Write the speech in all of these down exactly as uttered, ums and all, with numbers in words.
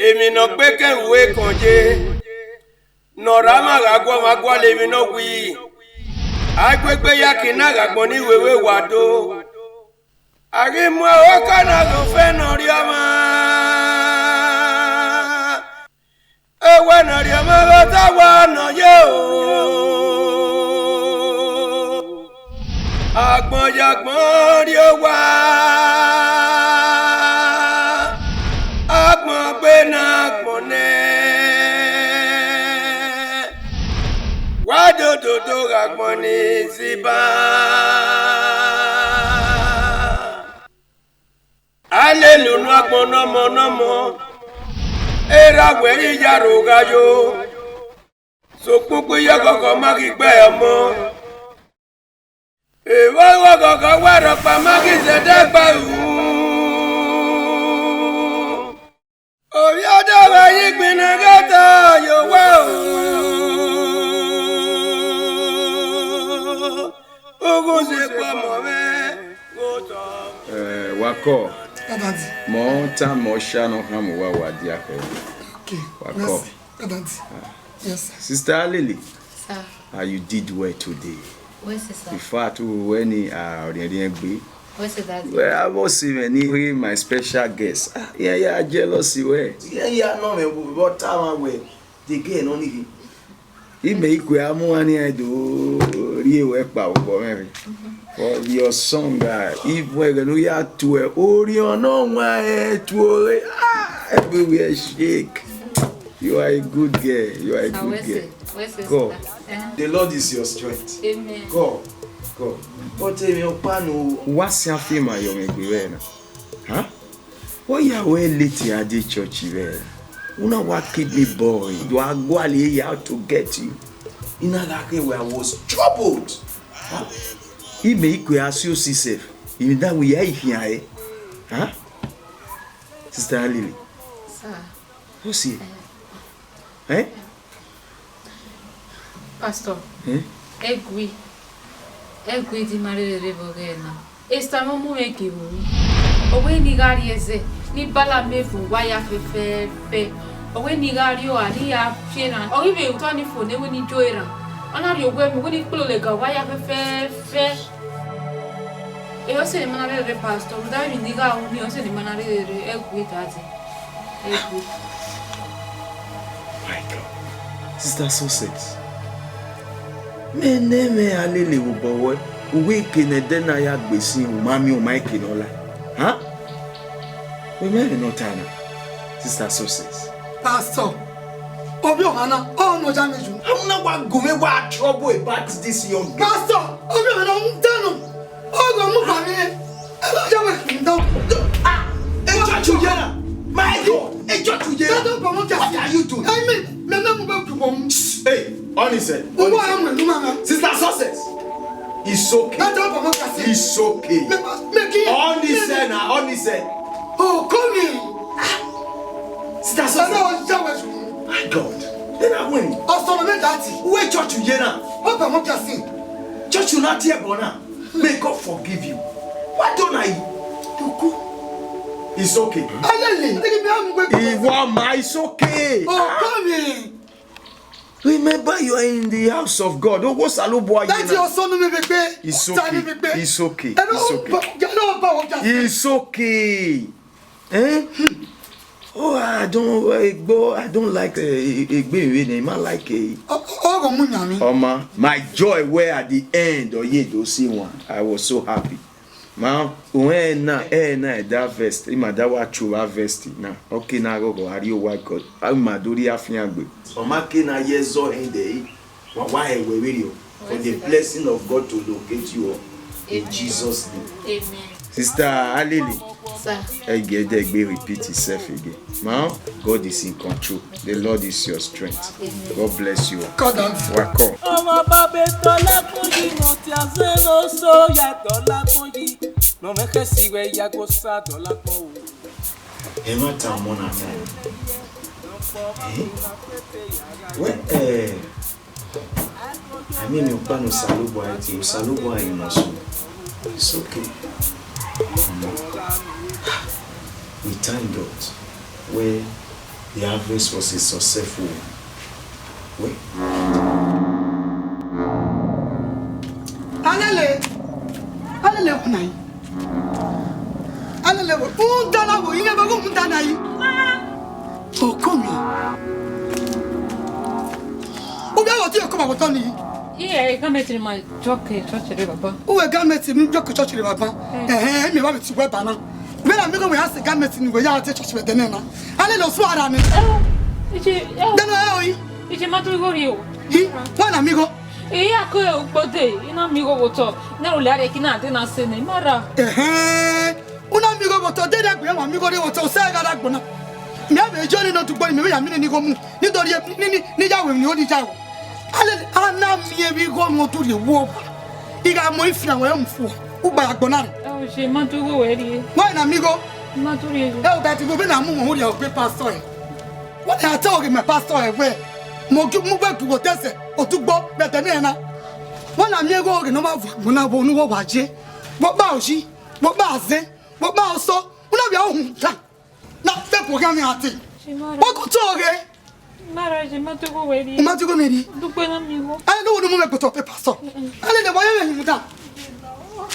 Emwi ne ọ kpeke ru ekọn ye, ne ọ rre amwa gha guọmwa gualọ emwi ne ọ wii, a i gu egbe ya ke na gha agbọn ni wẹ vbe wa do. A ghi mu ẹhokan na ghe ofẹn ne ọ rri ọmwa, ewẹ ne ọ rri ọmwa ghe ọta wa nọ ye o. Agbọn ya agbọn rrie owa, agbọn gbe ne agbọn nẹ, wa dododo ghe agbọn ni ziba. A lele unu agbọn nọmọ nọmọ, erha wẹ i ya rho gha yo, sokpan ukpo ighọghọ ma ghi gbe ọmọ. Evba ighọghọ wa rhọkpa ma ghi zẹdẹ gba ru. Ovbi ọdọ vbe yi gbinna ghe ta ye owa o. Ughunzikpa ọmọ mwẹ ghe otọ. Eh, wa kọ. Daddy. Mọ ta mọ sha nọ khama uwa wa dia khẹ. Okay. Wa kọ. Mercy. Daddy. Yes, sir. Sister Alili. Sir. Ah, you did well today. Wẹ sẹ, sir. In fact, u wẹ ni, ah, ọrhiẹnrhiẹn gbe. Wẹ sẹ, Daddy. Well, I was even ni he my special guest. Ah, yeah, yeah, jealous wẹ. Yeah, yeah, no, man, but time I wẹ the girl no need him. Imẹ ikue a mu uwa nian do rhie ruẹ kpa obọ mwẹ rre. For your song, ah, even ẹghẹ ne u ya tuẹ, orhiọn ne ọ wan ẹ tuẹ ore. Ah, everywhere shake. You are a good girl. You are a good girl. Wẹ sẹ, wẹ sẹ, God. Eh? The Lord is your strength. Amen. God, God. But emwi ọkpa no. Wa sian fi ma yọ mwẹ egbe vbe na. Huh? Wẹ ya wẹ late a dee church vbe? Una wa keep me boy. You are guali ya to get you. I na gha khin wẹ I was troubled. Huh? Imẹ ikue a si osi sef. Imẹ da wẹ ya i khian ẹ. Huh? Sister Alili. Sir. What's it? Eh? Pastor, eh? Egui, egui di ma rherhe rre vbe ọghẹe na. Esther mwẹ ọ mu mwẹ gie vbe oru. Ọ wẹ ne I gha rrie ẹzẹ, ne I bala mẹ vbe owa ya fẹfẹfẹ. Ọ wẹ ne I gha rrie oha, ne I ya fi erhan. Ọ ghi vbe otọ ni fo ne wẹ ne I jo erhan. Ọ na rhie owẹ mẹ, wẹ ne I kpolo lẹga owa ya fẹfẹfẹ. Ẹ, ọ sẹ ne I ma na rherhe rre, Pastor, rhunmwuda emwi ne I gha ru nii, ọ sẹ ne I ma na rherhe rre, egui daddy. Egui. My God. Sister Success. Mẹ ne mwẹ a lele vbe obọ ruẹ, uwẹ eke ne ẹdẹ na ya gbe sin, u ma miẹn, u ma eke ne ọ la. Huh? Wẹ mẹ vbe ne ọ ta na, Sister Success. Pastor, ovbi ọmwa na, ọ nọ ya mwẹ yu. How na wa gu mwẹ wa trouble about this young girl? Pastor, ovbi ọmwa na, u danu. Ọgọ mu ba mwẹ. Ẹ bá jẹ́ wẹ̀ kì í dán. Ah, ẹ jọ ju yẹn na. My God, ẹ jọ ju yẹn na. Dọ́dọ̀ bọ̀ wọ́n jà sí. What are you doing? I mean, mẹ náà mo bẹ kú bọ̀ mu. Hey, Onise. Owó ara mọ̀ ẹ̀lú màmá. Sister Success. It's okay. Dọ́dọ̀ bọ̀ wọ́n jà sí. It's okay. Mẹ, mẹ kí. Onise na, Onise. Oh, come in. Sister Success. Ẹ bá jẹ́ wẹ̀ sùn. My God. Then I win. Ọ̀sán mi dàtí. Where church you hear now? Wọ́n bẹ̀ wọ́n jà sí. Church you not here, Bona. May God forgive you. Why don't I? Tuku. It's okay. Alele, take me am gbe. Iwọ ma, it's okay. Oh, come in. Remember, you are in the house of God. Owo Osanobua ye na. That's your son, mi bebe. It's okay. It's okay. It's okay. It's okay. Eh? Oh, I don't, Egbo, I don't like, eh, Egbe Iwe name. I like, eh, Ọ, ọ, ọ, mu nya mi. Oma, my joy were at the end. Oye do see one. I was so happy. Ma, uwẹ na, ẹ na, that vest, ima da wa chu that vest na. Okay, na go go, are you white God? How ma do the afiangbe? Oma ke na ye zo in the Wa wa ẹwẹ vberriọ for the blessing of God to locate you all in Jesus' name. Amen. Sister Alili, sir, ẹ gie ẹdẹ egbe repeat itself again. Ma, God is in control. The Lord is your strength. Amen. God bless you all. God bless you. Welcome. Ọmọ bàbá tọ́lá kún yìí, mo ti àzẹ́rò sóyà tọ́lá kún yìí. Mo mẹ́kẹ́ sí wẹ̀ yàgò sá tọ́lá kún o. Ẹ má ta ọmọ náà fún mi. Ẹ? Wẹ́, ẹ, I mean, you can Osanobua, Osanobua, you must know. It's okay. Ọmọ. We thank God. Wẹ́, The harvest was a successful one. Well, Alele, Alele, wọ na yi. Alele, wọ, u da na wọ, iye ba wọ mu da na yi. Oko mi. U bia wọ ti oko ba wọ tọ ni. Iye, ka me tiri ma. Jọke church rre baba. Uwẹ garment ni jọke church rre baba. Eh. Ẹhẹn, mi wa vbe ti wẹ ba na. Vbene amigo mwẹ ya sẹ garment ni wẹ ya dẹ church vbe ẹdẹ nẹ na. Alele, osu ara nẹ. Eh, ije, eh. Dẹnu ẹ oi. Ije ma do igho rrie o. Hi, wẹ na amigo. Iya ko ukpode, I na miẹn igho vbe otọ. Ne u lare ki na de na sẹ nẹ, I ma ra. Ẹhẹn. U na miẹn igho vbe otọ, de rhie gbe wa miẹn igho rrie vbe otọ, osẹ gha rre agbọn na. Mẹ vbe jọ ni ne odugbo ni, mẹ vbe ya miẹn nene igho mu. Ni do rhie, ni, ni, ni ya wẹ ni o ni ya wẹ. Alele, a na miẹn vbe igho mwẹ odu rhie vbe owa. I gha mu ifian wẹ mu fo, u gba ya agbọn na rre. Ẹ o, je ma do igho wẹ rrie. Wẹ na miẹn igho. Ma do rrie. Ẹ o, but igho vbe na mu wọn rhie ọgbe pastor ẹ. Wẹ na te ọghe mẹ pastor ẹ wẹ. Mo gi mu gbe gu otọ ẹsẹ, odugbo, vbe ẹdẹ nẹ na. Wẹ na miẹn igho ọghe ne ọ ma vọ agbọn na vbe unu wọ wa je. Vbe ọkpa oji, vbe ọkpa azẹn, vbe ọkpa osọ, u na vbe a uhunmwu dan. Na fe bu ọghe amẹ a te. Wa ko to ọghe. Mara je ma to igho wẹ rrie. U ma to igho mwẹ rrie? Dugbe na miẹn igho. Ẹ, ne wo ne mu mwẹ gbe otọ pe pastor. Ẹ, ne wa ye mwẹ uhunmwu dan.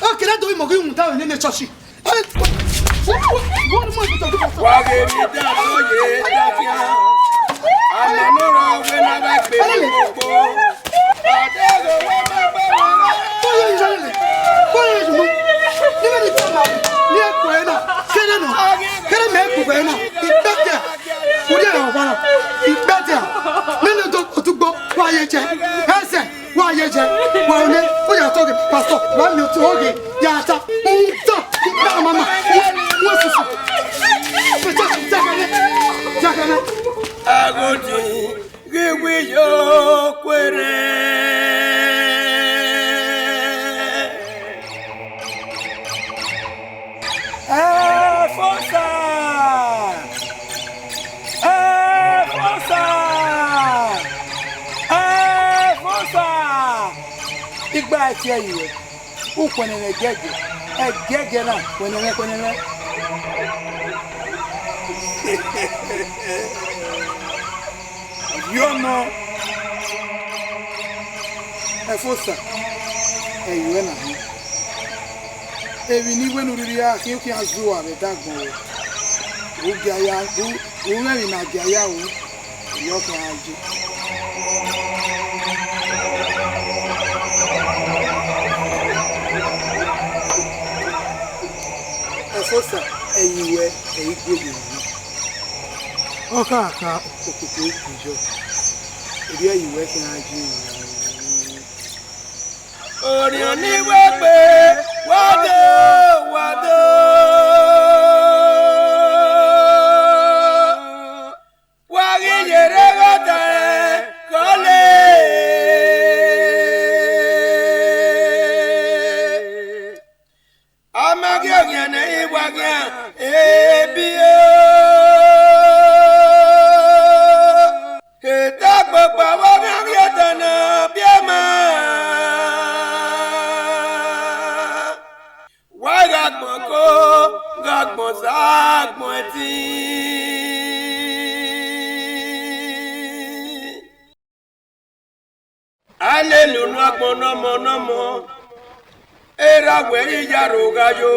Ọ kere do imọ ghi uhunmwu dan nene church. Ẹ, wo ne mu mwẹ gbe otọ pe pastor. Wa ghe mi da lo ye da kia. Amẹ ne ọ rọ wẹ na vbe gbe gbogbo. Oye, Alele. Oye, Alele. Nighẹ ne I tama, ne I ku ẹre na, kere nọ, kere mẹ ku ẹre na, ikpẹdẹ, u rhie ẹre ọvbara, ikpẹdẹ, nene do otugbo, wa ye jẹ, ẹsẹ, wa ye jẹ, wa ole, u ya tọghe, pastor, wa miẹn otọ ọghe, ya ta, u ta, ikpẹdẹ mama, u, u susu. Pastor, jagana, jagana. Aghodi. Ghi wi yo kuerre. Ẹfosa! Ẹfosa! Ẹfosa! Igba ẹtiẹ yi wẹ, u khuẹnẹmwẹ ẹgiẹgiẹ, ẹgiẹgiẹ na khuẹnẹmwẹ, khuẹnẹmwẹ. Ovbi ọmọ, Ẹfosa, ẹ i ruẹ na hin. Emwi ne I wẹ ne u rhirhi ra khian khian zua vbe ẹdẹ agbọn ruẹ, u gia ya, u, u mwẹ emwi ne a gia ya ru, erriọ khian gha ye. Ẹfosa, ẹ i ruẹ, ẹ i gu oye emwi na. Ọ kha kha okoko ikujọ, erriọ ẹ i ruẹ khian gha ye. Orhiọn ni wẹ gbe, wa do, wa do. Wa ghi ye rre gha ta ẹn, kọle. A ma ghi ọghian ne I wa ghian, ebi o. Eta kpokpo avbe ọghian ghi ẹdẹ ne ọ biẹ ma. Wa gha gbọn ko, gha gbọn sa, gbọn ẹtin. A lele unu agbọn nọmọ nọmọ, erha wẹ i ya ro gha yo.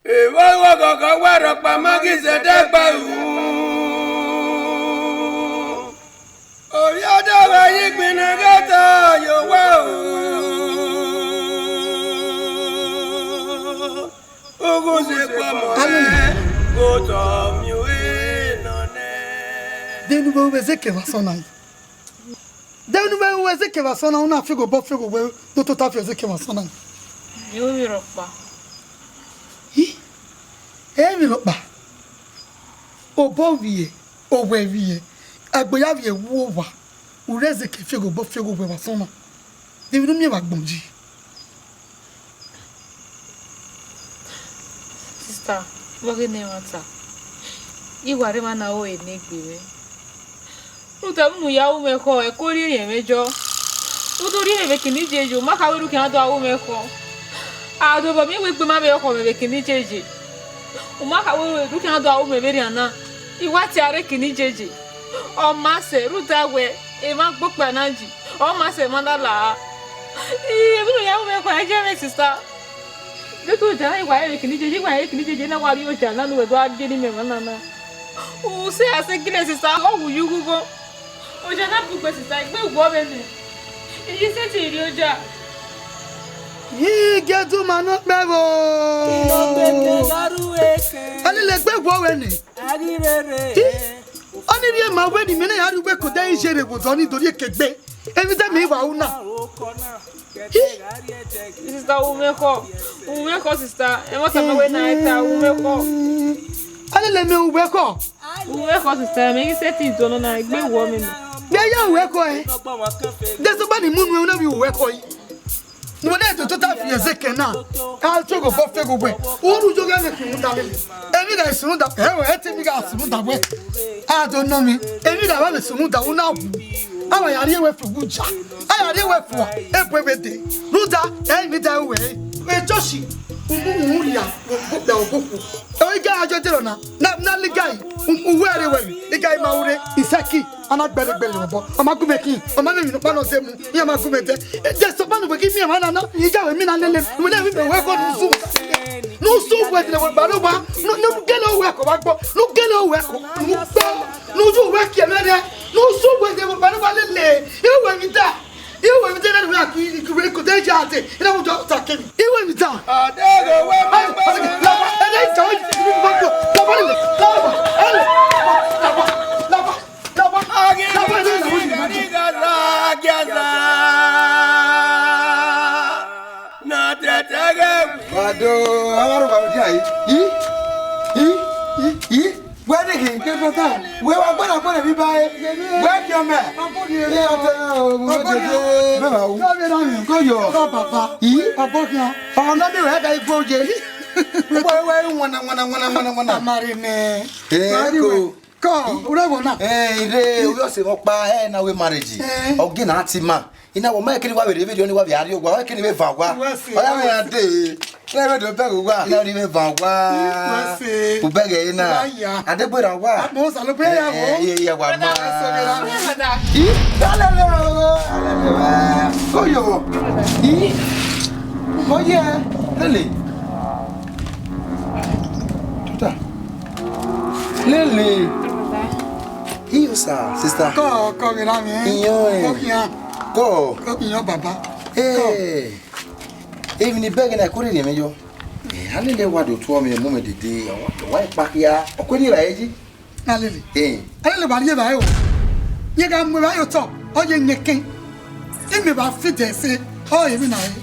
Evba ọghọghọ wa rhọkpa ma ghi zẹdẹ gba ru. Ovbi ọdọ gha ye igbinna gha ta ye owa o. Ughunzikpe ọmọ rẹ otọ miẹn ue nọ nẹ. De ne u vbe ru vbe zẹ eke vbe asọn na yi? De ne u vbe ru vbe zẹ eke vbe asọn na, u na fi ghe obọ fi ghe owẹ ne u tota fi zẹ eke vbe asọn na yi? Emwi rhọkpa. Hi, emwi rhọkpa. Obọ vbiẹ, owẹ vbiẹ, agbo ya vbiẹ wu owa, u rre zẹ eke fi ghe obọ fi ghe owẹ vbe asọn na. De emwi ne u miẹn vbe agbọn yi? Sista, vbe ọghe ne ẹmwata, I wa rre emwa na ro ne egbe mwẹ. Rhunmwuda vbene u ya ru mwẹ ekhọe, ẹko rhiẹnrhiẹn mwẹ jọ. U do rhie mwẹ vbe eke ne I ye ye, u ma kha wẹ ne u khian do ru mwẹ ekhọe. A do obọ miẹn wẹ egbe ma vbe ọkhọ mwẹ vbe eke ne I ye ye. U ma kha wẹ ne u khian do ru mwẹ vberriọ na. I wa tie aro ekin ni jeje. Ọ ma sẹ, rhunmwuda wẹ emwa gbe okpia na yi, ọ ma sẹ emwa na la. Emwi ne u ya ru mwẹ khọ, ẹ jẹ mwẹ sista. Deghẹ oja na, I wa ru ekin ni jeje, I wa ru ekin ni jeje, na wa rrie oja na ne uwẹ do gha gie ne imẹ emwa na na. U sẹ a sẹ gele sista, ọ wu ye ughugho. Oja na bugbe sista, egbe wọ vbe mẹ. I yi sẹtin rrie oja. Igieduma ne ọ kpẹvbo. Ọnii le egbe wọ vbe nẹ. Ọnii rhie ma wẹ ne imẹ na ya rrie uwu ẹko, de I ye rre vbe odọ ni do rhie ke egbe. Emwi de mẹ I wa ru na. Sista, u mwẹ ekhọe, u mwẹ ekhọe sista, ẹmwata mẹ wẹ na ta, u mwẹ ekhọe. Ọnii le mẹ, u mwẹ ekhọe. U mwẹ ekhọe sista, mẹ ghi sẹtin do nọ na, egbe wọ vbe mẹ. Vbe ya u mwẹ ekhọe, ẹ? De sokpan ne I mu nuẹn, u na vbe u mwẹ ekhọe. Ne uwẹ na do tota fi ẹzẹ kẹ na, a tue ghe obọ fe ghe uwẹ. U ru yo ghe ẹmwẹ khin rhunmwuda lele. Emwi gha sunu da, ẹ, ẹ te emwi gha sunu da wẹ. A do nọ mwi, emwi gha vbe sunu da, u na wu. A wa ya rhie wẹ fua uwu ja, a ya rhie wẹ fua, e bu ẹvbo dee. Rhunmwuda, ẹ i mi da ruẹ. Ejoshi, u mu, u mu ria, u mu lẹ obokhuo. Ẹ, iga a jọ dero na, na, na liga yi, u, u wẹ rre wẹ, iga i ma ru rre, isẹki. A na gbẹre gbẹre obọ, ọ ma gu mẹ khin, ọ ma mwẹ emwi nọkpa ne ọ zẹ mu, iran ma gu mẹ dẹ. De sokpan ne uwẹ ghi miẹn emwa na na, I ya wẹ emwi na lele, uwẹ na vbe miẹn wẹ ẹko ne u zun. Ne u zun wẹ dẹ wẹ gba ne uwa, ne, ne u gele owẹ ẹko vbe agbọn, ne u gele owẹ ẹko, ne u gbe, ne u zun wẹ kiẹ mwẹ rẹ, ne u zun wẹ dẹ wẹ gba ne uwa lele, I wẹ emwi da, I wẹ emwi da ne uwa ki, ki wẹ ẹko de ya dẹ, I na mu dọ ta kẹ emwi, I wẹ emwi da. Adeghe wẹ ma gbe. Laba, ẹ, ẹ, ẹ, ẹ, laba, laba, laba, laba, laba. Laba, laba, laba, laba, laba, laba. Wado, avbe arogha vbe dia yi. Yi? Yi? Yi? Wẹ ni khin? Wẹ wa gbọdọ gbọdọ vbe iba ẹre. Wẹ gie mẹ. Iye ọtẹ, mẹ ma wu. Ko yo. Yi? Ọna mi wẹ ga igbo ye. Wẹ, wẹ, wana, wana, wana, wana, wana. Amare nẹ. Eh, ko. Kọ, u rre ẹvbo na? Eh, I rre, ovbi ọse mwẹ ọkpa, ẹ na wẹ marriage. Eh. Ọ ghi na ti ma. I na wẹ ọ ma kene wa vbe rre vberriọ ne wa vbe a rrie owa, ọ kene vbe van owa. Wẹ se, ọ ya wẹ wẹ se. Ade. Ne vbe do bẹghe owa, na rri vbe van owa. Wẹ se. U bẹghe ẹre na. Wa ya. Adegbe ra wa. A mọ Osanobua ya wo. Eh, eh, iya wa ma. Brother, wẹ se ghe ra. Brother. I, alele o, alele wẹ. Ko yo. I. Ko ye, lele. Tuta. Lele. Iyo sa, sister. Kọ, kọ, ghe ra mwẹ. Iyọn ẹ. Kọ khian. Kọ. Kọ khian, baba. Eh. Kọ. Emwi ni bẹghe na, ẹko rhirhi mwẹ yọ. Eh, a lele wa do tuọ mwẹ, mu mwẹ dede, wa, wa kpa khia. Ọ kue ni ra eyi. Alele. Eh. Alele wa rhie evbare o. Rẹn gha mu evbare otọ, ọ ye yẹn kẹn. Imẹ wa fi dẹ ẹse, ọ re emwi na re.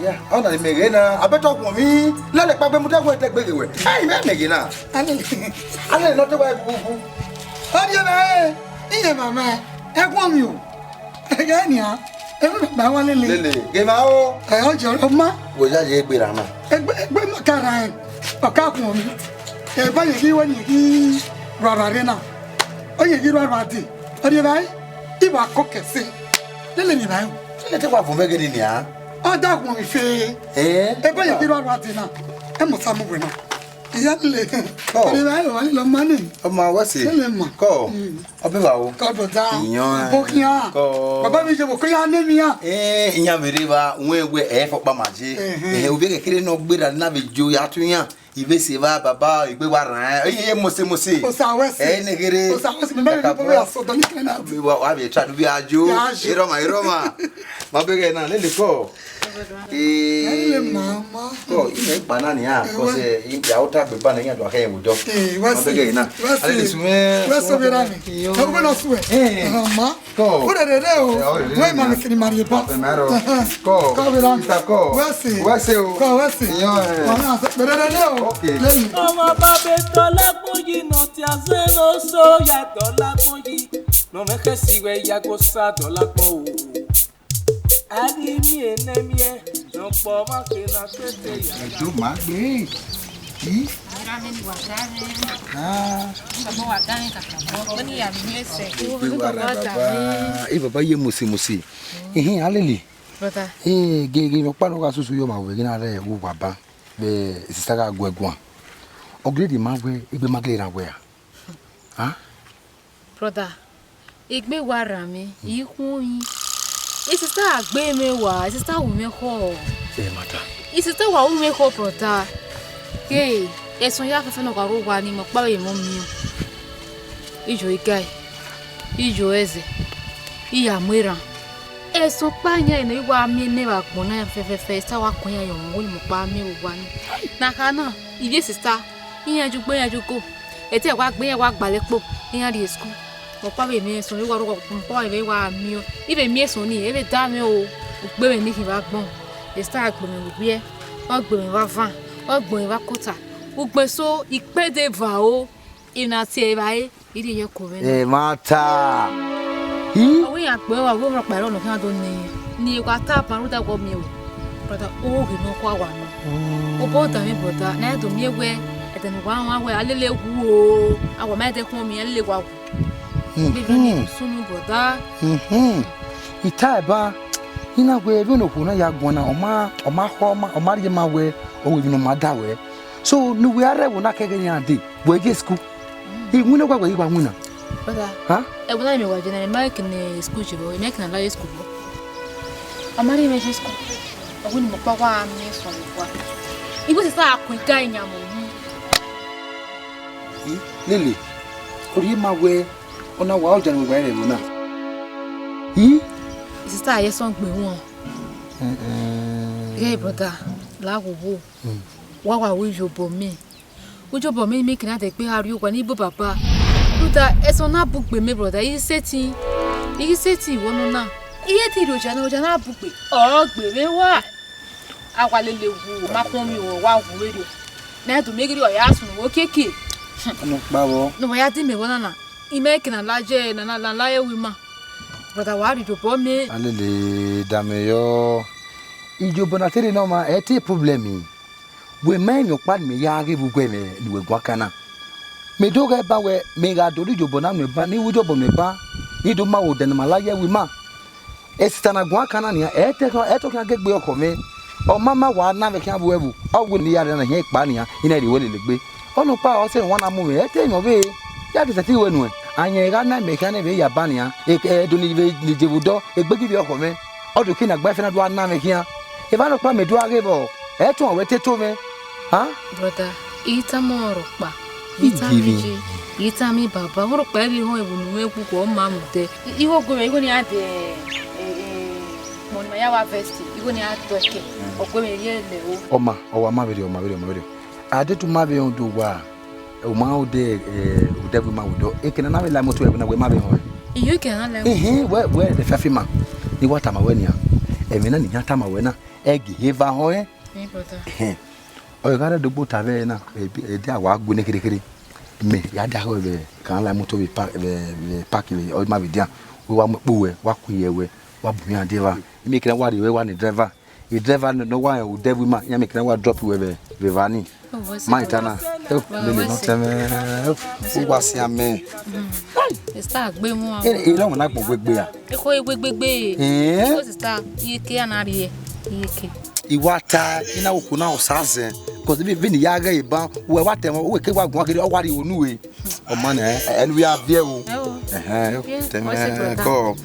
Ya, ọ na ni mẹ ghe na, abẹtọ ọguọmwi, lẹlẹ kpagbe mu dẹghe ẹdẹgbe ghe wẹ. Ẹ, imẹ mẹ ghe na. Alele. Alele nọ te wa egugu. Ọ rhie evbare, iye mama, ẹguọmwi o. Ẹghẹ nian, emwi mẹ gba wa lele. Lele, ghe ma o. Ẹ, ọ jọ, ọ ma. Wẹ ya ye egbe ra na. Egbe, egbe ma ka ra ẹn, ọ ka khuọnmwi. Ẹ ba ye ghi wẹ ni ghi rua rua rre na. Ọ ye ghi rua rua dee. Ọ rhie evbare, I wa kọ kẹse. Lele ni evbare o. Lele te wa vumẹ ghe ni nian. Ọ da khuọnmwi fe. Eh? Ẹ ba ye ghi rua rua dee na. Ẹ mọ sa mu wẹ na. Iya lele. Kọ. Ọ rhie evbare o, wa lele ọma ni. Ọma wẹ se. Lele ma. Kọ. Mm. Ọ be vbe aro. Kọ brother. Iyọn, eh. Bokhian. Kọ. Baba mi je bokhian ne mi ya. Eh, iyan vbe rre evba, wẹ wẹ ẹ fọ kpama je. Ẹhẹn. Eh, ovbi ẹghẹ kherhe ne ọ gberra na vbe jo ya tu iyan. I vbe sẹ evba, baba, egbe wa rran. Eh, iye mose mose. Osa wẹ se. Eh, ne kherhe. Osa wẹ se, me me Kaka be bro. Ya so do ni kena. Wa, wa vbe try do be ajo. Ya ajo. Erọma, erọma. Ma be ghe na, lele kọ. Eh, Lele mama. Kọ, imẹ gba na nian, Eh, cause, wẹ- eh, ya ota gbe ba na iyan do akhe wo do. Eh, wẹ Ma se. Be ghe na. Wẹ se. Ale le sume. Wẹ se be ra ni. Iyo. Ẹ wo na suẹ. Eh. Mama. Kọ. Wo de de de o. Eh, ọ de de Wẹ ma na. Ni kiri mari ba. Ẹ ma rọ. Kọ. Kọ be ra ni. Sister kọ. Wẹ se. Wẹ se o. Kọ wẹ se. Iyo, eh. Mama, de de de de o. Okay. Lele. Ọmọ bàbá tọ́lá pọ̀jì náà tí a ṣe ló sọ ya tọ́lá pọ̀jì. Nọ mẹ kẹ si wẹ ya go sa tọ́lá pọ̀ o. Agi mi enẹmiẹ, nọkpọ ma ke na tete ya. Ẹjọ ma gbe. Yi. Ara mi ni wa da mi. Ah. Baba wa da mi kaka. Oni ya mi ese. Gbe wa ra baba. E baba ye mose mose. Ehin, alele. Brother. Eh, gege no pa no ga susu yo ma we gina re wo wa ba. Be sista ga gwe guan. Ogre di ma we, igbe ma gele ra we a. Brother, egbe wa rran mwẹ, I khuọnmwi. I sister gbe mwẹ wa, I sister ru mwẹ khọ. Ẹ ma ta. I sister wa ru mwẹ khọ, brother. Ke, ẹsọn ya fẹfẹ ne ọ gha rre owa ni, mẹ ọkpa vbe emọ miẹn. Ijo igae, ijo ẹzẹ, I ya mu erhan. Ẹsọn ọkpa yan ne I wa miẹn nẹ vbe agbọn na fẹfẹfẹ, sister wa kọn iran ye ọmọ, wẹ ne mẹ ọkpa miẹn vbe owa ni. Ne a kha na, ivbi sister, iran ju gbe, iran ju go. Ẹtẹ wa gbe, iran wa gbalẹ kpo, iran rrie school. Mẹ ọkpa vbe miẹn ẹsọn, I wa rhọkpa vbe wa miẹn. I vbe miẹn ẹsọn ni, e vbe da mwẹ o, ugbe mwẹ ni khin vbe agbọn. Sister gbe mwẹ vbe uwiẹ, ọ gbe mwẹ vbe avan, ọ gbe mwẹ vbe akota. Ugbẹn eso, ikpẹdẹ eva o, emwi na tie evbare, I rhie ye ẹko mwẹ na. Ẹ ma ta. I? Ọ wẹ iran kpe wa, wẹ rhọkpa ẹre ọnọ khian do nẹ, ne I wa ta ban rhunmwuda wẹ ọ miẹn o. Brother, oghe ne ọ khua wa nọ. Obọ da mwẹ, brother, ne a do miẹn wẹ, ẹdẹ ne uwa rọnmwẹ wẹ, a lele wu o, a wa ma ẹdẹ khuọnmwi, a lele wa wu. Vbene sunu, brother. Mhm. I ta ẹe ba, I na wẹ vbene okhuo na ya guan na, ọ ma, ọ ma khọ, ọ ma, ọ ma rhie ma wẹ, ọ wẹ emwi ne ọ ma da wẹ. So, ne uwẹ a rre ẹvbo na kẹghẹ ne iran dee, wẹ ye school. I winna wa wẹ I wa winna. Brother, ha? Ẹvbo na mẹ wa je na, I ma kene school je vbọ, I ma kene la ye school vbọ. Ọ ma rhie mwẹ je school. Ọ wẹ ne mẹ ọkpa wa miẹn ẹsọn vbe owa. I wẹ sister a kun iga iyan mu. I, lele, ọ rhie ma wẹ, ọ na wa, ọ jẹ ne uwẹ wa rre ẹvbo na. I? Sister a ye ẹsọn gbe wọn. Eh, eh. Ghẹ brother, la wo wo. Hmm. Wa wa ru iyobọ mẹ. Ujobọ mẹ, mẹ kina dẹ gbe gha rrie owa ni, ibo baba. Brother, ẹsọn na bugbe mẹ, brother, I sẹtin, I sẹtin vbe ọnọ na. I ye te rhie oja na, oja na bugbe, ọ gbe mwẹ wa. A wa lele wu, ma khuọnmwi, wa wu vberriọ. Ne a do miẹn ghe ọ ya sunu vbe okiekie. Ọnọkpa vbọ? Ne uwa ya dẹ mẹ vbe ọna na, I ma kina la ye, na, na, na la ye ru ima. Brother, wa rhie iyobọ mẹ. A lele da mẹ yọ. Iyobọ na te rre nọ ma, ẹ te problem. Wẹ ma emwi ọkpa ne imẹ ya ghe vbe uwẹ mwẹ ne uwẹ guan kan na. Mẹ do ghẹ ba wẹ, mẹ gha do rhie iyobọ na nuẹn ban, ne I ru iyobọ nuẹn ban, ne I do ma vbe odẹ ne ma la ye ru ima. Esita ne a guan kan na nian, ẹ i te khian, ẹ i to khian ghe egbe ọkhọ mwẹ. Ọ ma ma wa na mwẹ khian vbe uwu ẹvbo, ọ wẹ ne I ya rhie na hiẹn kpa nian, I na rhie ruẹ lele egbe. Ọnọkpa ọre ọ sẹ ne uwa na mu mwẹ, ẹ i te emwi ọvbehe, ya de sẹtin ruẹ nuẹn. Ayẹn gha na mẹ khian ne vbe ya ba nian, e, e, do ni vbe ni je vbe odọ, egbe ghi vbe ọkhọ mwẹ. Ọ do ke ne a gba ẹfe na do a na mwẹ khian. Evba nọkpa mẹ do a ghe vbọ, ẹ i tuẹn wẹ te to mwẹ. Ha? Brother, I tama ọmwa rhọkpa, I tama ije, I tama baba, ọmwa rhọkpa i vbe họn ẹvbo ne u mwẹ kpukpọ, ọ ma mu dẹ. I, igho gue mwẹ, igho ne iran de, e, e, mọ ne ima ya wa vest, igho ne iran dọke, ọ gue mwẹ rhie lẹ o. Ọ ma, ọ wa ma vberriọ, ọ ma vberriọ, ọ ma vberriọ. A deghẹ u ma vbe rẹn odẹ owa, u ma rẹn odẹ, e, odẹ vbe ima vbe odọ, ekene na vbe la imoto ẹvbo na, wẹ ma vbe họn ẹn. Iyo, ekene na la. Ehe, wẹ, wẹ, de fiafima, ne I wa tama wẹ nian, ẹmwẹ na ne I yan tama wẹ na, ẹ gi ihe eva họn ẹn. Ehẹn. Ọ gha rre dogbo ta vbe ẹre na, ẹdẹ a wa gu ne kherhe kherhe. Mẹ ya dia khẹ vbe kan la imoto vbe pa-, vbe, vbe park vbe ọ ma vbe dia. Wẹ wa mu ẹkpo wẹ, wa ku iye wẹ, wa bu iran die evba. Imẹ kina wa rhie wẹ wa ne driver. E driver nọ, nọ wa rẹn odẹ vbe ima, iran mẹ kina wa drop wẹ vbe, vbe evba ni. Ma ita na. Lele nọ tẹmwẹ. U wa sian mẹ. Sister gbe mu a. E, e lọ na gbọn wegbe a. Ekho ewegbegbe. Eh? Because sister, iye ke a na rhie, iye ke. I wa ta, I na wo okhuo na osa zẹ, 'cause vbe, vbe ne I ya ghẹ ban, wẹ wa tẹ ẹmwẹ, wẹ ke wa guan kherhe, ọ wa rhie unu ue. Ọ ma nẹ, ẹ, ẹnu ya viẹ o. Ẹ o. Ẹhẹn, tẹmwẹ kọ.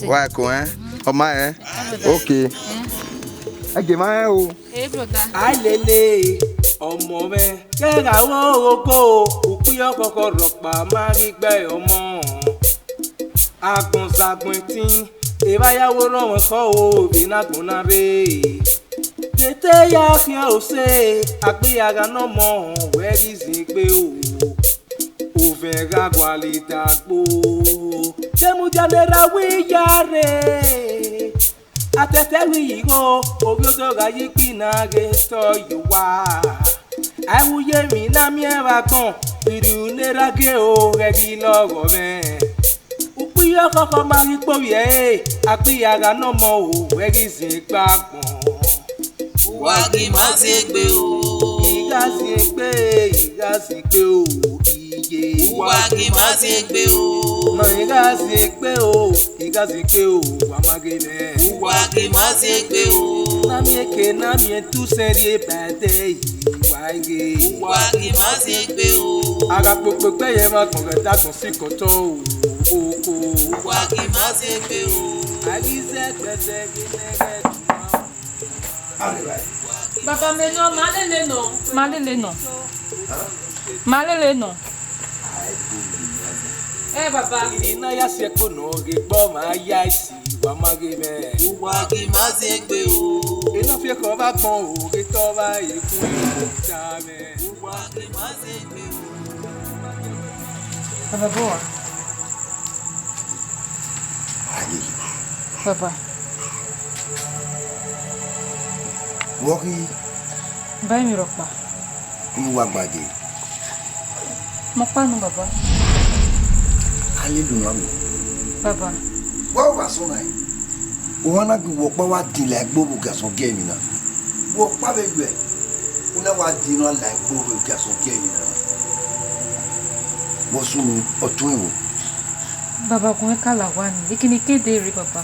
Wa ko ẹn. Ọ ma ẹn. Okay. Ẹ gie ma ẹn o. Hey, brother. Ailele, ọmọ mwẹ, kẹgha ru oghogho, ukpiyọ khọkhọ rhọkpa ma ghi gbe ọmọ. Agbọn zagbọn ẹtin, evba ya wo rọnmwẹ khọ o, vbe ne agbọn na rre. Ghe te ya khian ose, akpia gha nọ ọmọ, wẹ ghi zin egbe o. Ovẹn gha gualọ idagbo, de mudia ne erha wi ya rre. Atẹtẹ vbe igho, ovbi odọ gha ye ikpinna ghe tọ ye owa. Aẹvbo ye emwi na miẹn vbe agbọn, irhiun ne erha gie o, ghẹ ghi lọghọ mwẹ. Ukpiyọ khọkhọ ma ghi kpovbiẹ ẹre, akpia gha nọ ọmọ o, wẹ ghi zin egbe agbọn. Uwa ghi ma zin egbe o. I gha zin egbe, I gha zin egbe o, iye. Uwa ghi ma zin egbe o. I gha zin egbe o, I gha zin egbe o, wa ma ghe mwẹ. Uwa ghi ma zin egbe o. Na miẹn eke, na miẹn tu sẹrriọ ba ẹdẹ, I wa ghe. Uwa ghi ma zin egbe o. A gha kpokpo egbe ye emwa agbọn ghẹ dagbọn sikẹ otọ o, oko. Uwa ghi ma zin egbe o. A ghi zẹ ẹgbẹzẹ ghi nẹghẹ tuma. Baba, mẹ nọ, ma lele nọ, ma lele nọ, ma lele nọ. Ẹ baba. I na ya si ẹkpo nọ, ghe kpọ ma ya isi, wa ma ghe mwẹ. Uwa ghi ma zin egbe o. I na fi ekhọe vbe agbọn o, ghe tọ vba eku ta mwẹ. Uwa ghi ma zin egbe o. Baba, bọ wa. Aye. Baba. Vbọ khin? Ba emwi rhọkpa. Unu wa gba dee? Mẹ ọkpa nọ, baba. A lele uwa vbe? Baba. Wa wa sọ na, uwa na gu wẹ ọkpa wa din la egbe vbe ogiasọn gie emwi na. Wẹ ọkpa vbe yuẹ, u na wa din na la egbe vbe ogiasọn gie emwi na. Vbọ sunu, ọ tuẹn vbo? Baba, gun ẹka la owa ni, ekinike de rre, baba.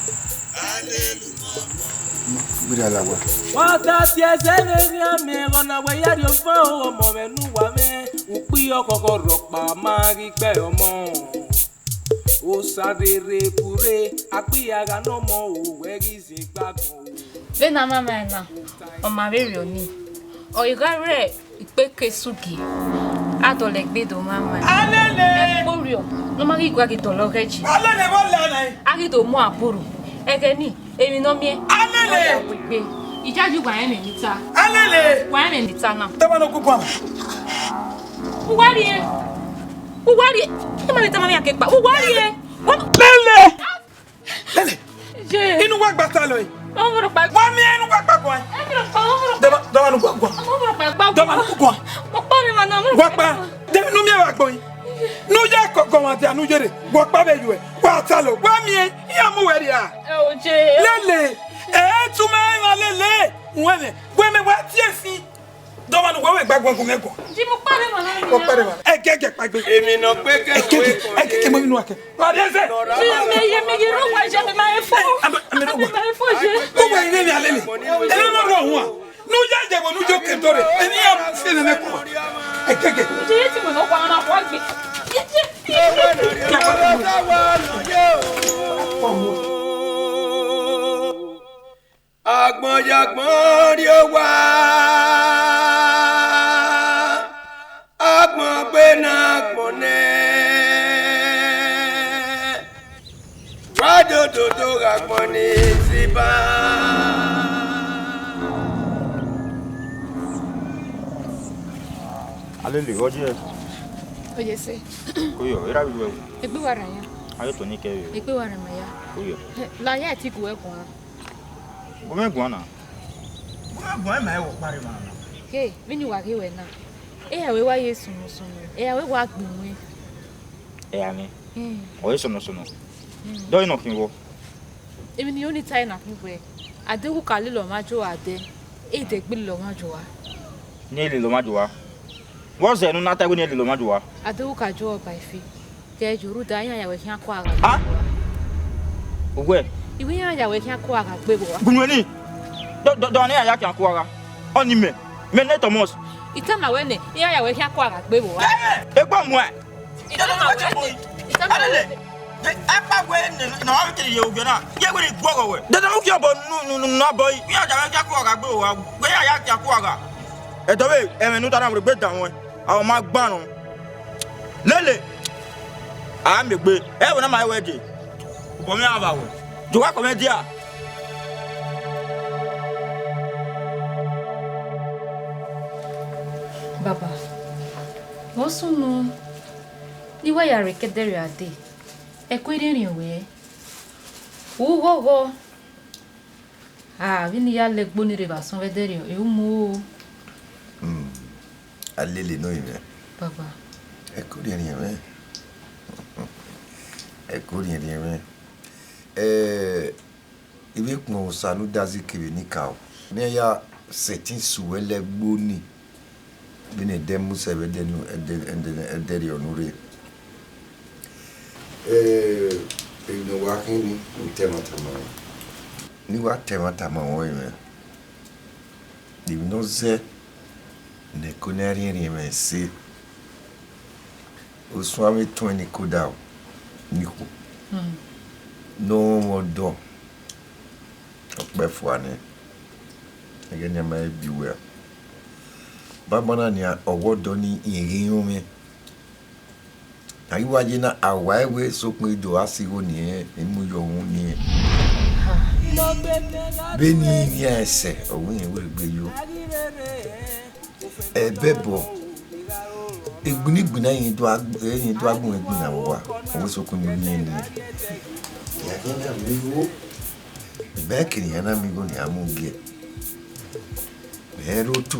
Gbera la owa. Wa ta si ẹzẹ vbe erriọ amẹ, ẹghẹ na wẹ ya rhie ọmọ, ọmọ mwẹ ne uwa mwẹ, ukpi ọkhọkhọ rhọkpa ma ghi gbe ọmọ. Osa rere bure, akpia gha ne ọmọ o, wẹ ghi zin gbagbọn o. Vbene a ma ma ẹna, ọ ma vberriọ nii, ọ i gha rre ikpeke sugi, a dọlegbe do ma ma. Alele! Ẹkpo rriọ, ne ọ ma ghi gua ghi dọlọ ghẹ ji. Alele, vbọ la na? A ghi do mu aburu, ẹghẹ nii, emwi ne ọ miẹn. Alele! Ọ ya wegbe. Ijaji, wa rẹn emwi ne I ta. Alele! Wa rẹn emwi ne I ta na. Tama no kukuan. Uwa rrie. Uwa rrie. Ima ni tama mẹ a ke kpa. Uwa rrie. Wa Lele! Lele! Ye. Inu wa gba ta lọ yi? Ọmọ rẹ pa. Wa miẹn inu wa gba guan. Ẹ mi rẹ pa, ọmọ rẹ pa. Dọba, dọba nu gua gua. Ọmọ rẹ pa gba. Dọba nu gua. Mo pa mi ma na, ọmọ rẹ pa. Wa pa. De nu miẹn wa gbọn yi. Nu ya kọ gọmwa dia nu yere. Wa pa vbe yuẹ. Wa ta lọ. Wa miẹn. Iran mu wẹ rria. Ẹ o je. Lele. Ẹ tu ma wa lele. Wẹn mẹ. Wẹn mẹ wa tie fi. Dọmọ ne uwẹ vbe gba guan gun mwẹ guan. Ji mu kpare mwa na. Mu kpare mwa. Ẹgẹgẹ kpaegbe. Èmi nọ pé kẹ Ẹgẹgẹ, ẹgẹgẹ mọ inu akẹ. Wa de ẹzẹ. Ji me ye, me ye ro wa je, me ma e fo. Ame, ame ro wa. Me ma e fo je. Ko wa ire ni alele. Ere no ro wa. Nu ya je wo nu jo ke dore. Eni ya fi ne me ko. Ẹgẹgẹ. Ji ye ti mo no wa na wa gbe. Ye je. Agbọn ya agbọn rrie owa, agbọn gbe ne agbọn nẹ, wa dododo gha agbọn ni ziba. Alele, ọ ye? Ọ ye sẹ. Ko yọ, erha vbe ru ẹ? Egbe wa rran ya. A yo to ni kẹ vbe. Egbe wa rran ma ya. Ko yọ. La ya ti gu ẹ guan. Gu mwẹ guan na. Gu mwẹ guan, ma ẹvbo kpare mwa na. Ke, vbene uwa ghe wẹ na, eha wẹ wa ye sunu sunu, eha wẹ wa gbe iwẹn. Eha mwẹ? Hmm. Ọ ye sunu sunu. Hmm. Dọ ẹ nọ khin vbo? Emwi ne I ro ni tae na khin wẹẹ, a deghẹ u ka lele ọmwa jọ a dẹ, e dẹ gbe lele ọmwa jọ a. Ne e lele ọmwa jọ a? Vbọ zẹ ne u na ta wẹẹ ne e lele ọmwa jọ a? A deghẹ u ka jọ ọba ifi. Kẹ, rhunmwuda iran ya wẹ khian kua gha gbe. A? Uwẹ? I wẹ iran ya wẹ khian kua gha gbe vbe owa. Gunwẹ ni. Dọ, dọ, dọ ne iran ya khian kua gha. Ọni mẹ. Mẹ ne Thomas. I tama wẹ nẹ, iran ya wẹ khian kua gha gbe vbe owa. Egbe muẹn. I tama wẹ nẹ. I tama wẹ nẹ. Akpa wẹ nẹ, nọ a kiri ye ugbẹ na. Ye wẹ ni guọghọ wẹ. Dada u khian bọ nu, nu, nu, nu abọ yi. Iran ya wẹ khian kua gha gbe vbe owa. Wẹ iran ya khian kua gha. Ẹdọ vbe ẹmwẹ ne u ta na wẹ gbe dan ruẹn. A ma gban nọ. Lele, a miẹn egbe, ẹ wẹ ne a ma wẹ dee. Obọ mwẹ a vba wẹ. Jọ wa kọ mwẹ dia. Baba, vbe ọ sunu ne I wa ya rre ke ẹdẹrriọ a dee, ẹko i rhiẹnrhiẹn wẹ, u ghọghọ. Ah, vbene I ya la egbe ni rre vbe asọn vbe ẹdẹrriọ, e u mu o. Hmm. Alele ne orinmwẹ. Baba. Ẹko rhiẹnrhiẹn mwẹ. Ẹko rhiẹnrhiẹn mwẹ. Eh, I vbe kpọnmwẹ Osa ne u da zẹ kevbe eni ka o. Ne a ya sẹtin su wẹ la egbe ni. Vbene ẹdẹ Musa vbe ẹdẹ nu, ẹdẹ, ẹdẹ, ẹdẹrriọ ne u rre. Eh, emwi ne wa khin ni, ne I ta ẹmwata ma ruẹn. Ne I wa ta ẹmwata ma ruẹn mwẹ. Emwi ne ọ zẹ ne ẹko na rhiẹnrhiẹn mwẹ ẹse, osuan vbe tuẹn ni koda ni khuo. Ne ọ mwẹ ọdọ, ọ kpẹ fua nẹ, ẹghẹ ne a ma he biẹ uwẹ. Banbanna nian, ọ wẹ ọdọ ni rẹn ghi rọnmwẹ. A ghi wa ye na, a wa ẹwe sokpan do a si igho ni, emu yọ uhunmwu ni. Vbene I yan ẹsẹ, ọ wẹ irẹn wẹ egbe yo. Ẹbẹbọ, egbinna egbinna ẹre do a, ẹre do a gun egbinna vbe uwa, ọ wẹ sokpan ni wẹ irẹn ni. Iran khian na miẹn igho, mẹ kere iran na miẹn igho ne iran mu gie. Mẹ rre otu,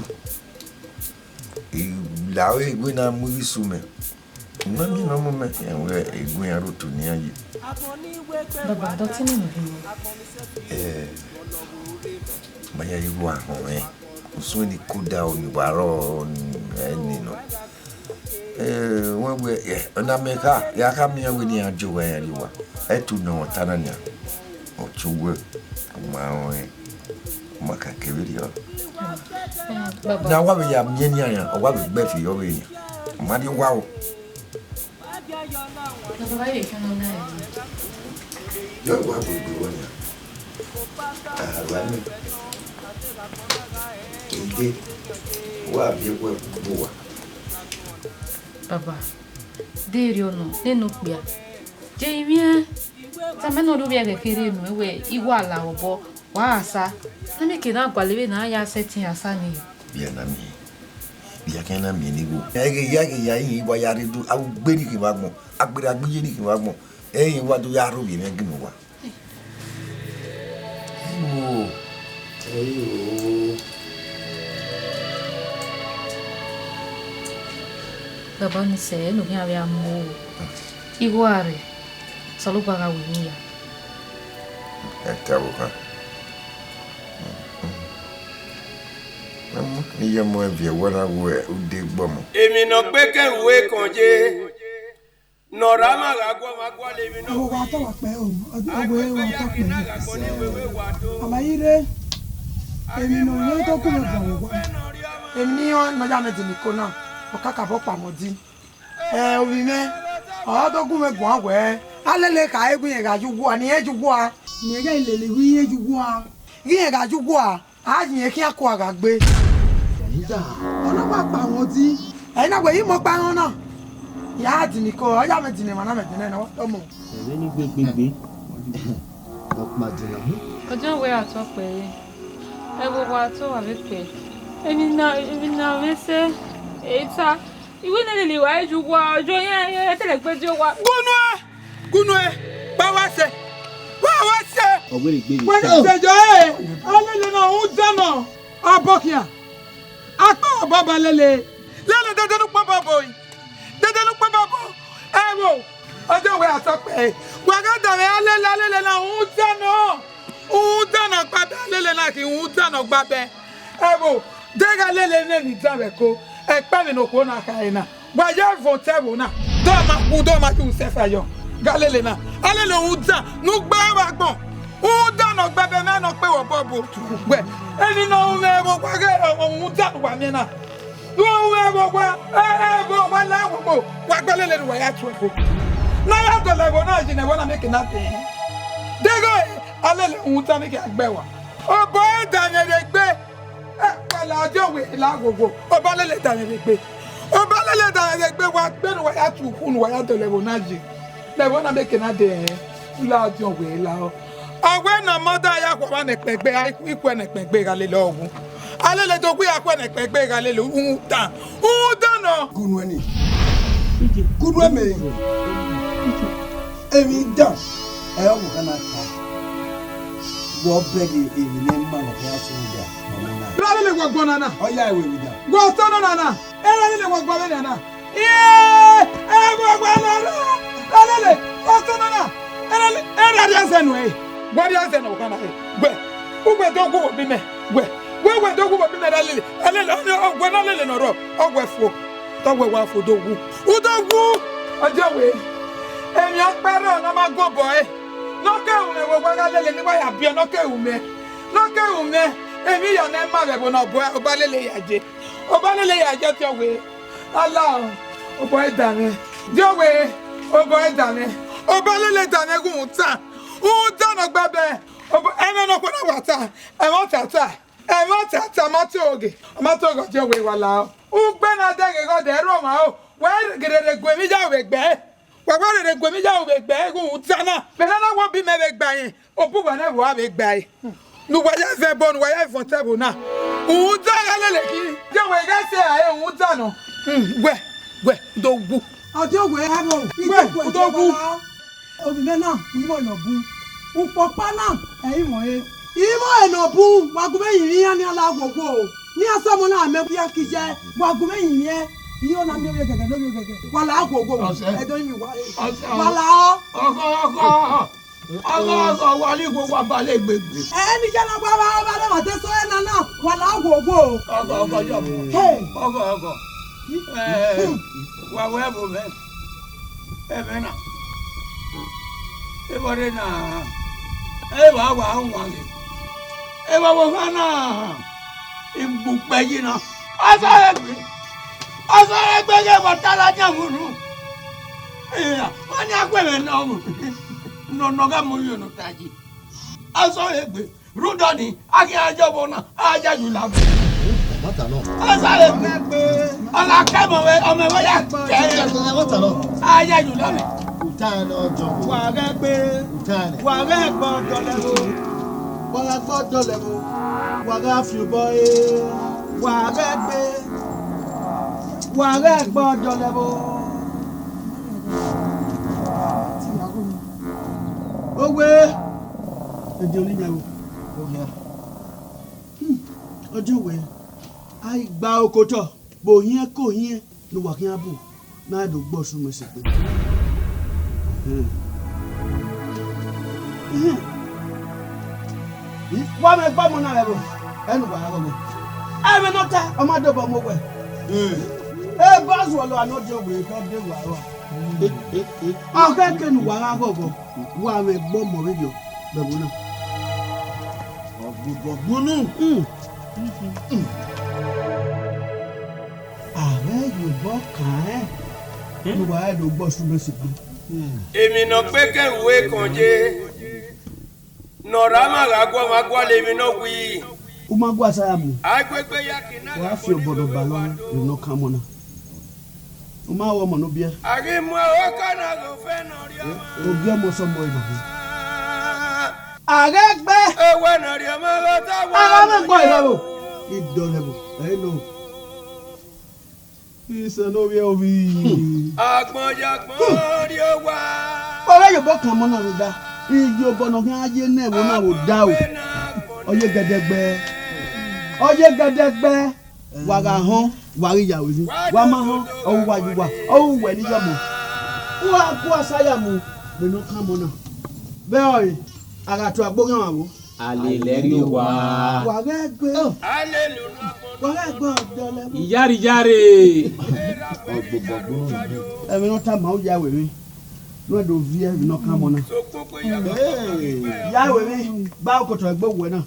I la ẹre egbe na mu igho isu mẹ. Nọ miẹn ne ọ mu mẹ, iran wẹ egbe iran rre otu ne iran ye. Baba, dọtẹ nene ovbi mwẹ. Eh, ma ya ye igho ahọn mwẹ. Usun ni koda, ọ ni wa rrọọ, ẹ ni nọ. Eh, wẹ wẹ, eh, ọna mẹ kha, ya kha miẹn wẹ ne iran jọ uwa, iran rrie uwa. Ẹtu ne ọ ta na nian. Ọ tie uwẹ, ọ ma rọnrẹn, ọ ma ka kevbe rriọ. Eh, baba. Na wa vbe ya miẹn nian, ọ wa vbe gbe fi yọ vbe nian. Ọ ma rrie owa o. Baba, wa ye khian nọ na ẹre. Yọ wa gbegbe wẹ nian. Arua ni. Ide, wa viọ egbe gbe uwa. Baba, de erriọ nọ, nene okpia. Je I mwẹ, tama ne ọ rhie ovbi ẹghẹ kherhe nuẹn wẹ I wa la obọ, wa gha sa. Ne mẹ ke na gualọ vbene a ya sẹtin asa nii. Vbe a na miẹn, vbe a khian na miẹn ne igho. Ẹghẹ ya, ẹghẹ ya, ihin wa ya rre do, a ru gbe ni khin vbe agbọn, a gberra gbe iye ni khin vbe agbọn, ẹre ihin wa do ya rre ovbi mwẹ ginni uwa. Ẹo, ẹo. Baba ni sẹ, ne u khian vbe a mu igho a rre, Osanobua gha ru emwi hia. Ẹ ta vbe okhan. Iye ọmọ ẹviẹ wẹ na wẹ ude gbọmọ. Emwi ne ọ gbe kẹ ru ekọn ye, ne ọ rre amwa gha guọmwa gualọ emwi ne ọ Ẹvbo wa tọ wa kpẹ o, ọdún ẹvbo wa tọ kpẹ. Ama yi rre, emwi ne ọ rẹn tọ kunu ẹvbo wa. Emwi ne ọ ya mẹ dinmwi iko na, ọ kakabọ kpama ọdin. Ẹ, ovbi mwẹ, ọ do gu mwẹ guan wẹẹ, a lele kha ẹre wẹ irẹn gha ye uwu a, ne irẹn ye uwu a. Ne irẹn ghẹ lele wẹ irẹn ye uwu a. Ghe irẹn gha ye uwu a, a ye irẹn khian kua gha gbe. Ọ na wa kpa mwẹ odi. Ẹ na wẹ, I mọ ọkpa ẹre na. Ya dinmwi iko, ọ ya mwẹ dinmwi emwa na, mwẹ dinmwi ẹre, ọ wa tọ mọ. Ẹmwẹ ni gbegbe gbe. Ọkpa dinmwi. Ọjọ wẹ a tọ kpẹ re. Ẹvbo wa tọ wa vbe kpẹ. Emwi na, emwi na mwẹ sẹ, ẹ i ta. I wẹ ne lele wa ye uwu a, ọjọ iran, iran te lẹ gbe die owa. Gunnu ẹ, gunnu ẹ, wa wa sẹ, wa wa sẹ. Ọ wẹ ne egbe ye. Wẹ ne sẹ jọ ẹ, a lele na, u dẹ nọ, abọ khian. Akpa ọba ba lele, lele dede ne ukpọn bọbọ, dede ne ukpọn bọbọ. Ẹvbo, ọjọ wẹ a tọ kpẹ, wa gha danmwẹ a lele, a lele na, u dẹ nọ, u dẹ nọ gba bẹ, a lele na khin, u dẹ nọ gba bẹ. Ẹvbo, de gha lele nene idan vbe ẹko, ẹkpẹvbe ne okhuo na khare na, wa ya vọn otọ ẹvbo na, dọma wu, dọma yu sẹfa yọ, gha lele na, a lele rhunmwuda ne u gbe vbe agbọn, rhunmwuda ne ọ gbe ẹbẹ mwẹ ne ọ kpe vbe obọ bu wẹ, emwi ne ọ ru mwẹ vbe owa ghe rhunmwuda ne uwa miẹn na, ne ọ ru mwẹ vbe owa, ẹ, ẹ, vbe owa la ẹvbo, wa gbe lele ne uwa ya tuẹ ẹvbo, ne ọ ya dọlọ ẹvbo na yi ne ẹvbo na mieke na dẹ. Deghẹ a lele rhunmwuda ne I gha gbe wa, obọ ẹre danmwẹ rre egbe. Ẹ, wẹ la ọjọ wẹ la ghwoghwo, ọba lele danmwẹ vbe egbe. Ọba lele danmwẹ vbe egbe, wa gbe ne uwa ya tu ukhu ne uwa ya dọlọ ẹvbo na yi. Ne ẹvbo na mieke na dẹ, la ọjọ wẹ la ọ. Ọ wẹ ne ọmọdé a ya khuọmwa ne ẹkpẹgbe, a i khuẹ ne ẹkpẹgbe gha lele ọghu. A lele do ghi ya khuẹ ne ẹkpẹgbe gha lele uhunmwu dan. Uhunmwu dan nọ. Gunu ẹni. Gunu ẹmẹ. Emwi dan. Ẹ ọ wọ na ta. Wọ bẹghe emwi ne ima ne ọ khian sẹ uda. Ra lele wọ gbọn nana. Ọ ya ẹvbo emwi dan. Wọ sẹ nọ nana. Ẹ ra lele wọ gbọn vbe nana. Iye, ẹ wọ wẹ lele. Ra lele, ọ sẹ nọ na. Ẹ ra lele, ẹ ra rhie ẹzẹ nuẹn. Wẹ rhie ẹzẹ ne ọ khian na re. Wẹ, uwẹ do gu vbe obọ mẹ. Wẹ, wẹ, wẹ do gu vbe obọ mẹ ra lele. Ẹ lele, ọ, ọ, wẹ na lele ne ọ rrọọ. Ọ wẹ fo. Tọ wẹ wa fo do wu. U do wu. Ọjọ wẹ. Emwi ọkpa ẹre ne ọ ma gu obọ ẹre, ne ọ keghi mwẹ vbe owa gha lele ne I wa ya biẹ, ne ọ keghi mwẹ, ne ọ keghi mwẹ. Emwi hia ne ẹ ma vbe ẹvbo ne obọ, obọ lele ya je, obọ lele ya je, Ọdiọwe. Ala o, obọ ẹre danmwẹ, Ọdiọwe, obọ ẹre danmwẹ, obọ lele danmwẹ, ghunmwuda, rhunmwuda ne ọ gbe ẹbẹ, obọ, ẹmwẹ ne okhuo na wa ta, ẹmwẹ ọtata, ẹmwẹ ọtata, ọ ma te oghe, ọ ma te oghe, Ọdiọwe, wa la o. Ugbe na dẹghe ghe ọdẹ ẹrọ ọmwa o, wẹ ghi rherhe gu emwi ya vbe egbe ẹre. Wa wa rherhe gu emwi ya vbe egbe ẹre, ghunmwuda na. Vbe ne a na wẹ obọ imẹ vbe gba rẹn, obọ uwa nẹ vbe uwa vbe gba ẹre. Ne uwa ya vẹ ẹbọ, ne uwa ya vọn otọ ẹvbo na. Rhunmwuda gha lele khin, Ọdiọwe, ghẹ sẹ ẹre, rhunmwuda nọ. Hmm, wẹ, wẹ, do wu. Ọdiọwe, ẹvbo, wẹ, do wu. Ovbi mwẹ na, I mwẹ nọ bun. Ukpọkpa na, ẹ i mwẹ ọre. I mwẹ ọre nọ bun, wa gu mwẹ yin iran ne iran la wowo. Ne iran sẹ ọmọ na mẹ, ya kije, wa gu mwẹ yin iran. Iran na miẹn ovbi ẹgẹgẹ, ne ovbi ẹgẹgẹ. Wa la wowo. Ọsẹ. Ẹdẹ ọnii wa. Ọsẹ. Wa la ọ. Ọgọ, ọgọ. Ọgọ, ọgọ, wa ni wo wa ba le gbegbe. Ẹ, ne iye na wa ba, wa ba le wa te sẹ ọre na na, wa la wowo. Ọgọ, ọgọ, yọ mu. Hey. Ọgọ, ọgọ. Ẹ, wa wẹ ẹvbo mwẹ. Ẹmwẹ na, evbọrre na, evba wa wanre. Evba vbe okhan na, I gbe ukpẹ yi na. Ọzọregbe, ọzọregbe ghẹ vbe ọta la yan vbe unu. Iya, ọni a khuẹmwẹ nọ, nọ, nọ gha mu ye unu ta yi. Ọzọregbe. Rhunmwuda ọnii, a khian ya ọvbọ na, a ya ye ula mwẹ. Ẹmwata nọ. Ọzọre gbe, ọ na kẹ ọmọ mwẹ, ọmọ mwẹ ya kẹ. Ẹmwata nọ. A ya ye ula mwẹ. Uta nọ jọ. Wa ghẹ gbe. Uta nọ. Wa ghẹ gbe ọdọ lẹvbo. Wa gha gbe ọdọ lẹvbo. Wa gha fi obọ re. Wa ghẹ gbe. Wa ghẹ gbe ọdọ lẹvbo. Owe. Ẹdẹ ọni yan o. Ohian. Hmm, ọjọ wẹẹ, a i gba okotọ vbe ohiẹn ke ohiẹn ne uwa khian bu, ne a do gbe ọsumwẹsẹ kpe. Hmm. Hmm. Wa mwẹ gbe ọmọ na vbe ẹvbo, ẹ ne uwa gha ghọghọ. Ẹmwẹ ne ọ ta, ọ ma dobọ mu owẹ. Hmm. Ebe ọ zuọlọ anọ diọ wẹẹ, ọ de wa rua. Ọ khẹke ne uwa gha ghọghọ, wa mwẹ gbe ọmọ vberriọ vbe ẹvbo na. Ọgbọgbọgbunu. Hmm. Hmm. A ghẹ ye obọ kan rẹn, ne uwa rẹn do gbe ọsumwẹsẹ kpe. Emwi ne ọ kpe kẹ vbe uwu ekọn ye, ne ọ rre amwa gha guọ mwa gualọ emwi ne ọ wii. U ma gua sa ya mu. Aigbe egbe ya ke na wa fi obọ ne ọ balọ emwi ne ọ kan ọmọ na. U ma ru ọmọ ne u biẹ. A ghi mu ẹre ọka na ghe ofẹn ne ọ rhie ọmwa. Ogie ọmọ sẹ ọmọ ẹre na. A ghẹ gbe. Ewẹ ne ọ rhie ọmwa ghe ọta wa. A gha mwẹ gbe ọre vbo? Idọlẹvbo, ẹ i nọ. Isẹ ne ovbi ovbi. Agbọn ya agbọn rrie owa. Ọ gha ye obọ kan ọmọ na rhunmwuda. Iye obọ ne ọ khian ye ne ẹvbo na vbe odaro. Ọ ye gẹdẹgbẹ. Ọ ye gẹdẹgbẹ. Wa gha họn, wa ghi ya ru emwi. Wa ma họn, ọ ru uwa ye uwa, ọ ru uwẹ ne I ya ọmọ. U gha gu asaya mu vbe ne ọ kan ọmọ na. Vbe ọre, a gha tue agboghian ọmwa vbo? A lele ẹrri owa. Wa ghẹ gbe. Wa ghẹ gbe ọdọ lẹvbo. Iyare, iyare. Ẹmwẹ ne ọ tama u ya ru emwi. Ne u do viẹ emwi ne ọ kan ọmọ na. Ya ru emwi, gba okotọ egbe owẹ na.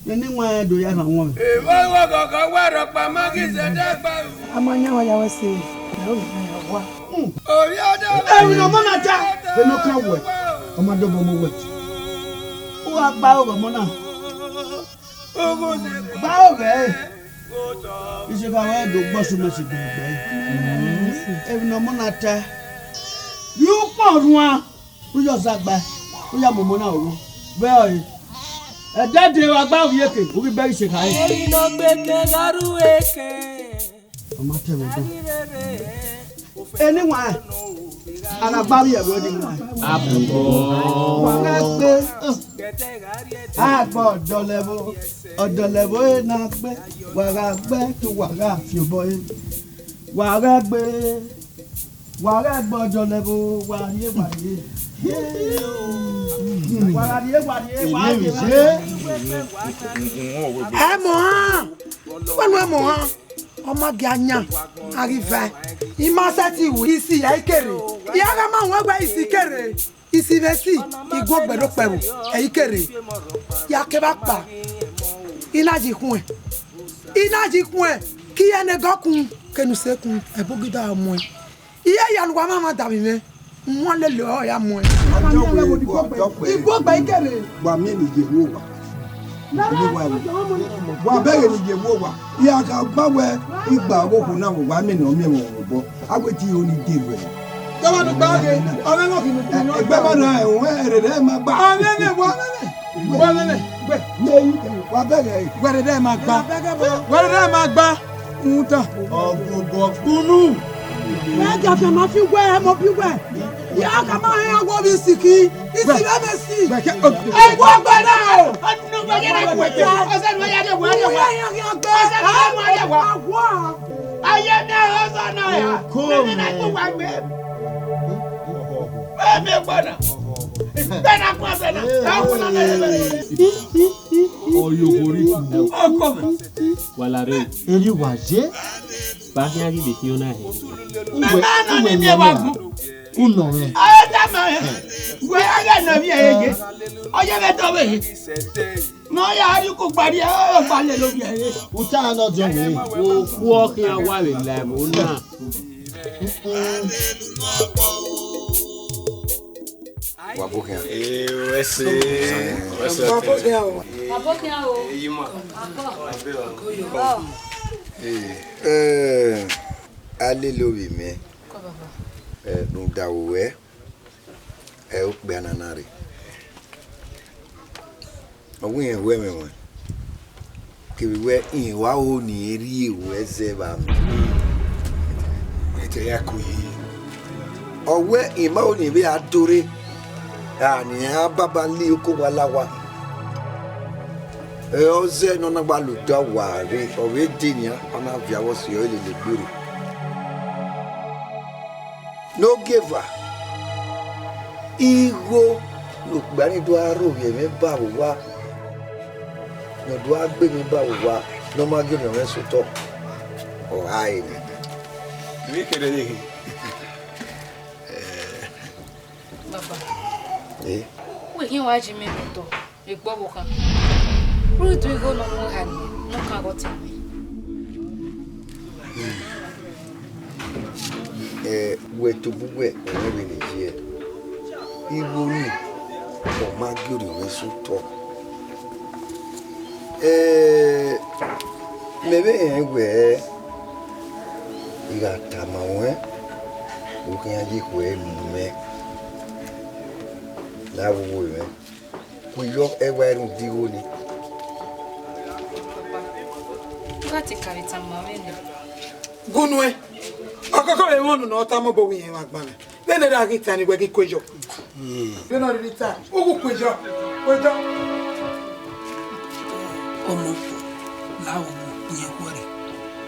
Nene iwẹn do ya na wọn. Evba wa gọgọ wa rhọkpa ma ghi zẹdẹ gba ru. A ma yan wa ya wẹ ẹse, ẹ o yan wa. Ovbi ọdọ. Emwi ne ọmọ na ta, vbe ne ọ kan wẹ, ọ ma dobọ mu wẹ. U gha gba aro vbe ọmọ na. Gba aro vbe ẹre. Isekha wẹ do gbe ọsumwẹsẹ gbe egbe ẹre. Emwi ne ọmọ na ta, ye ukpọn ruan. U ya ọzagba, u ya mu ọmọ na oro. Vbe ọre, ẹdẹdẹ wa gba ovbi eke, u ghi bẹghe Isekha ẹre. Ẹre ne ọ gbe ke gha ru eke. Ọ ma tẹ mwẹ dọ. Eni wan, a na gba vbiẹ vbe eni wan. Abọ. Wa gha gbe, a gbe ọdọlẹvbo, ọdọlẹvbo ẹre na gbe, wa gha gbe, te uwa gha fi obọ ẹre. Wa gha gbe. Wa ghẹ gbe ọdọ lẹ vbo, wa rhie, wa rhie. Wa gha rhie, wa rhie, wa rhie, wa rhie. Ẹ mọ han, wẹ nu ẹ mọ han, ọ ma gie a yan, a ghi vae. I ma sẹtin ru, I si ya, I kere. I a gha ma wẹ wẹ isi kere, isi vbe esi, I gu ogbe do kpẹvbo, ẹ i kere. Ya kevbe akpa, I na yi khuẹn, I na yi khuẹn, ke irẹn ne ẹgọ kun, kene u se kun, ẹbogida muẹn. Iye ya ne uwa mwamwa davbe mwẹ, u wan lele ọre ya muẹn. Igbogbe i kere. Wa miẹn ne iye vbe owa. Wa bẹghe ne iye vbe owa. I a gha gba wẹ igba ọghe okhuo na vbe owa, miẹn ne ọ miẹn mwẹ obọ. A wẹ te I ho ni de ruẹ. Tọmọ ne u gba ghe, ọ mwẹ mwẹ ọghe ne u khin. Egbe ma na ẹre, ẹre ma gba. Ọ mwẹ mwẹ, wa mwẹ mwẹ. Wa mwẹ mwẹ, gbe. Wa bẹghe. Wẹ rre ma gba. Wẹ rre ma gba. Uta. Ọgbọgbọ kpunu. Wẹ ghẹ afianma fi uwẹ, ẹmọ bi uwẹ. Ya ka ma hẹn awọ vbe isi ki, isi vbe mẹ si. Wẹ kẹ, o- Ẹgbẹ ọgbẹ na o. Ọdún ọgbẹ yẹn na kú ẹgbẹ. Ọsẹ ni wọ́n yá dé wá dé wá. Uwẹ yẹn yẹn gbẹ. Ọsẹ ni wọ́n yá wá. Awọ. Ayé mi ọ̀rọ̀ sọ náà yà. Kó. Mímí náà kú wá gbé. Mímí gbọ́dọ̀. Bẹ́ẹ̀ náà kú ọ̀sẹ̀ náà. Ẹ kú náà bẹ́ẹ̀ bẹ́ẹ̀. Ọyọ orí. Ọkọ mi. Wala re. Eri wa je. Ba khian ghi vbe khian na he. Uwe, uwe ni wa gun. Unọ mwẹ. Aye da ma he. Wẹ a gha nọ vbiẹ he ye. Ọ ye vbe tọ vbe he. Ma ya ri ku kpari, ọ gba lele ovbiẹ he. Uta nọ diọn wẹ. Okhuo khian wa vbe la ẹvbo na. Wa bọ khian. Ee, wẹ se. Wẹ se. Wa bọ khian o. Wa bọ khian o. Eyi ma. Abọ. Ee, eh, a lele ovbi mwẹ. Kọ baba. Eh, rhunmwuda vbe wẹ, eh, okpia na na rre. Ọ wẹ irẹn ru ẹmwẹ ruẹn, kevbe wẹ irẹn wa ho ne irẹn rhie ruẹ zẹ vbe amẹ. Ẹdẹ ya ko yi. Ọ wẹ irẹn ma ho ne irẹn vbe a do rre, ra ne irẹn a baba li oko wa la owa. Ẹ, ọ zẹ ne ọ na gba la odẹ owa rre, ọ vbe dee nian, ọ na viọ avbe ọse ọre lele egbe rre. Ne ogieva, igho ne okpia ni do gha rhovbiẹ mwẹ ba vbe owa, ne ọ do gha gbe mwẹ ba vbe owa, ne ọ ma gie orhiọn mwẹ sẹ otọ, ọ gha re nẹ. Vbe kherhe vbe khin? Baba, eh? Wẹ khian wa ji mẹ vbe otọ, egbe ọvbokhan. Ru iduan igho ne ọ mu oha nian, ne ọ kan ghe ọtẹn mwẹ. Eh, wẹ tobọ uwẹ, ọ mwẹ vbene I ye. Igho nii, ọ ma gie orhiọn mwẹ sẹ otọ. Eh, mẹ vbe rẹn wẹẹ, I gha tama ruẹn, u khian ye khuẹ mu mwẹ. Ne a vbe uwu mwẹ. Ku yọ ẹwa rhunmwuda igho nii. U gha te ka vbe tama mwẹ nẹ. Gu nuẹn. Ọkọkọ vbe mwẹ unu ne ọ tama obọ wẹ irẹn vbe agban mwẹ. Vbene erha ghi ta ni wẹ ghi ku yọ. Vbene ọ rhirhi ta, u ghi ku yọ. Ku yọ. Ọmọ, la owo, yẹn khuẹrhẹ.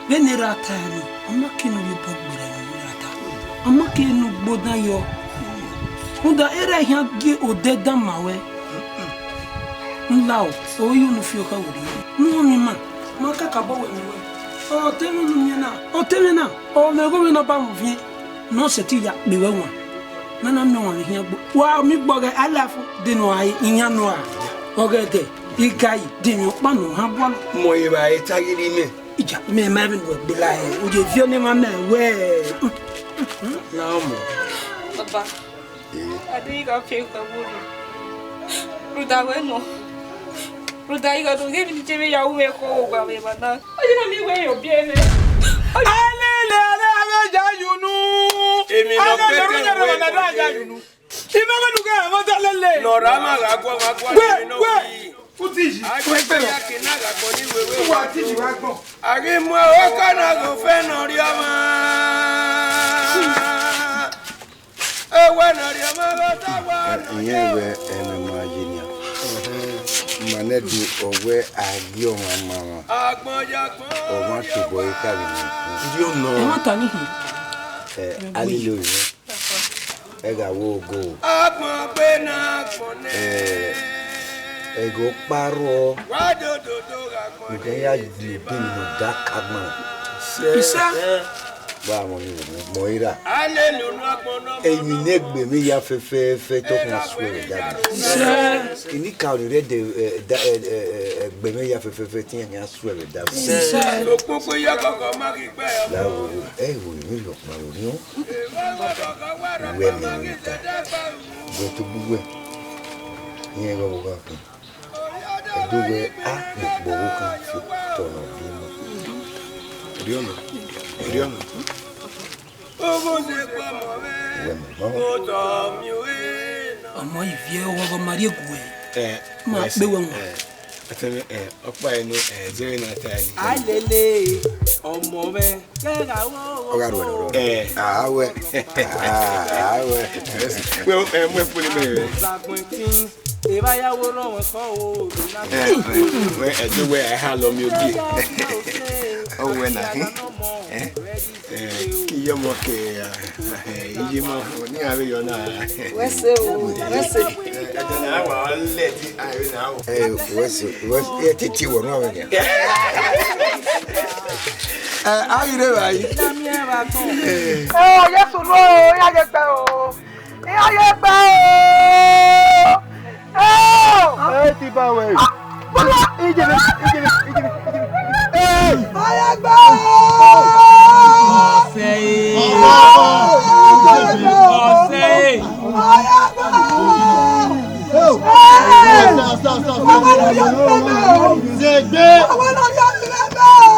Vbene erha ta ẹre, ọ ma ke ne ovbi obọ gberra ne erha ta. Ọ ma ke ne ugbo dan yọ. Rhunmwuda erha khian gie odẹ dan ma ruẹ. Nla o, ọ i ye unu fi okha werriẹ. Ne u rọnmwẹ ima, ma kakabọ wẹ ne uwẹ. Ọ te mwẹ ne u miẹn na, ọ te mwẹ na, ọ mwẹ igho mwẹ ne ọ ba mwẹ uviẹn, ne ọ sẹtin ya kpe ruẹ wan. Ne a na miẹn ọmwa vbe khian gbo. Wa miẹn ugbọghẹ, a la fo, de ne uwa re, iyan ne uwa. Ọghẹdẹ, igai, de emwi ọkpa ne ọ han gualọ. Mọ evba ẹre ta ghi rre imẹ. Iya, mẹ ma vbe nuẹ gbela hẹ, u ye viọ ne emwa mẹ wẹ. Na mọ. Baba, eh, a deghẹ I gha fiẹ gha vbe orhiọn. Rhunmwuda wẹ nọ. Rhunmwuda I gha do ghe emwi ne I je vbe ya ru mwẹ ekhọe vbe ogba vbe emwa na. Ọ ye na miẹn wẹ irẹn biẹ mwẹ. Alele, alele, avbe ya ye unu. Emwi ne ọ alele, kpete alele, wẹ alele, ya ye unu. I ma wẹ ne u ghẹ ẹmwata lele. Ne ọ ra ma gha guọ, ma guọ, wẹ, emwi ne ọ wẹ. Wẹ. U ti yi, u egbe rọ. Uwa ti yi wa gbọn. A ghi mu ẹvbo ka na ghe ofẹn ne ọ rhie ọmwa. Ẹwẹ ne ọ rhie ọmwa ghe ọta wa. Ẹ, irẹn wẹ ẹmwẹ ma ye nian. Ma nẹ do ọ wẹ a gie ọmwa ma mwa. Agbọn ya gbọn. Ọmwa tobọ e ka vbe nian. Ndi ọ nọ. Ẹmwata ni hin. Ẹ, a lele orinmwẹ. Ẹ gha wo ogo. Agbọn gbe na agbọn nẹ. Ẹ, ẹghẹ ọkpa rrọọ. Wa dododo gha agbọn nẹ. Ugha ya gbe ebe ne ọ da ka agbọn. Isa. Wa mọ ni, mọ ira. Emwi ne egbe mwẹ ya fẹfẹfẹ, tọkhan suẹ vbe da. Ini ka ni rre de, eh, da, eh, eh, eh, egbe mwẹ ya fẹfẹfẹ, tiẹn khian suẹ vbe da. Okpokpo ya kọkọ ma ghi gbe. La wo, eh, wo ni lo ma wo ni o. Wẹ mẹ ni ta. Wẹ to bu wẹ. Iẹn gha wo gha kun. Ẹdẹ wẹ a kpokpo vbe okhan fi tọ nọ biẹ ima. Erriọ nọ, erriọ nọ. Wẹ mẹ mọ. Ọmọ ivie ọghọghọ ma rhie gu ẹre. Eh, ma wẹ kpe wẹ wọn. Eh, ẹtẹmwẹ, eh, ọkpa ẹnu, eh, zẹvbe na ta ẹni. Alele, ọmọ mwẹ, kẹgha wo. Ọ gha ruẹ nọ. Eh. Ah, wẹ. Ah, wẹ. Wẹ, eh, mu ẹkpo ni mẹ. Zagbọn tin, evba ya wo rọ wọn kọ o. Eh, eh, wẹ, ẹdẹ wẹ, ẹ ha lọ mi ogie. Ọ wẹ na. Eh, eh, iye ọmọ ke, eh, iye ma, ni a vbe yọ na. Wẹ sẹ o, wẹ sẹ. Eh, ẹdẹ na wa lẹ di, a vbe na o. Eh, wẹ sẹ, wẹ sẹ, ẹ titi wọ nu avẹ nia. Eh, a ghi rre vbe a yi. Eh, Jesu nu o, ya ye gbe o. Iran ye gbe o! Eo! Ẹ ti ba wẹ. Ijebe, ijebe, ijebe, ijebe. Ey! Iran ye gbe o! Ọsẹ e. Iran ye gbe o! Ọsẹ e. Iran ye gbe o! Ey! Stop, stop, stop, stop. Ọmọ ló yọ gbe o! Zegbe. Ọmọ ló yọ gbe o!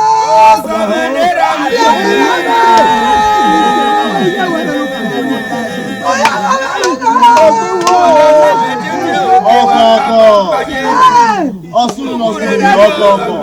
Ọkọkọ. Ọsunu nọ sunu ọkọkọ.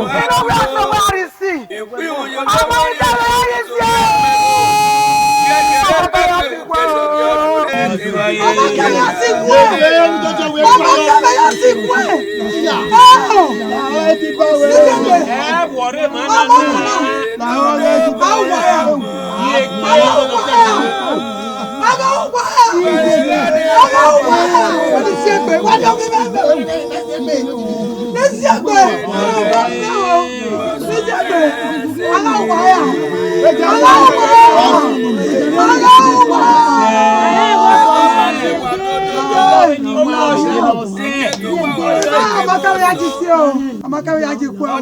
Amaka ya ji si o. Amaka ya ji kue o.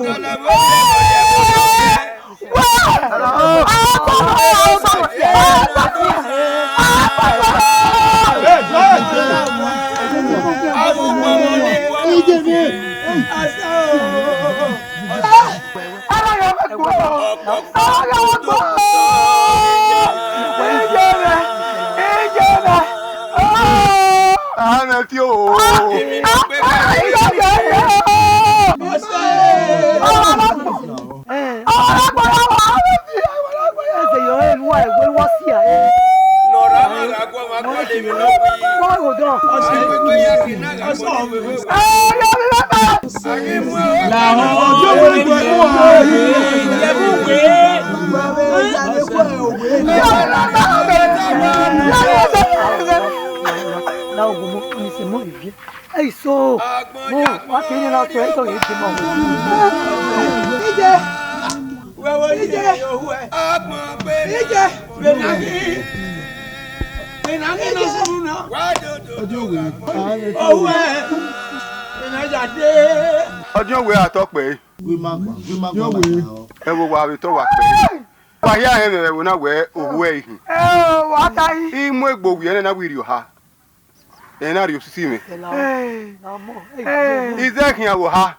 Ahana fi o. Ẹsẹ yọ ẹre ne uwa ẹwe ne uwa sia ẹre. Lahọ ọjọ wẹẹ wẹẹ wẹẹ. Na ogun mo ni se mo revie. Ei so, mo wa ke ni na to eso ye dima. Ije. Ije. Ije. Benagi. Benagi no sunu na. Owe. Benagi ade. Ọdiọn wẹẹ a tọ kpẹre. Ẹ vbe owa vbe tọ wa kpẹre. Wa hia rẹn vbe ẹvbo na wẹẹ ohu ẹre khin. Ẹ o, wa ta yi. I mu egbe owiẹ nẹ na wẹ irri oha. Ẹ na rhie osisi mwẹ. Ẹ, ẹ. I zẹ khian vbe oha.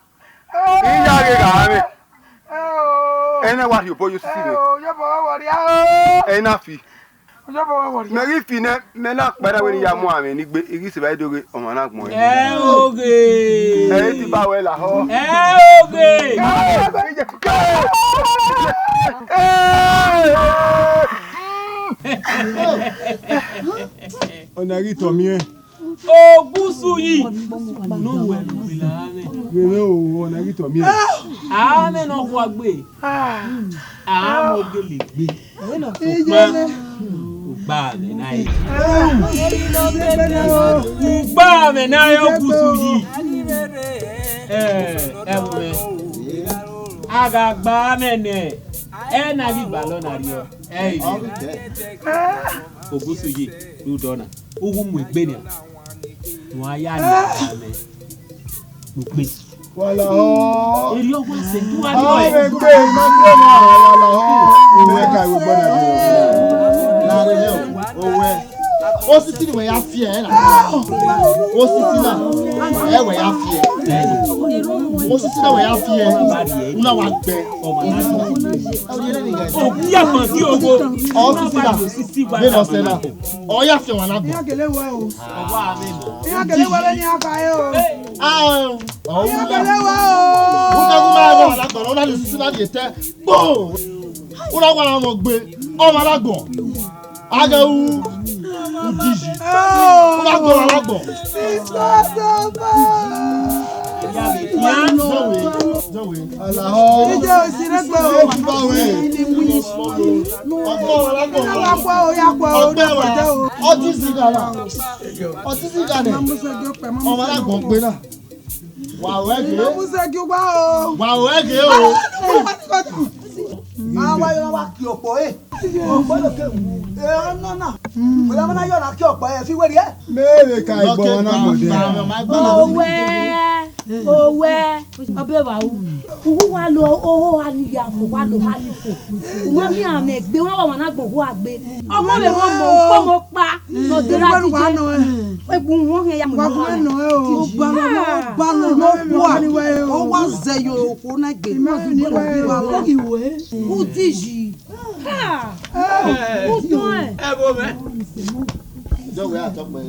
I ya ghe gha mwẹ. Ẹ o. Ẹ na wa rhie obọ ye osisi mwẹ. Ẹ o, yobọ wa wọ rhia o. Ẹ na fi. Yobọ wa wọ rhia. Mẹ ghi fi nẹ, mẹ na kpa na wẹ ne I ya mu amwẹ ni gbe, I ghi sẹ vbe do ghe ọmwa na gbọn. Ẹ oghe. Ẹ i ti ba wẹ lahọ. Ẹ oghe. Ọna ghi tọ miẹn. Ogusu yi. Ne uwẹ rhie la mwẹ. Vbe mwẹ o, ọna ghi tọ miẹn. A mwẹ ne ọ khua gbe. A mwẹ ogele gbe. Ukpa, ukpa mwẹ na ye. Ukpa mwẹ na ye Ogusu yi. Ẹ, ẹ mwẹ. A gha gba mwẹ nẹ. Ẹ na ghi balọ na rriọ. Ẹ i. Ogusuyi, rhunmwuda ọna, u ghi mu egbe nian. Wa ya nian mẹ. Ukpe. Wala họn. Erriọ wa sẹ, du wa rriọ. Ọmọ egbe, ma bi ọmọ, wala họn. Owẹ ka iwe gbọdọ de. Lare nẹ o, owẹ. Osisi ni wẹ ya fiẹ na. Osisi na, ẹ wẹ ya fiẹ. Osisi na wẹ ya fiẹ. Una wa gbẹ. Ọ ya ma di ogo. Osisi na. Vbene ọ sẹ na. Ọ ya fiẹ wa na gbọ. Iran gele wẹ o. Iran gele wẹ vbene iran kha ẹre o. Ah, ọ Iran gele wẹ o. Una gu ma ẹghẹ ọmwa na gbọ, una lẹ osisi na rhie tẹ. Kpo! Una wa ọmọ gbe, ọmwa na gbọ. A ghẹ ru, u di yi. Una gbọ, ọmwa na gbọ. It's not over. Jọwe, jọwe. Alahọ. Ije osi ne gbe o. Ije osi ba we. Ọgbọ ọmwa na gbọ. Ọgbọ wa. Ọtí sìgá na. Ọtí sìgá nẹ. Ọmwa na gbọ gbe na. Wa wẹ ghe. Wa wẹ ghe o. Awa yo wa ki ọkpọ e. Ọkpọ lo ke wu. E ọnọ na. Oya mana yo na ki ọkpọ e fi weri e. Mere ka igbọ na mo de. Owẹ, owẹ, ọbe wa u. Uwu wa lo oho ha ni ya fo, wa lo ha ni fo. Uma mi ame gbe, wa wa na gbogbo agbe. Ọmọ rẹ wọn mọ, kpọmọ kpa, nọ de ra dije. Egbun wọn hẹn ya mọ. Wa gu nọ ẹ o. Ba nọ, ba nọ, nọ wa. O wa zẹ yo ko na gbe. Udiji. Ha! Utu ẹ. Ẹ bo mẹ. Dọwẹ atọkpẹ.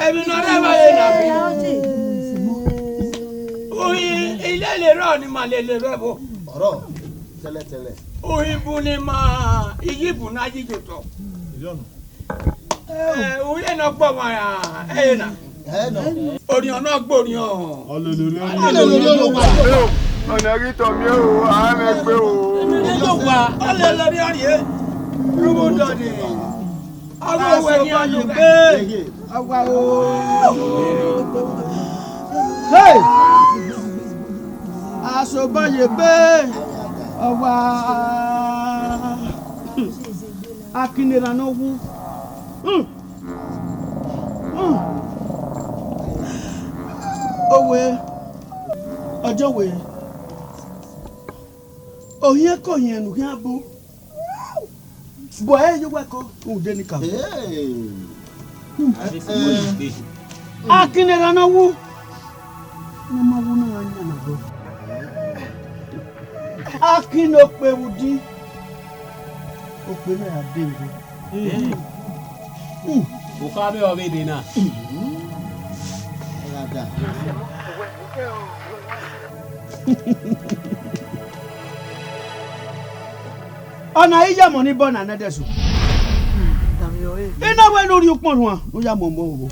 Emwi ne ọ rre evbare na. Uhi ilele rrọọ ni ma lele vbe ẹvbo. Ọrọ tẹlẹtẹlẹ. Uhi bu ni ma iyibu na yi ye otọ. Ẹ, uhi ne ọ gbọ ọmwa ra ẹre na. Orhiọn ne ọ gbe orhiọn. Ọna ghi tọ miẹn o, a mwẹ gbe o. Ọlẹlẹ rhie rhie. Rhunmwuda ọni, a ghi wẹ ne a ye egbe. Hey! Asoba ye egbe. Ọwa. Akinera ne ọ wu. Hmm. Hmm. Owe, ọjọ we, ohiẹn ke ohiẹn ne u khian bu, bu ẹre ye uwẹ ko rhunmwuda enikaro. Akinera ne ọ wu, ne ọ ma wu ne ọ gha yan na obọ. Akin okpe vbe udi, okpe na ya de vbe. Okha vbe ọ vbe de na. Ọna i ya ọmọ ni bọ na nẹdẹso. I na wẹ ne u rhie ukpọn ruan, ne u ya mu ọmọ vbo.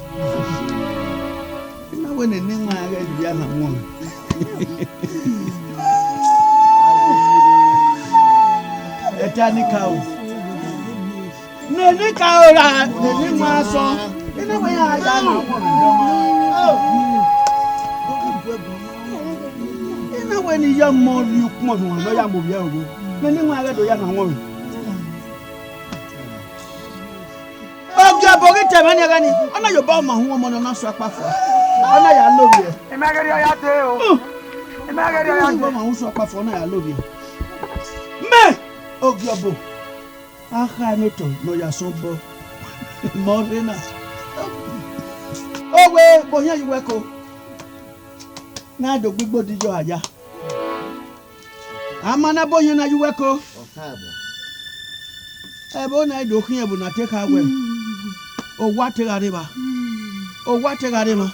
I na wẹ ne eni ima ghẹ rhie ana wọn. Ẹta ni ka o. Ne eni ka o ra, ne eni ima sọn. I na wẹ ya ya na wọn. I na wẹ ne I ya ọmọ rhie ukpọn ruan ne ọ ya mu ovbi ẹre vbo. Ne eni ima ghẹ do ya na wọn. Ogiọbọ ghi tẹ mwẹ nian gha ni, ọ na ya obọ ma hu ọmọ ne ọ na sua kpafua, ọ na ya lovbiẹ. I ma ghe rriọ ya dee o. I ma ghe rriọ ya dee. Obọ ma hu sua kpafua, ọ na ya lovbiẹ. Mẹ, Ogiọbọ, a kha ne otọ ne ọ ya sọn obọ. Ma ọ rre na. Owe, gbe ohiẹn ye uwẹ ko. Na do gbe igbo di yọ aya. A ma na bọ ohiẹn na ye uwẹ ko. Ẹvbo na do khian ẹvbo na te kha wẹ, owa te gha rre evba, owa te gha rre emwa,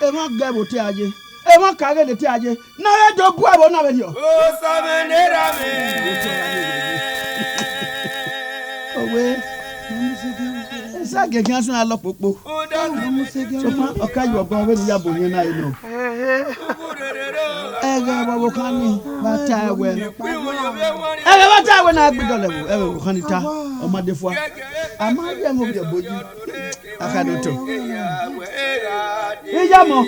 emwa ga ẹvbo te a ye, emwa ka ghele te a ye, ne a ghe do bu ẹvbo na vberriọ. Osamẹ ne erha mwẹ. Owe, esa gẹgian sunu alọ kpokpo. Sokpan, ọ ka ye ọgọ vbene u ya bu ohiẹn na re nọ. Ẹghẹ vbe ọvbokhan ni vbe a ta ẹwẹ. Ẹghẹ vbe a ta ẹwẹ na gbe idọlẹ vbo, ẹghẹ vbe ọvbokhan ni ta, ọ ma de fua. A ma rhie ẹmwẹ ovbi ẹbo yi, a ka do to. Iyamọ,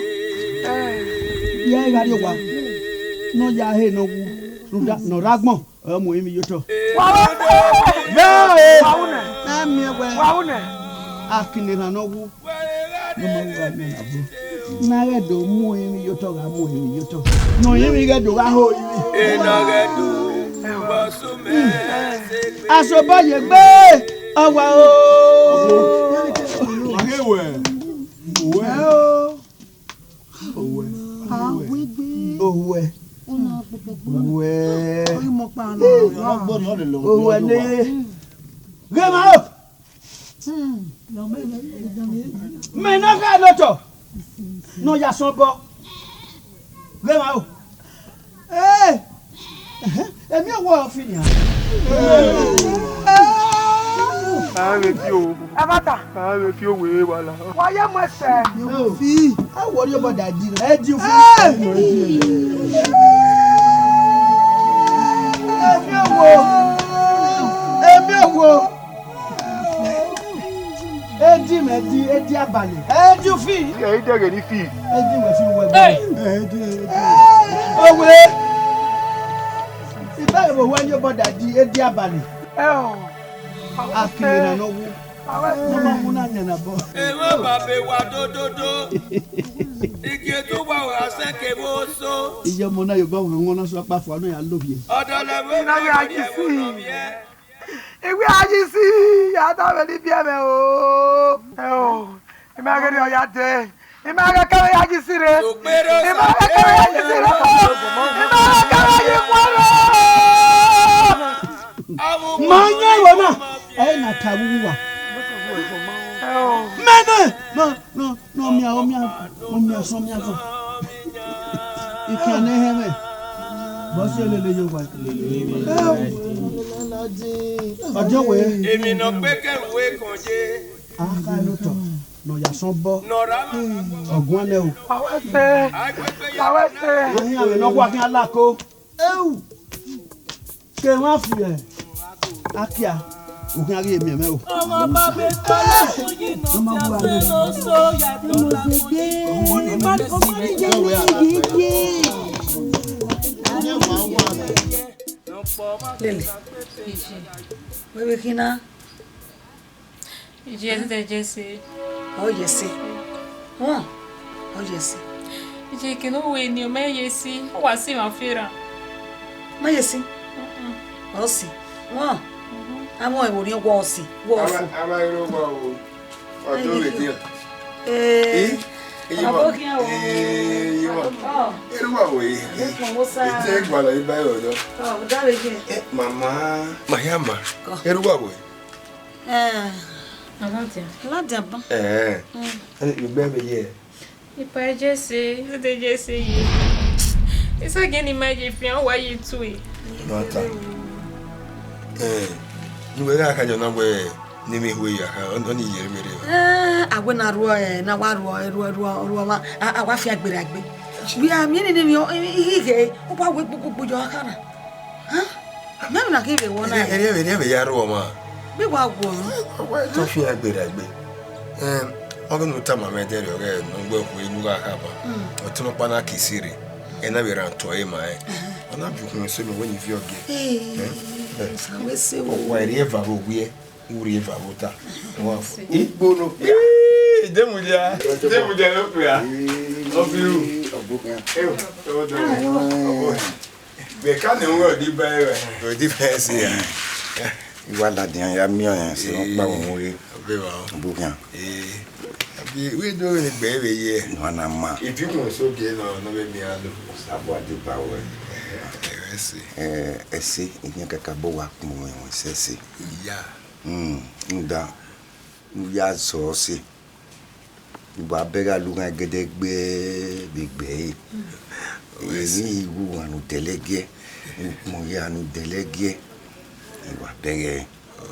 ya gha rrie owa, ne ọ ya he ne ọ wu. Ne ọ rre agbọn, ọ mu emwi ye otọ. Wa wa Vẹ e! Wa wu nẹ. Na miẹn wẹ Wa wu nẹ. Akin ne erhan ne ọ wu, ne ọ ma wu gha miẹn na vo. Ne a ghẹ do mu emwi ye otọ gha mu emwi ye otọ. Ne ọ rẹn emwi ghẹ do gha ho ivbi. Asobọ ye egbe, ọ wa o. Wa ghe wẹ, uwẹ. Ẹ o. Owẹ. Owẹ. Owẹ. Owẹ ne. Ghe ma o. Mẹ ne ọ gha ne otọ ne ọ ya sọn obọ. Ghe ma o. Ee. Ẹhẹn, emwi ọwọọ fi nian. A vbe fi o. Ẹmwata. A vbe fi owe wa la. Wa ye mu ẹsẹ. Fi. A wọrri obọ da di na. Ẹ di fi. Ee. Emwi ọwọọ. Emwi ọwọọ. Edi mwẹ di, edi abalẹ. Edi ufi. Ẹ i dẹghe ni fi. Edi mwẹ fi wẹ. Hey! Owe. Iba vbe owa ye obọ da di, edi abalẹ. Ẹ o. Akiri na nọ wu. Mama mu na yan na bọ. Ewe ba be wa dododo. Ike tu wa wa se ke wo so. Iye ọmọ na yo ba wa wọn na so pa fua no ya lo bi. Ọdọ lẹ vbe na ya ji si. Iwe a ji si, ya da vbe ni biẹ mwẹ o. Ẹ o, I ma ghe ne ọ ya dẹ. I ma ghe kẹmwẹ ya ji si rre. I ma ghe kẹmwẹ ya ji si rre. I ma ghe kẹmwẹ ya ji si rre. Ma yan ẹvbo na, ẹ na ta vbe uwu uwa. Ẹ o. Mẹ nẹ, nọ, nọ, nọ, mia, ọ mia, ọ mia sọn mia sọn. Ikian ne hẹ mwẹ. Bọ si elele ye owa. Ọjọ wẹ. Emwi ne ọ kpeke ruẹ kan ye. A kha ne otọ, ne ọ ya sọn obọ. Ne ọ ra ma. Ọ guan nẹ o. Awẹsẹ. Awẹsẹ. Ahian vbe ne ọ gua khian lako. Eu. Ke emwa fi ẹ. Akia. U khian ghi miẹn mwẹ o. Ọmọ ọmọ vbe tọ lẹkun yi ne ọ dia sẹ ne oso ya tọ lẹkun yi. Ọmọ ni ma kọ mọ ni ye ye ye ye. Lele. Wẹ vbe khin na? Iye, dede Jesi. Ọ ye ẹse. Wọn. Ọ ye ẹse. Iye, kene uwẹ ni ọ ma ye ẹse, ọ wa si emwa fi erhan. Ma ye ẹse. Mm-mm. Ọ si. Wọn. Mhm. Amọ ẹvbo ni wọ si, wọ fo. Ama iro ba o. Ọjọ vbe dian. Eh. Eh, iye ma. Abo khian o. Eh, iye ma. Ọ. Iro ba o, eh. Ẹ kọn wo sa. Ete gualọ iba yo do. Ọ, da vbe je. Eh, mama. Ma ya ma. Kọ. Iro ba o. Eh. Aladian. Aladian ban. Eh. Mm. Ani, you be be here. Ipa Jesi, dede Jesi ye. Isa gini ma je fian wa ye tue. Mata. Eh. Ni wẹ gha kha jọ na wẹ ni mi hue ya kha, ọ ni ye mere. Eh, a wẹ na ruọ, eh, na wa ruọ, eh, ruọ, ruọ, ruọ ma. A, a wa fian gberagbe. Wi a miẹn ni mi, ighe, ọ wa wẹ gbogbo yọ kha na. Mẹ na khin vbe wọ na. Erriọ, erriọ, erriọ vbe ya rrọọ ọmwa. Vbe wa guọ. Wa tọ fi a gberagbe. Em, ọ ghi ne u tama mwẹ dẹrriọ ọghẹ ne u gbe khuẹ ne u gha khaba. Mm. Ọtẹn ọkpa na ke sirri, ẹ na vbe rhan otọ ẹre ma rẹn. Ẹhẹn. Ọ na viọ ukhunmwu eso mẹ wẹ ne I viọ giẹ. Ee, Em? Osa wẹ se o. Wa rhie eva vbe owiẹ, u rhie eva vbe ota. Wa fo. Igbo no kpia. Ii, de mudia. De mudia no kpia. Ee, ọ biu. Ọgbọkhan. Eo, eo, do. Ayo. Ọgbọ. Vbe ka ne wẹ ọdiba ẹre, ọdiba ẹse ya. I wa ladian ya miẹn ọnrẹn, sẹ ne ọ kpa vbe uhunmwu ghe. Ọbe wa o. Ọgbọkhan. Ee, abi, wẹ do vbe gbe vbe ye. Nọ na ma. Ifikun eso gie nọ, nọ vbe miẹn alo. Abo adiba wẹ. Ẹ, ẹse. Ẹ, ẹse, I yan kakabọ wa kpọnmwẹ ẹse ẹse. Iya. Hmm, nda, u ya zọ ọse. Wa bẹghe a lu ghan gẹdẹgbẹ vbe egbe ẹre. Emwi igho uwa ne u dẹlẹgiẹ, ukpọn hia ne u dẹlẹgiẹ, wa bẹghe.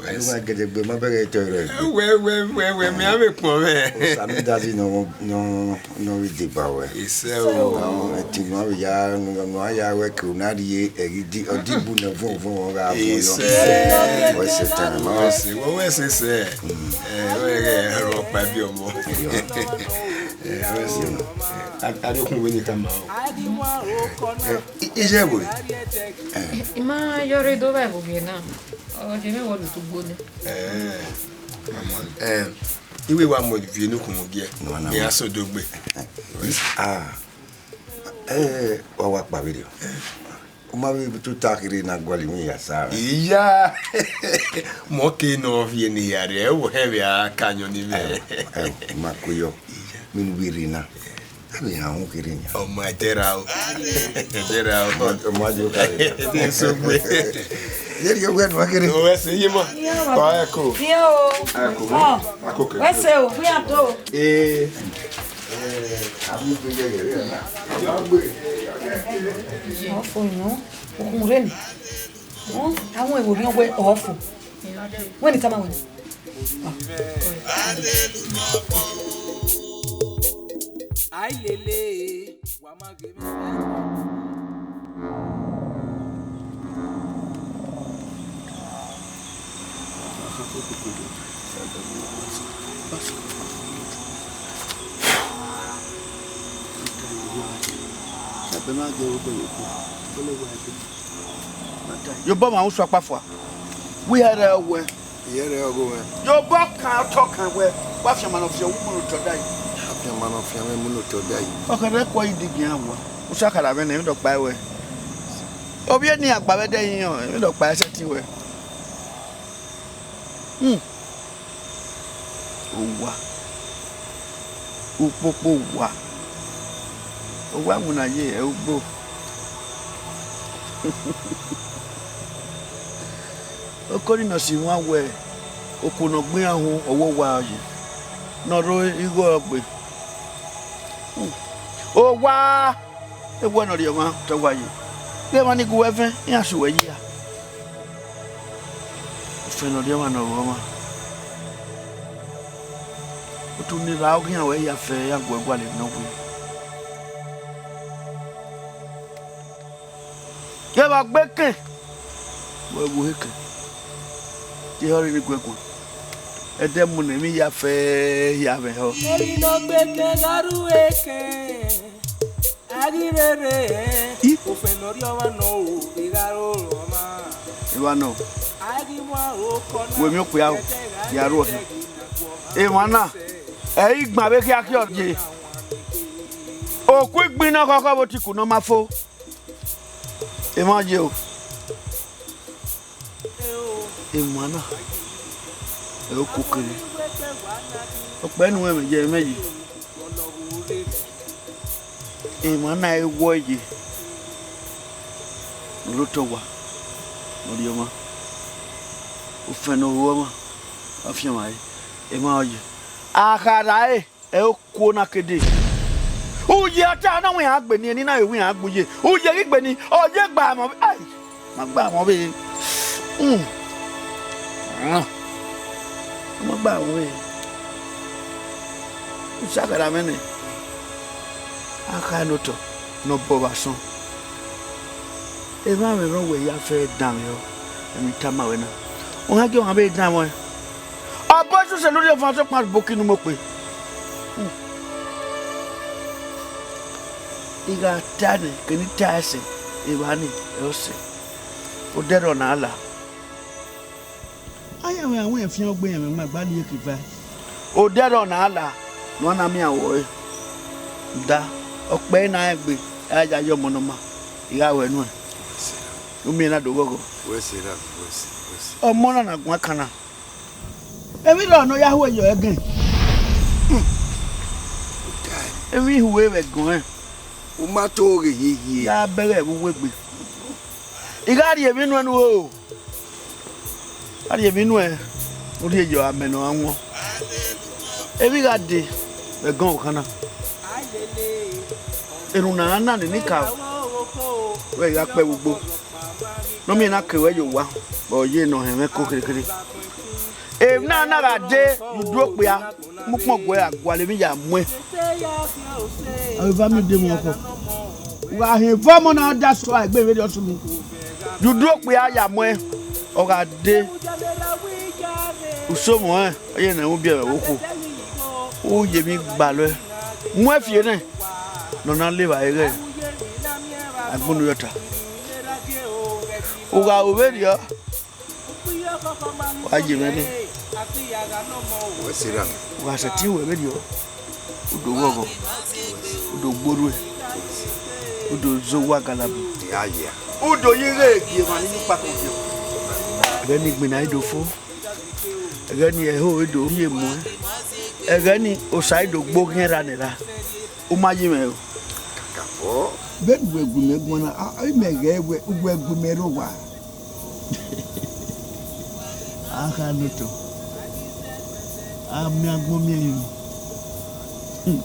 A lu ghan gẹdẹgbẹ, ma bẹghe tọ rẹ. Wẹ, wẹ, wẹ, wẹ, mẹ a vbe kpọn mwẹ. Osa ne dazi nọ, nọ, nọ vbe deba wẹ. Isẹ o. Ẹtin nọ a vbe ya, nọ a ya wẹ ke u na rhie ẹghi di, ọ di bu nẹ vọn vọn ọ gha vọn yọ. Isẹ. Wẹ sẹ tẹn ma. Wẹ sẹ, wẹ, wẹ sẹ sẹ. Ẹ, wẹ ghẹ ẹrọ ọkpa bi ọmọ. Eh, ẹ sẹ, eh, a, a rhie okun vbene I khama o. Eh, I, I zẹ ẹvbo re? Eh, I ma yọ rre do vba ẹvbo vbiẹ na. Ọ je mwẹ wọ do tugbo nẹ. Eh, mama, eh, I wẹ wa mu ivie ne okun mu giẹ. No, no, ne a no. So do gbe. Ah, eh, wa wa kpa vberriọ. U ma vbe tota kherhe ne a gualọ emwi ya sa. Iya, mọ ke ne ọ viẹ ne I ya rre, ẹ wo hẹ vbe a ka yọn ni mẹ. Ẹ, ẹ, ma ko yọ. Iya. Mẹ ne u vbe rre na. A vbe han uhunmwu kherhe nian. Ọmọ ẹdẹra o. Ẹdẹra o. Ọmọ, ọmọ ajo ka rre. Ẹdẹ so gbe. Ye rhie wẹ nu a kherhe. O, ẹ sẹ ye ma. Ọ, ẹ ko. Ye o. Ẹ ko. Ọ. A ko ke. Wẹ sẹ o, wẹ a to. Ee. Ọfo inọ, ukhunmwu rre ni. Ọ, a wọn ẹvbo rhiọn wẹ ọfo. Wẹ ne I tama wẹ. Ailele, wa ma ghe mwẹ. Ye obọ mwa usun akpafua. Wẹ I hẹrhẹ wẹ. I hẹrhẹ ọghe mwẹ. Ye obọ kan otọ kan wẹ. Wa fian ọmwa ne ọ fian, u mu ne otọ da yi. A fian ọmwa ne ọ fian mwẹ, mu ne otọ da yi. Ọ khẹrhẹ kue yi digian wẹ. Usun akara mwẹ nẹ, emwi dọkpa wẹ. Ovbi eni agba vbe ẹdẹ yi, emwi dọkpa sẹtin wẹ. Hmm. Owa. Ukpokpo owa. Owa winna ye ẹre ugbo. Oko ni nọ si wan wẹ, okhuo ne ọ gbe iran uhunmwu, ọ wẹ owa ọre, ne ọ rre igho ọre gbe. Hmm. Owa! Ewẹ ne ọ rhie ọmwa tọ wa ye. Ghẹ emwa ni gu uwẹ ẹvẹn, iran si uwẹ yi a. Ofẹn ne ọ rhie ọmwa ne ọ ru ọmwa. Otu ni ra ọghe iran wẹ ya fẹ, iran gu ẹre gualọ emwi ne ọ wẹ. Ghẹ vbe gbe kẹn, wẹ vbe uhe kẹn. Te họrọ ni guẹguẹ. Ẹdẹ mu ne emwi ya fẹ hia vbe họ. Emwi ne ọ gbe kẹn gha rre uhe kẹn. A ghi rere, I? Ofẹn ne ọ rhie ọmwa nọ o, vbe gha ro ọmwa. Evba nọ. A ghi mu aro kọ na. Wẹ emwi okpia o, ya ru ọhiọn. Emwa na, ẹ i gban vbe khiakhiọ ye. Oku igbin ne ọ khọkhọ vbe otiku ne ọ ma fo. Emwa ye o. Emwa na, ẹ o koko re. Ọkpa ẹre ne u mwẹ ye ẹmwẹ yi. Emwa na i wọ ye. Ne ọ rre otọ owa, ne ọ rhie ọmwa. Ofẹn ne ọ ru ọmwa, a fian ọmwa re. Emwa ọ ye. A kha ra ẹre. Ẹ o kuo na kede. Uye ọta na wẹ iran gbe ni, eni na vbe wẹ iran gbe uye. Uye ghi gbe ni, ọ ye gba amọ vbe, ai, ma gba amọ vbe. Hmm. Ma gba amọ vbe. Usagara mwẹ nẹ. A kha ne otọ ne ọ bọ vbe asọn. Emwa mwẹ rhọnmwẹ ya fẹ danmwehọ, emwi tama wẹ na. Ohan gie ọmwa vbe danmwẹ. Ọ bọ Jesu lurhi ọvan sokpan boki ne u mu okpe. Hmm. I gha ta nẹ, kene I ta ẹse, evba ni, ẹ o sẹ. Odẹ rrọọ na la. A ya mwẹ, a wẹ fian ogbe ẹmwẹ ma gba rhie eke va. Odẹ rrọọ na la, ne ọ na miẹn aro ẹre. Da, ọkpẹ na rẹn egbe, a ya ye ọmọ ne ọ ma, I gha ruẹ nuẹn. U miẹn na do ghọghọ. Wẹ sẹ ra, wẹ sẹ, wẹ sẹ. Ọmọ na na guan kan na. Emwi rrọọ ne ọ ya hu ye ẹgẹn. Emwi hu vbe ẹgẹn. U ma to ghe hiehie. Ya bẹghe vbe uwu egbe. I gha rhie emwi nuẹn nu o. A rhie emwi nuẹn, u rhie yọ amẹ ne ọ ra wọn. Emwi gha dee vbe ẹgẹn ọvbokhan na. Erhunmwu ne a ra na nene ika, wẹ I gha kpẹ vbe ugbo. Ne ọ miẹn na ke ruẹ ye owa, ọ ye ne ọ hẹnmwẹ ko kherhe kherhe. Emwi na na gha dee ye udu okpia, mu ukpọn guẹ ra gualọ emwi ya muẹn. A vbe va miẹn ude mu ọkhọ. U gha hẹn vbe ọmọ na da sua egbe vberriọ sunu. Ye udu okpia ya muẹn, ọ gha dee. Usomọ rẹn, ọ ye ne u biẹ vbe okhuo. U ye emwi gbalọe. Mu ẹfe nẹ ne ọ na le evbare ighẹ agbọn ne u yọ ta. U gha ru vberriọ, wa ye mwẹ nẹ. Wẹ sẹ ra? U gha sẹtin ru ẹre vberriọ, u do ghọghọ, u do gbe orhu, u do zẹ owa galabu. Ya, ya. U do ye ighe gie emwa ni yu kpako gie. Ẹghẹ ne igbinna i do fo, ẹghẹ ne ẹho i do miẹn muẹn, ẹghẹ ne osa i do gbe oghian erha ne erha, u ma ye mwẹ o. Kakabọ. Vbene uwẹ gu mẹ guan na, a, a, imẹ ghẹ wẹ, uwẹ gu mẹ rre owa. A kha nọ otọ, a miẹn agbọn miẹn emwi. Hmm.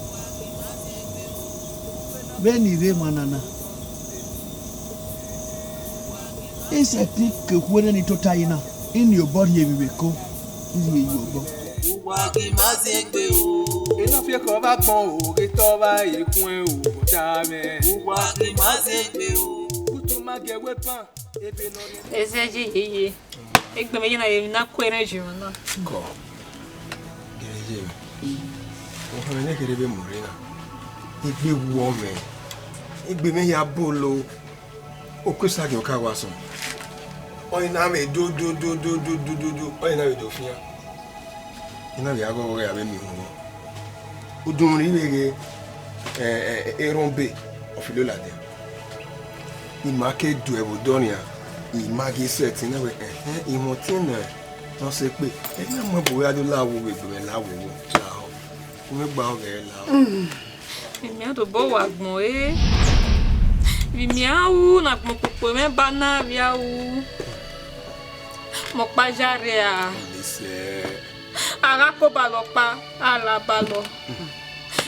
Vbene I rre emwa na na, I sẹtin ke okhuo nene tota yi na, I ni obọ rhie emwi vbe eko, I rhie ye obọ. Uwa ghi ma zẹ egbe o. Ena fi ekhọe vbe agbọn o, ghe te ọ vba ye ikhuẹn o, ọta mwẹ. Uwa ghi ma zẹ egbe o. Utu ma gie wẹ pan, ebe ne ọ rre. Eze ji hiye. Egbe mwẹ ye na ye emwi na ku erhẹn ye emwa na. Kọ. Gẹrẹ ye mwẹ. Ohan mwẹ ne kherhe vbe mu rre na. Egbe wọ mwẹ. Egbe mwẹ hia bolo. Oku esagiẹn ọ ka wa sọn. Ọni na vbe do, do, do, ọni na vbe do fian. I na vbe gha ghọghọ ya vbe miẹn uhunmwu. Udunmwu rhie vbe ghe, eh, eh, erhọn be, ọ filo ladian. I ma ke du ẹvbo odọ nian, I ma ghi sẹtin na wẹ, ẹhẹn, I mwẹ ọtiẹn nọ, nọ sẹ ekpe. Ẹ na mu ẹbu ya do la wo vbe egbe mwẹ la wo wo, la họ. U mwẹ gba ọghẹ la họ. Vbe imian tobọ wa agbọn re, vbe imian ru ne agbọn kpokpo mwẹ ba na vbe a ru, mẹ ọkpa ya rre a. Ọni sẹ. A gha ko balọ ọkpa, a la balọ.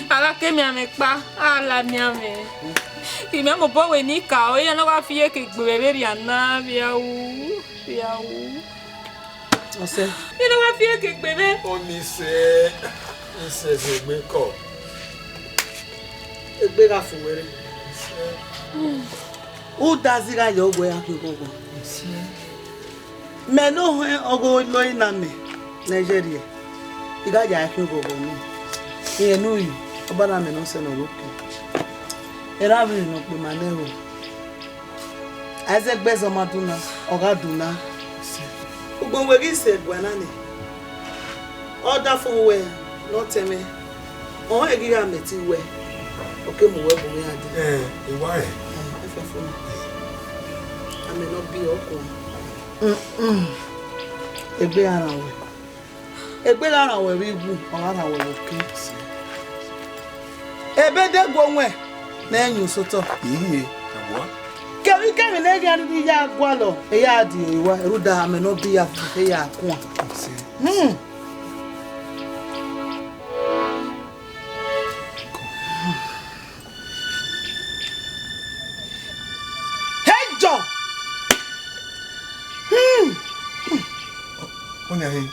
A gha ke mianmwẹ ọkpa, a la mianmwẹ. Imẹ mobọ wẹ ne I ka ọre, iran na wa fi iyeke gbe mwẹ vberriọ na vbe a ru, vbe a ru. Ọsẹ. Iran na wa fi iyeke gbe mwẹ. Ọni sẹ, I sẹ sẹ egbe kọ. Egbe gha fu wẹ rre. Ọsẹ. Udazi gha yọ wẹ a khin oghọghọ. Ọsẹ. Mẹ ne ohẹn ọghe oloi na mẹ ne ẹ yẹrriẹ, I gha ya khian oghọghọ nọ. Irẹn ne u ri, ọ ba na mẹ ne ọ sẹ ne ọ rre oke. Erha vbe ne ọ kpe ma nẹ ẹro. A i zẹ gbe ẹzọ ma duna, ọ gha duna. Ugbẹn wẹ ghi sẹ ẹguae na nẹ, ọ dafun wẹ ne ọ tẹn mwẹ, ọnrẹn ghi gha mẹ ẹtin wẹ, ọ ke mu wẹ bu mwẹ iran dee. Ẹ, I wa rẹn. Ẹ, efiafo na. Amẹ ne ọ biẹ ọkhuan. Egbe gha rhan wẹ. Egbe gha rhan wẹ vbe iwu, ọ gha rhan wẹ vbe oke. Ebe de guọghọ ne ẹ yẹn osotọ. Iye, ẹwa. Kevbikevbi ne ẹ khian rhirhi ya gualọ, e ya di oruwa, rhunmwuda amẹ ne ọ biẹ iran, e ya kuan. Hmm. Hẹjọ! Hmm. Ọniaẹn,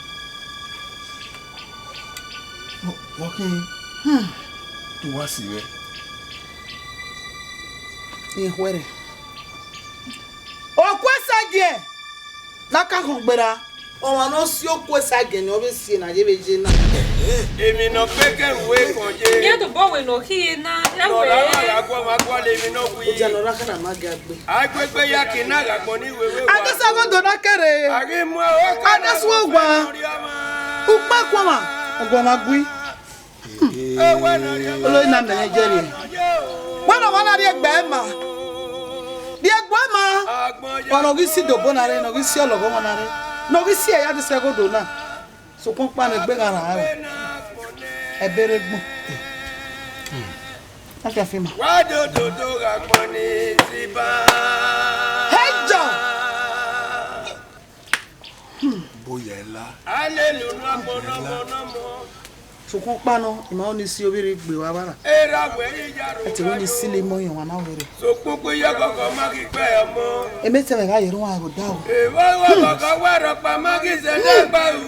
vbe ọ khin te uwa si mwẹ? Ikhuẹrhẹ. Oku esagiẹn ne a ka khọn gberra. Ọmwa ne ọ si oku esagiẹn ni ọ vbe si na ye vbe ye na. Emwi ne ọ kpeke ru ekhọn ye. Iran tobọ wẹ ne ọ khian na, ne ọ ra wẹ. Wa gha guọmwa gualọ emwi ne ọ wi. Odia ne ọ ra khana ma gia gbe. Agbegbe ya ke na gha gbọn ni wewe wa. Adesẹ ghodo na kere. A ghi mu ẹre. Adesẹ owa. Ukpa kuọmwa, ọguọmwa gui. Oloi na mẹ ne jẹrriẹ. Wẹ ne ọmwa na rhie egbe ma. Rhie egbe ma. Wa ne ọ ghi si dobo na rre, ne ọ ghi si ọlọghọ ọmwa na rre. Ne ọ ghi si ẹre ya adesẹ ghodo na. Sokpan ọkpa ne egbe gha rhan ẹre. Ẹbe rre gbọn. Afiafi ma. Wa dododo gha gbọn ni ziba. Hẹjọ! Boya ẹla. Alelu nọ mọ, nọ mọ, nọ mọ. Sokpan ọkpa nọ, I ma ho ne I si ovbi rre gbe wa vba ra. Erha wẹ i ya ro. Ẹ te wẹ ne I silo imọ yan ọmwa na wẹ rre. Sokpokpo iyọkọkọ ma ghi gbe ọmọ. Emetẹ mwẹ gha ye erha uwa ẹvbo da o. Evba uwa kọkọ wẹ rhọkpa ma ghi zẹ ne gba ru.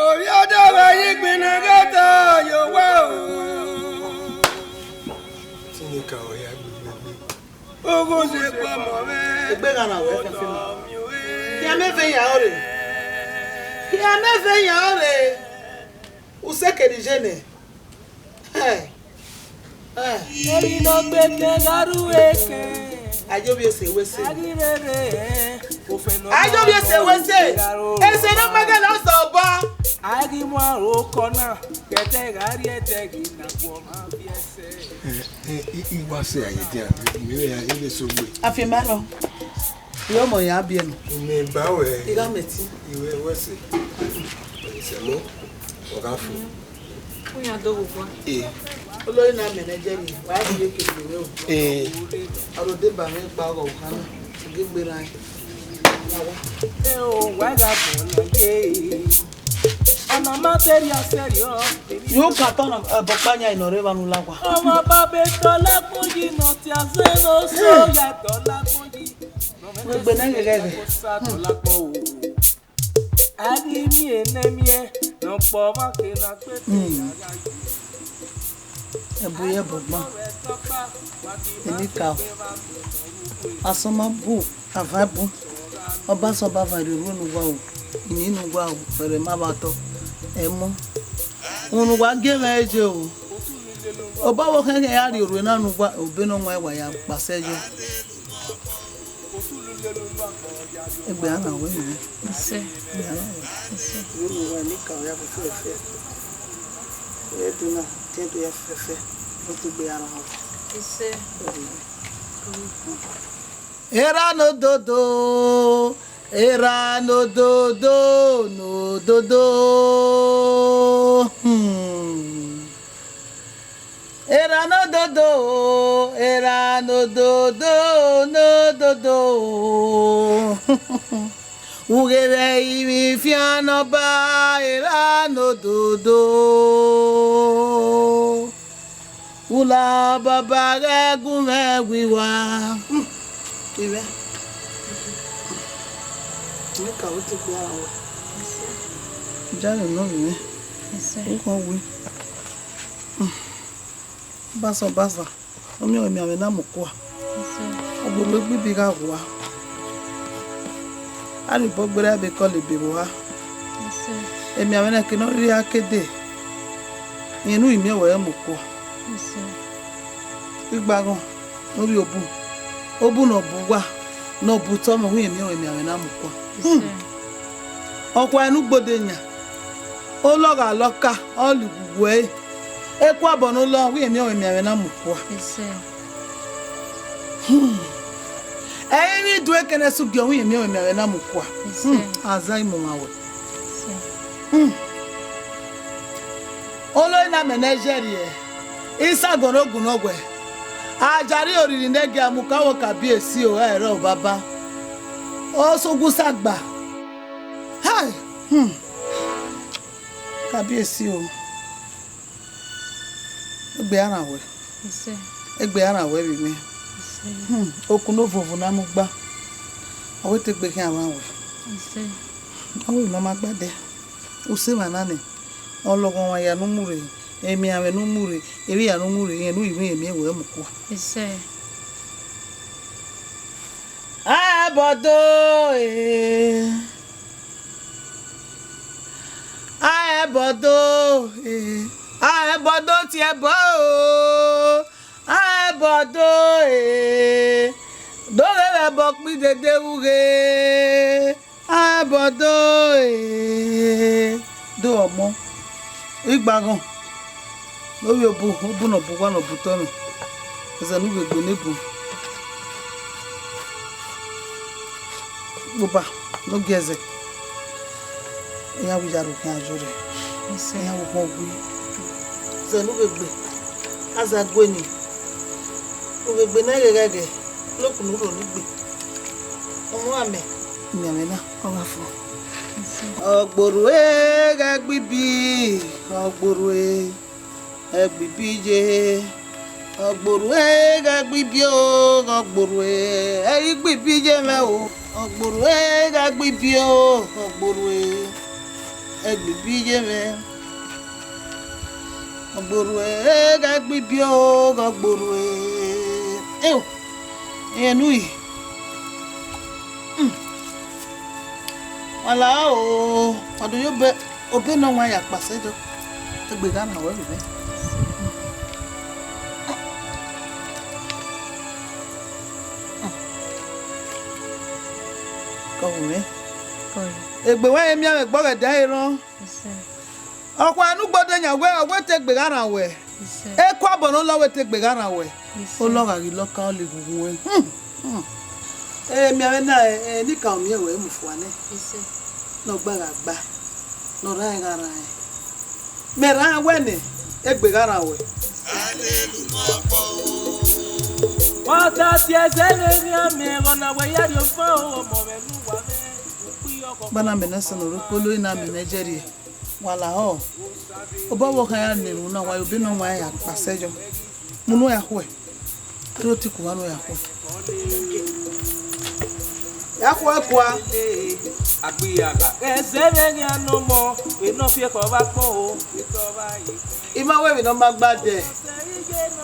Ovbi ọdọ vbe yi gbinna ghe ta ye owa o. Tini ka ọ ya gbegbe. Oghọ ye kpọ mọ mwẹ. Egbe gha na wẹ kẹfẹ ma. Khian mẹ vẹ ya ore. Khian mẹ vẹ ya ore. U Te kere iye nẹ. Ẹ, ẹ. Emwi ne ọ gbe kẹ gha ru ekẹn. Aye ovbi ese wẹ ese. A ghi rere, ofẹn ne ọ Aye ovbi ese wẹ ese. Ese ne ọ ma ghe ne ọ zẹ obọ. A ghi mu aro kọ na, kẹtẹ gha rrie ẹdẹ ghi na guọmwa viẹ sẹ. Ẹ, ẹ, I, I wa sẹ aye dia, I vbe, I vbe so gbe. Afianma rrọọ. Iyọ mọ ya biẹ nọ. Ime ba wẹ. I gha mẹ ẹtin. Iwẹ wẹ sẹ. Sẹmo, ọ gha fo. Uyan do vbe owa. Ee. Olori na mẹ nẹ jẹ ni, wa ghi ye keke mwẹ o. Ee. Ọ ro deba mwẹ kpa ọghọ ohan na, I ghi gbe rran. Ẹ o, wa gha bọ na ye. Ọna ma te rhia sẹrriọ. Yu ka tọn ẹbọ kpa yan nọ rre evba ne u la owa. Ọmwa ba be tọ la kpo yi ne ọ tia zẹ ne oso ya tọ la kpo yi. Wẹ gbe nẹ ghẹghẹ. Osa tọ la kpo o. A ghi miẹn ne miẹn ne ọ kpọ ọmwa ke na gbe te ya gha yi. Ẹbu ye ẹbọ gban. Enikaro. Asọn ma bu, ava bu. Ọba sẹ ọba va rhie orhu ne uwa o, ini ne uwa o, fẹrẹ ma vbe atọ. Ẹmọ. Unu uwa gie mwẹ eje o. Obọ vbe ọkhẹnkhẹn ya rhie orhu na ne uwa, obọ ne ọ wan wa ya kpasẹ yọ. Egbe a na wẹ nìyẹn. Ẹsẹ. Egbe a na wẹ. Ẹsẹ. Vbene uwa ni ka ya fẹfẹfẹ. Ẹ do na, te do ya fẹfẹ. Ọ te gbe a na wẹ. Ẹsẹ. Erha ne ododo, erha ne ododo, ne ododo. Hmm. Erha ne ododo, erha ne ododo, ne ododo. Ughẹ vbe ivbi fian ne ọba, erha ne ododo. Ula baba ghẹ gu mwẹ wiwa. Hmm. Ivẹ. Nika wẹ te gbe ara wẹ. Jare nọ vbe mwẹ. Ẹsẹ. Ukhọ wi. Hmm. Basa, basa. Ọ miẹn emianmwẹ na mu kua. Ẹsẹ. Ọ gbe orhu egbe ibi gha ghua. A rhie obọ gberra ebe kọlọ ebe vbe oha. Ẹsẹ. Emianmwẹ na ke ne ọ rhirhi a ke dee. Rẹn ne u i miẹn wẹ ẹ mu kua. Ẹsẹ. Igbaghọn ne ovbi obu, obu ne ọ bu uwa, ne ọ bu otọ mwẹ, u i miẹn wẹ emianmwẹ na mu kua. Ẹsẹ. Hmm. Ọkhua ne u gbode yan, olọ gha lọ ka, ọ ligugu ẹre. Ekuabọ ne olọ, u i miẹn wẹ emianmwẹ na mu kua. Ẹsẹ. Hmm. Ẹrinmwi iduẹkẹn ne ẹse ugiọ, u i miẹn wẹ emianmwẹ na mu kua. Ẹsẹ. Hmm. Aza imuma wẹ. Ẹsẹ. Hmm. Olori na mẹ ne ẹ yẹrriẹ, I sa gọn ne ogun nọ wẹ, a jare oriri ne ẹ gia mu ka wẹ ka biẹ esi o, ẹrẹ o baba. Ọ sẹ ogun sa gba. Hai! Hmm. Ka biẹ esi o. Egbe a rhan wẹ. Ẹsẹ. Egbe a rhan wẹ vbe mwẹ. Ẹsẹ. Hmm. Okun ne ovovo na mu gba. Ọ wẹ te egbe khian rhan wẹ. Ẹsẹ. Ọ wẹ ne ọ ma gba dẹ. Usẹ emwa na nẹ. Ọ lọghọ ọmwa ya ne u mu rre, emianmwẹ ne u mu rre, erha ne u mu rre, rẹn ne u i miẹn wẹ ẹ mu kua. Ẹsẹ. Aẹbọdo e, aẹbọdo e, aẹbọdo tie ẹbọ o, aẹbọdo e, do ghe vbe ẹbọ kpidede vbe ughe. Aẹbọdo e, do ọmọ, igbaghọn, ne ovbi obu, obu ne ọ bu uwa ne ọ bu otọ nọ, ẹzẹ ne u vbe gbe ne bun. Kpoba, ne ọ gie ẹzẹ, iran vbe ya ro khian yọ rre, iran vbe khuan gui. Ẹzẹ ne u vbe gbe, a za gue ni, u vbe gbe ne a ghẹghẹghẹ, ne okhuo ne u rho ni gbe. Ọmọ amẹ. Miẹn mwẹ na, ọ gha fo. Ọgborhue ghẹ gbe ibi, ọgborhue ghẹ gbe ibi ye. Ọgborhue ghẹ gbe ibi o, ọgborhue ghẹ gbe ibi ye mwẹ o. Ọgborhue ghẹ gbe ibi o, ọgborhue ghẹ gbe ibi ye mwẹ. Ọgborhue ghẹ gbe ibi o, ọgborhue. Eo, ẹn nu yi. Hmm. Wala o, wa do yo be, obọ ne ọ wan ya kpasẹ do. Egbe gha na wẹ vbe mwẹ. Kọ vbe mwẹ. Egbe wẹ miẹn mwẹ gbọghọ ẹdẹ erhọn. Ọkhuẹ ne ugbo de yan wẹ, ọ wẹ te egbe gha rhan wẹ. Eku abọ ne ọ lọ wẹ te egbe gha rhan wẹ. Olọ gha ghi lọ kan, ọ le ghughu ẹn. Hmm, hmm. Emianmwẹ na, eh, ne I ka miẹn wẹ mu fua nẹ. Ne ọ gba gha gba, ne ọ rhan gha rhan. Mẹ rhan wẹ nẹ, egbe gha rhan wẹ. Wa ta si ẹzẹ vbe emwi amẹ, ẹghọ na wẹ ya rhie ọfan ọmọ mwẹ ne uwa mwẹ. Bana mẹ ne ẹsẹ ne ọ rre okpolo na mẹ ne ẹjẹrriẹ. Wa lahọ, obọ vbe ọ khan ya na erhunmwu na, wa ye obọ ne ọ wan ya kpasẹ yọ. Mu unu ya khuẹ, te ọ te ku vbe anu ya khuẹ. Ya khuẹ kua. Agbiyagha ẹzẹ vbe eghian ne ọmọ, vbe ne ọ fi ekhọe vbe akpọ o, vbe te ọ vba ye. I ma wẹ emwi ne ọ ma gba dẹ,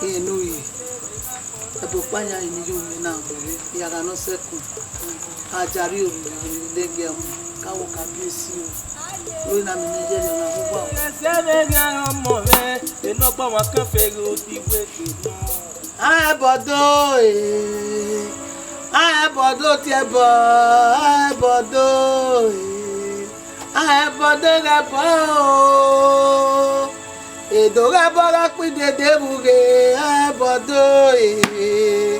irẹn ne u ye. Ẹbọ ọkpa yan eni ye owiẹ na vbe, I ya gha nọ sẹkun. A jari orhunmwuda lẹgiẹ mu, ka wẹ ka biẹ esi o. Ru na mẹ ne yẹrẹ na vbe uwa o. Ẹzẹ vbe eghian ọmọ mwẹ, enọgbọ ọmwa kan fẹ ghe odibo egbe nọ. A ẹbọ do e, a ẹbọ do tie ẹbọ, a ẹbọ do e, a ẹbọ do ghẹ ẹbọ o. Edo ghẹ ẹbọ gha kpidede vbe ughe, a ẹbọ do e.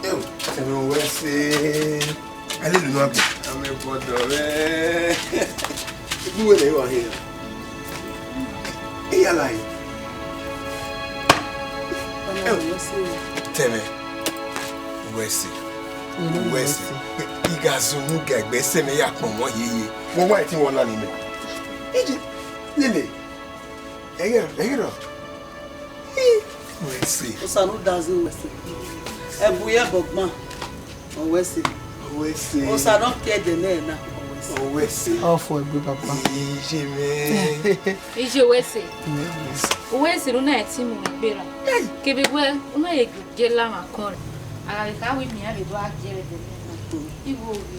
Ẹo, ẹmwẹ wẹ ẹse. A lele unu agbọn. Amẹ bọdọ mwẹ. Ibu wẹ lẹ wa he. Iyala yi. Ẹo, tẹmwẹ. Wẹ ẹse. Wẹ ẹse. I gha zẹ unu ga egbe ẹse mwẹ ya kpọnmwẹ hiehie. Wẹ wa ẹtin wẹ ọna ni mẹ. Ije, lele. Ẹghe, ẹghe rọ. Wẹ ẹse. Osa ne u da zẹ wẹ ẹse. Ẹbu ye ẹbọ gban, ọ wẹ ẹse. Ọ wẹ ẹse. Osa ne ọ kie ẹdẹ nẹ na, ọ wẹ ẹse. Ọ fọ egbe, papa. Iye mwẹ. Iye wẹ ẹse. Wẹ ẹse. Wẹ ẹse ne u na ẹtin mu egbe ra. Kevbe wẹ, u na ye gie la mwa kọnrẹn. A gha vbe kha wẹ imian vbe do a gie ẹdẹ nẹ na. Igho ghi.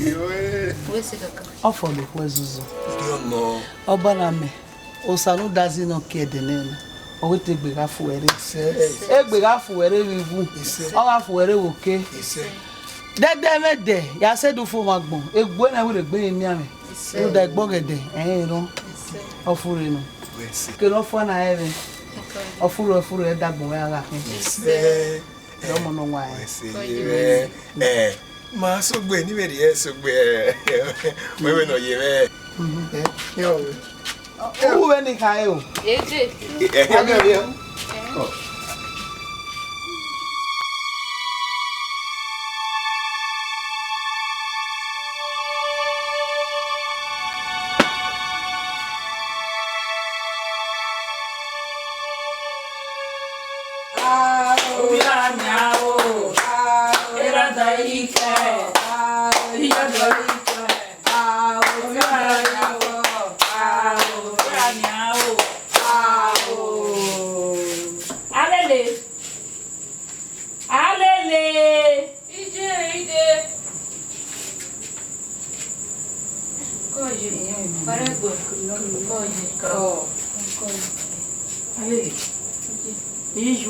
Iye wẹ. Wẹ ẹse kaka. Ọ fọ ne okhuo ẹzuzu. Iye ọnọ. Ọba na mẹ. Osa ne u da zẹ ne ọ kie ẹdẹ nẹ na, ọ wẹ te egbe gha fu ẹre. Egbe gha fu ẹre vbe iwu, ọ gha fu ẹre vbe oke. Dẹdẹ vbe ẹdẹ, ya sẹ do fo mwa agbọn, egbe na wẹ rre egbe ne emianmwẹ. Rhunmwuda ẹgbọghọ ẹdẹ, ẹ i rẹn erhọn, ọ furre nọ. Kere ọ fua na rẹn ẹmwẹ, ọ furre, ọ furre, ẹdẹ agbọn mwẹ a gha khin. Ẹ ọmọ ne ọ wan rẹn. Ẹ, ma sogbe, ne I vbe rhie sogbe, wẹ vbe ne ọ ye mwẹ. Ẹ, u vbe ne I khare o. Eje. Ẹ, ẹ, ẹ, ẹ. Alele. Alele. Ije, ije. Kọye, kọrẹ gbe, kọye. Alele. Ije.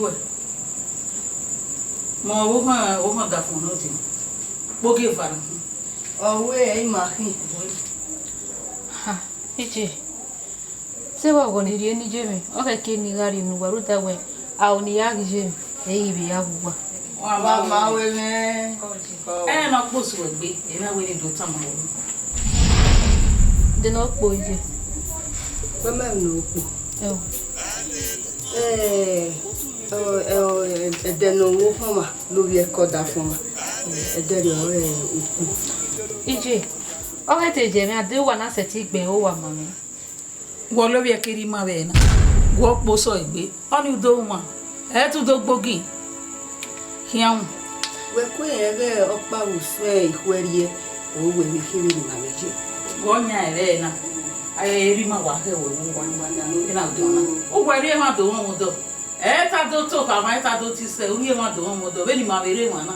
Ma ọvbokhan, ọvbokhan da fo nọ dee. Kpogie eva na. Ọ wẹ ẹ i ma khin. Ha, ije. Sẹ vbe ọghọ ne I rhie ne iye mwẹ, ọ khẹke ne I gha rhie ne uwa rhunmwuda wẹ, aro ne I ya ghe iye mwẹ, ẹ i ghi vbe ya ghe uwa. Wa ma wẹ mwẹ. Ẹ na kpo su egbe, ẹ na wẹ ne I do tama ruẹ. De ne ọ kpo iye. Wẹ ma emwi ne ọ kpo. Ẹo. Ẹ, ọ, ẹ, ọ, ẹdẹ ne ọ ru okhọnmwa, ne ovbi ẹko da fọnmwa. Ẹdẹ rẹ ọre okpo. Iye, ọ ghẹ te jẹ mwẹ, a de uwa na sẹtin gbe ẹre uwa ma mwẹ. Wẹ ọlọ ovbi ẹko rhie ima vbe ẹre na, wẹ ọ kpo sẹ egbe, ọnii u do wan, ẹ i te u do gbe ogi khian wu. Wẹ ku ẹre vbe ọkpa vbe usun ikhuẹrhiẹ, ọ wẹ vbe khin vbene ima vbe ye. Wẹ ọ yan ẹre na, a i rhie ima wa khẹ wẹ vbe uwa, ena do na. Uwẹ rhie emwa do mwẹ odọ, ẹ i ta do to okhaemwan, ẹ i ta do te isẹ, u rhie emwa do mwẹ odọ, vbene ima vbe rre emwa na.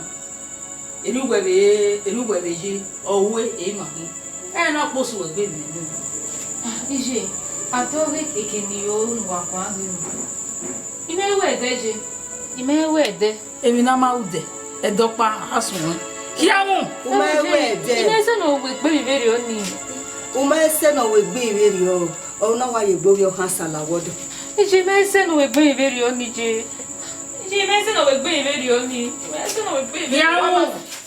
Erriọ uwẹ vbe, erriọ uwẹ vbe ye, ọ ru e ma ghi. Ẹ na kpo sẹ uwẹ egbe vbe unu. Iye, a do ghe eke ne I ro ne uwa guan ghe unu. I ma ru ẹdẹ ye, I ma ru ẹdẹ. Emwi ne a ma ru dẹ, ẹdẹ ọkpa a suẹn. Khian mu. U ma ru ẹdẹ. I ma sẹ ne ọ wẹ egbe vbe rriọ nii. U ma sẹ ne ọ wẹ egbe vbe rriọ. Ọ na wa ye egbe ovbi ọkhan sala wọdọ. Iye, I ma sẹ ne ọ wẹ egbe vbe rriọ nii ye. Iye, I ma sẹ ne ọ wẹ egbe vbe rriọ nii. I ma sẹ ne ọ wẹ egbe vbe rriọ. Khian mu.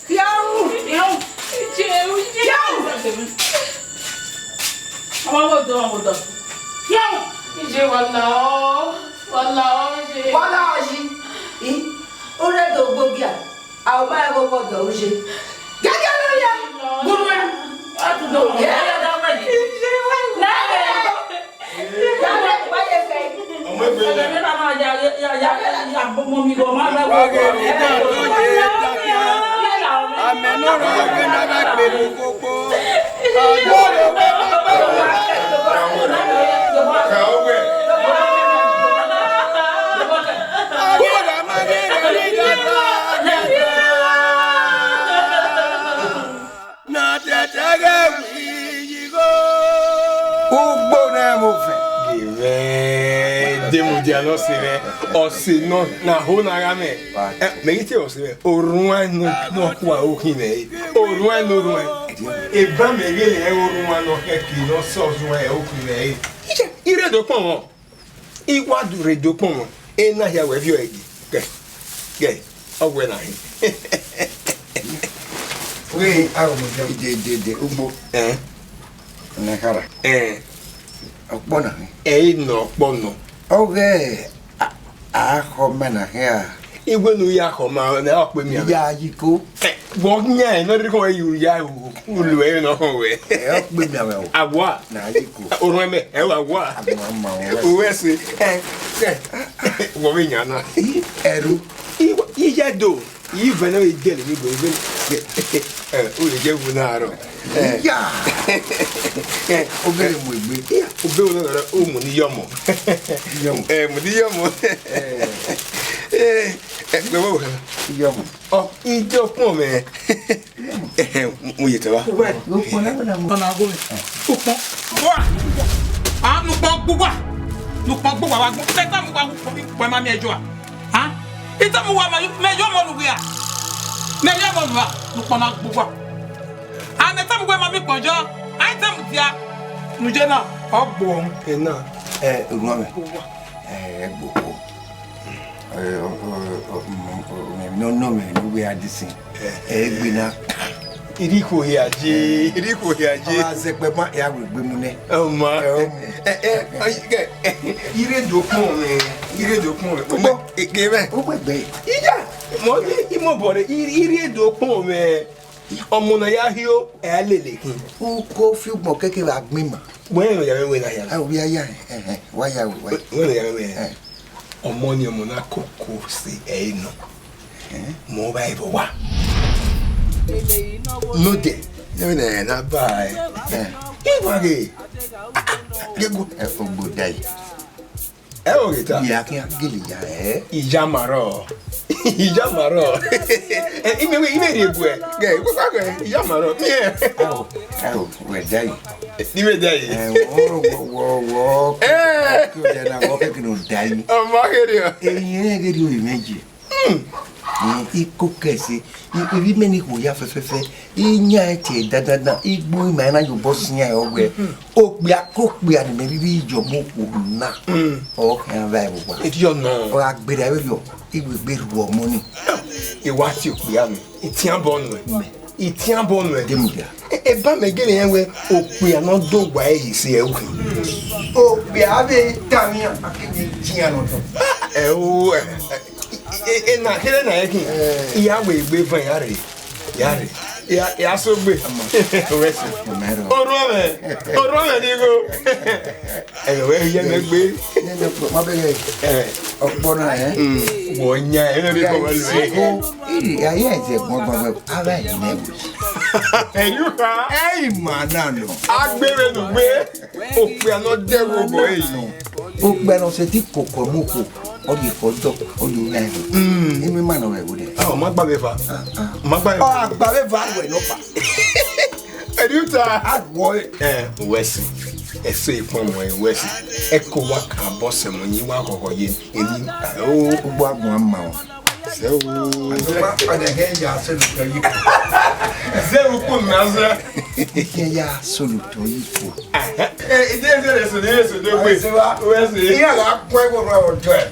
Khian mu. Iye, iye. Khian mu. Ọmọ wo dọ, ọmọ wo dọ. Khian mu. Iye, wa la ọ, wa la ọ, iye. Wa la ọ yi. I, u rre do gbogia. A ò ma ẹghẹ ọgọdọ uje. Gẹgẹ ne ọ ya. Gbọmọ. A tun do. Ye ya da wẹ. Na wẹ. Ya wẹ, wa ye fẹ. Ọmọ egbe ya. Ya, ya, ya, ya, ya, ya, gbọmọ mi gọ, ma wẹ. Wa ghe ni da do ye da kia. Amẹ ne ọ rre ọghe na gha kpenu koko. Ọjọ rẹ wẹ. Ka wẹ. Ugbo ne ẹmwẹ ovẹn. Gẹmẹ, demudia ne ọse mwẹ, ọse nọ, ne a ho ne a gha mwẹ. Ẹ, mẹ ghi te ọse mwẹ, orhuan nọ, nọ kua okhin mwẹ re. Orhuan nọ orhuan. Eba mẹ ghele ẹre orhuan nọ kẹke, nọ sẹ orhuan okhin mwẹ re. Iye, I rre do kpọnmwẹ. I wa du rre do kpọnmwẹ, ena hia wẹ viọ ẹre gẹ, gẹ, ọ wẹ na hin. Wẹ, aro mo jẹ. Ide, ide, ide, ugbo. Ẹn. Ọna khara. Ẹn. Ọkpọ na hin. Ẹi nọ ọkpọ nọ. Ọghẹ, a, a khọ ma na hin a. Iwẹ ne u ya khọ ma, ne ọ kpe miẹn. Ya yi ko. Vbe ọ yan ẹre ne ọ rhirhi khọn ẹre ye u ya ru, u lu ẹre ne ọ khọn wẹ. Ẹ, ọ kpe miẹn mwẹ o. Awa. Na yi ko. Orhuan mẹ, ẹ wa wa. Agbọn ma o. Uwẹ se. Ẹ, ẹ, wọ vbe yan na. Ẹru. I, i ya do. I vẹ ne vbe dẹle ni gbe vbe. Ẹ, o le je vu na rọ. Ẹ. Ya. Ẹ, o gele mu egbe. Iya, o be wo na rọ, o mu ni yọmọ. Yọmọ. Ẹ, mu ni yọmọ. Ẹ. Ẹ, ẹ, gbe wo. Yọmọ. Ọ, ide ọkpọn mwẹ. Mu ye tẹ wa. Ukpọn na wẹ na mu. Ukpọn. Wa. A nu ukpọn gbu wa. Nu ukpọn gbu wa wa gbu. Tẹ tẹ mu wa ukpọn, ukpọn ma miẹn jọ a. Ha? I tẹ mu wa ma miẹn jọ mọ nu wia. Miẹn jọ mọ nu wa. Nu ukpọn na gbu wa. A mẹ tẹ mu wa ma miẹn ukpọn jọ. A i tẹ mu dia. Nu je na. Ọ gbo. Ena. Ẹ, orhuan mwẹ. Ẹ, gbo. Ẹ, ọ, ọ, ọ, mm, ọ, ọ, mẹ nọ, nọ mẹ ne uwẹ a di sin. Ẹ, ẹ gbe na. Irikhuo hia je, irikhuo hia je. Ọ gha zẹ kpẹ ma, ya wẹ egbe mu nẹ. Ọ ma. Ẹ, ọ mu. Ẹ, ẹ, ẹ, ẹ, ire do kpọn mwẹ, ire do kpọn mwẹ. Ugbo. Ẹ, ẹ, ẹ, ẹ. Ugbo ẹgbẹ. Iya, mọ ni, imọ bọrẹ, ire, ire do kpọn mwẹ. Ọmọ na ya hio, ẹ a lele khin. Uko fi ugbọn kẹkẹ vbe agbọn ima. Wẹ rẹn ya wẹ na ya. A, ovbi a ya, ẹ, ẹ, wa ya wẹ, wa. Wẹ rẹn ya wẹ. Ẹ. Ọmọ ni ọmọ na koko se ẹre nọ. Ẹ? Mọ ọba ẹvbo wa. Nodẹ, ne na ba ẹ. Ẹ. Iwa ghe. Gego. Ẹ, ogbodayi. Ẹ o ghe ta. Ya kian gele ya ẹ. Iya ma rọ. Iya ma rọ. Ẹ, ime we, ime rhie bu ẹ. Gẹ, we kwa gẹ, iya ma rọ. Miẹn. Ao, ao, wẹ dayi. Ni me dayi. Ẹ, wọ, wọ, wọ, wọ. Ẹ. Kí o jẹ na, wọ kẹkẹ ni o dayi. Ọmọ kẹrẹ. Eyin ẹ gẹ di o imẹ je. Hmm. Ẹ, iko kẹse. Ivbi mẹ ni khuo ya fẹfẹfẹ, iyan ẹtẹ dandandan, igbo ima na ye obọ sian ẹre ọghe. Okpia ke okpia ne mẹ rhirhi ye ọmọ okhuo na. Mm. Ọ khian vba ẹvbo wa. Ediọna. Ọ gha gberra vberriọ, I wegbe rhu ọmọ ni. I wa tie okpia nẹ, I tian obọ nuẹn. Mẹ. I tian obọ nuẹn. Demudia. E, eba mẹ gele rẹn wẹ okpia ne ọ do gua ẹre ye isi ẹre ukhin. Okpia vbe tama iran, a keghi tian nọ dọ. Ẹ o, ẹ, ẹ, ẹ, ena kherhe na ẹkhin. Ẹ. I ya wegbe van ya rre. Ya rre. Ya, ya so gbe. Wẹ si. Orhuọnmwẹ. Orhuọnmwẹ ni gho. Ẹ wẹ ye mẹ gbe. Nene ọkpọ, ma bẹghe. Ẹ. Ọkpọ na, ẹ? Mm. Wọ yan, ẹ lọ rí kọ wẹ lọ. Iri, ayé ẹ̀jẹ̀ gbọ̀ngbọ̀ngbọ̀n, ara ẹ̀ nẹ wò. Ẹ̀yú ha? Ẹ ì mà náà nọ. Agbèrè ló gbé. Òpè àná dẹ́wọ̀ bọ̀ èyí. Òpè àná ṣe tí kòkò mú kò. Ọ rhie fo ọdọ, ọ rhie una ẹvbo. Mm. Inu ima nọ vbe ẹvbo nẹ. Ah, ọ ma gba vbe eva. Ah, ah. Ọ ma gba vbe eva. Ọ gba vbe eva wẹ nọ pa. Ẹdẹ uta. A wọ ẹ. Eh, wẹ si. Ẹse ikpọn wẹ, wẹ si. Ẹko wa ka bọ sẹmọ yin wa ghọghọ ye. Eni. Oh, ugbo agbọn ama o. Sẹ o. Ọdẹ kẹ ya sẹlutọ yi. Sẹ o ko na sẹ. Kẹ ya sẹlutọ yi ko. Eh, ide sẹ le sọ, ide sọ de gbe. Wẹ si. Iya la kọ ẹvbo rẹ ọjọ ẹ.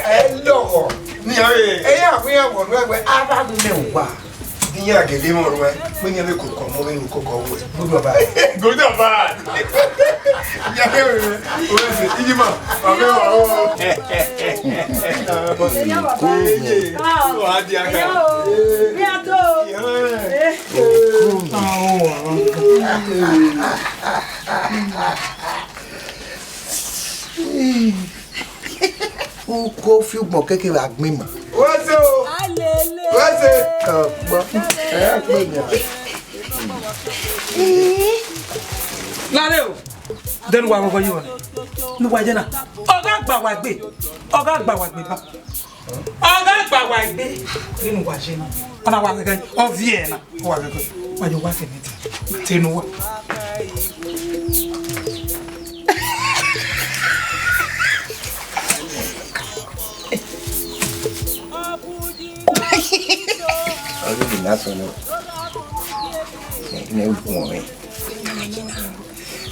Ẹ lọghọ. Ni a ye. Ẹ ya wẹ ẹvbo rẹ wẹ a ba gbe mẹ wa. Iran gele mwẹ ruẹ, wẹ yan vbe koko ọmọ vbe ru koko ọvbuẹ. Good or bad? Good or bad? Ya ke wẹ, wẹ si, iji ma, ma vbe wa o. Eye, wa dia ka. Uko fi ugbọn keke vbe agbọn ima. Wẹ se o. Alele. Wẹ se. Ọgbọ. Ẹ ya gbe mi a. Lare o. Dẹnu wa ghọghọ yi wọ. Nu wa je na. Ọ gha gba wa egbe. Ọ gha gba wa egbe ba. Ọ gha gba wa egbe. Dẹnu wa je na. Ọ na wa ghẹghẹ. Ọ viẹ na. Wa gẹgẹ, wa yo wa kẹ mẹ te, te ne uwa. Ọghe vbe ne a sẹ nọ, ne u guọnmwẹ.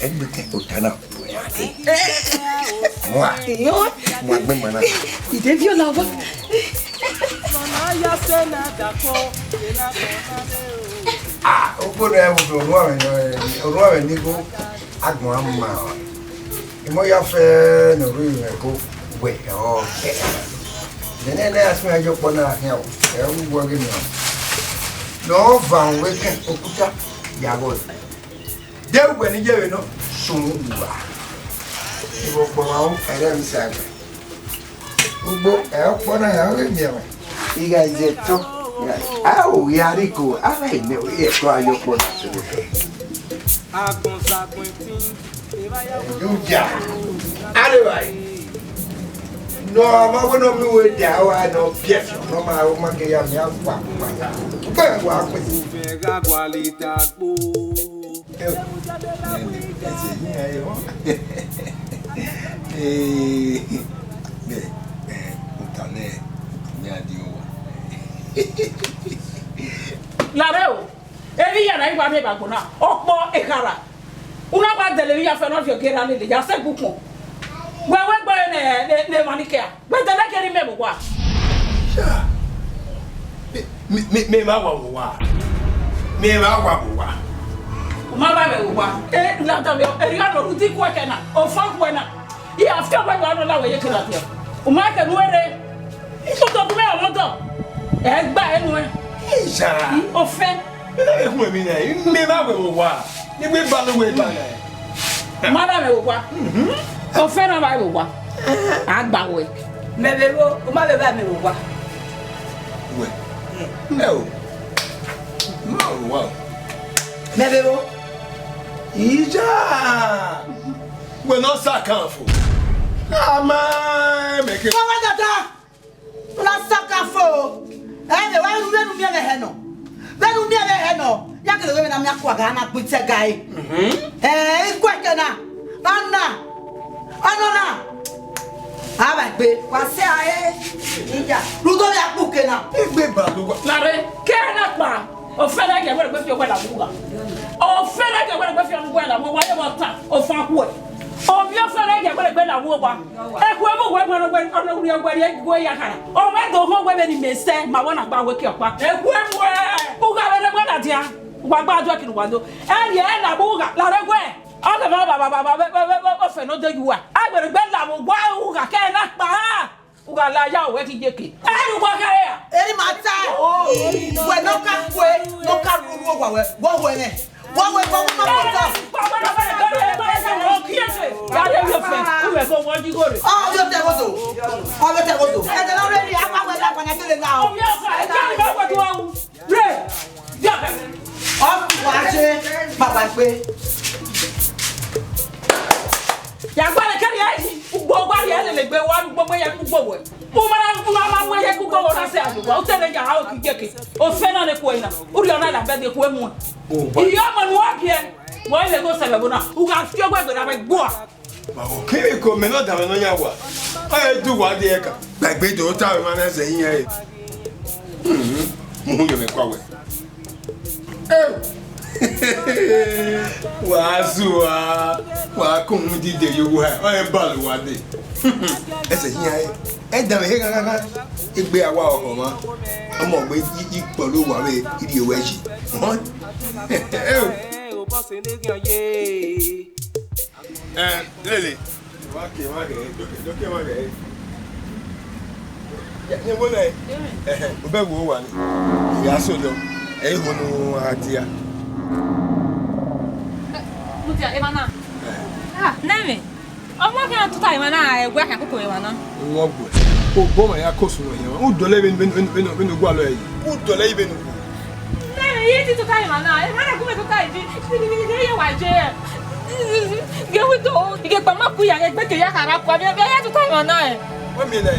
Ẹgbẹtẹ ota na, mua, mua gbe mọ na. Idebi ọla wa. Ah, okpo na ẹvbo do orhuanmwẹ nọ, orhuanmwẹ ni go agbọn a ma. Imọ ya fẹ ne orhu mwẹ ko wẹ ọ kẹ. Nene ne a sẹ yo kpọ na khian o. Ẹ u wọ ghe nọ. Nọ va wẹ kẹ okuta ya vbọ. De uwẹ ne I ye vbe nọ sun uwa. Ivbi ọkpọ ma ru ẹrẹ emwi sa ẹgbẹ. Ugbo ẹ ọkpọ na ya ghi miẹn mwẹ. I gha ye ẹto, a ru ghi a rhie iko, a gha miẹn ẹto a ye ọkpọ na sẹ vbe. Hallelujah. Adebayo. Nọ ma wẹ ne ọ miẹn uwẹ dia, ọ gha nọ biẹ fiọ, nọ ma, ọ ma ke ya miẹn agbakpa ya. Bẹẹ wa kpe. Ẹ o, ẹsẹ yi hẹn ẹre họn. Ee, ẹ, ẹ, uta nẹ, mẹ a di owa. Lare o, emwi hia na i wa miẹn vbe agbọn na, ọkpọ ekhara. U na wa dẹlẹ emwi hia fẹ ne ọ viọ gie ra lele ya sẹ gbe ukpọn. Wẹ wẹ gbe ne, ne, ne emwa ni kẹa. Wẹ dẹlẹ gie ne imẹ vbe owa. Ya. Mẹ, mẹ, mẹ, mẹ ma wa vbe owa. Mẹ ma wa vbe owa. U ma wa vbe owa. E, lada vbe, erriọ ne u di ku ẹkẹ na, ofan ku ẹre na. I a fiọ wẹ wa nọ na wẹ ye kere dia. U ma kẹ nu ẹre. Itoto gu mẹ ọmọdọ. Ẹ gba ẹnu ẹ. Iya. Ofẹn. Mẹ na vbe hu emwi na, mẹ ma vbe vbe owa. Ni wẹ ba ne wẹ ba na. Ma na vbe vbe owa. Mhm. Ofẹn na ma vbe vbe owa. A gba wẹ. Mẹ vbe vbo, u ma vbe ba mẹ vbe owa. Wẹ. Ẹ o. Ma vbe owa o. Mẹ vbe vbo. Iya. Wẹ ne ọ sa kan fo. A ma mẹ ke. Wa wa dada. Na saka fo. Ẹ, vbe wa ru vbene u miẹn vbe hẹ nọ. Vbene u miẹn vbe hẹ nọ. Ya kele wẹ vbene a miẹn akua ga na gbe itẹ ga ẹre. Mhm. Ẹ, i ku ẹkẹ na. Ọna. Ọnọna. A vba egbe. Wa sẹ a re. Iya. Rhunmwuda vbe akpọ uke na. Egbe ba do wa. Lare, ke na kpa. Ofẹn na gie wẹ gbe fi owẹ la vbe ugha. Ofẹn na gie wẹ gbe fi owẹ la vbe ugha, ye vbe ọta, ofan khuẹ. Ovbi ofẹn na gie wẹ gbe la vbe ugha. Ekhue mu wẹ wẹ wẹ ọnọ rhie wẹ rhie wẹ ya khara. Ọ wẹ do họn wẹ vbene imẹ sẹ, ma wẹ na gba wẹ ke ọkpa. Ekhue mu ẹ. Ugha vbe ne wẹ na dia. Wa gba do kinu wa do. Ẹ rhie la vbe ugha, la rre wẹ. Ọ ghe ba ba ba ba ba ofẹn no de yu wa. A gbe gbe la vbe ugha, ugha ke na kpa. Ugha la ya wẹ ki ye ke. Ẹ ru wa kha ya. Eri ma ta. Wẹ ne ọ ka kue, ne ọ ka ru ru owa wẹ, wọ wẹ nẹ. Wọ wẹ, wọ wẹ ma wọ ta. Ọ yọ tẹ wozo. Ọ yọ tẹ wozo. Ẹ jẹ lọ rẹ ni, a ma wẹ la kwana kele la o. Re, ya. Ọ wa je, baba gbe. Ya gba le kẹri ai, ugbo gba ye lele gbe wa, ugbo gbe ya, ugbo wẹ. U ma na, u ma ma mu ẹre ku koko na sẹ ayo, wa u te ne ya ha oki jeke. Ofẹ na ne kue na, u rhie ọna la bẹghe kue mu. Iyo ọmọ ne u gha gie, wa i lele osẹlẹ ẹvbo na, u gha fi owa gbe na vbe gbua. Wa vbe kere ko mẹ ne ọ danmwẹ ne ọ yan wa. Ọ i re du wa de ẹka. Gbẹgbe do ta vbe ma na zẹ iran re. Mu hu yọ mwẹ kua wẹ. Wa zua, wa kọmọ dide ye owa, ọ i re ball wa de. Ẹsẹ iran re. Ẹ danmwẹ he gha gha gha. Egbe a wa ọhọ mwa. Ọmọ gbe yi kpọlọ wa vbe irri owẹ yi. Họn. Ẹ, lele. Wa ke, wa ke, doke, doke, wa ke. Ya, ya, wo na. Ẹhẹn, u bẹ wo wa ni. Ya so yo. Ẹ, i ho nu a dia. Mudia, emwa na. Ah, nẹmwẹ. Ọmọ khian tota emwa na, ẹ, wẹ khian koko emwa na. Wọ gbe. Obọ ma ya ko sunu yan. U dọlẹ vbe, vbe, vbe, vbe, vbe nu gualọ ẹre. U dọlẹ vbe nu. Nẹmwẹ, iye ti tota emwa na, emwa na gu mwẹ tota yi, iye wa je. Ghe wi do, ige gba ma ku ya, ghe gbe ke ya khara kua, vbe, vbe ya tota emwa na, ẹ. Wa miẹn nẹ,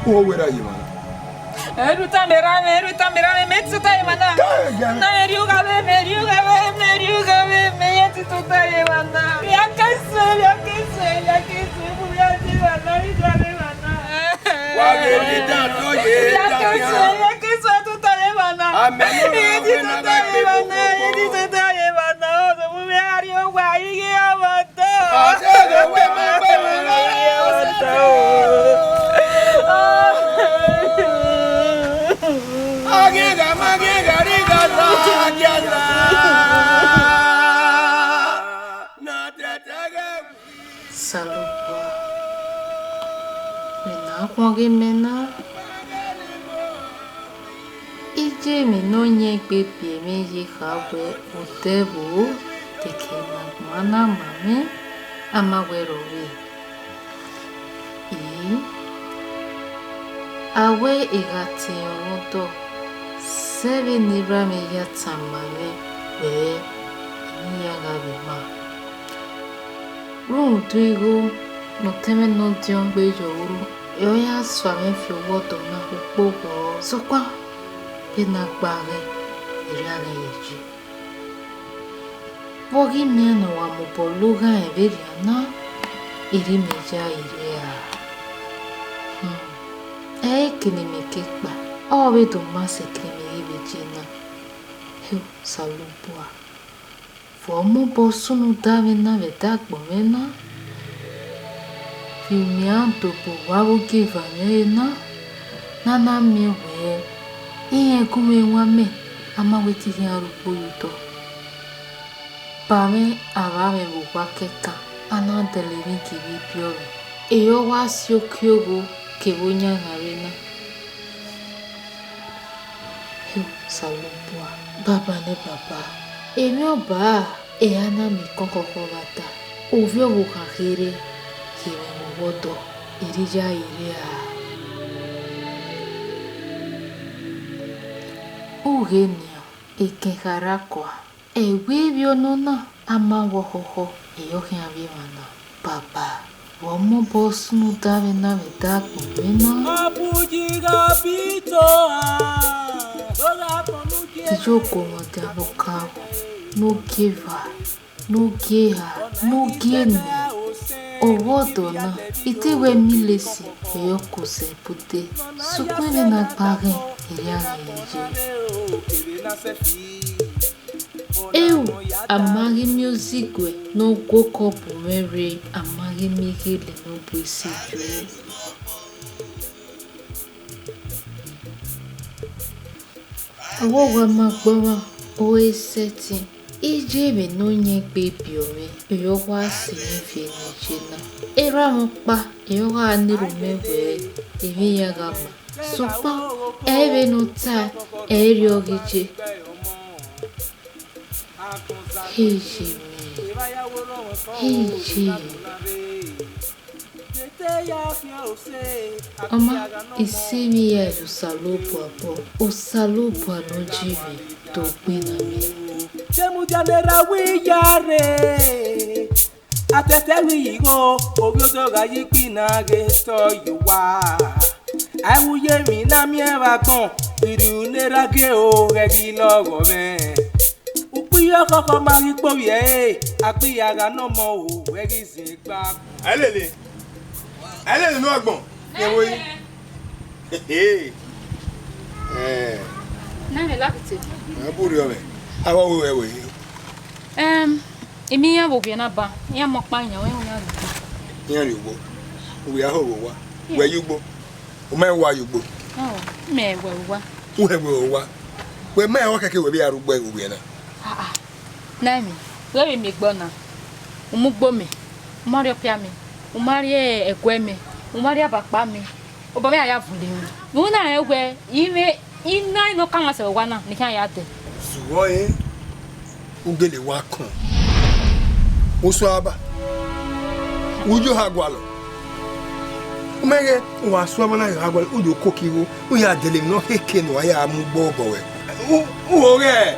u ho wẹ ra ye emwa na. Ẹ, ru ta mẹ ra mẹ, ru ta mẹ ra mẹ, mẹ ti tota emwa na. Gai, gai. Na mẹ rri ugha vbe, mẹ rri ugha vbe, mẹ rri ugha vbe, mẹ ya ti tota emwa na. Ya ke sẹ, ya ke sẹ, ya ke sẹ, mu ya je emwa na, ri da emwa na. Wa ghe ne da do ye, ya da ke sẹ, khian. Ya ke sẹ tota emwa na. Amẹ ne ọ ra wẹ na gha gbe emwa na, koko. Ẹ ti tota emwa na, ọ do mu mẹ gha rrie owa, iye ọmọ. Ọdẹghe wẹ ma gbe mwẹ rre, ọ sẹ. Ọ ghi gha ma ghi gha rhie gha la, a gia la. Na tẹtẹ ghe. Osanobua, mẹ ne a khuan ghe mẹ na. Iye emwi ne ọ yẹn egbe biẹ mwẹ ye kha wẹ odẹ ẹvbo, deke ne agbọn na ma mwẹ, a ma wẹ rrọọ vbe. I, a wẹ I gha tie ọmwa odọ, sẹ vbene erha mwẹ ya tama mwẹ wẹẹ, emwi hia gha vbe ma. Rhunmwuda igho ne otẹn mwẹ ne ọdiọn gbe yọ ru, ẹre ọ ya sua mwẹ fi owa ọdọ na ukpogho. Sokpan, vbene a gba ghẹ, erha mwẹ ye yi. Vbe ọ ghi miẹn ne ọ wa mobọ loghaẹn vberriọ na, erha mwẹ ya i rre a. Hmm. Ẹ i re eke ne imẹ ke kpa, ọ vbe do ma sẹ eke ne imẹ ghi vbe je na. Hio, Osanobua. Vbe ọ mobọ sunu da mwẹ na vbe ẹdẹ agbọn mwẹ na, vbe imian do bu owa vbe ogieva mwẹ re na, ne a na miẹn wẹẹ, irẹn gu mwẹ wan mẹ, a ma wẹ te I khian rre ugbo ye odọ. Ba mwẹ avbe amwẹ vbe owa kẹkan, a na dẹlẹ emwi gie vbe ibiọmwẹ, erha ọ wa si okiogho kevbe oyan gha rre na. Hio, Osanobua, Baba ne Baba, emwi ọba, ẹre a na miẹn ekọnkọn khọ vbe ada, ovbi ọvbokhan kherhe, gie mwẹ mu owa ọdọ, erha I ya i rre a. Ughe nian, ekẹn kha rra kua, ẹvbo ivbi ọnọ na, a ma wẹ ọkhọkhọ, ẹre ọ khian vbe emwa na. Baba, vbe ọ mobọ sunu da mwẹ na vbe ẹdẹ agbọn mwẹ na? Ọ bu yi gha bi to a, do gha bọ ne u gie. Iyoko mwẹ ọdian ne okaro, ne ogieva, ne ogie eha, ne ogie eni, owa ọdọ na, I te wẹ emwi lesi, ẹre ọ ke osẹ bu te, sokpan vbene a gba ghẹ, erha mwẹ ye yi. Eo, a ma ghi miẹn oziguẹ ne ọ gu okọ bu mwẹ rre, a ma ghi miẹn ighele ne ọ bu esi yu. Ọvbokhan ma gbe ọmwa, ọ i re sẹtin, iye emwi ne ọ yẹn egbe biẹ mwẹ, erha ọ wa sẹ emwi viẹ ne I ye na. Erha mwẹ ọkpa, erha ọ gha na rhie mẹ wẹẹ, emwi hia gha ma. Sokpan, ẹ i re vbene ọ tae, ẹ i re ọ ghi ye. Iye mwẹ, iye. Ọ ma, I sẹ emwi hia ye Osanobua obọ, Osanobua ne ọ yi mwẹ do gbinna mwẹ. Demudia ne erha wẹ ya rre, atẹtẹ wẹ igho, ovbi odọ gha yi gbinna ghe tọ ye owa. Ai, uye emwi na miẹn vbe agbọn, irriu ne erha gie o, ghẹ ghi lọghọ mwẹ. Ukpo iye ọkhọkhọ ma ghi kpe ovbi ẹre, agbọn iye agha ne ọmọ o, ghẹ ghi zin gba. Ailele, ailele ne agbọn, ẹ wo yi. Hehe. Eh. Na me la kute. Ẹ bu rriọ mwẹ. Avọ wo ẹ we. Em, emi iran vbe ovbi na ba, iran mọ ọkpa yan, wẹ iran rrie ugbo. Iran rrie ugbo. Uwẹ a ho vbe owa. Wẹ ye ugbo. U ma wa ye ugbo. Ọ, mẹ wẹ owa. U hẹ wẹ owa. Wẹ ma ọ kẹkẹ wẹ vbe a rre ugbo vbe ovbi na. Ah, ah. Na emi, wẹ vbe miẹn egbe ọna. U mu ugbo mẹ, u ma rrie ọpia mẹ, u ma rrie ẹguẹ mẹ, u ma rrie abakpa mẹ. Obọ mwẹ a ya vunle mwẹ. Vbe u na rẹn wẹ, I mwẹ, I na nọ ka mwa sẹ vbe owa na, ne I khian ya dẹ. Zuwọ ẹre, u gele wa kọn. U sua ba, u yo ha gualọ. U ma ghẹ, u wa sua ba na yo ha gualọ, u yo koko igho, u ya dele emwi ne ọ kheke ne uwa ya mu ugbo obọ wẹ. U, u ho ghẹ,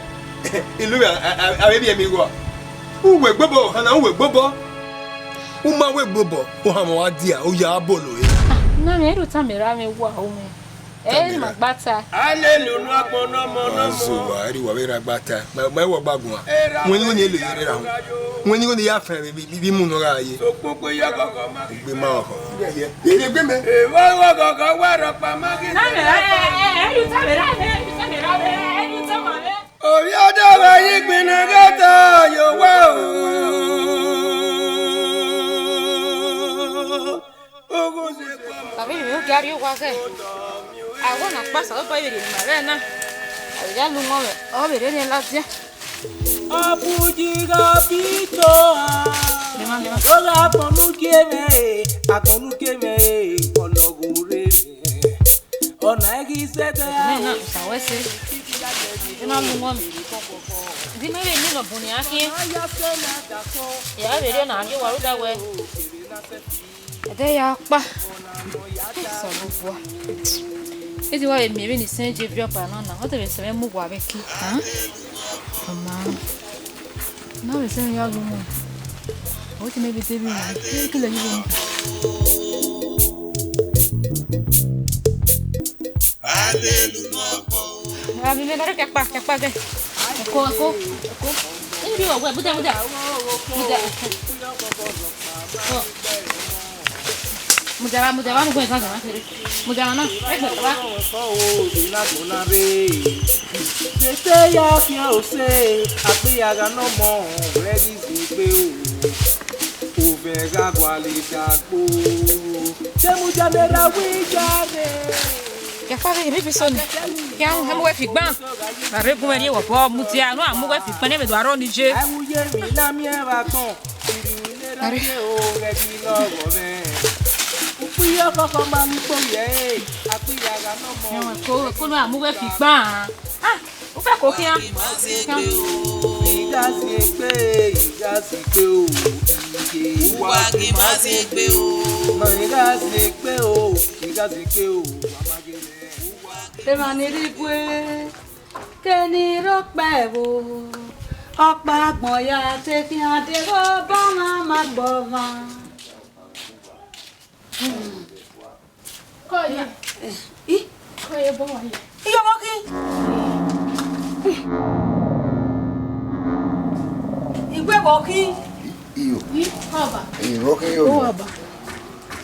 ilu a, a, a, avbe biẹ mi gho. U wẹ gbobọ, ọhana u wẹ gbobọ. U ma wẹ gbobọ, ohanmwẹ wa dia, u ya bolo re. Ah, na mwẹ, ero tama erha mwẹ wa, o mwẹ. Ẹ ma gba ta. Alelu nu agbọn nọmọ nọmọ. Azuwa, eri wa vbe ra gba ta. Ma, ma wọ gba guan. Wẹ ni wẹ ni ele yere ra. Wẹ ni wẹ ni ya fẹ vbe, vbe, vbe mu nọ gha ye. Sokpokpo ya gọgọ ma. Egbe ma ọkọ. Ere egbe mẹ. Ewa gọgọ wa rọ pa ma ghi. Na me, ẹ, ẹ, ẹ, ẹ, yu ta me ra, ẹ, yu ta me ra, ẹ, yu ta ma me. Ovbi ọdọ gha yi gbinna ghe ta yo wa o. Oghose kpọmọ. Tàbí mi ò gari owa ghẹ. Àwọn na kpasa ló bá ìbèrè ni màrẹ́ náà. Àyà lu wọn rẹ̀, ọ bèrè ni ladiẹ. Ọbuji gha bi to a. Lema, lema. Ó gha kpọnnu gie mwẹ e, akpọnnu gie mwẹ e, ọlọghọ rre. Ọna ghi sẹdẹ. Mẹ na, sa wẹ se. Ẹ ma mu wọn mi. Di mẹ vbe ni nọ bun ni a khian. Ya vbe rre na ghi wa ru da wẹ. Ẹdẹ ya kpa. Osanobua. Edi wa vbe miẹn vbene isẹn je viọ ọba na na, ọ te vbe sẹ mwẹ mu uwa vbe ẹki. Ọ ma. Na vbe sẹ mwẹ ya gu mu. Ọ te mẹ vbe de vbe na. Ẹ kele yi vbe. Ami mẹ na rre kẹkpa, kẹkpa gẹ. Ẹko, ẹko, ẹko. Ẹ bi wẹ, wẹ, buda, buda. Buda. Ọ. Mudara, mudara, nu gbe zan zan kere. Mudara na, egbe wa. Jete ya fian ose, akpia gha nọ mọ, wẹ ghi zin gbe o. Ovẹn gha gualọ dagbo. Jemu jẹ ne ra wi ya re. Kẹkpa vbe emi bi so ni. Khian hẹ mu wẹ fi gban. Na rre gun mwẹ rrie wọ bọ, mudia, ne a mu wẹ fi kpẹn ne mẹ do arọ ni je. Ai, uye emwi na miẹn vbe agbọn. Are. Ko, ko na mu wẹ fi gban. Ah, u fẹ ko khian. I gha zin egbe, I gha zin egbe o, ige uwa ghi ma zin egbe o. Ma I gha zin egbe o, I gha zin egbe o, a ma gele. Emwa ni rre igue, keni rre okpẹ ẹvbo, ọkpa agbọn ya te khian deghẹ ọba ọmwa ma gbe ọmwa. Kọ ye. I? Kọ ye bọ wa ye. Iyo, vbọ khin? Igue vbọ khin? Iyo. I, baba. Iyo, vbọ khin iyo. Baba.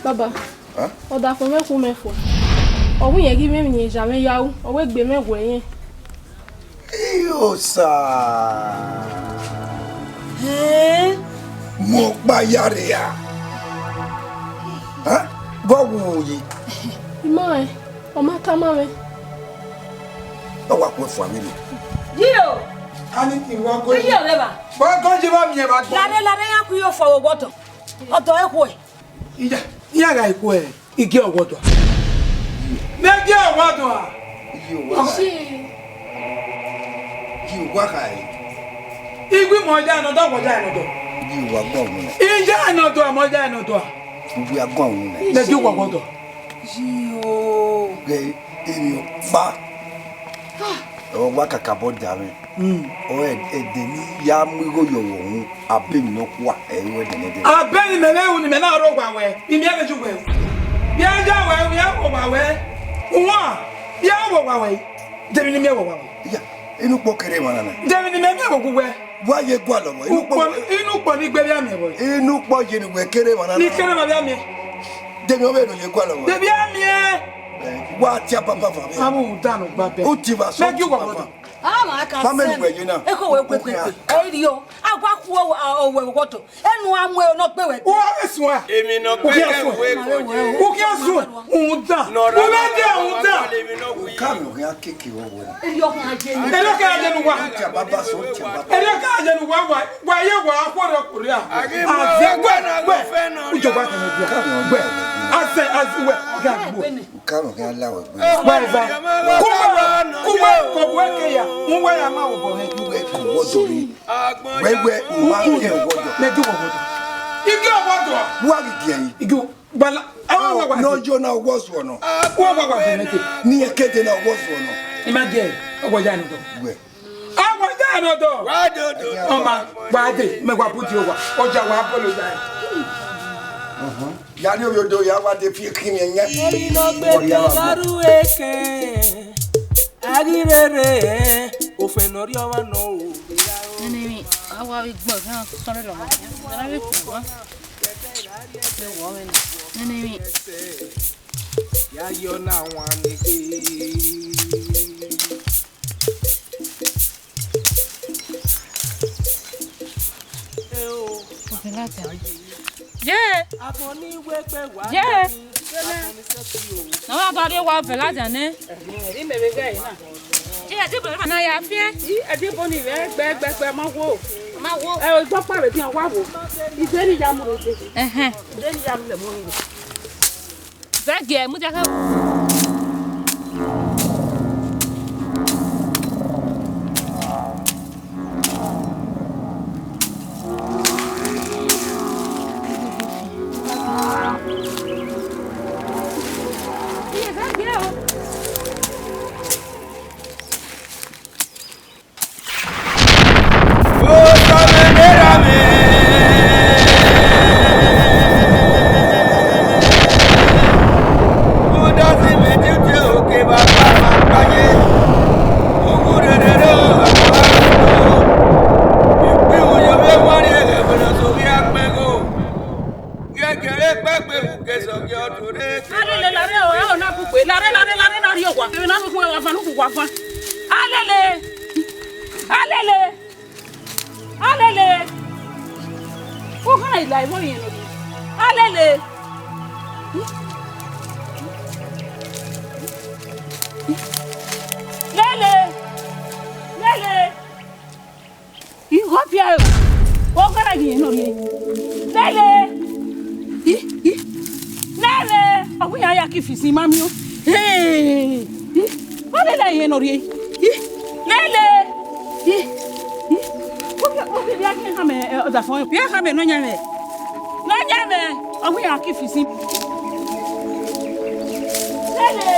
Baba. Hah? Ọdafẹn mwẹ khu mẹ fua. Ọ wẹ irẹn ghi mwẹ emwi ne iran zẹ mwẹ ya ru, ọ wẹ egbe mwẹ wẹ irẹn. Iyo sa. Hẹn? Mu ọkpa ya rria. Hah? Vbọ wu yi? I ma rẹn, ọ ma tama mwẹ. Ọ wa kue fua vbe ro. Iyo. Ani ti wa go. Iyo, baba. Wa go ji ba miẹn ba gbọ. Lare, lare, ya ku iyo fọ vbe ọdọ. Ọdọ ẹkhuẹ. Iya, iran gha kue, I gie ọwọdua. Ne gie ọwọdua. Iye owa kha. Iye owa kha e. Igui mọ ya nọdọ, wọ ya nọdọ. Iye owa gbọ wọn. Iya nọdọ, mọ ya nọdọ. Iye owa gbọ wọn. Ne gie ọwọdua. Iye o. Ghe emwi ọkpa. Ọ wa kakabọ da mwẹ. Mm. Ọ ẹdẹ ne I ya mu igho ye ọghọ uhunmwu, abe emwi nọkhua, ẹ i ru ẹdẹ nẹdẹ. Abe ne imẹ vbe ru ne imẹ na rre owa ruẹ, I miẹn vbe ju wẹ. Vbe a ya wẹ, vbe a ru owa ruẹ. Uwa, ya wọ wa wẹ. Demi ni miẹn wọ wa wẹ. Iya, inu kpọ kere emwa na na. Demi ni mẹ miẹn wọ gu wẹ. Wa ye gualọ wẹ. Inu kpọ, inu kpọ ni gbe vbe amẹ wẹ. Inu kpọ ye ni wẹ kere emwa na na. Ni kere emwa vbe amẹ. Demi ọ vbe no ye gualọ wẹ. Demi amẹ. Wa tia papa fa vbe. Amu dan no gba bẹ. U ti va so. Mẹ gi wọ wọdọ. Ama ka family sẹ wẹ ye na. Eko wẹ kpekpe. Ẹ rio. Agua ku ọ wẹ wọdọ. Enu a mu ẹre nọ gbe wẹ. Uwa vbe suẹn. Emwi nọ gbe kẹ wẹ kọ ye. U khian suẹn, u dan. U vbe de, u dan. Ka mẹ ọ khian keke vbe wẹ. Eri ọ khian ye ni. Eri ọ khian ye ni uwa. Tia baba so, tia baba. Eri ọ khian ye ni uwa, wa, wa ye wa, khuọrọ khuọrọ. Azẹ wẹ, wẹ. U jọ wa kẹ ne dia. Wẹ. Azẹ, azẹ wẹ. Ga gbo. Ka mẹ ọ khian la wẹ gbe. Wẹ va. Ku wẹ, ku wẹ, kọ bu ẹkẹ ya. U wẹ ya ma wọ bọ hẹ. U wẹ kọ wọ dori. Wẹ wẹ, u ma gie wọdọ. Mẹ gi wọ wọdọ. I gi wọdọ. Wa ghi gie yi. I gi bala. Awa wa wa. No yo na wọ zuọ nọ. Wa wa wa gbe mẹ te. Ni ekede na wọ zuọ nọ. I ma gie, ọ wọ ya nọ dọ. Wẹ. Ọ wọ ya nọ dọ. Wa do do. Ọ ma, wa de, mẹ wa bu di owa. Ọja wa bolo ya. Mhm. Ya ni oyodo ya wa de fi ekin yẹn yẹn. Emwi nọ gbe te gha ru ekẹn, a ghi rere, ofẹn ne ọ rhie ọmwa nọ o. Nene emwi, a wa vbe gbọ, khian sọrọ lọ ma. Nana vbe gbọ. Nene emwi. Ya yọ na wan ni gbe. Ọvẹn ladian. Ye. Ye. Na wa ba rrie owa ọvẹn ladian nẹ. Na ya fiẹn. Ẹdẹ bọ ni vbe gbẹgbẹgbẹ ma wo. Ma wo. Ẹ, ogbọkpa vbe dian wa wo. Ide ni ya mu rre. Ẹhẹn. Ide ni ya mu lẹ mo rre. Vẹ giẹ, mudia khẹ. Alele, lare o, ẹ o na kugbe. Lare, lare, lare, na rrie owa. Kevbe na kugbe, wa fan, kugbe wa fan. Alele. Alele. Alele. Oghara ila ẹvbo yẹn nọ. Alele. Lele. Lele. Igho biẹ o, ọ gha na ghi nọ rre. Lele. I, i. Lele. Ọ wẹ iran ya ki fi sin ma miẹn. Hey. I. Ọ lele ẹre nọ rre. I. Lele. I. I. Ọ ghi, ọ ghi ya ghi khama, eh, ọdafẹn. Ya khama Nọyaẹnmwẹ. Nọyaẹnmwẹ. Ọ wẹ iran ki fi sin. Lele.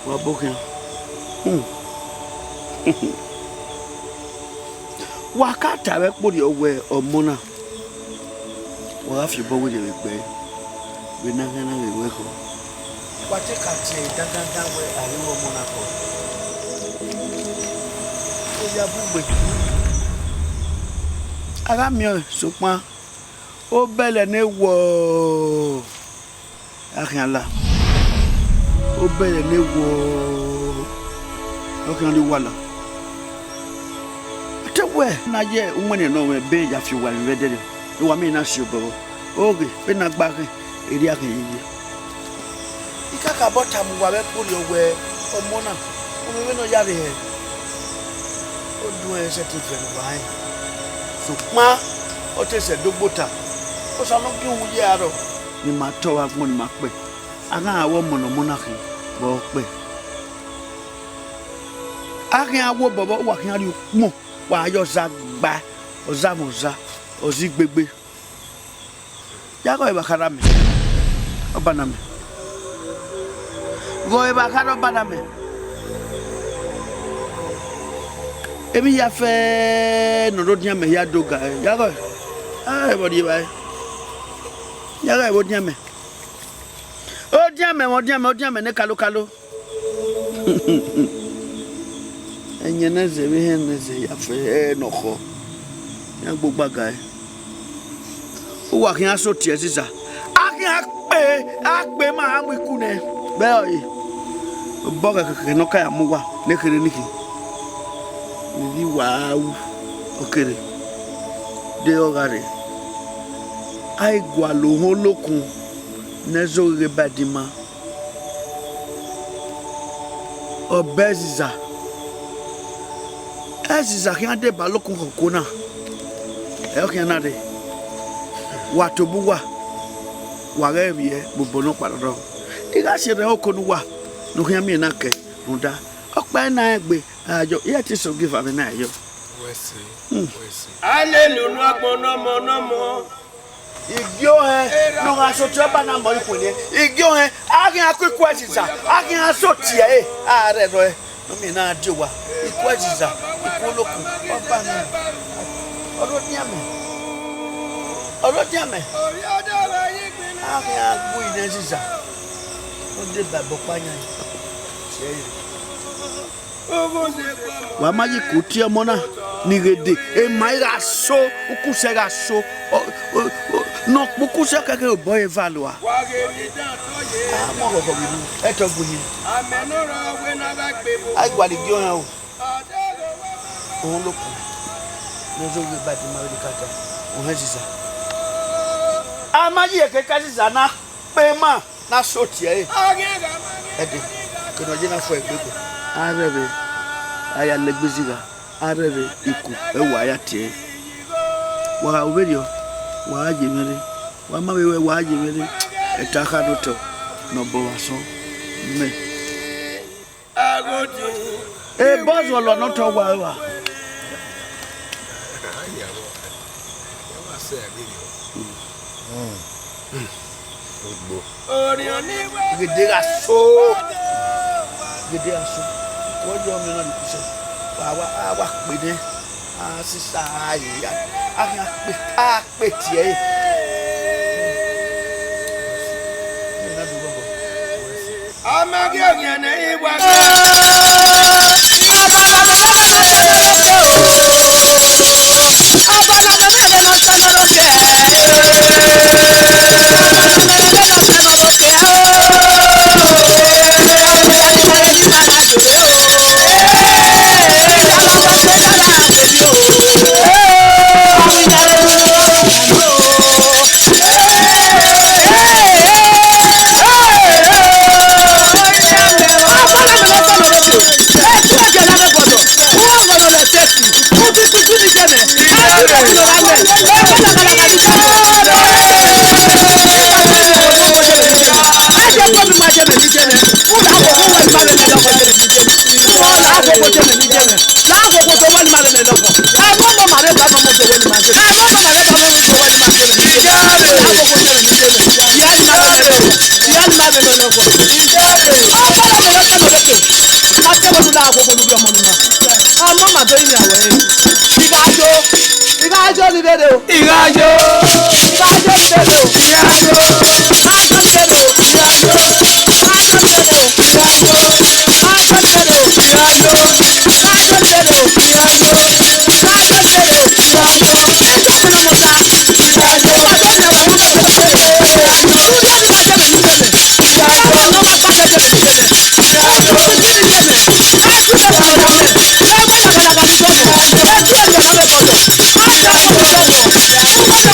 Wa bọ khian. Hmm. Wa ka ta vbe ẹkpo rriọ wẹ ọmọ na, wa gha fi obọ werriẹ vbe gbe ẹre, vbene a khian na ghe ruẹ ekhọe. Wa te ka tie dandandan wẹ a ghi ru ọmọ na khọe. Ọ ya bu gbe. A gha miẹn ọẹn, sokpan obẹlẹ ne wọọ. A khian la. Obẹlẹ ne wọọ, ọ khian rrie uwa la. Te wẹ na ye uwẹnrẹn ne ọ mwẹ ebe ya fi uwa emwi vbe ẹdẹrriọ, ne uwa miẹn na si obọ vbọ. Oghe, vbene a gba khẹn, erriọ a khẹn yeye. I kakabọ tama uwa vbe ẹkpo rriọ wẹ ọmọ na, ọ mwẹ vbene ọ ya rre hẹ. Oduẹn sẹtin fẹrẹ uwa rẹn, sokpan ọ te sẹ do gbe ota. Osa ne ọ gie uhunmwu ye arọ. Ne ima tọ vbe agbọn ne ima kpẹ, a gha vbe ọmọ ne ọmọ na khin vbe ọ kpẹ. A khian wẹ obọ vbọ, uwa khian rhie ukpọn, wa ya ọza gba, ọza mwẹ ọza, ọza igbegbe. Ya ghe evba kha rre amẹ, ọba ne amẹ. Ghe evba kha rre ọba ne amẹ. Emwi hia fẹẹrẹ ne ọ rre odian mẹ hia do ga ẹre, ya ghe, a vbe rri evbare. Ya gha vbe odian mẹ. Odian mẹ, odian mẹ, odian mẹ ne kalokalo. Ẹyẹn ne ẹzẹ vbe hẹn ne ẹzẹ ya fẹ ẹre ne ọ khọ. Iran gbe ogbaga ẹre. Uwa khian sẹ otiẹ Eziza. A khian kpe, a kpe ma a mu iku nẹ. Vbe ọre, obọ khẹkhẹkhẹ ne ọ ka ya mu uwa ne kherhe ni khin. Rhirhi wa ru, ọ kere. De ọ gha rre. A i gualọ ohẹn olokun ne ẹzọ ghe ba ẹdin ima. Ọ bọ Eziza. Eziza khian deba olokun khẹ okuo na. Ẹ ọ khian na rre. Wa tobọ uwa, wa ghẹ vbiẹ vbe obọ nọkpa rrọọ. I gha si erhẹn oko ne uwa ne u khian miẹn na kẹ rhunmwuda ọkpa ẹre na rẹn egbe, a yọ, iran te so give avbe na yọ. Wẹ se, Hmm. wẹ se. A lele unu agbọn nọmọ nọmọ. Igie ohẹn ne ọ gha sẹ otiẹ ọba na mọ ikun nẹ. Igie ohẹn, a khian ku iku Eziza, a khian sẹ otiẹ ẹre, a rre ẹrọ ẹre. Ne ọ miẹn na die owa, iku Eziza, iku olokun, ọba na. Ọre odian mẹ, ọre odian mẹ. A khian gu ine Eziza, ọ deba ẹbọ ọkpa yan. Wa ma ye iku tie ọmọ na, ni ghe de, ema i gha so, ukusẹ gha so, ọ, ọ, ọ, ne ọ kpe ukusẹ kẹkẹ obọ ẹre eva lua. A mu ọghọghọ vbe unu, ẹtọ gbe uhin. A i gualọ igie ohẹn o. Ohẹn olokun, ne ọ zẹ oghi ba ẹdin ima vbe nekata, ohẹn Eziza. A ma ye keke Eziza na kpe ima. Na sẹ otiẹ ẹre. Ẹdẹ, ke ne ọ ye na fo ẹgbegbe. A rre ẹvbe, a ya lẹ egbe zigha, a rre ẹvbe iku, ẹ wa ya tie ẹre. Wa gha ru vberriọ, wa gha ye mwẹ rre. Wa ma vbe ruẹ, wa gha ye mwẹ rre. Ẹta kha ne otọ, ne ọ bọ vbe asọn mẹ. Ebọ zọlọ ne ọ tọ wa rua. Gede gha so, gede gha so. Wẹ yọ ọmọ na ni kuse. Wa wa wa kpe nẹ. A sisa a ye ya. A khian kpe, a kpe tie ẹre. Ọmọ ghi ọghian ne ẹ i wa gha. Ọmọ ma do yin awẹ. I gha yo. I gha yo ni vberriọ. I gha yo. I gha yo ni vberriọ. I gha yo. I gha yo ni vberriọ. I gha yo. I gha yo ni vberriọ. I gha yo. I gha yo ni vberriọ. I gha yo. I gha yo ni vberriọ. I gha yo. I gha yo ni vberriọ. I gha yo.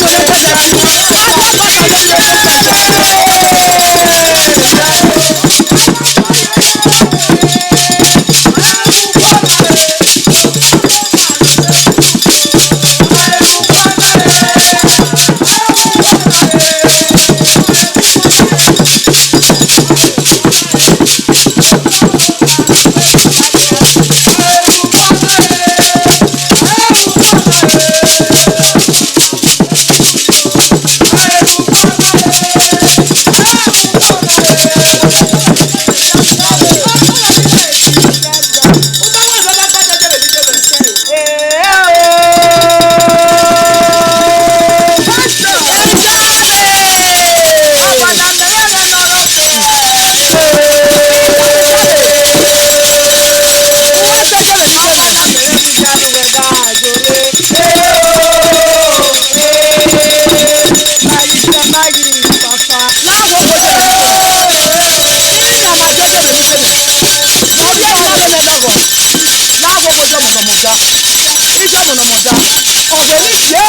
Ọvbenigie,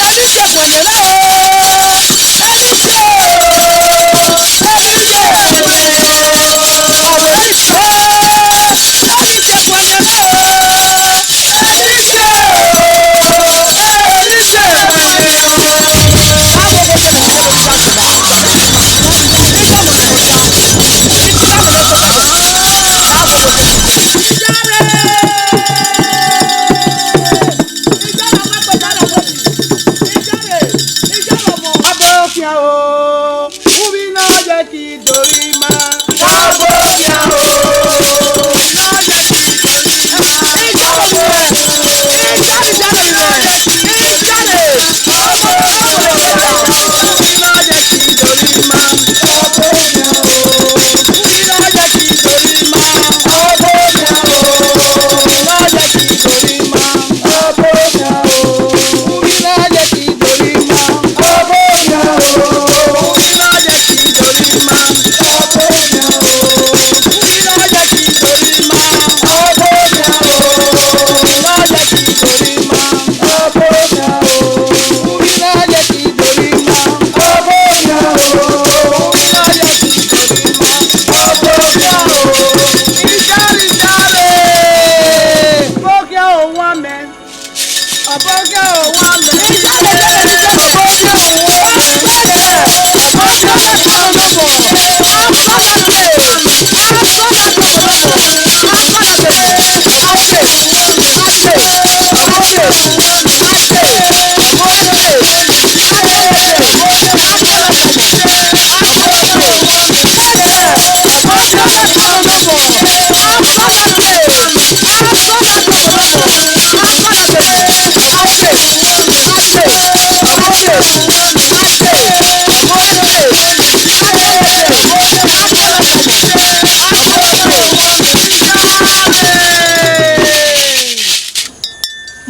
Enigie guẹmwẹ na o. Enigie, Enigie, Ọvbenigie, Enigie guẹmwẹ na o. Abokia o, uvbi ne ọ ye ki do rre ima. Abokia o, uvbi ne ọ ye ki do rre ima. Ijale, ijale, ijale, ijale.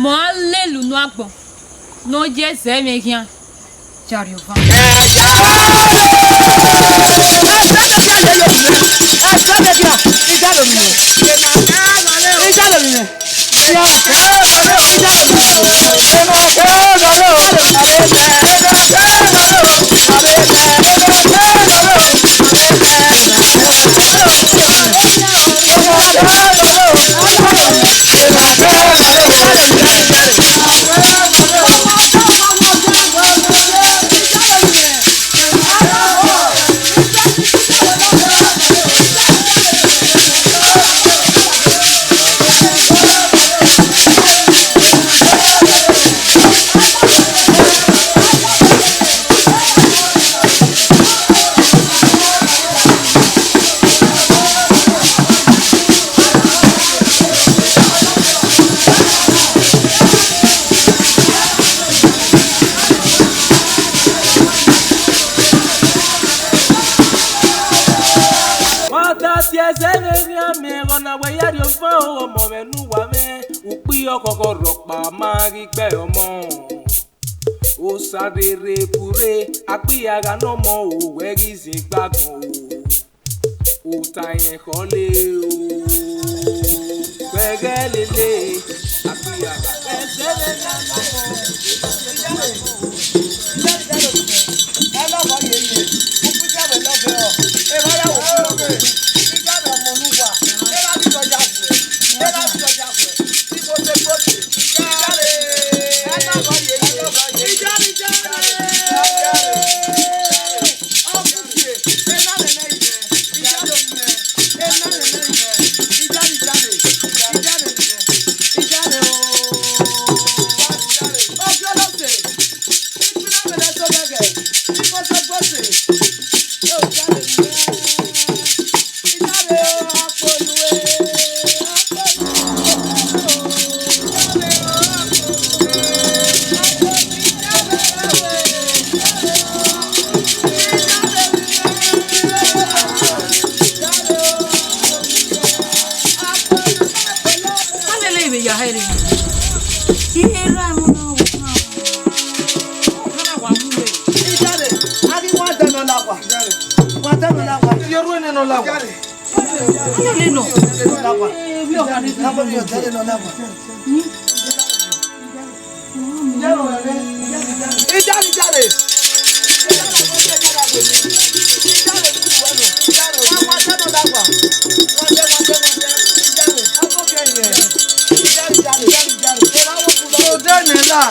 Mọ a lele unu agbọn ne ọ ye zẹ mwẹ khian. Jariova. Wa da si ẹzẹ vbe erriọ amẹ, ẹghẹ na wẹ ya rhie ọmọ mwẹ ne uwa mwẹ, ukpi ọkhọkhọ rhọkpa ma ghi gbe ọmọ. Osa rere bure, akpia gha ne ọmọ o, wẹ ghi zin gbe agbọn o. Uta rẹn khọle o. Wẹ ghẹ lele, akpia gha ẹzẹ vbe na na mọ. Alele vbe ya hẹre. Erha mwẹ na wọ na. Ọkhan na wa mu re. Ijale, a ghi wa dẹ nọ la wa. Wa dẹ nọ la wa. Iye ru ẹnẹ nọ la wa. Alele nọ. Nọ la wa. Ijale, a ghi wa dẹ nọ la wa. Hmm? Ijale, ijale. Odẹ nẹ la.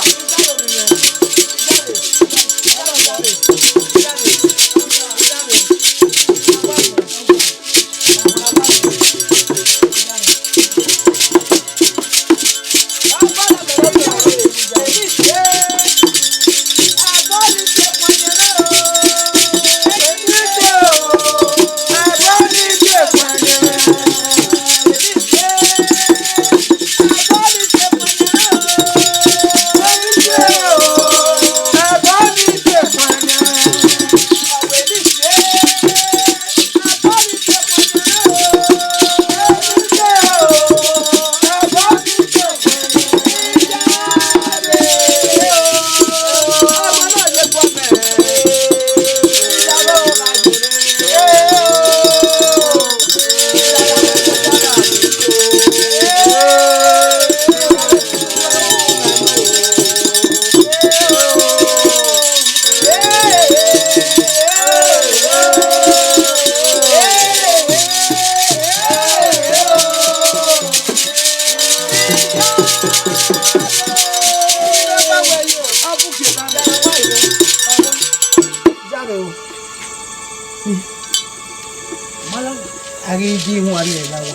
A ghi di ihuan rrie la owa.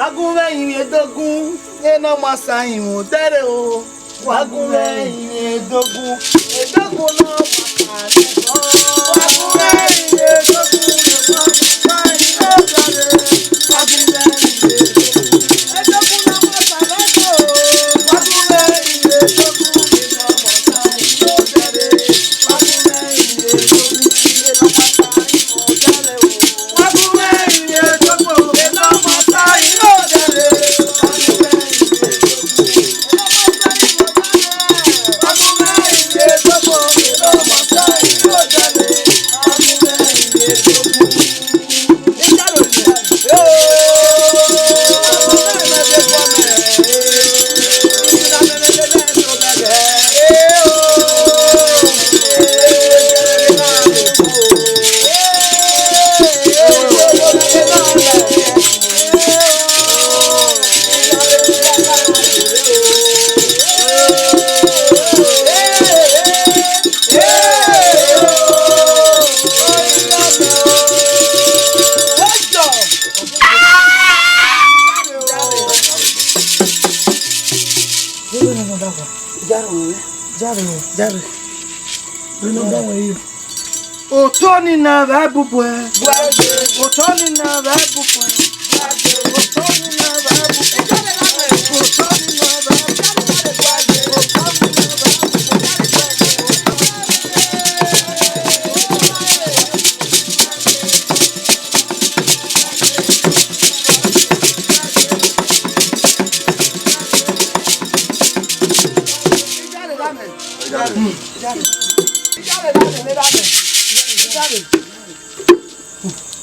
A gu mwẹ irinmwi edogun, ena ọ ma sa irinmwi odẹ rre o. Wa gu mwẹ irinmwi edogun, edogun ne ọ ma sa irinmwi odẹ. Wa gu mwẹ irinmwi edogun, ena ọ ma sa irinmwi odẹ rre. Wa gu mwẹ irinmwi edogun, edogun ne ọ ma sa irinmwi odẹ o. Wa gu mwẹ irinmwi edogun, ena ọ ma sa irinmwi odẹ rre. Otọ ni na vbe bubuẹ. Otọ ni na vbe bubuẹ. Otọ ni na vbe bubuẹ. Otọ ni na vbe bubuẹ.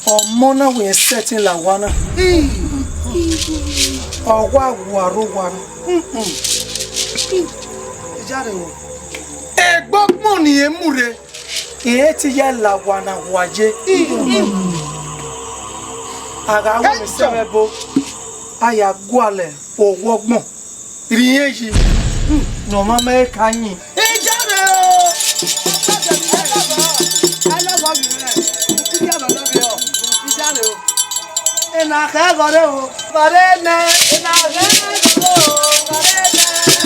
Ọmọ na wẹ sẹtin la owa na. Ọ wa wu aro owa na. Egbe ọgbọn ne irẹn mu rre, irẹn te ya la owa na wa ye. A gha ru ẹmwẹ sẹ mwẹ ebo, a ya gualọ owa ọgbọn. Rhie yi, ne ọ ma ma ka yin. Ijare o! Ẹlẹghọ, ẹlẹghọ vbe mwẹ, iye ọmọ nọ ghe ọ, ijare o. Ena khẹ gọre o, gọre nẹ, ena khẹ gọre o, gọre nẹ, ena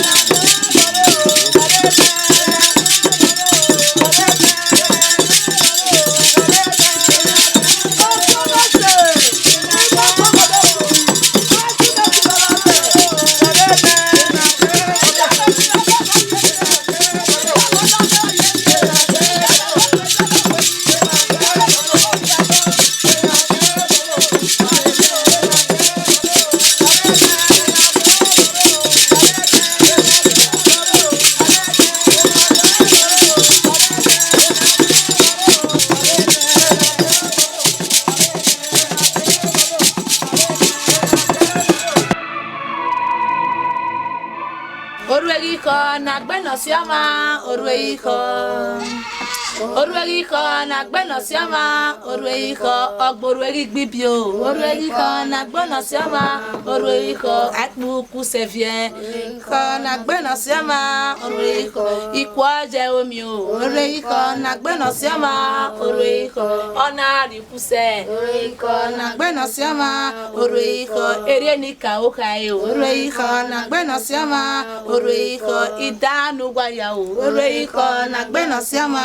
khẹ gọre o, gọre nẹ. Khọ ne a gbe ne ọ si ọmwa, orhu eghikhọ. Orhu eghikhọ ne a gbe ne ọ si ọmwa, orhu eghikhọ, ọgbe orhu eghi gbe ibio. Orhu eghikhọ ne a gbe ne ọ si ọmwa, orhu eghikhọ, a i kpe uku sẹ viẹ. Khọ ne a gbe ne ọ si ọmwa, orhu eghikhọ, ikuo ye omio. Orhu eghikhọ ne a gbe ne ọ si ọmwa, orhu eghikhọ, ọ na rhie uku sẹ. Orhu eghikhọ ne a gbe ne ọ si ọmwa, orhu eghikhọ, erriọ ne I ka okha ẹre o. Orhu eghikhọ ne a gbe ne ọ si ọmwa, orhu eghikhọ, I da ne uwa ya o. Orhu eghikhọ ne a gbe ne ọ si ọmwa,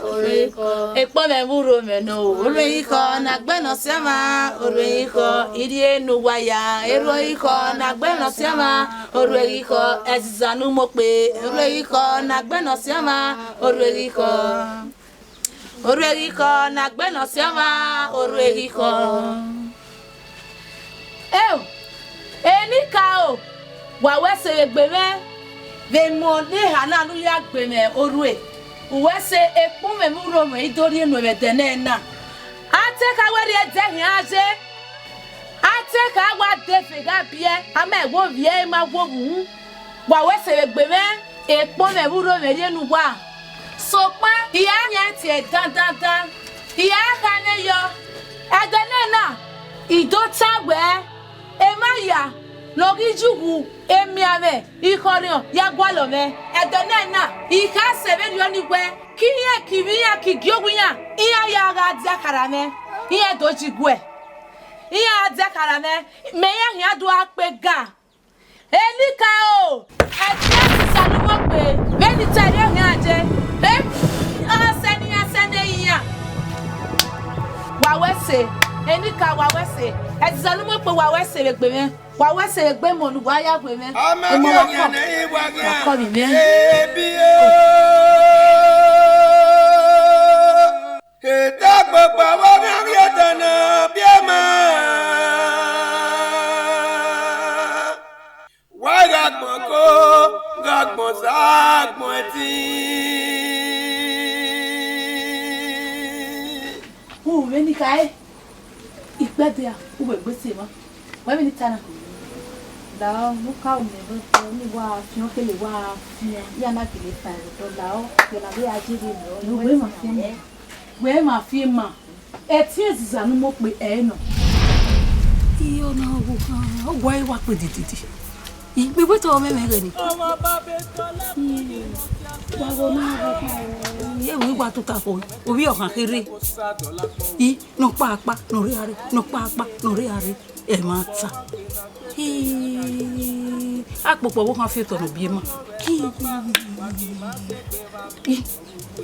orhu eghikhọ, ekpọnmwẹ vbe urho mwẹ nọ o. Orhu eghikhọ ne a gbe ne ọ si ọmwa, orhu eghikhọ, I rhie ne uwa ya. Erhu eghikhọ ne a gbe ne ọ si ọmwa, orhu eghikhọ, ẹziza ne u mu okpe. Orhu eghikhọ ne a gbe ne ọ si ọmwa, orhu eghikhọ. Orhu eghikhọ ne a gbe ne ọ si ọmwa, orhu eghikhọ. Eo, Enikaro, wa wẹ ẹse vbe egbe mwẹ, vbe emọ ne eha na ne u ya gbe mwẹ orhue, u wẹ ẹse ekpọnmwẹ vbe urho mwẹ I do rhie nuẹn vbe ẹdẹ nẹ na. A te kha wẹ rhie ẹdẹ khian ye, a te kha wa de eve gha biẹ, a ma wo vbiẹ, ma wo vbu uhunmwu. Wa wẹ ẹse vbe egbe mwẹ, ekpọnmwẹ vbe urho mwẹ rhie ne uwa. Sokpan, I ra yan ẹtin dandandan, I ra kha nẹ yọ. Ẹdẹ nẹ na, I do ta wẹẹ, emwa hia ne ọ ghi ye uwu emianmwẹ ikhọrhiọn ya gualọ mwẹ. Ẹdẹ nẹ na, I kha sẹ vberriọ ni wẹẹ, ke irẹn ke ivbi iran ke igie owa iran, iran ya gha dia khara mwẹ, iran do yi guẹ. Iran dia khara mwẹ, mẹ iran khian do gha kpe ga. Enikaro, ẹtin ẹziza ne u mu okpe, vbene I ta ẹre khian ye, e, ọ sẹ ne iran sẹ ne iran. Wa wẹ ẹse, Enikaro, wa wẹ ẹse, ẹziza ne u mu okpe, wa wẹ ẹse vbe egbe mwẹ, wa wẹ ẹse vbe egbe emọ ne uwa ya gue mwẹ. Emọ vbe ọkọ, ọkọ vbe mwẹ. Ebi o. Etagbogbo avbe ọghe avbiọtọ ne ọ biẹ ma, wa gha gbọn ko, gha gbọn sa, gbọn ẹtin. U vbe ni khae, ikpẹdẹ a, u vbe gbe sẹ emwa. Wẹ vbe ni ta na? Lahọ, ne u ka ru mẹ vbe otọ, ne wa fian, ọ kele wa fian, iran na gele fan vbe otọ, lahọ, kẹlẹ vbe a je vbe mẹ. Wẹ ma fian ma. Wẹ ma fian ma. Ẹtin ẹziza ne u mu okpe ẹre nọ. Iye ọna ọghe okhan, ọ gua ẹre wa kpe dididi. I, mẹ wẹ te ọ mwẹ mwẹ ghẹ ni. Wa ghe ọna ọghe okhan. Iye vbe wa tota fo, ovbi ọkhan kherhe. I, nọkpa akpa, nọ rre a rre, nọkpa akpa, nọ rre a rre. Ẹmwata. Hii, akpokpo ọvbokhan fi otọ ne ọ biẹ ma. Hii,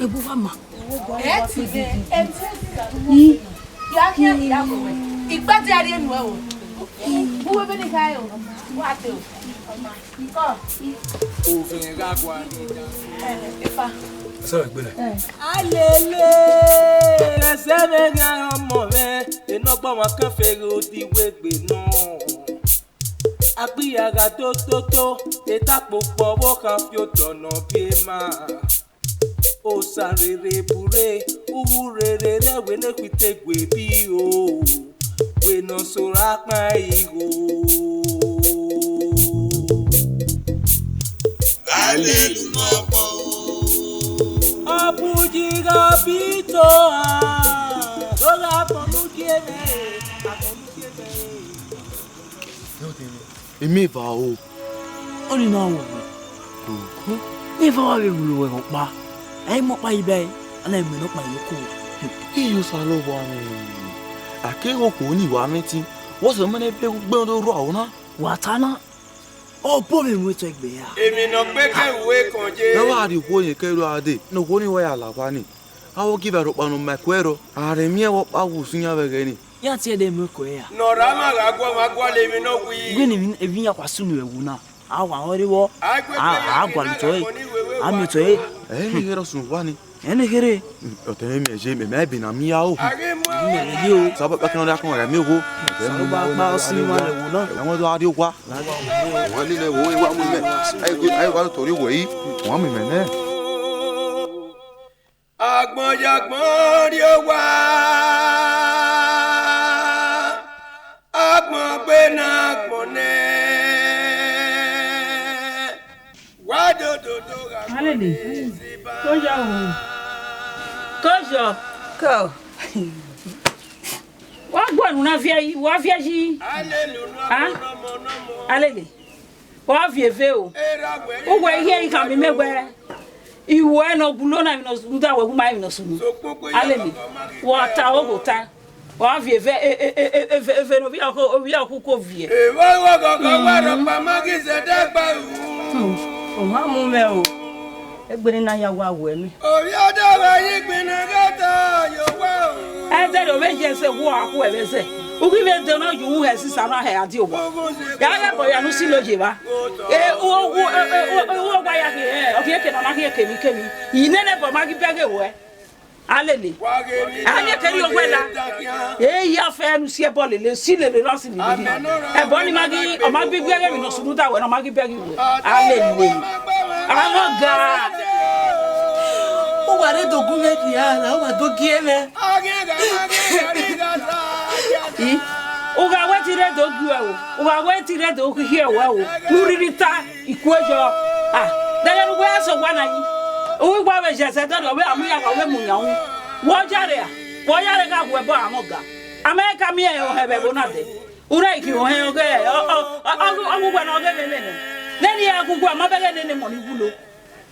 ebo wa ma. Ẹ ti mẹ, ẹ ti mẹ. Hii. Ya khian, ya wẹwẹ. Ikpẹdẹ a rhie nuẹn o. Hii. Uwẹ vbene I khae o. Wa te o. Ovẹn gha gua ni. Ẹ, efa. Ẹ sẹ vbe gbe nẹ. Alele, ẹsẹ mwẹ gha rọmọ mwẹ, enọgbọ ọmwa kan fẹghe odiwegbe nọ. Agbia gha do toto, etakpokpo ọvbokhan fi otọ ne ọ biẹ ma. Osa rere burre, uwu rere rre, wẹ ne khuite gue bi o. Wẹ ne ọ sẹ ora kpan igho. Alelu nọ kpọ. Ọ bu yi gha bi to a, do gha fọnmwẹ ugie mwẹ, a fọnmwẹ ugie mwẹ. Emeva o. Ọnii na ru ohu. Emeva wa vbe wulu ruẹ ọkpa. A i mu ọkpa yi ba ẹre, a na mu nọkpa ye oko. Iye Osanobua mwẹ. A keghi okhuo ni wa mwẹ ẹtin, wẹ sẹ mẹ ne ebe gbe do rhu aro na. Wa ta na, ọ bu mwẹ mu etọ egbe ra. Emwi ne ọ kpeke ru ekọn ye. Ẹ wa rhie okhuo yẹn ke ru a dee, ne okhuo ni wa ya la owa ni. Avbe ogieva rhọkpa ne ọ ma ẹko ẹrọ, a rhe miẹn vbe ọkpa wu usun iran vbe ẹghẹ ni. Iran tie ẹdẹ mu ẹko ẹre ra? Ne ọ ra mwa gha guọmwa gualọ emwi ne ọ wii. Wẹ ne emwi, emwi iran khua sunu ẹwu na, a wa ọnrẹn vbọ, a, a gualọ otọ ẹre, a miẹn otọ ẹre. Ẹ i re kherhe ọ sunu owa ni. Ẹ i re kherhe. Ọtẹn mwẹ miẹn ye, mẹ ma ebe ne a miẹn ya o. Mẹ ye o. Sabọ kpakẹ ne ọ rhie akọn gha miẹn ogho. Sabọ kpa ọ sunu owa ẹwu na. Ẹwọn do a rhie owa. Wọn ni nẹ wo wa mu mẹ. Ayi, ayi wa tọ rhie owa yi. Wọn mu mẹ nẹ. Agbọn ya agbọn rrie owa, agbọn gbe ne agbọn nẹ. Wa dodo Koyọ o. Koyọ. Ko. Wa guan unu na viẹ yi, wa viẹ yi. Ah? Alele. Wa viẹ eve o. Uwẹ i khian i khama imẹ wẹẹ, I wẹẹ ne ọ gulo na emwi ne ọ sunu, da wẹ gu ma emwi ne ọ sunu. Alele. Wa ta ogho ta. Wa viẹ eve, e, e, e, e, eve, eve ne ovbi ọkhu, ovbi ọkhu ko viẹ. Evba ọghọghọ wa rhọkpa ma ghi zẹdẹ gba ru. Hmm, ọ ma mu mwẹ o. Egbe ne na ya wa wẹ mẹ. Ovbi ọdọ wa yi gbinna ghe ta yo wa o. Ẹdẹ ne ovbi ẹse wu a khu ẹvbo ẹse. U ghi vbe dee nọ ye uhunmwu hẹ sisa na hẹ a die owa. Ya ghẹ bọ ya ne u si lo ye evba. E, u, u, e, e, u, u, u wa ya khin, e, ọ khin eke ne ọ na khin eke ni kemwi. I nene bọ ma ghi bẹghe ruẹ. Alele. A miẹn kẹrri owẹ la. E ya fẹ ne u si ẹbọ lele, si lele ra si lele. Ẹbọ ni ma ghi, ọ ma ghi bẹghe emwi ne ọ sunu da wẹ, ne ọ ma ghi bẹghe ruẹ. Alele. Amọ ga. U wa rre do gu mwẹ rhia ra, u wa do gie mwẹ. I, u gha wẹ te I rre do gie uẹ o, u gha wẹ te I rre do khiẹ uẹ o, ne u rhirhi ta, I kue yọ. Ah, dẹghẹ ne uwẹ sẹ owa na yi, u wa vbe ye ẹzẹ dọlọ, ọ vbe a mu ya gha, ọ vbe mu yan ru. Wẹ ọ yare a, wẹ ọ yare gha gu ẹbọ amọ ga. A ma ka miẹn ohẹn vbe ẹvbo na dẹ. U na i khin ohẹn ọghe, ọ, ọ, ọ, ọ, ọ gu uwẹ ne ọ ghe vbe nene. Nene iran gu uwẹ, ọ ma bẹghe nene emọ ni wulo.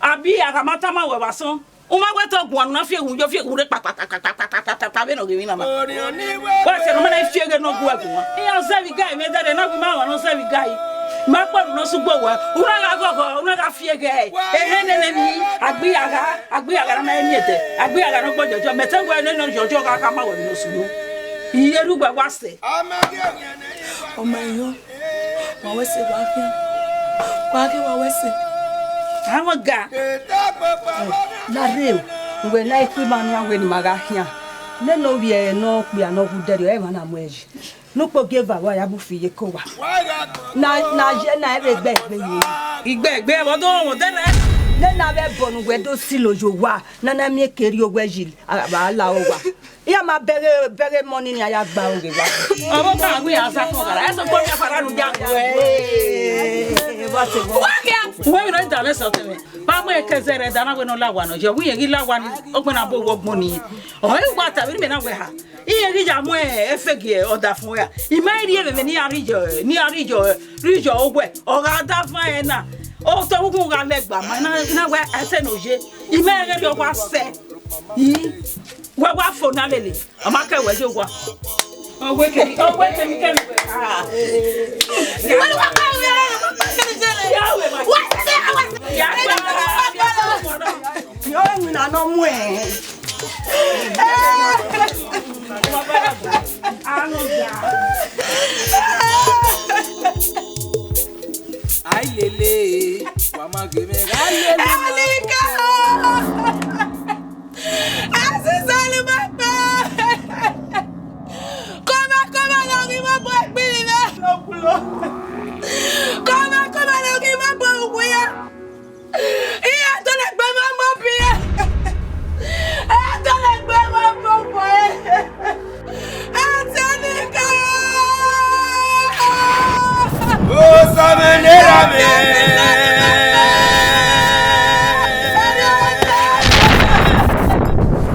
Abi a gha ma tama wẹ vbe asọn. U ma wẹ te ọ guan na fi ehun yo, fi ehun rre kpakpakpakpakpakpakpakpakpakpa vbene ọ ghe emwi na ma. Wẹ sẹ ne ọ ma na fi eghe ne ọ gu ẹguan. Iran zẹ vbe iga mwẹ dẹrẹ, na gu ima ọmwa ne ọ zẹ vbe iga yi. Ma kpọ ru ne ọ sẹ ugbo wẹ. U na gha ghọghọ, u na gha fi eghe. Ehe nene ni, agbiyagha, agbiyagha na ma eni ẹdẹ. Agbiyagha ne ọ gbọ jọjọ, mẹ te wẹ nene ọ jọjọ gha khama wẹ vbene ọ sunu. Iye ru wẹ wa sẹ. Ọ ma yọ. Wa wẹ sẹ, wa khian. Wa ghe wa wẹ sẹ. Amọ ga. Na rre o, uwẹ na i khu ima nian wẹ ne ima gha khian. Nene ovbi ẹre ne ọ kpia ne ọ wu dẹrriọ, ẹmwẹ na mu ẹre yi. Ne ukpogieva wa ya bu fi ye ke owa. Na, na ye na ẹvbe gbe egbe ye. Igbe egbe ẹvbo do wọn dẹrẹ. Nene avbe ẹbọ ne uwẹ do silo ye owa, ne a na miẹn ke rrie owẹ yi, a, a la owa. Iran ma bẹghe, bẹghe emọ ni nian ya gba oghe wa. Ọvbokhan wẹ a sa kọn ghala, ẹsẹ kpọ ni afara nu ya. Wẹ, wa te wọ. Wa khian. Uwẹ vbe nọ da mwẹ sẹ ọtẹn mwẹ. Ba mu ẹkẹ zẹrẹ da na wẹ ne ọ la owa nọ, ye wẹ irẹn ghi la owa ni, ọgbẹn na bo wọ ọgbọn ni. Ọ i wa ta vbe mẹ na wẹ ha. Irẹn ghi ya mu efegi ọdafẹn ra. I ma rhie vbe emwi ne iran rhie, ne iran rhie, rhie owẹ. Ọ gha da van ẹre na. Otọ vbe ukhun gha lẹ gba ma, na, na wẹ ẹsẹ ne ọ ye. I ma rhie rhie owa sẹ. I, wẹ wa fo na lele. Ọ ma kẹ wẹ ye owa. Ọ wẹ kẹ, ọ wẹ kẹ mi kẹ mi wẹ. Ah. Wẹ wa pa wẹ, wa pa kẹ mi jẹlẹ. Ya wẹ ma. Wa sẹ, wa sẹ. Ya wẹ ma. Yo, emwi na nọ muẹn. Ailele, wa ma ghe mwẹ gha lele. Alika! Asisali ma kpẹ. Kọmakọma ne ọ ghi ma bu ẹgbiri mwẹ. Kọmakọma ne ọ ghi ma bu uwu ya. Iran dọlegbe mwẹ ọmọ biẹ. Iran dọlegbe mwẹ ọmọ biẹ. Asanika. Osamẹ ne ra mẹ.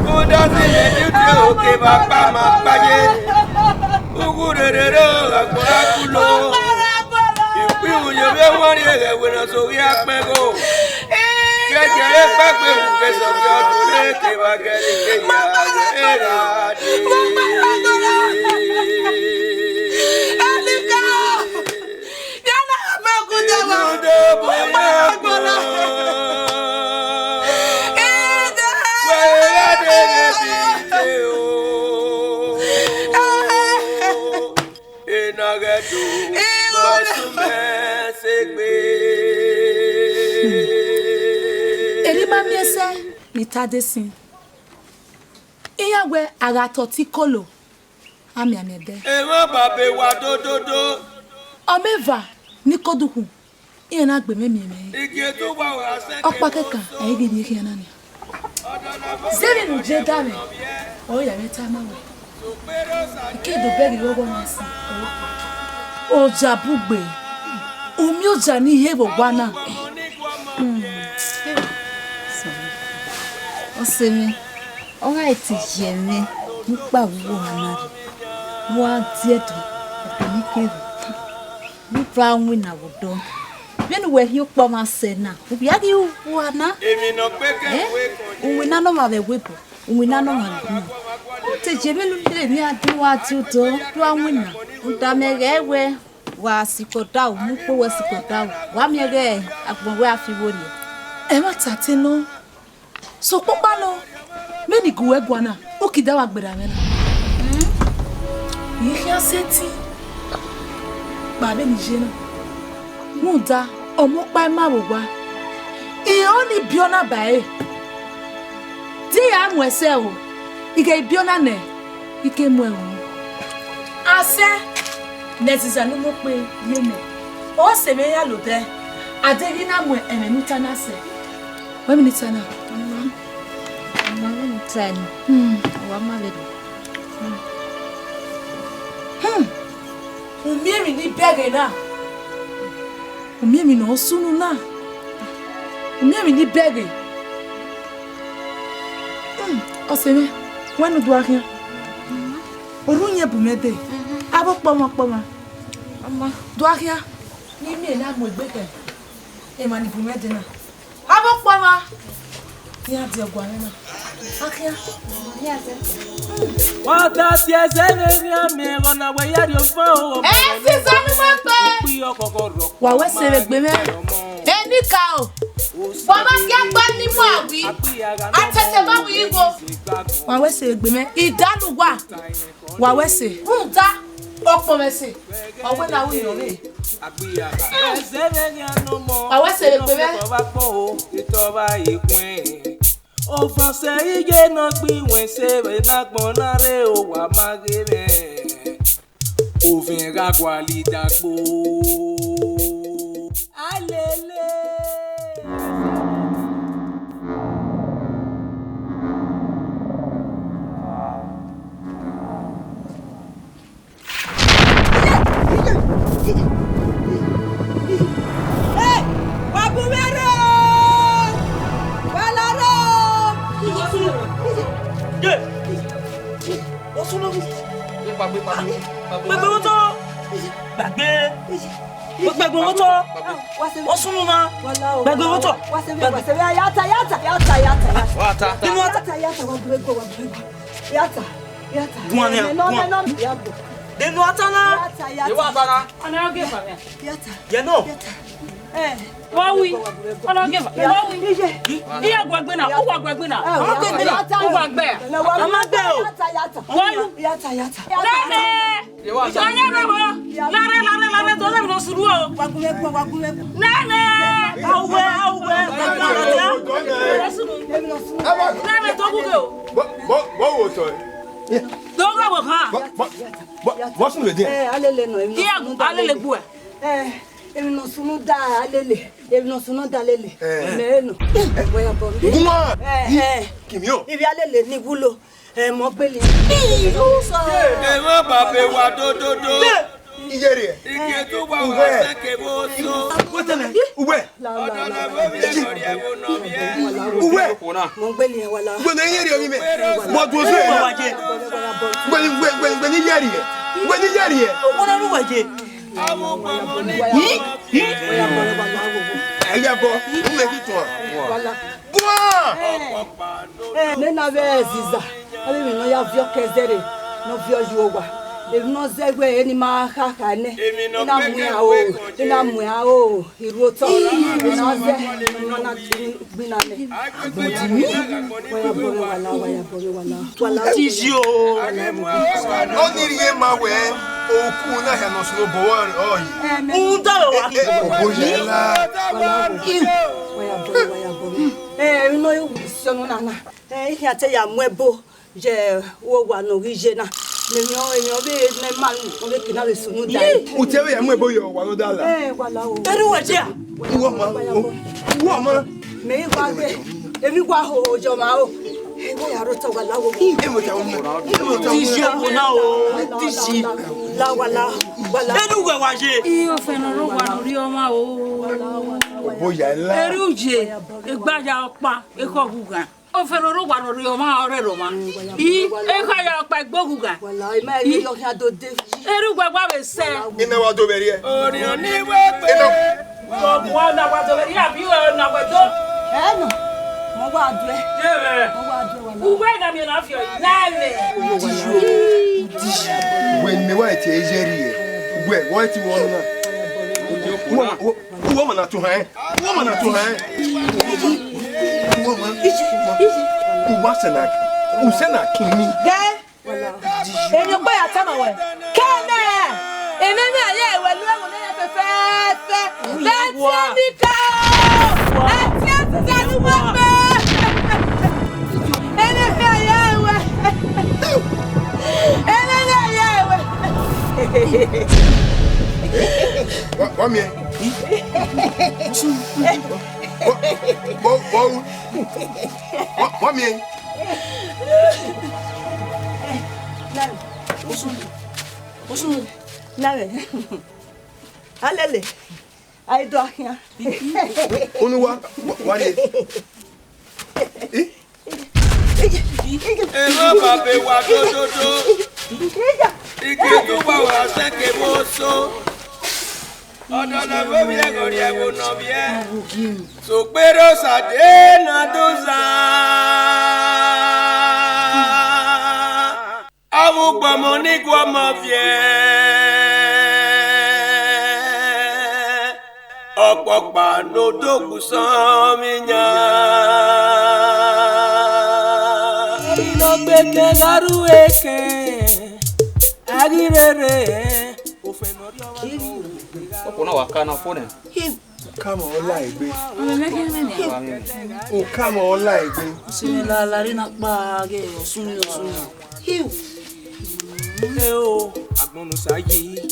Kudọsi mẹ dudu oke ba kpa ma kpaye. Ughurherhe agbọn ra kulo. Ikpihun ye ovbi ẹmwẹ ọrriẹghẹ wẹ ne ọ sẹ ovbi akpẹn gho. Gẹgẹrẹ kpakpe ru ke sẹ ovbi ọdọ re kevbe agẹre ke ya wẹ ra dee. Wẹ ra dee vbe ite o. Ena ghẹ do, ma sunu mẹ sẹ egbe. Erha ima miẹn sẹ ne I ta de sin. Iran wẹ a gha tọ ọtẹn ikolo, a mianmian ẹdẹ. Emwa ba be wa dododo. Ọ mẹ eva ne I ke odukhunmwu, iran na gbe mwẹ miẹn mwẹ. Ọkpa kẹkan, ẹ i ghi rhie khian na nian. Zẹ vbene u je da mwẹ, ọ ya mwẹ tama wẹ. I ke do bẹghe igho ọghọ na sin. Oja bugbe, u miẹn oja ne I he vbe owa na. Hmm. Sẹ mwẹ, ọ gha te ye mwẹ ne ukpa vbe uwu ohan na rre, ne uwa die ẹdẹ, ẹdẹ ne I kevbe, ne I do winna vbe odọ. Vbene uwẹ rhie ukpọn ọmwa sẹ na, u vbe a ghi ru uwa na? Emwi ne ọ kpeke Eh? Uwinna ne ọmwa vbe ẹvbo ebo, uwinna ne ọmwa vbe ebo. Ọ te ye mwẹ ne u lele emwi a di uwa die odọ, do a winna. Rhunmwuda mẹ ghẹ wẹ wa sikẹ odaro, mu ukpo wẹ sikẹ odaro, wa miẹn ghẹ agbọn wẹ a fi vbo rrie. Ẹmwata te nọ. Sokpan ukpa nọ, vbene I gu uwẹ guan na, u kidie wa gberra mwẹ na. I khian sẹtin kpa vbene I ye na, rhunmwuda ọmọ ọkpa ima vbe owa, I rẹn ọnii biẹ ọna ba ẹre. Te I ra muẹn sẹ o, I ghẹ biẹ ọna nẹ, I ke muẹn ruẹ. Asẹ ne Ẹziza ne u mu okpe ye mẹ, ọ sẹ mwẹ ya la odẹ, a deghẹ I na mu ẹmwẹ ne u ta na sẹ. Wẹ vbene I ta na? Mama, mama, vbene I ta na. Hmm. Wa ma vbe. Hmm. Hmm. U miẹn emwi ne I bẹghe na. U miẹn emwi ne ọ sunu na. U miẹn emwi ne I bẹghe. Hmm. Ọse mwẹ, wẹ ne u do gha khian. Mama. Orhu yẹn bu mwẹ dee. Mhm. Avbe ọkpọmwa ọkpọmwa. Mama. Do gha khian. Ne I miẹn na mu egbe khẹ emwa ni bu mwẹ dee na. Avbe ọkpọmwa, iran die ẹguae mwẹ na. Akhian. Wa ta si ẹzẹ vbe erriọ mẹ, ẹghẹ na wẹ ya rhie ọvan o, ọmọ Ẹ si zẹ ne u ma kpe. Ukpi ọkhọkhọ rọ. Wa wẹ sẹ vbe egbe mwẹ. Enikaro. Wa ma gie gba ni mu awi. A tẹtẹ ma wi igho. Wa wẹ sẹ vbe egbe mwẹ. Idanu wa. Wa wẹ sẹ. Rhunmwuda, ọkpọnmwẹ ẹse, ọ wẹ ne a ru iyọnrẹn. Wa wẹ sẹ vbe egbe mwẹ. Ovẹn sẹ iye ne ọ gbe iwẹn sẹ vbe ne agbọn na rre, owa ma ghe mwẹ. Ovẹn gha gualọ idagbo. Alele. Hey, wa bu mwẹ rre o! Wa la rre o! Ye! Gbegbe vbe otọ! Gbagbe! Gbegbe vbe otọ! Ọ sunu na! Gbegbe vbe otọ! Wa ta! Denu wa ta! Yata, yata, wa bu ego, wa bu ego. Yata, yata. Guan nia, guan. Denu wa ta na. Yata, yata. Ye wa ta na. Ọna ọ geva mẹ. Yata. Ye nọ. Yata. Eh. Wa wi. Ọna ọ geva. Wa wi. Iye. Iye guagbe na, u guagbe na. Ọ guagbe na. U guagbe. Ọ ma gbe o. Yata, yata. Wa wi. Yata, yata. Nene. Ye wa ta. Iye ne wo. Lare, lare, lare, do ne mi no suru o. Wa gu me gu, wa gu me gu. Nene. Awe, awe. Nene, to gu ge o. Bo, bo, bo wo to. Do ga wo ha. Bo, bo, bo, bo sunu de. Eh, alele nọ, emwi nọ sunu da alele. Alele gbu ẹ. Eh, emwi nọ sunu da alele. Emwi nọ sunu da alele. Eh. Mẹ nọ. Wẹ ya bọ mi. Guma. Eh, eh. Kimi o. Ibi alele ni wulo. Eh, mọ gbele. Ẹ má bàa bẹ wa dododo. Iye rẹ. Ike tó wà wá sẹ́kẹ̀ bó so. Wait a minute. Uwe. Ọ̀dọ̀ náà wọ́n mi ẹ̀ lọ́rí ẹ̀ wọ́n náà mi ẹ̀. Uwe. Mo ń gbé nìyẹn wá la. Gbẹ̀nẹ̀ yẹn rí omi mẹ́. Mo dùn sí ẹ̀. Gbẹ̀nẹ̀, gbẹ̀nẹ̀, gbẹ̀nẹ̀, gbẹ̀nẹ̀ yẹn rí ẹ̀. Gbẹ̀nẹ̀ yẹn rí ẹ̀. Wọ́n lọ́rùn wẹ̀ jẹ. Àwọn ọmọ ní. Yìí. Ẹ yà bọ̀. N lè fi tún ọ. Wá la. Bua! Eh, ne na vbe Ẹziza, avbe emwi ne ọ ya viọ ke ẹzẹre, ne ọ viọ ye owa. Emwi ne ọ zẹ wẹ, eni ma khakha nẹ, ena muẹn aro, ena muẹn aro, iru otọ, ena zẹ, ena na gbina nẹ. Wa ya bọ mwẹ wala, wa ya bọ mwẹ wala. Wala. Tizio. Ọni rhie ma wẹ, oku na hia nọ sunu obọ ọre. Amen. Uda wa. Oboyẹla. Wa ya bọ mwẹ, wa ya bọ mwẹ. Eh, emwi ne ọ ru si ọnọna na. Eh, I khian te ya mu ẹbo ye owa ne ọ ghi ye na. Ne emwi, emwi ọ vbe ne ma, ọ vbe ke na vbe sunu da. Utẹ vbe ya mu ẹbo ye owa ne ọ da la. Eh, wala o. Eru wẹ dia? Uwọ ma, uwọ ma. Mẹ i wa ghe, emwi wa ho ye ọmwa o. Emwi ya rotọ wala o. Emwi ta ọmọ. Emwi ta ọmọ. Tizio kona o. Tizi. La wala, wala. Eru wẹ wa ye? Iyo fẹnẹ ro wa no ri ọmwa o. Oboyẹla. Eru ye, egba ya ọkpa, ekhọ ghughan. Ofẹn ne ọ rre owa ne ọ rre ọmwa, ọ rre ọmwa. I, ekha ya ọkpa igboghuga. Wala, ima ẹre yọ khian do de. Erha uwa wa vbe sẹ. Ina wa do vbe rriẹ. Orhiọn ni wẹ gbe. Ina. Wa na wa do vbe rriẹ abi na wa do. Ẹ nọ. Mo wa do ẹ. Ye vbe. Mo wa do ẹ wala. Uwẹ na miẹn na fiọ yi. Na ẹmwẹ. Wẹ ne wa tie ye rriẹ. Wẹ, wa ti wọ na. Wo, wo, Uwa ma na to hẹn. Uwa ma na to hẹn. Uwa ma. Uwa sẹ na. U sẹ na kin mi. Dẹ. Emwi ọkpa ya tama wẹ. Kẹnẹ. Emwi ne a ye wẹ lu ẹvbo ne ya fẹfẹfẹ. Bẹ tie mi ka o. Ẹ tie mi ka ni wẹ pẹ. Emwi ne a ye wẹ. Emwi ne a ye wẹ. Wa, wa miẹn. Wa, wa, wa, wa, wa miẹn. Alele, a i do khian. Unu wa, wa, wa ye. Ẹ ma ba be wa dododo. Ike tu wa wa sẹ ke vbe oso. Ọdọ na vbe ovbi ẹghẹ ọ rhie ẹvbo ne ọ viẹ. Sokpere Osa de na do zan. Avbe ugbọmọ ni gu ọmọ viẹ. Ọkpọkpa ne odogwu sọnmwi yan. Inọgbeke gha ru ekẹn, a ghi rere ofẹn ne ọ rhie ọmwa nọ. Ọkpọ na wa ka na fo nẹ. Okama ọ la egbe. Okama ọ la egbe. Simi la la ri na kpa ghe osun ni osun ni. Hiu. Eo, agbọn ne Osa yi.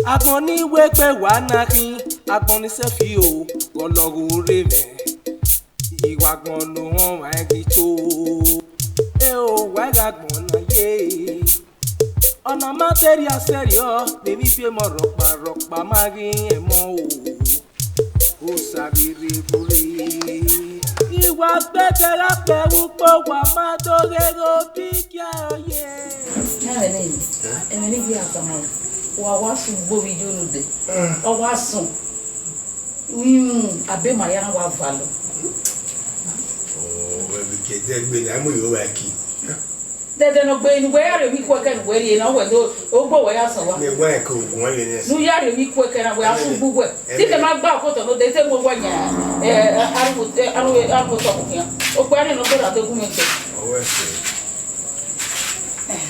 Agbọn ni wegbe wa na khin, agbọn ni sẹfi o, ọlọgho rre mwẹ. Iwa agbọn ne ohọn wa ghi to. Eo, wa gha agbọn na ye. Ọna ma te rhia sẹrriọ, ne emwi biẹ emọ rhọkpa rhọkpa ma ghi rẹn emọ o. Osa rere vbe ore. Iwa gbẹdẹ gha kpẹ vbe ukpo, wa ma do ghe ghe obi gie ọye. Iran ẹmwẹ ne, ẹmwẹ ne I ghi a tama ruẹ, wa wa sẹ ugbo vbe iye unu dẹ, ọ wa sọn. Abe ma ya na wa valọ. Ọ, wẹ vbe ke ẹdẹ gbe na, mu yo vba ẹki. Dẹdẹ ne ọ gbe ne uwẹ ya rhie emwi ikuẹkẹ ne uwẹ rhie na, wẹ do, ogbo wẹ ya sẹ owa. Ne wa ẹko gun wa ye ne. Ne u ya rhie emwi ikuẹkẹ na, wẹ a sẹ ugbo uwẹ. Te imẹ ma gba okotọ node, te mu owa yan, eh, arhuotọ mu khian. Okpia ni nọ gberra do gu mwẹ kẹ. Ọwẹ sẹ.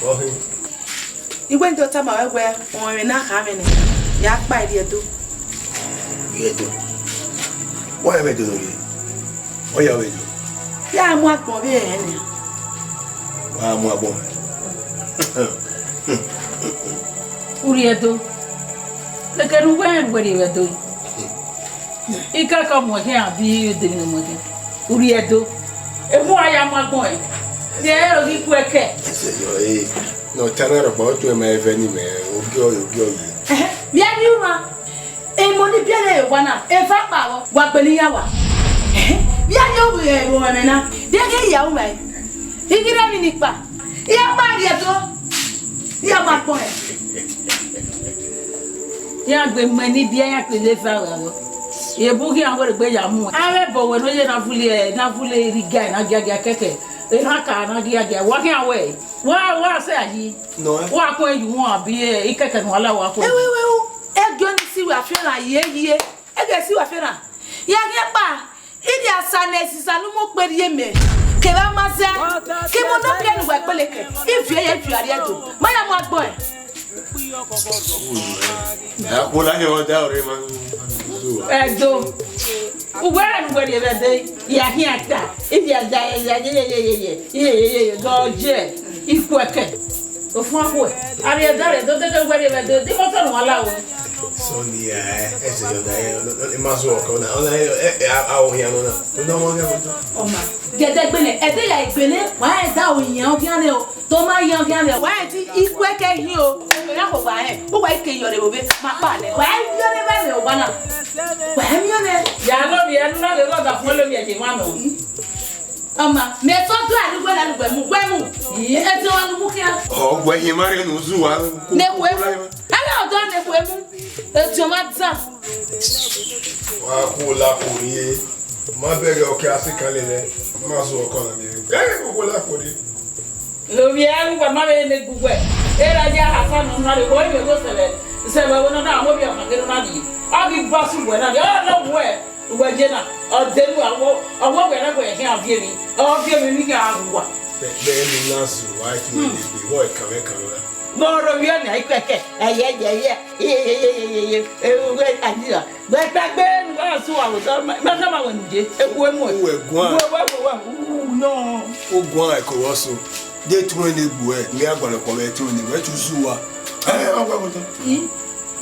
Ọhe. I wẹ ne I do tama ruẹ wẹẹ, ọmwẹ na kha mwẹ nẹ, ya kpa Erriẹdo. Erriẹdo? Wa rẹn vbe Ẹdo ne u rhie? Ọ ya vbe Ẹdo? Ya mu agbọn vbe ẹre nẹ. Wa mu agbọn. Urriẹdo. Keke ne uwẹ rẹn wẹ rhie vbe Ẹdo. Ikẹkẹ ọ muẹn khian abi odemwi ne ọ muẹn khian? Urriẹdo. Ehun a ya mu agbọn ẹre. Rẹn ẹre ghi ku ẹkẹ. Ẹsẹ yọ, eh, ne ọ ta na rhọkpa, ọ tuẹn ma ẹvẹ ni mẹ, ogiọ, ogiọ ye. Ẹhẹn, vbe a rhie uma? Emọ ni biẹrẹ ye owa na, eva kpa vbọ, wa gbele iran wa. Ẹhẹn, vbe a rhie ovbi ẹvbo ẹmwẹ na, vbe a ghe ya uma ẹre? I ghi rre emwi ni kpa, I ya kpa Erriẹdo, I ya mu agbọn ẹre. Iran gbe mẹ ni biẹ iran kpele eva gha vbọ. Ebu khian wẹ rhe gbe ya mu. Avbe ẹbọ wẹ ne ọ ye na vule, na vule rre iga na giagia kẹkẹ. Erhan ka na giagia. Wa khian wẹ, wa, wa sẹ a yi. Nọ ẹ. Wa kuen yu wọn abi, eh, ikẹkẹ ne wa la wa kuen. Ewe, ewe, o. Ẹgiọ ni si wẹ afian na ye, ye. Ẹgiọ si wẹ afian na. Ya ghi kpa. Idia sa ne esisa ne u mu okpe rhie mẹ, kevbe a ma zẹ, ke imẹ nọ biẹ ne uwa kpele kẹ, I viẹ ya, I viọ Erriẹdo, ma ya mu agbọn ẹre. Ẹ khuo la hẹ ọda ọre ma. Ẹdo, uwẹ rẹ ne uwẹ rhie vbe Ẹdo, ya khian ta, I viẹ da, ya ye, ye, ye, ye, ye, ye, ye, ye, ye, dọ je, I kuẹ kẹ. Ofuan khuẹ, a rhie ẹdẹ rẹ do dede wẹ rhie vbe Ẹdo, de imọto ne uwa la ru. Sọni, ẹ, ẹsẹ yọ da, ẹ, ẹ, ẹ ma sọ ọkọ na, ọna, ẹ, ẹ, ẹ, a, a, ohian nọ na, ọna ọmọ ọhian nọ. Ọma, gẹdẹgbẹnẹ, ẹdẹ ya egbele, wa ẹdẹ ohian ọhian nẹ o, to ma yan ọhian nẹ, wa ẹdẹ ikue kẹ hin o, ya kọ wa ẹ, u wa ike yọrẹ vbe ma kpa nẹ, wa ẹ yọrẹ vbe mẹ owa na, wa ẹ miẹn nẹ. Ya lo vbiẹ, ẹnu na ghe ghe ọdafẹn lo vbiẹ ye emwa nọ. Ọma, mẹ tọ dua ne uwẹ na ne uwẹ mu, uwẹ mu. Etiọma ne uwu khian. Ọ wẹ hin ma rre ne u zu wa. Ne khuemu. Ẹghẹ ọdọ ne khuemu. Etiọma dan. Wa ku la kori e. Ma bẹghe ọke a si kan lele. Ma zẹ ọkọ na miẹn. Ẹ, ku la kori. Lovbiẹ, uwẹ ma vbe ne gbe uwẹ. Erha ya Hasan nọ na rre, wẹ vbe gho sẹvbẹ. Sẹvbẹ wẹ nọ na, mo vbe ọmwa ghe nọ na rrie. Ọ ghi bọ sẹ uwẹ na rrie. Ọ nọ uwẹ. Uwẹ je na, ọ de nu awọ, ọwọ wẹ rẹ wẹ khian viọ emwi, ọ viọ emwi ne I khian gha wu uwa. Bẹ, bẹ ne u na zẹ uwa, I tue ne egbe, vbọ ekanmwẹ kan ra? Vbe ọ rre ovbi ọna, ikẹkẹ, ẹyẹyẹyẹ, iyeyeyeyeye, ewẹ adira. Wẹ kpẹgbe ne uwa su uwa vbe odọ, ma, ma khama wẹ ne u ye, ekhu emu. Uwẹ guan. Wẹ, wẹ, wẹ, wẹ, u nọ. U guan ẹko vbọ so. De tue ne egbe uẹ, mẹ agbọnọkpọ mwẹ tue ne egbe uẹ, te u zu uwa. Ẹ, ọ gua vbe odọ.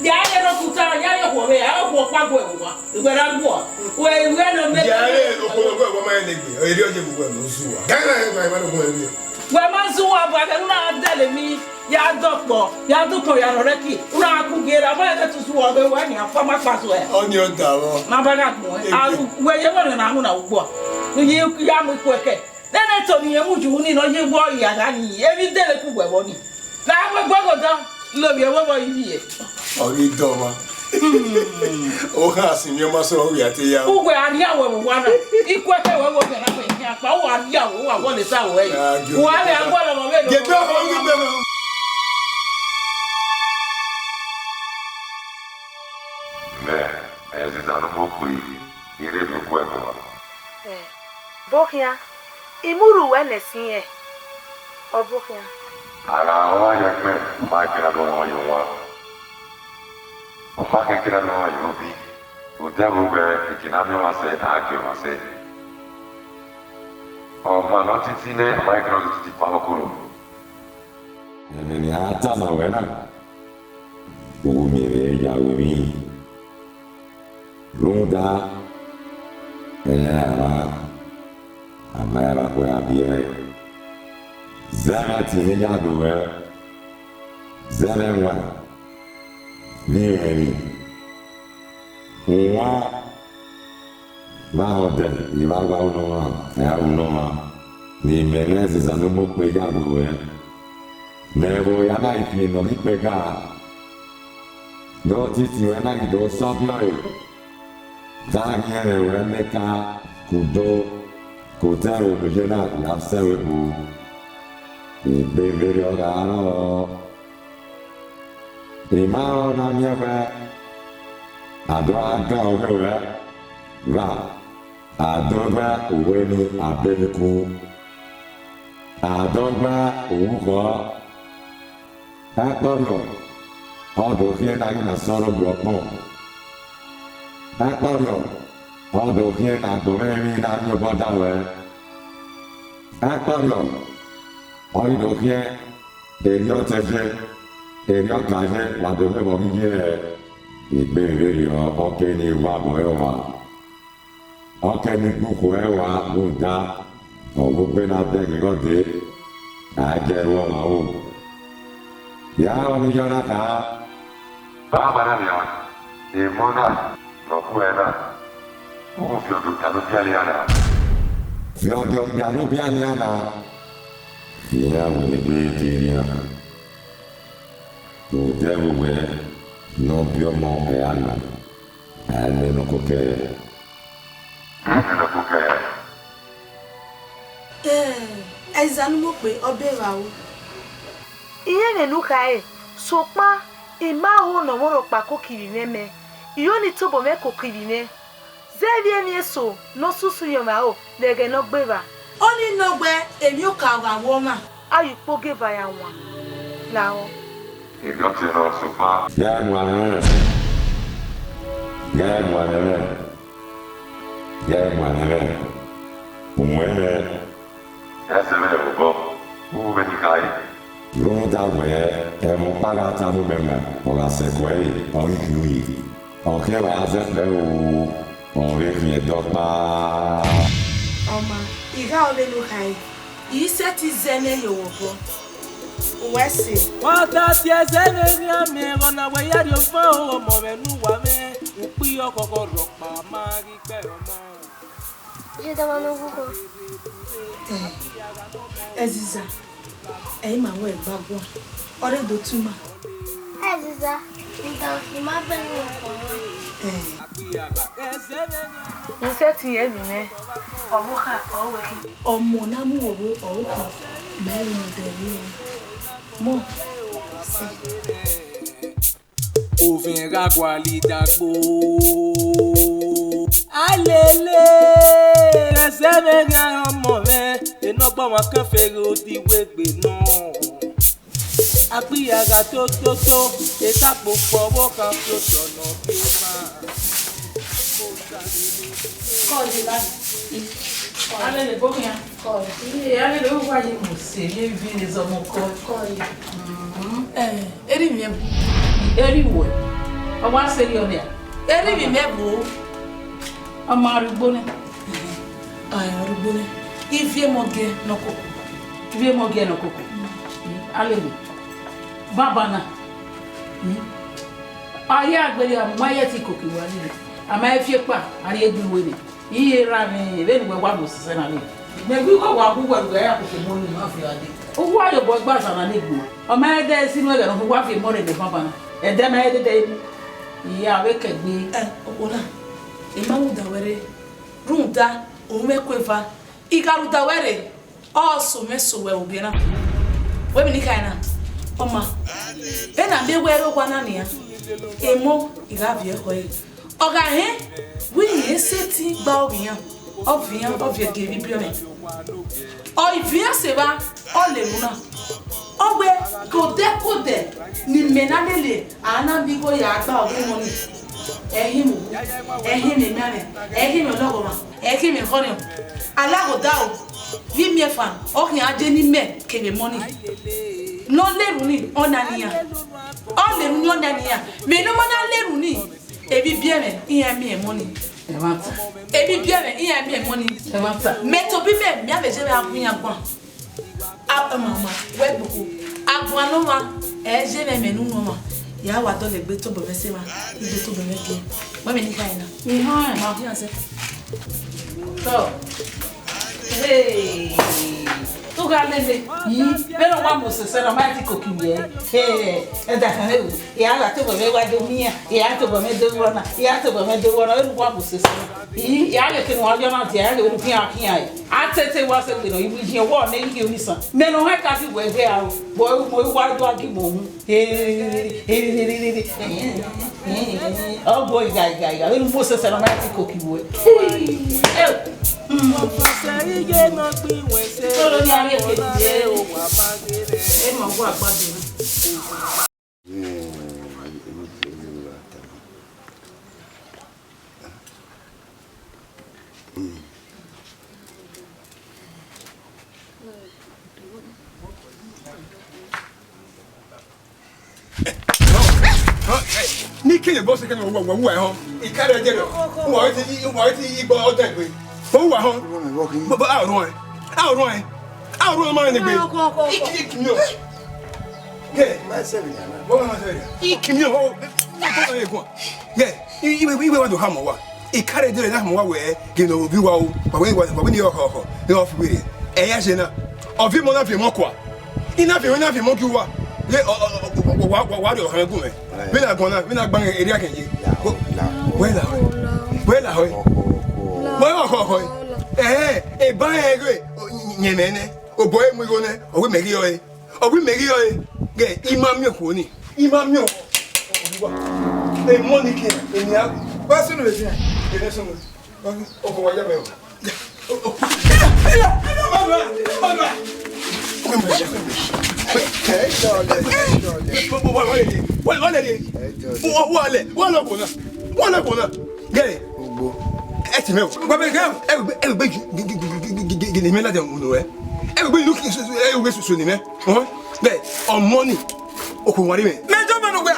Ya ye rọ kuta, ya ye okhuo vbe, a okhuo ọkpa gu ẹvbo uwa. Uwẹ ra guọ. Uwẹ, uwẹ nọ mẹ. Ya re okhuo vbe uwa ma rẹn egbe. Eri ọ ye vbe uwẹ ne u zu uwa. Ga na, ga na, ga na, ga na. Wẹ ma zu uwa, bu ẹghẹ ne u na dẹlẹ emwi, ya dọkpọ, ya dọkpọ, ya rhọrẹ ki. U na ku gie ra, ma ẹghẹ te u zu uwa, vbe uwa ni, a fa ma kpa zuẹ. Ọ ni ọ da vbọ. Ma ba gha gbọn. A, wẹ ye vbọ ne na mu na ugbua. U yi ya mu ikuẹkẹ. Nene Tony ye mu ju ni nọ ye wọ ya gha ni, emwi dele ku wẹ vbọ ni. Na wẹ gbe ghodọ, lovbiẹ vbe vbọ ivbiẹ. Ọ ghi dọmwa. O kha sin miẹn ma sẹ ọ wia te ya. Uwẹ a rhia wẹ vbe owa na. Ikuẹkẹ wẹ vbe owa na wẹ khian kpa, uwa rhia wẹ, uwa wọle sa wẹ. Uwa vbe a gualọ vbe. Gẹdẹ ọ ghi gbe nọ. Mẹ, Ẹziza ne u mu okpui, I rre vbe gu ẹre nọ. Ẹ, bokhian, I mu rre uwẹ nẹ ẹse irẹn, ọ bokhian. A gha rọnmwẹ ya ẹgbẹn, ọ ma kere ne ọ rọnmwẹ ya owa. Ọ ma kere ne ọ rọnmwẹ ya obi. Odẹ vbe owẹ, eke ne a miẹn ọmwa sẹ, a gie ọmwa sẹ. Ọmwa ne ọ titi nẹ, ọ ma kere ne ọ titi kpa ọkoro. Ẹmwẹ ne a tama ruẹ na, u miẹn vbe ya ru emwi. Rhunmwuda, ẹ, a ma, a ma ẹmwẹ khuẹ a biẹ ẹre. Zẹ ẹmwẹ ẹtin ne I ya do ruẹ, zẹ ẹmwẹ ẹwaẹn ne I mwẹ emwi. Uwan vbe arhọdẹ, I vbe wa unu ọmwa, ẹ, a unu ọmwa, ne imẹ ne Ẹziza ne u mu okpui ya do ruẹ. Ne ẹvbo hia na ghi fi nọ ghi kpẹga, ne otiti ruẹ na ghi do sẹ ọbiọe, te a ghi rẹn ruẹ nẹ eka, ke udo, ke otọ ẹvbo ne u ye na ya sẹ ruẹ kpo. Egbe vberriọ gha rrọọ. I ma rẹn ọna miẹn wẹ, a do gha gan ọghe ruẹ, ra, a do gbe uwu eni abe ni ku, a do gbe uwu khọ. Ẹkpọriọ, ọ do khian ne a ghi na sẹ ọre ogie ọkpọn. Ẹkpọriọ, ọ do khian ne a do mwẹ emwi ne a miẹn obọ da ruẹ. Ẹkpọriọ, ọ ghi do khian, erriọ te ye, erriọ ka ye, wa do vbe vbọ ghi ye egbe vberriọ, ọke ne I wa vbọ ẹre ọmwa. Ọke ne I gbe ukhu ẹre ọmwa rhunmwuda, ọ vbe ogbe na dẹghe igho dee, a i gie ẹre ọmwa ru. Ya rọ ne I ya na kha. Banbanna nian, emọ na ne ọ khuẹ na, u fiọdọ ogialọ obialọ na. Fiọdọ ogialọ obialọ na, iran wẹ egbe te rian. Odẹ vbe owẹ ne ọ biẹ ọmọ ẹre a nọ, a i nọ ẹn ne ọ koko ẹre. A i nọ ẹn ne ọ koko ẹre. Ẹ, Ẹziza ne u mu okpui, ọ bẹghe aro. Irẹn mwẹ ne u khare, sokpan I ma ho ne ọmwa rhọkpa koko ivbi mwẹ mẹ, I ho ne I tobọ mwẹ koko ivbi mwẹ. Zẹ vbe emwi eso ne ọ susu ye ọmwa aro vbe ẹghẹ ne ọ gbe evba. Ọnii nọ wẹ emwi oka gha ru ọmwa. A ye ukpogieva ya wan lahọ. Erriọ te nọ sokpan. Ya muan ẹmwẹ. Ya muan ẹmwẹ. Ya muan ẹmwẹ. Umuẹn mwẹ. Ẹsẹ mwẹ vbe obọ, u vbe ni khare. Rhunmwuda wẹ, ẹmwẹ ọkpa gha tama umẹ mọ, ọ gha sẹ ẹko ẹre, ọ ghi khin uyi. Ọ khian vbe a zẹ kpẹre o, ọ vbe khian ẹdẹ ọkpa. Ọma, I gha ọvbene u khare, I sẹtin zẹ nẹ ye owẹ obọ. Uwẹ sẹ. Wa ta si ẹzẹ vbe erriọ mẹ, vbe ọna wẹ ya rhie ọmọ, ọmọ mwẹ ne uwa mwẹ, ukpi ọkhọkhọ rhọkpa ma ghi gbe ọmọ. Ye da ma no gugu. Eh, Eziza, ẹ i ma wẹ gba guan, ọ rre do tu ima. Eziza, rhunmwuda I ma bẹghe ọkọ ruẹ. Eh. I sẹtin ye emwi nẹ, ọvbokhan ọre uwẹ khin. Ọmọ ne a mu vbe ọvbokhan, mẹ i rẹn odẹ rre. Mọ, sẹ. Ovẹn gha gualọ idagbo. Alele, ẹzẹ mwẹ gha ọmọ mwẹ, enọgbọ ọmwa kan fẹghe odiwegbe nọ. Agbia gha to to to, etakpo kpọ vbe ọkhan fi otọ nọ biẹ ma. Kọ ye la. Alele, bo khian. Kọ ye. Alele, uwa ye mu se, ye vi ne zọmọ kọ. Kọ ye. Mm. Eh, erivbi mwẹ bu. Erivbi wẹ. Ọ wa sẹ yọ nia. Erivbi mwẹ bu. Ọmọ arugbo nẹ. Ai, arugbo nẹ. Ivie mọ giẹ nọ koko. Ivie mọ giẹ nọ koko. Mm. Alele. Baba na. Mm. Ọ ya gbe ya mu ma ye ẹtin koko wa lele. A ma fi ekpa, a rhie gbe iwe nẹ. Iye ra mwẹ vbene uwẹ wa mu sẹsẹ na re. Mẹ ghi kọ wa gu uwẹ ruẹ ya koko mọ ni ma fi gha dee. Uwu ayobọ gba zan na ne egbe. Ọ ma ẹdẹ si nu ẹghẹ ne ọ wa fi emọ rre ne baba na. Ẹdẹ ma ẹdẹdẹ emu. Iye avbe kẹgbe. Ẹ, okhuo na, I ma rhunmwuda wẹ rre, rhunmwuda u mwẹ ku eva. I gha rhunmwuda wẹ rre, ọ sẹ mwẹ sẹ uwẹ vbe ogie na. Wẹ vbene I khare na, ọ ma. Vbene a miẹn wẹ rre owa na nian, emọ I gha viọ ẹkhọe. Ọ gha hẹn wẹ irẹn sẹtin gba ovbi iran, ovbi iran, ọ viọ gie vbe ibiọnẹ. Ọ ivbi iran sẹ evba, ọ lele unu na. Ọ wẹ ke odẹ ke odẹ ne imẹ na lele a na miẹn igho ya gba ọghe emọ ni. Ẹ i hin mwẹ uwu, ẹ i hin mwẹ imianmwẹ, ẹ i hin mwẹ ọlọghọmwa, ẹ i hin mwẹ ekhọrhiọn. Alaghodaro, vbe imiẹnfan, ọ khian dee ne imẹ kevbe emọ ni. Ne ọ lele unu ni, ọ na nian. Ọ lele unu ni, ọ na nian. Mẹ ne ọ ma na lele unu ni, evbi ibiẹmwẹ iran miẹn emọ ni. Ẹmwata. Evbi ibiẹmwẹ iran miẹn emọ ni. Ẹmwata. Mẹ tobọ imẹ, mẹ a vbe je vbe a gu iran guan. A, mama, wẹ gboko. Aguan ne ọmwa, ẹ je mwẹ mẹ ne unu ọmwa. Ya wa dọlegbe tobọ mwẹ sẹ emwa, I do tobọ mwẹ gie. Wẹ vbene I khare na. Ihọn. Ma ọ khian sẹ. Tọ. Hey. Tugha lele. Yi, vbene ọ wa mu sẹsẹ na, ọ ma ti koko ivbiẹ. Hey, ẹdẹ kan re o. I gha tobọ mwẹ wa do miẹn, I gha tobọ mwẹ do rọ na, I gha tobọ mwẹ do rọ na, vbene u wa mu sẹsẹ na. I, I gha leke ne uwa viọ na dia, I gha leke ne u khian khian ẹre. A tete wa sẹ gbe nọ, I wi hiẹn wẹ ọ nẹ I hiẹn onisan. Mẹ ne ọ hẹn ka fi wẹ ghe aro, bọ mo wa do a gi mo hu. Ọ gbo igha igha igha, vbene u mu sẹsẹ na, ọ ma ti koko ivbiẹ. Solo ni a rhie kevbe ivbiẹ. Ẹ ma gu agbada. Ni kele bọ se kele wa wa wa họn. Ikare jere. Wa ti wa ti igbo ọdẹgbe. Wa họn. Baba, a run ẹ. A run ẹ. A run ẹ ma ne gbe. Iki, iki mi o. Ke. Ma se bi na. Baba, ma se bi. Iki mi o. Baba, e gun. Ke. I, iwe, iwe wa do ha mọ wa. Ikare dere na mọ wa wẹ, ghe ne ovbi wa o. Wa wẹ, wa, wa wẹ ne ọ khọ, khọ, ne ọ fi were. Ẹ ya zẹ na. Ovbi mọ na fi emọ kua. I na fi emọ, na fi emọ gie uwa. Ye, ọ, ọ, ọ, wa, wa, wa rhie ọkhan gun mẹ. Vbene a guan na, vbene a gba erriọ akhin ye. Wẹ la họe. Wẹ la họe. Wẹ ọkhọ, ọkhọ. Ẹhẹn, eba ẹre ghe, yẹn mẹ nẹ. Obọ e mu igho nẹ, ọ wẹ mẹ ghi ọre. Ọ wẹ mẹ ghi ọre, ghe, I ma miẹn okhuo ni. I ma miẹn okhuo. Emọ ni ke, eni a. Wa sunu vbe dia. Eni sunu. Okhuo wa ya mẹ o. Ghe. Ugbo. Ẹ ti mẹ o. Ugbo. Ẹ ti mẹ o. Wa be ghe. Ẹ gbe, ẹ gbe, gele mẹ ladian unu ẹ. Ẹ gbe inu, ẹ gbe susu ni mẹ. Ọhọn. Bẹ, ọmọ ni, okhuo wa ri mẹ. Mẹ jọ ma ne uwa.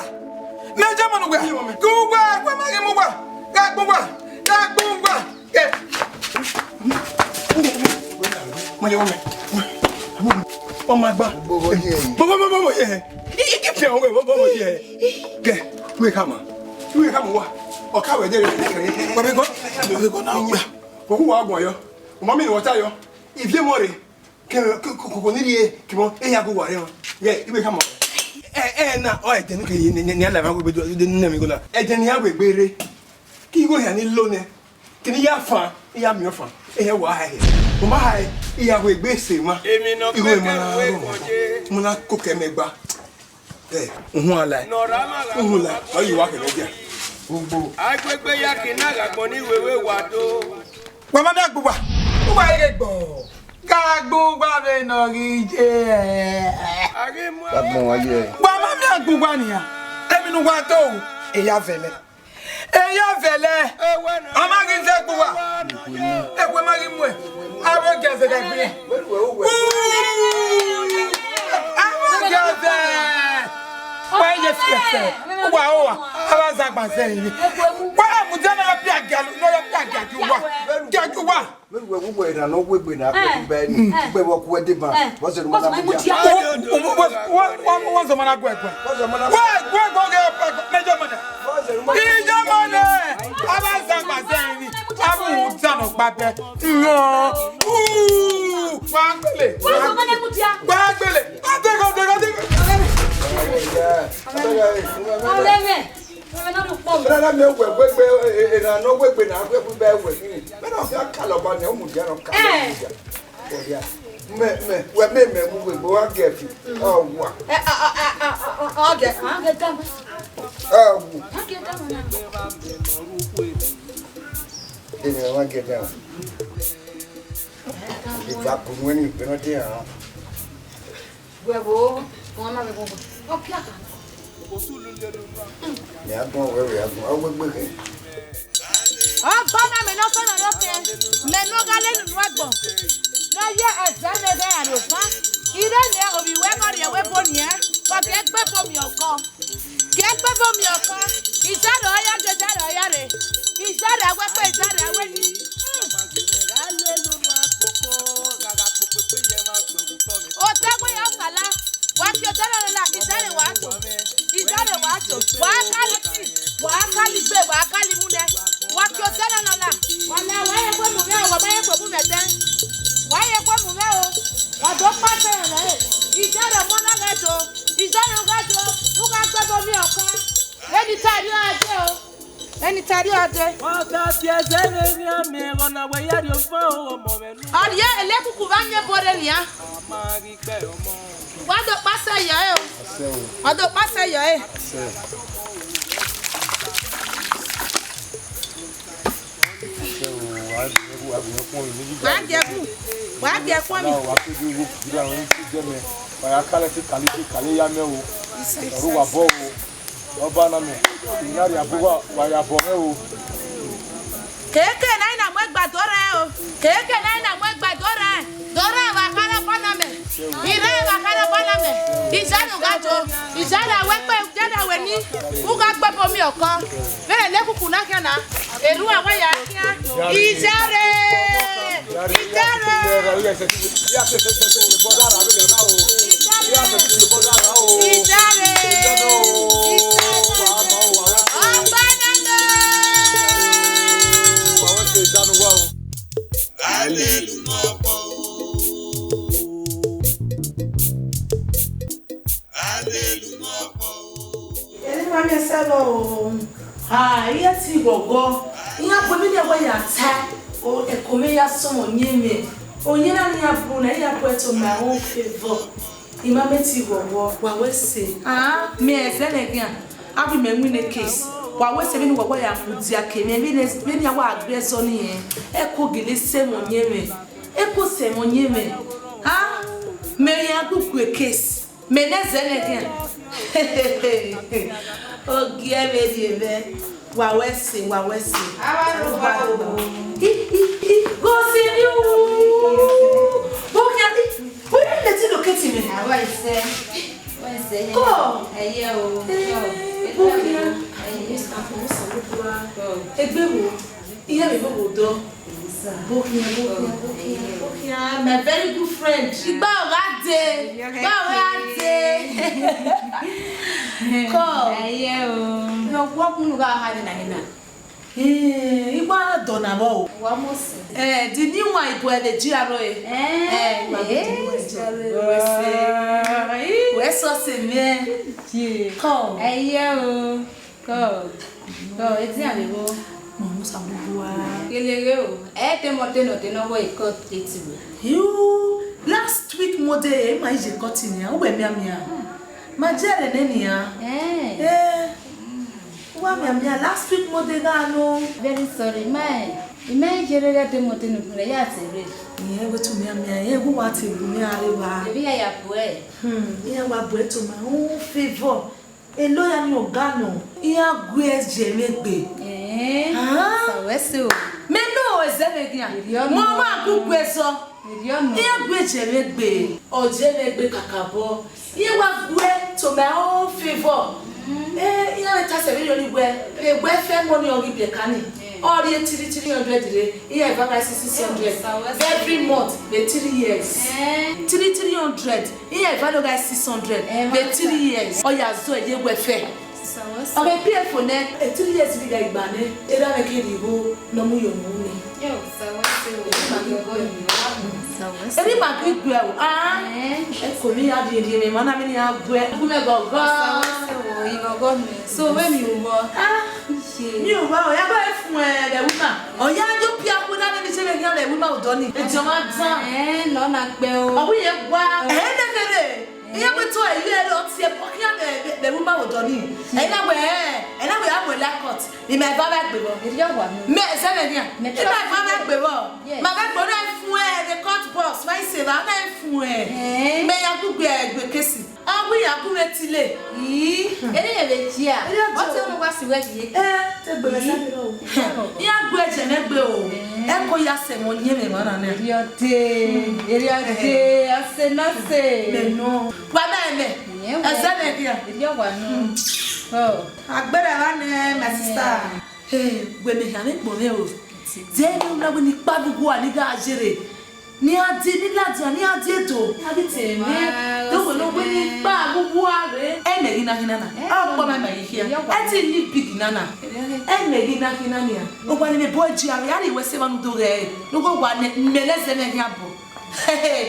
Mẹ jọ ma ne uwa. Ke uwa, wa ma ghe mu uwa. Gha gbe uwa. Gha gbe uwa. Ke. Mo ye wo mẹ. Ọmọ agba. Bobo, bobo, bobo, ye. I, I, I, bobo, bobo, ye. Ke, we come on. We come on. Ọ ka wẹ dee. Wa be go. Wa be go now. Ko ku wa gbọn yọ. Ọmọ mi ne uwa ta yọ, ivie mọ rre, ke koko ni rrie, ke mọ, eya gu uwa rre. Ye, ibe khama. Ẹ, ẹ na, ọ ẹdẹ ne ke ne, ne, ne a la ma wegbe do, do ne mi go na. Ẹdẹ ne a wegbe rre. Ke igho hia ni lo nẹ. Ke ne I ya fan, I ya miẹn ọfan. Ehẹn wa hẹ. Mo ma hẹ, I ya wegbe sẹ ma. Emwi ne ọ igho kpẹkẹ ma na ru ro. Mo na ko kẹ mẹ gba. Ẹ, uhun ala. Uhun la. Ọ yi wa kẹ mẹ dia. Ugbo. Agbegbe ya ke na gha gbọn ni wewe wa do. Wa ma miẹn agbugba. Uwa i ghe gbọ. Gha agbugba vbe nọ ghi ye. Agbọn wa ye. Wa ma miẹn agbugba nian. Emwi ne uwa do, eya vẹlẹ. Eya vẹlẹ. A ma ghi zẹ agbugba. Ewe ma ghi muẹ. Avbe ogiẹ zẹdẹ gbe. Avbe ogiẹ zẹ. Wa ye fiẹfẹ. Uwa, uwa. Avbe azagba zẹ yin. Wa mudia ne ọ ya pia agia, ne ọ ya pia agia gie uwa. Gie gie uwa. Mẹ wẹ wẹ na nọ wegbe na, eh, gbe ni, eh, gbe vbe ọkuẹ deba. Eh. Vbọzẹ ne ma na mudia. Wa zọ ma na guẹ guẹ. Vbọzẹ ma na guẹ guẹ, ghe ọkpa guẹ. Mẹ jọ mọ na. Vbọzẹ ne ma na mudia. Ijọ mọ nẹ. Avbe azagba zẹ yin. Avbe uhunmwu dan nọ gba bẹ. Nọ. Uu. Wa gbele. Wa zọ ma na mudia. Wa gbele. Adegọ, adegọ, adegọ. Ọlẹmẹ. Ọlẹmẹ. Rárá, mi ò wẹ̀ wégbé, e, e, e, na nọ wegbe na, wegbe bẹ wẹ gini. Mẹ na fi akala ọba ni, ọ mudia nọ ka. Eh. Ọdia. Mẹ, mẹ, wẹ mẹ, mẹ mu wegbe, wa gẹ fi. Ọ wa. Eh, a, a, a, a, a, a, ọ gẹ, a gẹ dama. Ọ wu. A gẹ dama na. Ẹ, wa gẹ dama. Ìfà kunu ẹni ìpinnu ti hàn. Wẹ wo, wọn ma vbe gbogbo. Ọ pia ka. Mẹ a gbọn wẹ, wẹ a gbọn, ọ wegbe khin. Ọ gbọ na mẹ ne ọ sọnọ rre okẹn, mẹ ne ọ gha le nunu agbọn. Ne ọ ye ẹzẹ ne ẹghẹ ra rhie ofa. I re nẹ ovbi wẹ ne ọ rhie ẹvbo ebo nian, wa gie gbe ebo miẹn ọkọ. Gie gbe ebo miẹn ọkọ. Izarre ọ ya je, izarre ọ ya rre. Izarre a wẹ kpe, izarre a wẹ ni. Odẹ wẹ ya kala, wa fi odẹ na nọ la, izarre wa to, izarre wa to, wa kali ti, wa kali gbe, wa kali mu nẹ, wa fi odẹ na nọ la. Wa la, wa ye kpe mu mwẹ, wa ma ye kpe mu mwẹ dẹ. Wa ye kpe mu mwẹ o, wa do kpa sẹ rẹ, izarre ọmọ na ghẹ do, izarre u ghẹ do, u gha gbe ebo miẹn ọkọ, vbene I ta erriọ a dee o. Vbene I ta erriọ a dee. Ọ gha fi ẹzẹ vbe rhian mẹ, ẹghẹ na wẹ ya rhie ọmọ o, ọmọ mwẹ nu. Ọ rhie elekuku vbe a miẹn ebo rre nian. A ma ghi gbe ọmọ. Wa do kpa sẹ yọ ẹre o. Wa do kpa sẹ yọ ẹre. Wa gie ẹkun, wa gie ẹkun mi. Wa ya kale ti kale ti kale ya mẹ o. Ọre uwa bọ o. Ọba na mẹ, I na rhie abu uwa, wa ya bọ mwẹ o. Keke ne a i na mu egba do rre o. Keke ne a i na mu egba do rre. Do rre vbe akharha ọba na mẹ. I rre vbe akharha ọba na mẹ. Izarre u gha do. Izarre a wẹ kpe, izarre a wẹ ni. U gha gbe ebo miẹn ọkọ. Vbene ne kuku na khian na. Erhunmwu a wa ya khian. Izarre. Izarre. Izarre. Ọgbanana. Hallelujah. Hallelujah. Eni ma miẹn sẹ vbọ o. Ha, iye ti ghọghọ. Iran bu emwi ne wẹ ya ta, o, ẹko mwẹ ya sọmọ yẹn mwẹ. Oyẹn na ne iran bu na, iran bu ẹto ma ẹmwẹ ofe vbọ. I ma miẹn ti ghọghọ. Wa wẹ sẹ. Ah, mẹ ẹzẹ nẹ khian. Avbe imẹ winne case. Wa wẹ sẹ vbene uwa wa ya mudia ke mwẹ, vbene, vbene a wa gbe ẹzọ ni rẹn. Ẹko gele sẹ ẹmwẹ yẹn mwẹ. Ẹko sẹ ẹmwẹ yẹn mwẹ. Ah, mẹ rẹn agbukue case. Mẹ ne ẹzẹ nẹ khian. Ogiẹ vbe rhie mwẹ. Wa wẹ sẹ, wa wẹ sẹ. Avbe arhọ uwa o. Hi, hi, hi. Ghost in you. Bọkhian, hi. Wẹ ne te locate mwẹ? Avbe isẹ. Wẹ sẹ. Kọ. Ẹyẹ o. Eh, bọkhian. Ẹyẹ. Egbe wo? Iye vbe wo do. Bokhian, bokhian, bokhian, bokhian. My very good friend. Igba ọ gha dee. Igba ọ gha dee. Kọ. Ẹyẹ o. Ne ọ guọ kunu gha ha nina nina. Eh, I wa dọ na vbọ o. Wa mọ sẹ. Eh, the new one, ibo ẹvbe G R A. Eh, eh, I wa eh, the new one, G R A. Wẹ sẹ. Wẹ sẹ ọse mwẹ. Ye. Kọ. Ẹyẹ o. Kọ. Kọ, edian vbe vbo? Mo mu sa gbogbo a. Kele ghe o. Ẹ te mọ te nọ te nọ wẹ ikọ te ti wẹ. You, last week Monday, ma ije cut ni, u wẹ mianmian. Ma je rẹ nẹ nian. Eh. Eh. Wa mianmian, last week Monday gha nọ. Very sorry, ma, I ma je rre gha te mọ te nọ, ya te rre. Iye, wẹ tu mianmian, iye, wẹ wa te ru mi a rre wa. Ebi ya ya bu ẹ. Hmm, iye wa bu ẹ to my own favour. Elo ya ni ọga nọ, iran gu ẹzẹ mwẹ gbe. Eh, ah, sa wẹ sẹ o. Mẹ nọ ẹzẹ mwẹ ghian. Iriọ nọ. Mo ma gu gu ẹzọ. Iriọ nọ. Iran gu ẹzẹ mwẹ gbe. Ọ je mwẹ gbe kakabọ. Iran wa gu ẹ to my own favour. Mm. Eh, iran vbe ta sẹ vberriọ ni wẹ, vbe wẹ fẹ money ọ ghi biẹ ka ni. Eh. Ọ rhie three three hundred rre, iran eva gha si six hundred. Yes, sa wẹ sẹ. Every month, vbe three years. Eh. Three three hundred. Iran eva do gha six hundred, eh, vbe three years. Ọ ya zọ ye wẹ fẹ. Sa wẹ sẹ. Ọ vbe pay for nẹ, e three years ni gha gba nẹ, erha mwẹ ke rhie igho ne ọ mu yọ mu nẹ. Yo, sa wẹ sẹ o. Erha ma ghi gbe. Sa wẹ sẹ. Erha ma ghi gbe o. Ah. Eh. Eko ni ya rhie rhie mwẹ, ma na mi ni ya gbe. Gu mwẹ gọgọ. Sa wẹ sẹ o, igọgọ mẹ. So, vbene I ru vbọ? Ah. Ye. Mi ru vbọ o, ya gbe fun ẹ, vbe ẹvbo ima. Ọ ya yo pia ku na ne mi se vbe khian vbe ẹvbo ima odọ ni. Ediọn ma dan. Eh, nọ na gbe o. Ọ wi ye gua. Eh, ne kere. Iran wẹ to ẹre ẹre ọ tie bọ khian vbe, vbe, vbe ẹvbo ima odọ ni. Ẹ na wẹ, ẹ na wẹ a wẹ la court. Ima eva vbe gbe vbọ. Iriọ wa nọ. Mẹ ẹzẹ mẹ nian. Ima eva vbe gbe vbọ. Yes. Ma vbe gbe na fun ẹ, the court boss, ma i se va na fun ẹ. Eh. Mẹ ya gu gbe, gbe case. Ọ wẹ ya gu mwẹ tile. Ii, ene yẹn vbe jia. Iriọ. Ọ te ọmọ wa si wẹ ye. Eh, te gbe mwẹ sa ni rọ. Iran gu ẹzẹ mwẹ gbe o. Eh. Ẹ ko ya sẹ ẹmwẹ ọyẹnmwẹ emwa na nẹ. Iriọ de, iriọ de, a sẹ na sẹ. Mẹ nọ. Wa mẹ mẹ. Iye wẹ. Ẹzẹ mẹ dia. Iriọ wa nọ. Hmm. Oh. Agbera wa nẹ, my sister. Hey, wẹ mẹ hia mwẹ kpọ mwẹ o. Zẹ ne u na wẹ ne I kpa vbe uwu a ni gha ye rre. Ne iran die, ne ladian, ne iran die do. A ghi te mwẹ. Wa, do wẹ ne ọ wẹ ne I kpa vbe uwu a rre. Ẹ mẹ ghi na khin na na. Eh, ọ kpọ ma ma ghi khian. Ẹ te ni big na na. Ẹ mẹ ghi na khin na nian. Owa ne mẹ bọ ji a, a rhie wẹ sẹ emwa ne u do ghẹ. Ne u gho wa nẹ, mẹ ne ẹzẹ mwẹ ghian bọ.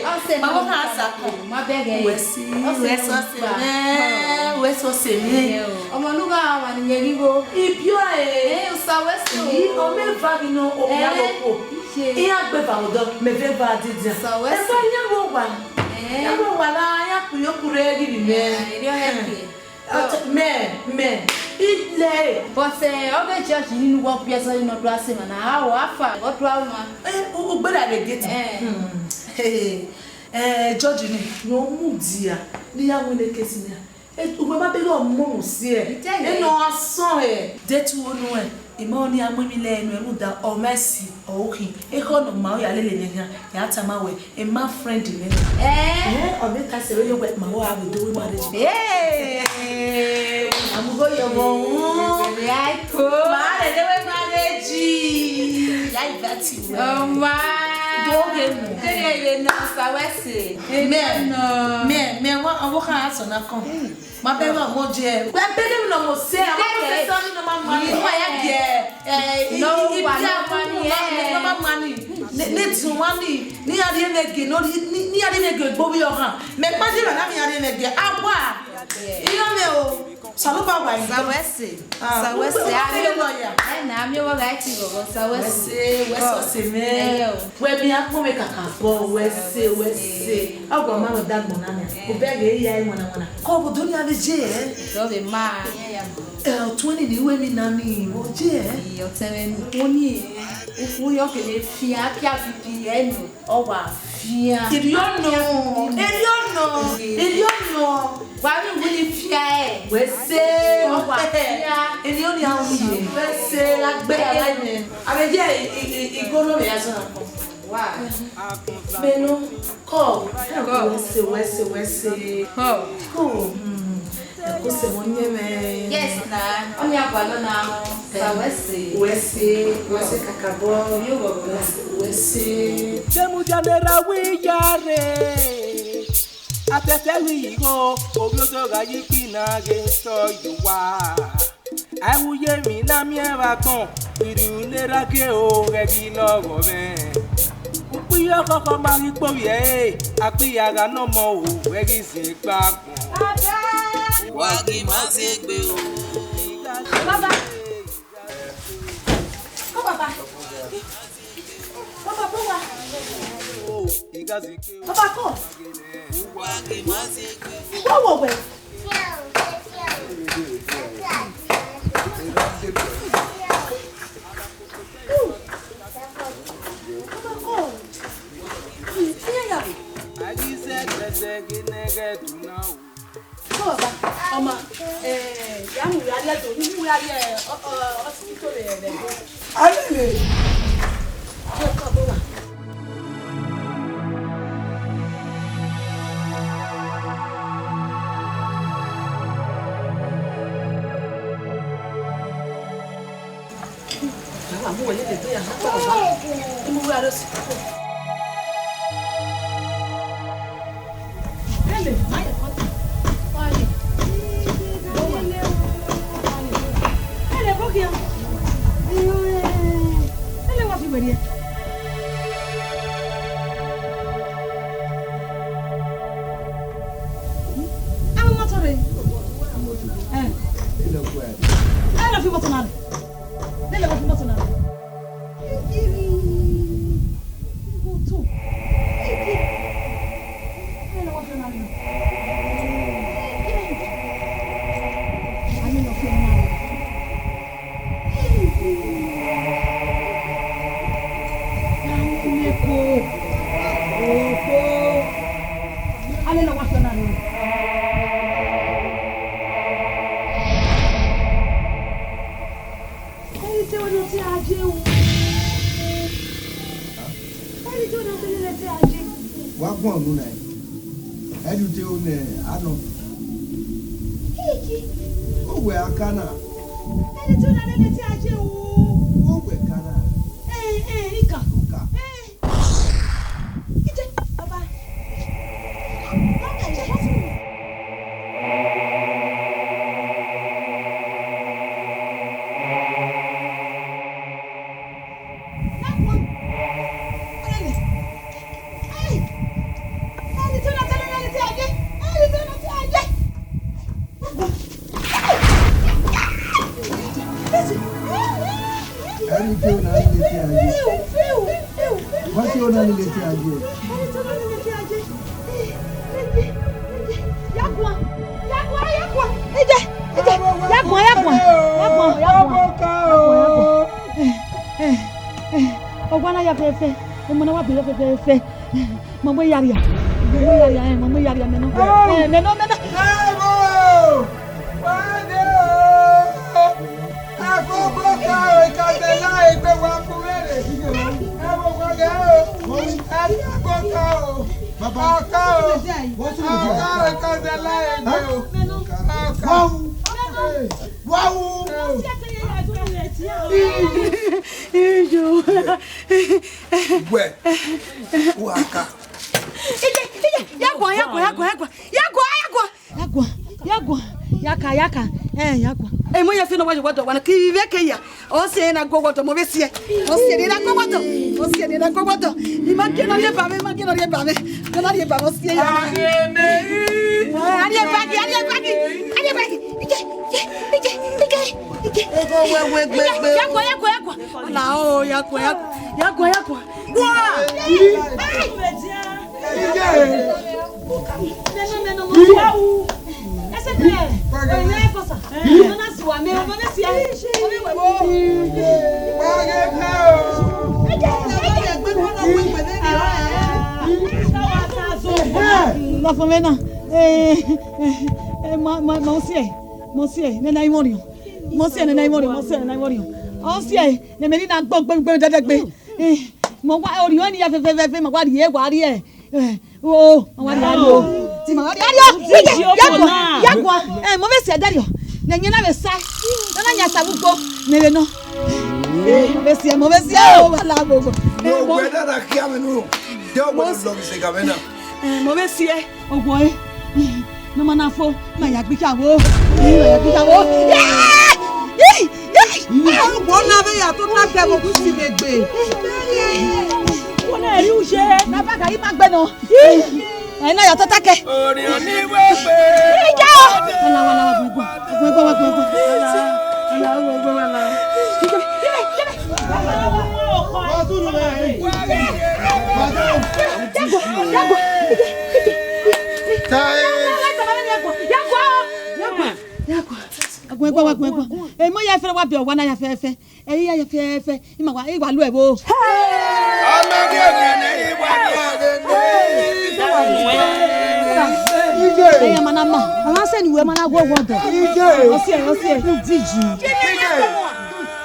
Ọ sẹ ma vbọ na sa ko. Ma bẹghe. Wẹ sẹ, ọ sẹ wẹ sẹ ọse mwẹ, wẹ sẹ ọse mwẹ. Iye o. Ọmọ ne u gha wa ni yẹn ghi gho. Ibiọ ẹ. Eh, u sa wẹ sẹ o. Yi, ọ mẹ eva ghi nọ, o ya lọ ko. Iye. Iran gbe eva odọ, mẹ vbe eva dede. Sa wẹ sẹ. Eva iran gho wa. Eh. Iran gho wa na, iran kpiro kure ghi bi mẹ. Eh, iriọ hẹ ke. Mẹ, mẹ, I lẹ. But, eh, ọ ghe judge ni nu wọ biẹ sọ ni nọ do a sẹ emwa na, a o, a fa, ọ do a uma. Eh, u, u gbera vbe gate. Eh. Hmm. Hey, eh, judge ni, ne ọ mudia, ne I ya winna case na. Eh, uwẹ ma bẹghe ọmọ mu si ẹ. I tell you. Ẹ nọ a sọn ẹ. Date wo nu ẹ, I ma ọni a mu emwi lẹ ẹre nu ẹ, rhunmwuda ọ ma si, ọ khin. Ekhọe ne ọ ma, ọ ya lele mwẹ khian, ya tama wẹ, emwa friend mwẹ. Eh? Eh, ọ vbe ta sẹ vbe ye wẹ, ma wa vbe do we marriage. Eh. Amugo ye ọmọ. Very cool. Ma lele we marriage. Ya invite you. Oh, my. Do ge mu. Kere ye na sa wẹ sẹ. Mẹ, mẹ, mẹ, wa, ọvbokhan a sọ na kọn. Ma bẹghe ọmọ jẹ. Wẹ bẹghe emwi ne ọmọ sẹ, ọmọ sẹ sẹ ọni ne ọ ma ma ni. Wa ya giẹ, eh, i, no, i, i wa bia no ma ni, no ma, eh, no ma ma ni. Ne, ne tun wa ni, ne iran rhie mwẹ ghe, no, ne, ne iran rhie mwẹ ghe egbe ovbi ọmwa. Mẹ kpa je na, ne iran rhie mwẹ ghe. A wa. Iran mẹ o. Osanobua wa yi. Sa wẹ sẹ. Ah, sa wẹ sẹ, a miẹn wẹ lawyer. Ẹ na, a miẹn wẹ gha ti ghọghọ, sa wẹ sẹ. Wẹ sẹ, wẹ sẹ ọse mwẹ. Ẹyẹ o. Wẹ miẹn akpọ mwẹ kakabọ, wẹ sẹ, wẹ sẹ. Ọgua ma rhọda agbọn na nia. Obẹ ghe ya ẹre wanna wanna. Kọ obodo nia vbe je ẹ? Dọ vbe ma. Ẹ, ọtuẹn ni ne I ru emwi na ni, vbe ọ je ẹ? Ii, ọtẹn mwẹ ni. Oni ẹ, okhuo yọ kene fian, kia bibi ẹ nọ, ọ wa fian. Iriọ nọ, iriọ nọ, iriọ nọ. Wa vbe wuni fian ẹ. Wẹ sẹ, ọ wa fian. Iriọ ni a wu ye. Wẹ sẹ, la gbe ya la nẹ. A vbe je i, i, i, igoro vbe ya zọ na kọ. Wa. Menu, call. Call. Wẹ sẹ, wẹ sẹ, wẹ sẹ. Call. Call. Hmm. Ẹ ko sẹ mọ nyẹ mẹ. Yes na. Ọni agualọ na. Sa wẹ sẹ. Wẹ sẹ, wẹ sẹ kakabọ. Yo wọ wẹ sẹ. Demudia ne ra wi ya re. Afẹfẹ wi igho, ovbi odọ gha yi kpi na ghe sọ yo wa. Ai, uye emwi na miẹn vbe agbọn, irriu ne erha gie o, ghẹ ghi lọghọ mwẹ. Ukpiyọ khọkhọ ma ghi kpovbiẹ ẹre, akpia gha nọ ọmọ o, ghẹ ghi zin egbe agbọn. Wa ghi ma zin egbe o. Baba. Kọ, baba. Baba, kọ wa. Baba, kọ. Wa wo wẹ. Baba, kọ. Iye ya. Kọ, baba, ọma, eh, ya mu ya rrie do, ni mu ya rrie, ọ, ọ, hospital vbe, vbe. Alele. Kọ, kọ, baba. Ẹ, ẹ lọ fi mọto na rre. Nene wa fi mọto na. Igi ni. Mọto. Igi. Nene wa fi na ni. Igi. Ani no fi na. Igi. Ani me ko. Opo. Ani no wa fi na ni. Ẹi te wẹ ne ọ te a ye o. Ẹi te wẹ ne ọ te a ye. Wa guan unu na. Ẹi te wẹ ne a nọ. Kiki. Owẹ a ka na. Ẹi te wẹ ne ọ te a ye o. Owẹ ka na. Ẹ, ẹ, ika. Ika. Ẹ. Ije, baba. Baba, ije, baba. Ẹni tí ó náà lè tẹ ayé. Wọ́n tí ó náà lè tẹ ayé. Ije, ije, ya guan, ya guan, ya guan. Ije, ije, ya guan, ya guan, ya guan, ya guan. Eh, eh, eh. Ọgua na ya fẹfẹ, emọ na wa bi fẹfẹfẹ. Ma mu eyaria, ma mu eyaria, eh, ma mu eyaria mẹ nọ. Eh, mẹ nọ, mẹ nọ. Agogo ka o, ikazẹ la egbe wa ku vbere. Ẹ wo wa gẹ o. Ẹ ni agogo ka o. Baba. Ọka o. What's wrong with you? Ọka o, ikazẹ la egbe o. Ọka. Wow. Wow. Wẹ. Wa ka. Ije, ije, ya guan, ya guan, ya guan, ya guan. Ya guan, ya guan, ya guan, ya ka, ya ka, eh, ya guan. Emọ ya fi ne ọ wa ye wọdọ wa na, ke ivbi vbe ke ya. Ọ si ẹre na gu wọdọ, mọ vbe si ẹe. Ọ si ẹre na gu wọdọ, ọ si ẹre na gu wọdọ. I ma gie ne ọ rhie ba mwẹ, I ma gie ne ọ rhie ba mwẹ. Ne ọ na rhie ba mwẹ, ọ si ẹre ya. Eh, a rhie ba ghi, a rhie ba ghi, a rhie ba ghi. Ije, ije, ije, ije, ije. Ego wẹ wẹ gbegbe. Ya guan, ya guan, ya guan. Ala o, ya guan, ya guan, ya guan, ya guan. Wa! Hey! Lọfọn mwẹ na, eh, eh, eh, ma, ma, ma, ọ si ẹe, ma ọ si ẹe, nene a i mwẹ orhiọn, ma ọ si ẹe, nene a i mwẹ orhiọn, ma ọ si ẹe, nene a i mwẹ orhiọn, ọ si ẹe, ne mẹ ni na gbọ gbẹmwẹ gbẹmwẹ dẹdẹgbe, eh, ma wa orhiọn ni ya fẹfẹfẹfẹ, ma wa rhie, wa rhie, eh, O, ma wa rhie ariọ. Ti ma wa rhie ariọ. Ije, ya guan, ya guan. Eh, mọ vbe si ẹdẹrriọ. Ne ẹyẹn na vbe sa. Na na yan sa vbe ugbo. Ne vbe nọ. Eh, mọ vbe si, mọ vbe si. O, wa la gbogbo. Eh, mo wẹ na na kia mwẹ nu. De ọ wẹ lọ ghi sẹ ga mwẹ na. Eh, mọ vbe si, oguọ e. Ne ọ ma na fo, ma ya gbe ikha vbo. Eh, ma ya gbe ikha vbo. Yeah! Tota kẹ vbe okhuo isi vbe egbe. Wọ́n náà rí oúnjẹ. Bàbá kàrí má gbẹ nọ. Ẹ náà yọ tota kẹ. Orin ọ̀nì wẹ́gbẹ́. Ìjà o. Ọ̀nà wà láwà gbogbo. Gbogbo wà gbogbo. Ọ̀nà wà gbogbo wà láwà. Yàgò, yàgò, yàgò, yàgò. Yàgò, yàgò, yàgò. Ẹmọ ya fẹrẹ wa bẹ ọwa na ya fẹfẹ. Ẹi ya fẹfẹ, ima wa, I wa lu ẹvbo. Ọmọ ẹni ọgẹnẹ, I wa lu ẹvbo. Ẹyẹ ma na ma, ọmọ sẹ ne uwẹ ma na wọ wọ dọ. Ọsiẹ, ọsiẹ.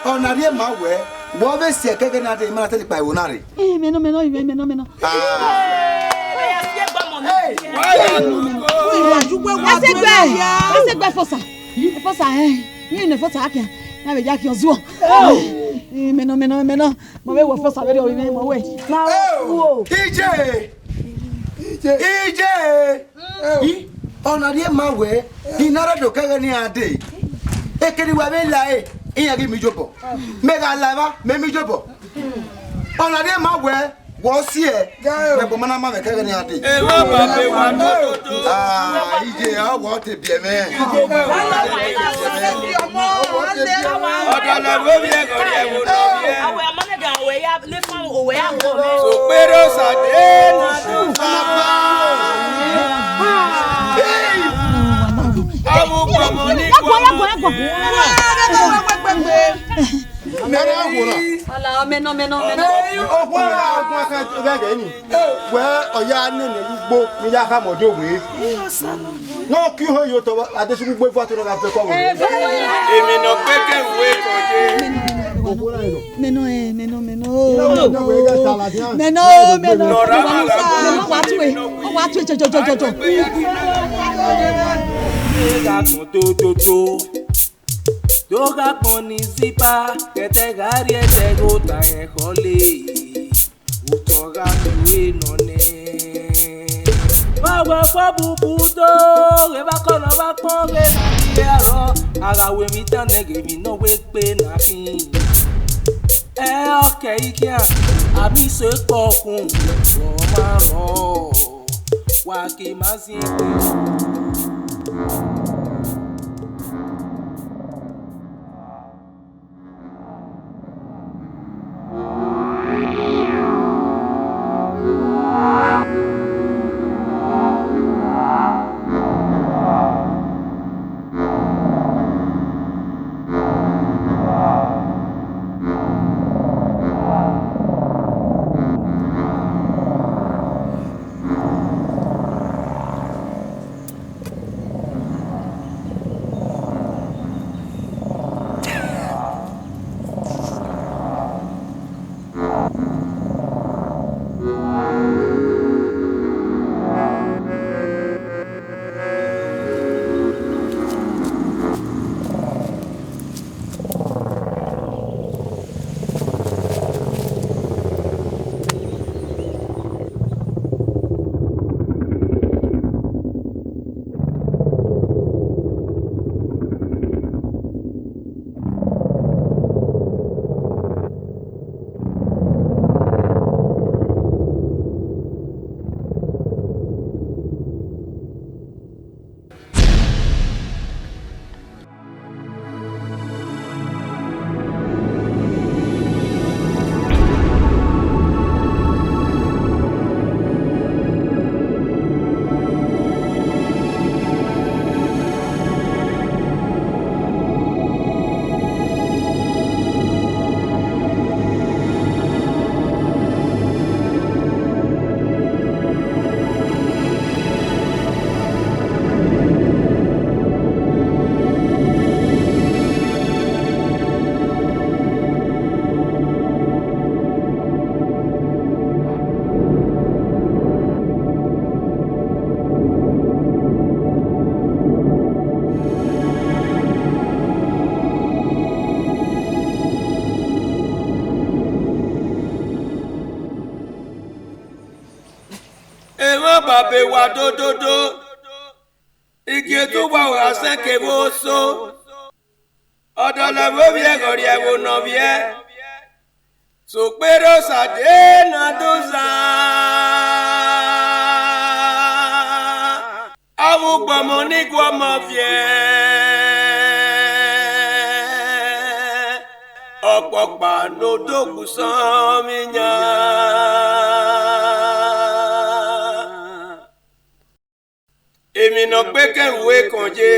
Ọna rhie ma wẹ, wẹ ọ vbe si ẹkẹgẹ na dee, ima na te ni kpa ẹvbo na rre. Ẹ, mẹ nọ, mẹ nọ, mẹ nọ, mẹ nọ. Ẹsẹgbẹ, ẹsẹgbẹ fọsa, fọsa ẹ, yẹn ne fọsa akẹ, na vbe ya khian zuọ. Mẹ nọ, mẹ nọ, mẹ nọ, mọ vbe wọ fọsa vbe rriọ vbe mẹ mọ wẹ. Ije, ije, ije, ọna rhie ma wẹ, I na rre do kẹghẹ ne iran dee, ekene wa vbe la ẹre, iran ghi miẹn iyobọ, mẹ gha la evba, mẹ miẹn iyobọ. Ọna rhie ma wẹ, wẹ ọ si ẹ, mẹ gbọmọ na ma mwẹ kẹghẹ ne iran dee. Erha ọba vbe wa dododo. Ah, ije, ọ wẹ ọ te biẹ mwẹ. Ọdọlẹ vbe ovbi ẹghẹ ọrriẹ vbe onọ vbiẹ. Sokpere Osa de na du fama. Avbe ukpọmọ ni kpọmọ. Mẹ na wòran. Ọla, mẹ nọ, mẹ nọ, mẹ nọ. Okhuo ra ọgbọn kan vbe ẹghẹ ni. Wẹ ọ ya nene ugbo ne I ya khama ọdọ wẹ. Ne ọ kie uhoe ye otọ, Adesuwa ugbo evu ato ne ọ gha vẹ kọ vbe. Emwi ne ọ kpeke uwe kọ ye. Mẹ nọ, ẹ, mẹ nọ, mẹ nọ, mẹ nọ, mẹ nọ, mẹ nọ, ọ wa tue, ọ wa tue, jọ, jọ, jọ, jọ, jọ. Gha gbọn toto, do gha gbọn ni ziba, kẹtẹ gha rrie ẹdẹ gho ta ẹkhọ le. Utọ gha miẹn uwẹ nọ nẹ. Vbe a wẹ ọkpọ bubu do, ghẹ vbe akọnọ vbe akpọn ghe na rhie arọ, a gha wẹ emwi dan nẹ ghe emwi ne ọ wẹ egbe na khin. Ẹ ọ kẹ i khian, a miẹn iso ekpọ khun, ọ ma rrọọ, wa ke ma ziẹn egbe. Emwa ba be wa dododo, igiẹtu wa gha sẹ kevbe oso, ọdọlẹ vbe ovbi ẹghẹ ọrriẹ vbe onọ vbiẹ. Sokpere Osa de na do zan, avbe ugbọmọ ni gu ọmọ viẹ, ọkpọkpa ne odogwu sọnmwi yan. Emwi ne ọ gbe ekẹn ru ekọn ye,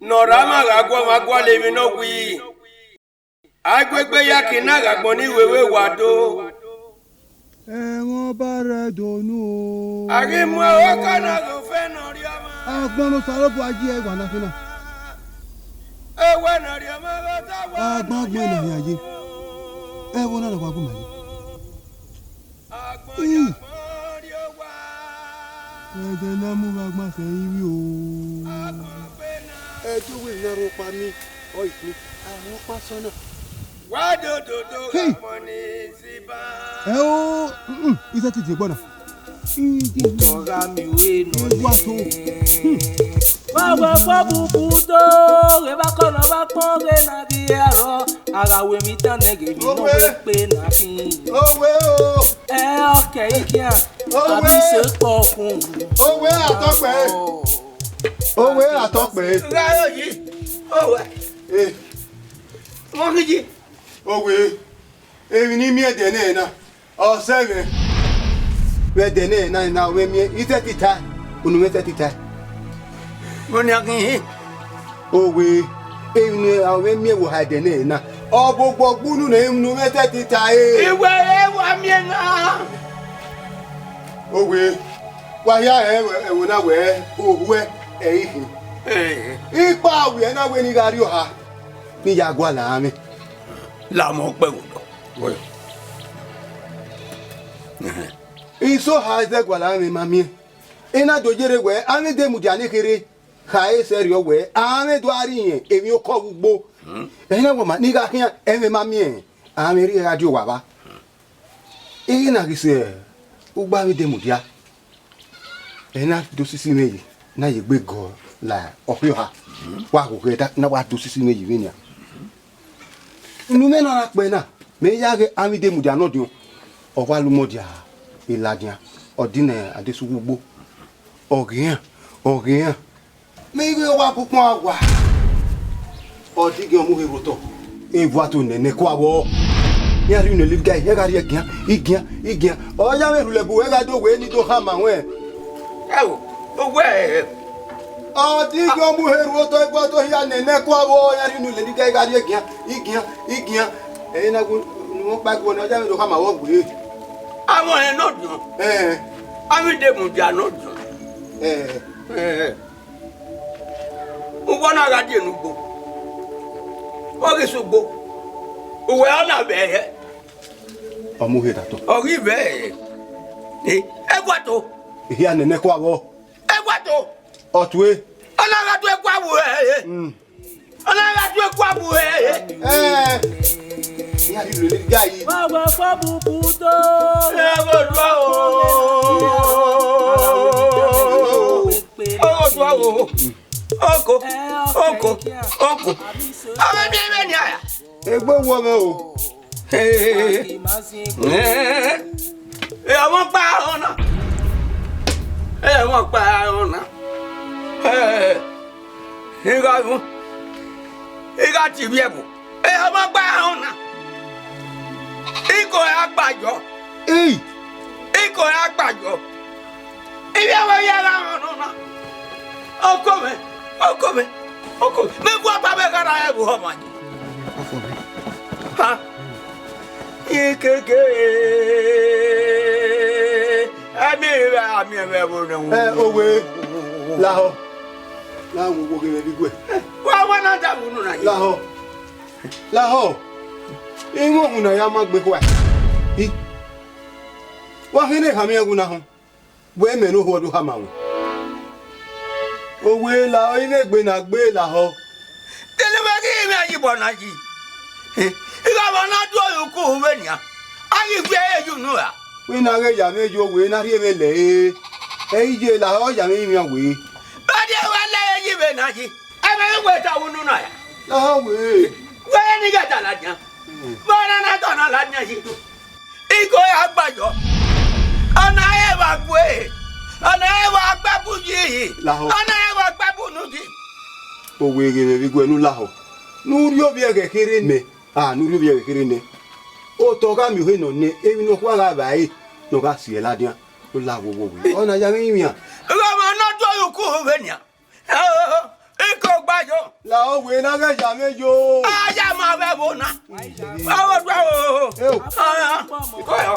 ne ọ rre amwa gha gu ọmwa gualọ emwi ne ọ wii. A i gu egbe ya ke na gha agbọn ni wevbe wa do. Ẹmwẹ ọba rre do nu o. A ghi mu ẹre ọka na ghe ofẹn ne ọ rri ọmwa. Agbọn ne Osanobua yi ẹre wa na fina. Ewẹ ne ọ rri ọmwa ghe ọta wa. Agbọn agbọn na hia ye. Ẹvbo na na wa gu ma ye. Agbọn ya agbọn rrie owa. Ẹdẹ ne a mu vbe agbọn sẹ ivbi o. Agbọn gbe na. Ẹdẹ wẹ ne a rhọkpa miẹn, ọ i khin, a rhọkpa sẹ ọna. Wa dododo gha gbọn ni ziba. Ẹ o, mm, mm, ize ti die gbọ na. Ọgha mi wẹ nọ. Wa so. Hmm. Wa wẹ fọ bubu do, ghe vbe akọnọ vbe akpọn ghe na ghi arọ, a gha wẹ emwi tan nẹ ghe emwi nọ wẹ kpe na khin. Owe o. Ẹ ọkẹ ikian, owe. A bi se kpọ kun. Owe atọkpẹ. Owe atọkpẹ. Gha yo yi. Owe. Eh. Wọ́n kì í jí. Owe, emwi ne I miẹn ẹdẹ nẹ na, ọ sẹ mwẹ. Vbe ẹdẹ nẹ na, na ọ mwẹ miẹn, I sẹtin tae, unu mwẹ sẹtin tae. Mo nian ghi hin. Owe, emwi ne ọ mwẹ miẹn vbe oha ẹdẹ nẹ na, ọ bọ ogbọ gbe unu nẹ, unu mwẹ sẹtin tae. Iwẹ ẹ wa miẹn na. Owe, wa hia rẹn ẹvbo na wẹ, ohuẹ ẹ i khin. Eh. Ikpa wiẹ na wẹ ne I gha rrie oha. Ne I ya gualọ amwẹ. Lamọ kpẹvbo dọ. Iso ha zẹ gualọ amwẹ ma miẹn. I na do yerre wẹ, amwẹ de mudia ne kherhe. Kha e sẹrriọ wẹ, amwẹ do a rri irẹn, emwi okọ vbe ugbo. Ẹna wẹ ma, ne I gha khian, ẹmwẹ ma miẹn, amwẹ rhie gha die owa vba. I ghi na ghi sẹ ugbo amwẹ de mudia. Ẹ na do sisi mwẹ yi, na ye egbe gọ la ọkhriọha. Wa ghoghẹ da, na wa do sisi mwẹ yi vbenian. Unu mwẹ na ra kpẹ na, mẹ ya ghe amwẹ de mudia nọdiọn, ọ wa lu mọdia ladian, ọ di ne a de sẹ uwu ugbo. Ọ ghe iran, ọ ghe iran. Mẹ i ghe owa kpokpọn a wa. Ọ digiẹn ọ mu he rhu otọ. Evua to nene kua vbọ. Iran rhie unu lele iga, iran gha rhie gian, igian, igian. Ọ ya mwẹ rhulẹ bu wẹ gha do wẹ ne I do khama ruẹn. Ẹo, owẹ. Ọ digiẹn ọ mu he rhu otọ, evua to hia nene kua vbọ, iran rhie unu lele iga, iran gha rhie gian, igian, igian. Ẹre na gu ne ọ kpa gu ne ọ ya mwẹ do khama vbọ wẹ. Avbe ọnrẹn nọdiọn. Ẹn. Avbe de mudia nọdiọn. Ẹn. Ẹn. Uwẹ na gha die ne ugbo, ọ ghi sẹ ugbo, uwẹ ọ na vbe hẹ. Ọ mu he da tọ. Ọ ghi vbe hẹ. Eh, ẹguato. Ehia nene kua vbọ. Ẹguato. Ọ tue. Ọ na gha tue kua vbe hẹ. Mm. Ọ na gha tue kua vbe hẹ. Eh. Iran rhie unu lele iga yi. Wa wẹ fọ bubu do. Ẹ gho dua o. Ọ gho dua o. Oko, oko, oko. Ọmọ mi ẹmẹ ni aya. Egbe wọ mwẹ o. Ẹ ọmọ kpa ọna. Ẹ ọmọ kpa ọna. Ẹ, I gha ru, I gha tie ivbi ẹvbo. Ẹ ọmọ kpa ọna. Iko ya gba yọ. Iko ya gba yọ. Ivbi ẹvbo ya gha họn nọ na. Ọkọ mwẹ, ọkọ mwẹ, ọkọ mwẹ. Mẹ bu ọba mwẹ gha ra ẹvbo họmwa yi. Ha. Ikeke. Ẹmi vbe a miẹn vbe ẹvbo nẹ. Ẹ, owe. Lahọ. Na wo wo ghe vbe bi guẹ. Wa wa na da unu na yi. Lahọ. Lahọ. Imwẹ ohun na ya ma gbe khua. I. Wa khin ne khama iran gu na họn. Wẹ mẹ ne ohu ọdọ khama wẹ. Owe lahọ, ivbi egbe na gbe lahọ. Dele vbe ghi mwẹ yi bọ na yi. I gha vba na do oruku vbe nian. A ghi gu ẹre ye unu ra? Wẹ na ghẹ ya mwẹ yo, wẹ na rhie mwẹ lẹ e. Ẹ i ye lahọ, ya mwẹ rinmwian wẹ. Vbe a rhie wẹ lẹ e yi vbe na yi. Ẹ mwẹ ghi wẹ ta unu na ya. Lahọ wẹ. Wẹ ni ghẹ ta ladian. Vbe ọna na tọ na la nian yi? Igo ya gbayọ. Ọna ẹre vbe a gue. Ọna ẹre vbe a gba bu yi. Lahọ. Ọna ẹre vbe a gba bu nu yi. Owe ghe mwẹ vbe igue ne u lahọ. Ne u rhie ovbi ẹghẹ kherhe nẹ. A, ne u rhie ovbi ẹghẹ kherhe nẹ. Otọ gha miẹn ohe nọ nẹ, emwi ne ọ khua gha vba ẹre ne ọ gha si ẹe ladian. U la wo wo we. Ọna ya mwẹ iwian. Ghe ọmwa ne ọ do ye uku vbe nian. Iko gbayo. La owe na ghẹ ya mwẹ yo. Aya ma vbe ẹvbo na. Ọghe ọdua o. Eo. Aya. Iko yo.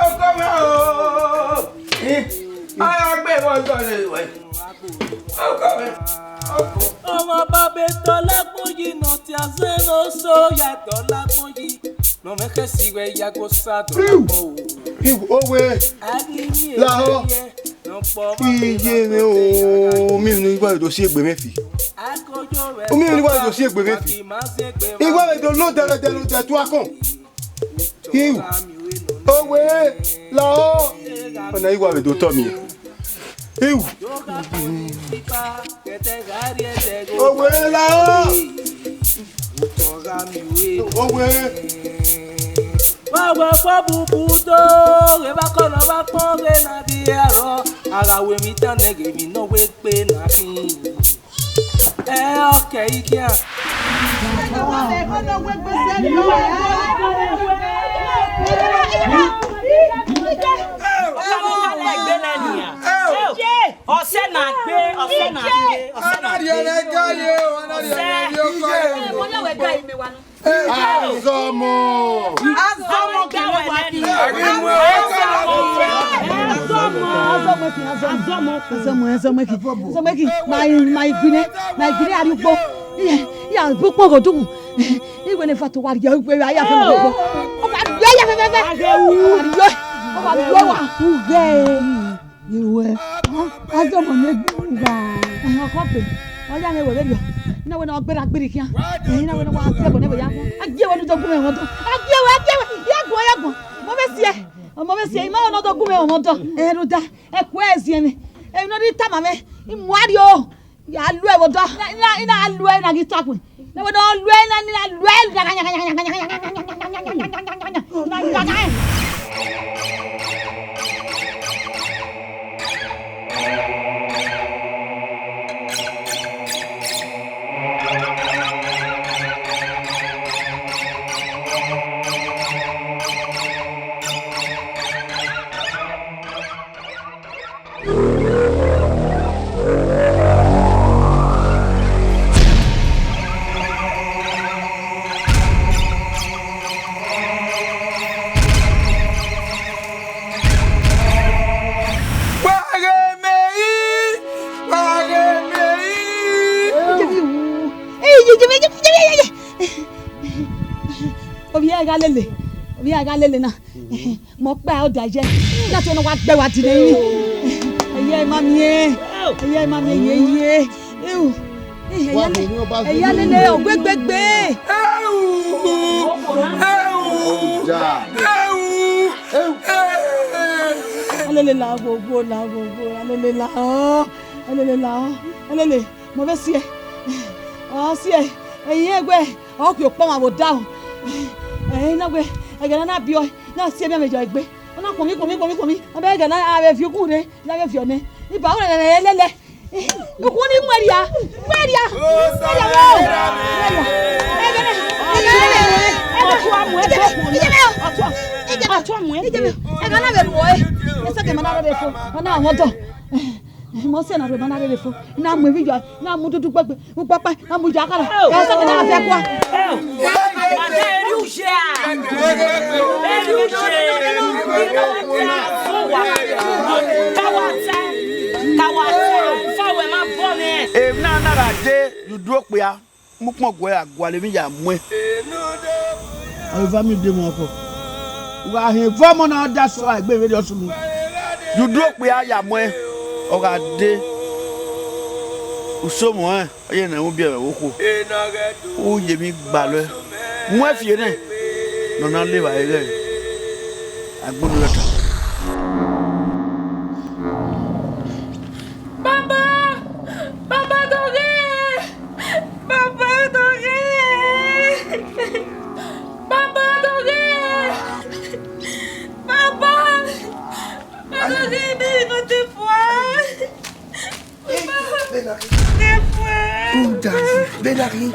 Oko mwẹ o. Aya gbe vbe ọjọ rẹ wẹ. Oko mwẹ. Ọmwa ba be dọlọ agbọn yi ne ọ tian zẹ ne oso ya dọlọ agbọn yi. Ne ọ mwẹ khẹ si vbe ya go sa dọlọ agbọn o. Iwu, owe. Lahọ. Iye mwẹ o, u miẹn emwi ne I wa vbe do si egbe mwẹ fi. U miẹn emwi ne I wa vbe do si egbe mwẹ fi. I wa vbe do lo dẹrẹdẹrẹ odẹ tuakọn. Iwu. Owe, lahọ. Ọna I wa vbe do tọ miẹn. Iwu. Owe, lahọ. Owe. Wa wẹ fọ bubu do, ghẹ vbe akọ nọ vbe akpọn ghe na ghi arọ, a gha wẹ emwi tan nẹ ghe emwi ne ọ wẹ egbe na khin. Ẹ ọkẹ igian. Ọsẹ na gbe, ọsẹ na gbe, ọsẹ na gbe. Azọmọ. Azọmọ kele wa ti. Azọmọ, azọmọ ki, azọmọ. Azọmọ, azọmọ ki. Azọmọ ki. Ma, ma igbinẹ, ma igbinẹ ari ugbo. Iye, iye, bu ukpọn gho dughu. Iwẹ ne fa to wa rhie ugbo, ya fẹ ugbo. Ọ wa rhie ya fẹfẹfẹ. Ọ wa rhie, ọ wa rhie wa. Ughe. Iwẹ, azọmọ ne gba. Ẹhẹn, ọkọ pe. Ọ ya mwẹ wẹ vberriọ. Ina wẹ ne ọ gbera gbiri khian. Ina wẹ ne wa tie ẹbọ ne vbe ya. A gie wẹ ne u do gu mwẹ ẹmwẹ ọdọ. A gie wẹ, a gie wẹ. Ya guan, ya guan. Ọmọ mwẹ siẹ. Ọmọ mwẹ siẹ. I ma wẹ ne ọ do gu mwẹ ẹmwẹ ọdọ. Ẹ rhunmwuda, ẹ kue ẹziẹn mwẹ. Emwi ne ọ rhie tama mwẹ. I muarrio. Ya lu ẹvbo dọ. I na, I na lu ẹre na ghi ta kue. Ne wẹ ne ọ lu ẹre na, ne I na lu ẹre. Wa ghe mẹ i, wa ghe mẹ i. Ovbi ẹre gha lele, ovbi ẹre gha lele na. Mẹ ọkpa ọda ye, na te ne wa gbe wa di nẹ. Ẹyẹ ma miẹn, ẹyẹ ma miẹn ye ye. Ehu, ẹyẹ lele, ọgbe gbegbe. Ehu, ehu, ehu. Alele la gbogbo, la gbogbo, alele la ọ, alele la ọ, alele, mọ vbe siẹ, ọ siẹ, ẹyin ẹgbẹ, ọ kio kpọmwa vbe odaro. Ẹyin na wẹ, ẹghẹ ne a na biẹ ọe, na si emianmwẹ yọ egbe. Ọ na kpọnmwi, kpọnmwi, kpọnmwi, kpọnmwi. Ọ bẹ ẹghẹ ne a vbe viọ ukhu rre, ne a vbe viọ nẹ. Iba ore rẹ lele. Ukhu ni mu ẹria, mu ẹria. Mu ẹria vbo. Mu ẹria. Ẹghẹ ne, ẹghẹ ne, ẹghẹ ne. Ọtua mu ẹgbẹ okhuo na. Ọtua. Ọtua mu ẹgbẹ. Ẹghẹ ne a vbe ruẹ. Ẹsẹ kẹ ma na rre fo. Ọ na wọn dọ. Mose na rre ma na rre fo. Na mu emwi yọ, na mu dudu gbegbe, ukpakpa, na mu ya kara. Ka sẹ na fẹ kua. Mama, eri uje a. Eri uje. Ka wa ta, ka wa ta, fa wẹ ma bọ mwẹ. Emwi na na gha dee, ye u do okpia. Mu ukpọn guẹ ra gualọ emwi ya muẹn. Ọ eva miẹn ude mwẹ ọkhọ. U gha họn evọ ọmọ na, ọ da sua egbe vberriọ sunu. Ye u do okpia ya muẹn, ọ gha dee, u so mwẹ ọnrẹn, ọ ye ne ẹmwẹ ubiẹmwẹ vbe okhuo. U ye emwi gbalọe. Muẹn fi enẹ ne ọ na le evbare ighẹ agbọn ne ọ ta. Baba! Baba, doghe! Baba, doghe! Come down. Benari.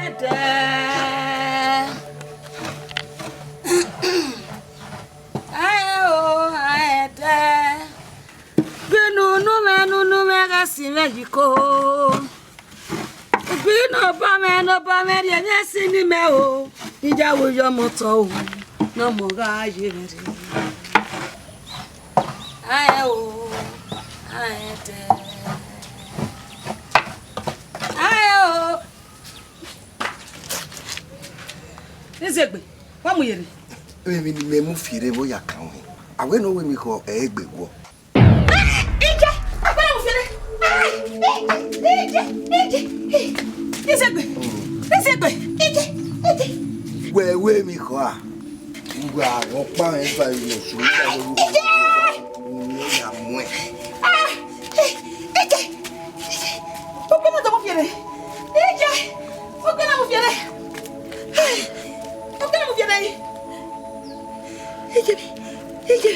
Ẹdẹ. Ae o, ae ẹdẹ. Gbe nunu mwẹ, nunu mwẹ, ghẹ si mwẹ yi ko. Gbe ne Obọ mwẹ, ne Obọ mwẹ rhie mwẹ si ne imẹ o. I ya wo ye ọmọ otọ o, ne ọmọ gha ye mwẹ rre. Ae o, ae ẹdẹ. Ae o. Izegbe, wa mu yerre. Emwi ne imẹ mu fi rre vbe ọ ya kan ruẹn. A wẹ ne ọ wẹ emwi khọ ẹ i gbe guọ. Ije, ọkpẹlẹ mu fi rre. Ai, ije, ije, ije. Izegbe, Izegbe, ije, ije. Wẹ wẹ emwi khọ a? Uwa ọkpa mwẹ eva vbe nọ so. Ije! Uwa ya muẹn. Ah, ije, ije. Ọkpẹlẹ mu fi rre. Ije, ọkpẹlẹ mu fi rre. Ai, ọkpẹlẹ mu fi rre. Ije, ije.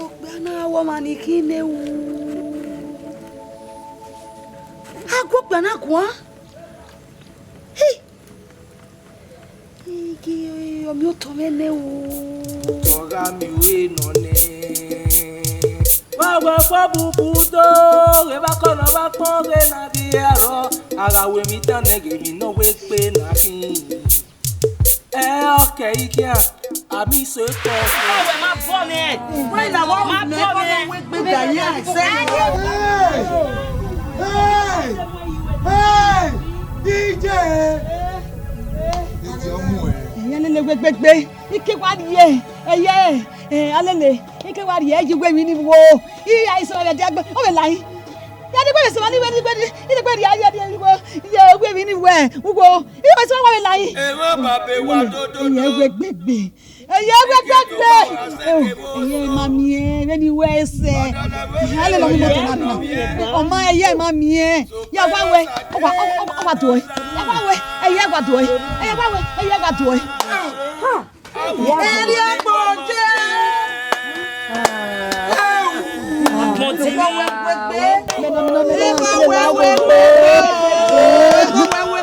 Okpia na wọ ọmwa ni khin ne wu. A gu okpia na guan. Hi! Igi ọmiotọ mwẹ nẹ o. Ọ gha miẹn ue nọ nẹ. Wa wẹ ọkpọ bubu do, ghẹ vbe akọnọ vbe akpọn ghe na ghi arọ. A gha wẹ emwi dan nẹ ghe emwi ne ọ wẹ egbe na khin. Ẹ ọkẹ ikian, a miẹn iso ekọ. Ọ wẹ ma bọ mwẹ. Wẹ na wa ma bọ mwẹ. Hey! Hey! Hey! D J! Ìdí ọmọ ẹ. Ẹyẹ lele wẹgbẹgbẹ, ike wa rhie, ẹyẹ, ẹ, alele, ike wa rhie, ẹyẹ wẹ emwi ni wo, iya iso rẹ dia gbe, ọ vbe la yi. Ya ni wẹ sọ ni wẹ ni wẹ ni, ni wẹ rhie, ya ni wo, ya wẹ emwi ni wẹ, wo, iya iso wa vbe la yi. Ẹ ma ba be wa do do do. Ẹyẹ wẹgbẹgbẹ. Ẹyẹ wẹgbẹgbẹ. Ẹyẹ ma miẹn, vbene I wẹ ẹsẹ. Alele ọmọ moto na na. Ọ ma ẹyẹ ma miẹn. Ya wa wẹ, ọ wa, ọ wa, ọ wa do ẹ. Ya wa wẹ, ẹyẹ wa do ẹ. Ẹyẹ wa wẹ, ẹyẹ wa do ẹ. Erriọ gbe oje. Mo ti wá wẹ gbẹgbẹ. Mo ti wá wẹ gbẹgbẹ. Mo ti wá wẹ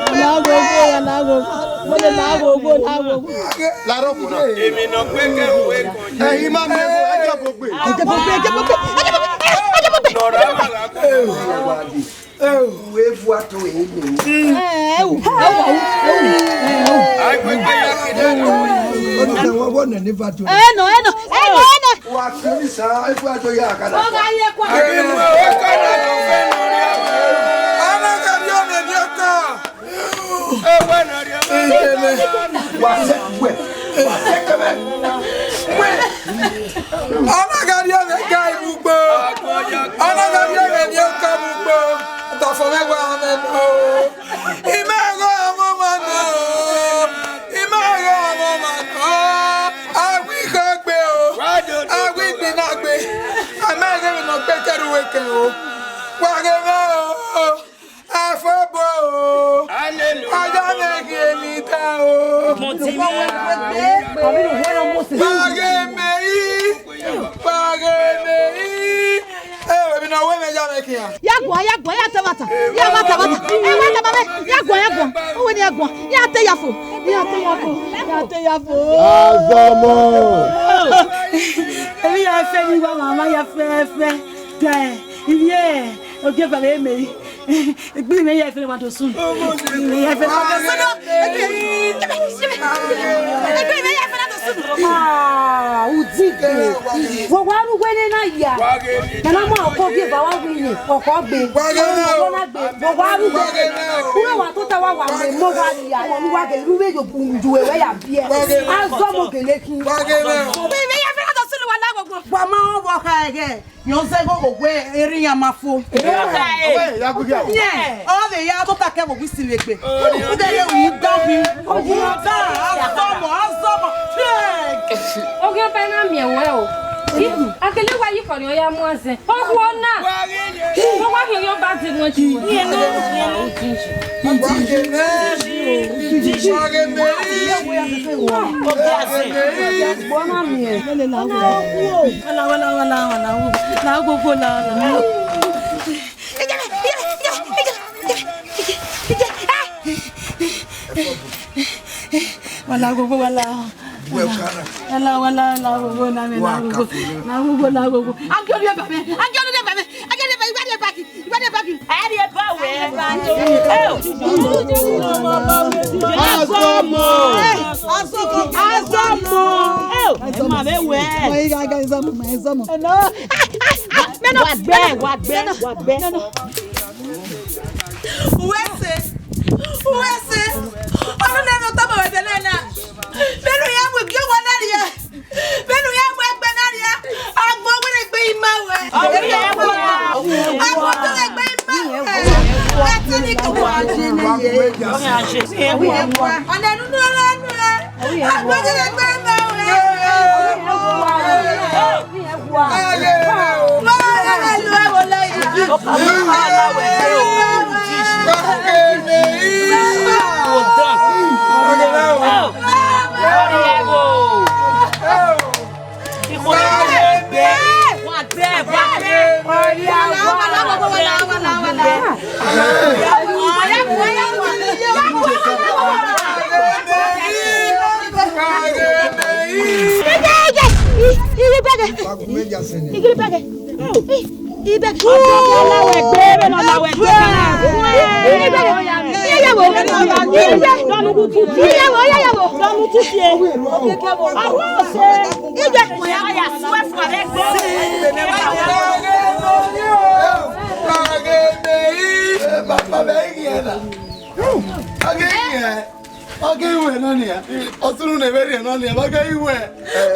gbẹgbẹ. Larọ kuna. Èmi nọ pé kẹrù wẹ kàn yìí. Ẹ̀yin máa ń bẹ ẹjọ́ gbogbo. Ẹjọ́ gbogbo, ẹjọ́ gbogbo, ẹjọ́ gbogbo, ẹjọ́ gbogbo. Lọ́rọ̀ àwọn àgbà. Ewu evu ato ene. Ẹ, ewu, ewu, ewu, ewu. Agbegbe ya kede. Ọdún ẹ̀wọ̀n wọ́n nẹ̀ ní Vajo. Ẹ nọ, ẹ nọ, ẹ nọ, ẹ nọ. Wa kiri sa evu ato ya akada. Ọgá yẹ kọ. Èmi mú ẹwọ́ kọ́nà tó fẹ́ lórí ẹwọ́. Alákàrí ọ̀nà ní ọkọ̀. Ẹwọ́ náà rí ẹwọ́. Wa se wẹ. Wa se kẹmẹ. Wẹ. Alákàrí ọ̀nà ga ìbùgbò. Alákàrí ọ̀nà ní ọkọ̀ ìbùgbò. Tọ̀fọ̀ mẹ́wàá ọmọ ẹ̀ nọ. Ìmọ̀ ẹ̀rọ ọmọ ọmọ nọ. Ìmọ̀ ẹ̀rọ ọmọ ọmọ nọ. Awi ìkọgbe o. Awi ìgbìnàgbe. Àmọ́ ẹ̀rọ ìnà pé kẹrù wẹ̀kẹ̀ o. Wàá rẹ̀ mọ́ o. Afọbo o. Hallelujah. Ọjọ́ méjì èmi ta o. Mo ti ní. Pàgẹ́ mẹ́yì. Pàgẹ́ mẹ́yì. Ẹ wẹ̀ mi náà wẹ́ mẹ́jà mẹ́kìá. Ya guan, ya guan, ya ta mata. Ya mata, mata. Ẹ wá ta mata. Ya guan, ya guan. Ó wẹ ni ya guan. Ya te ya fo. Ya te ya fo. Ya te ya fo. Azọmọ. Èmi ya fẹ́ ni wa mama ya fẹ́ fẹ́. Dẹ, iye, oge baba eme. Egbe mẹ ya fẹ́ wa do sun. Egbe mẹ ya fẹ́ wa do sun. Egbe mẹ ya fẹ́ wa do sun. Ah, u dig Vbe wa ru wẹ ne na ya? Na na ma ọkọ gie va wa wi yin, ọkọ gbe. Wa ghe na o. Ọkọ na gbe, vbe wa ru wẹ? Wa ghe na o. Ure wa tota wa wa mẹ, mo wa ya, mo wa gele, ru vbe yo gu ju wẹ ya biẹ. Wa ghe na o. Azọ mo gele khin. Wa ghe na o. Vbe ya fẹ na sulu wa la gbogbo. Wa ma ọ vbọ kha ẹghẹ. Yọn zẹ gho gho wẹ erha iran ma fo. Erha iran. Yẹn, ọ vbe ya tota kẹ vbe owa isi vbe egbe. U de ye u da vbi. U da, azọmọ, azọmọ. Oghian ọba na miẹn wẹ o. I, a kele wa yi kọriọn ya mu azẹn. Okhuo na. Wa wa hiọn yọ ba di wọn ju. Iye na, iye na. Wa ghe mẹ. Wa ghe mẹ. Wa ghe mẹ. Wa ghe mẹ. Wala, wala, wala, wala, wala. La gbogbo la, la. Wala gbogbo wala. Wala, wala, wala gbogbo, la gbogbo, la gbogbo, la gbogbo. Agiọlu de ba mẹ, agiọlu de ba mẹ, agiọlu de ba, iwa de ba ki, iwa de ba ki. Ẹ ri eba wẹ. Azọmọ. Azọmọ. Azọmọ. Ẹ ma vbe wẹ. Wa gbẹ, wa gbẹ, wa gbẹ. Uwẹ sẹ, uwẹ sẹ, ọnọna ne ọ tama wẹ ẹdẹ na, vbene u ya mu igie owa na rhie, vbene u ya mu egbe na rhie, agbọn wẹrẹ egbe ima wẹ. Agbọn wẹrẹ egbe ima wẹ. Ẹtẹnikẹwa. Ọna unu ọna unu. Ibẹgẹ! Ibẹgẹ! Ibẹgẹ! Iyewo! Iyewo! Iyewo! Iyewo! Arhuẹ ọse! Ibẹ! Baba mẹ i ghian na. A ghi ghian. Ọ ghi wẹ nọ nia. Ọ sunu ne vbe rhiẹn nọ nia, ọ ghi wẹ.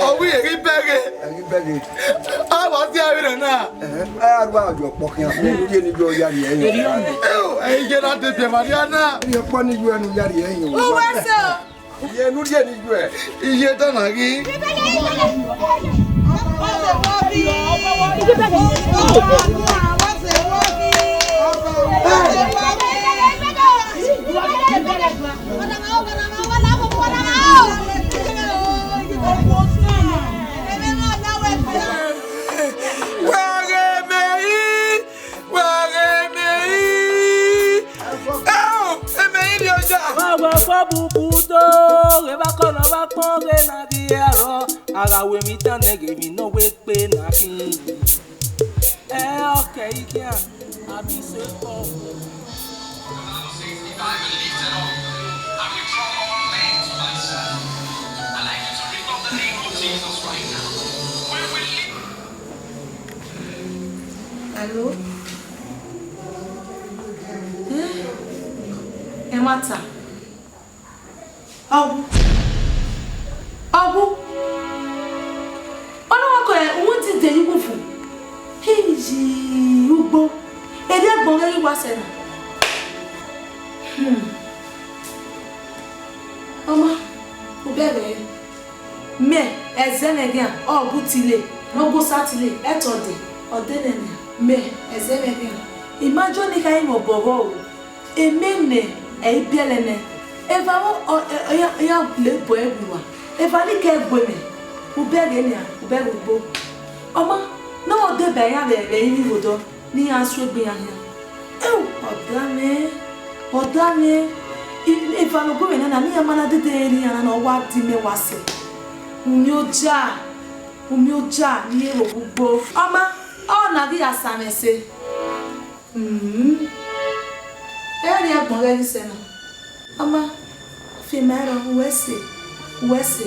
Ọ wẹ ghi bẹghe. Ẹ ghi bẹghe. A wa si avbe na. Ẹhẹn, a gba ọjọ kpọ khian. Ne rhie ni gbe ọ ya rhie ẹyin. Eo, ẹ i je na de biẹ ma rhia na. Rhie kpọ ni yu ẹnu ya rhie ẹyin. Uwẹ sẹ o. Iye ne u rhie ni yu ẹ, iye da na ghi. Wa ghe mẹ i, wa ghe mẹ i. Ẹo, emẹ i rhie ọya. Wa wẹ fọ bubu do, ghẹ vbe akọnọ vbe akpọn ghe na ghi arọ. A gha wẹ emwi tan nẹ ghe emwi ne ọ wẹ egbe na khin. Ẹ ọkẹ i khian, a bi so ekọ. The Bible says, "If I be lifted up, I will draw all men to myself." I'd like you to lift up the name of Jesus right now. When we lift Hello? Eh? Ẹmwata. Ọghu. Ọghu. Ọna wa kọ ẹmwata ide ye uwu fu. Iyi ugbo. Erriọ agbọn ghẹ ghi wa sẹ na. Hmm. Ọ ma, u bẹghe. Mẹ, ẹzẹ mwẹ khian, ọ gu tile, ne ọ gu osa tile, ẹtọ dee, ọ dee nẹ nian. Mẹ, ẹzẹ mwẹ khian, I ma jọ ne I kha rinmwian obọ vbọ o. Emẹ nẹ, ẹ i biẹlẹ nẹ. Eva vbe ọ, ọ, ọ, iran, iran le bọ ẹre vbe uwa. Eva ni kẹ gue mwẹ. U bẹghe nian, u bẹghe ugbo. Ọ ma, ne ọ deba iran vbe, vbe ẹrinmwi vbe odọ. Ne iran suẹn egbe iran khian. Ẹo, ọda mwẹ, ọda mwẹ, i-, eva ne ọ gu mwẹ nana, ne iran ma na dede rre iran na, ne ọ wa di mẹ wa sẹ. Umiẹn oja, umiẹn oja, ne I re vbe ugbo. Ọ ma, ọ na ghi ya sa mwẹ ẹse. Mm. Erriọ agbọn ghẹ ghi sẹ na. Ọ ma, fiema ẹrọ, uwẹ sẹ, uwẹ sẹ,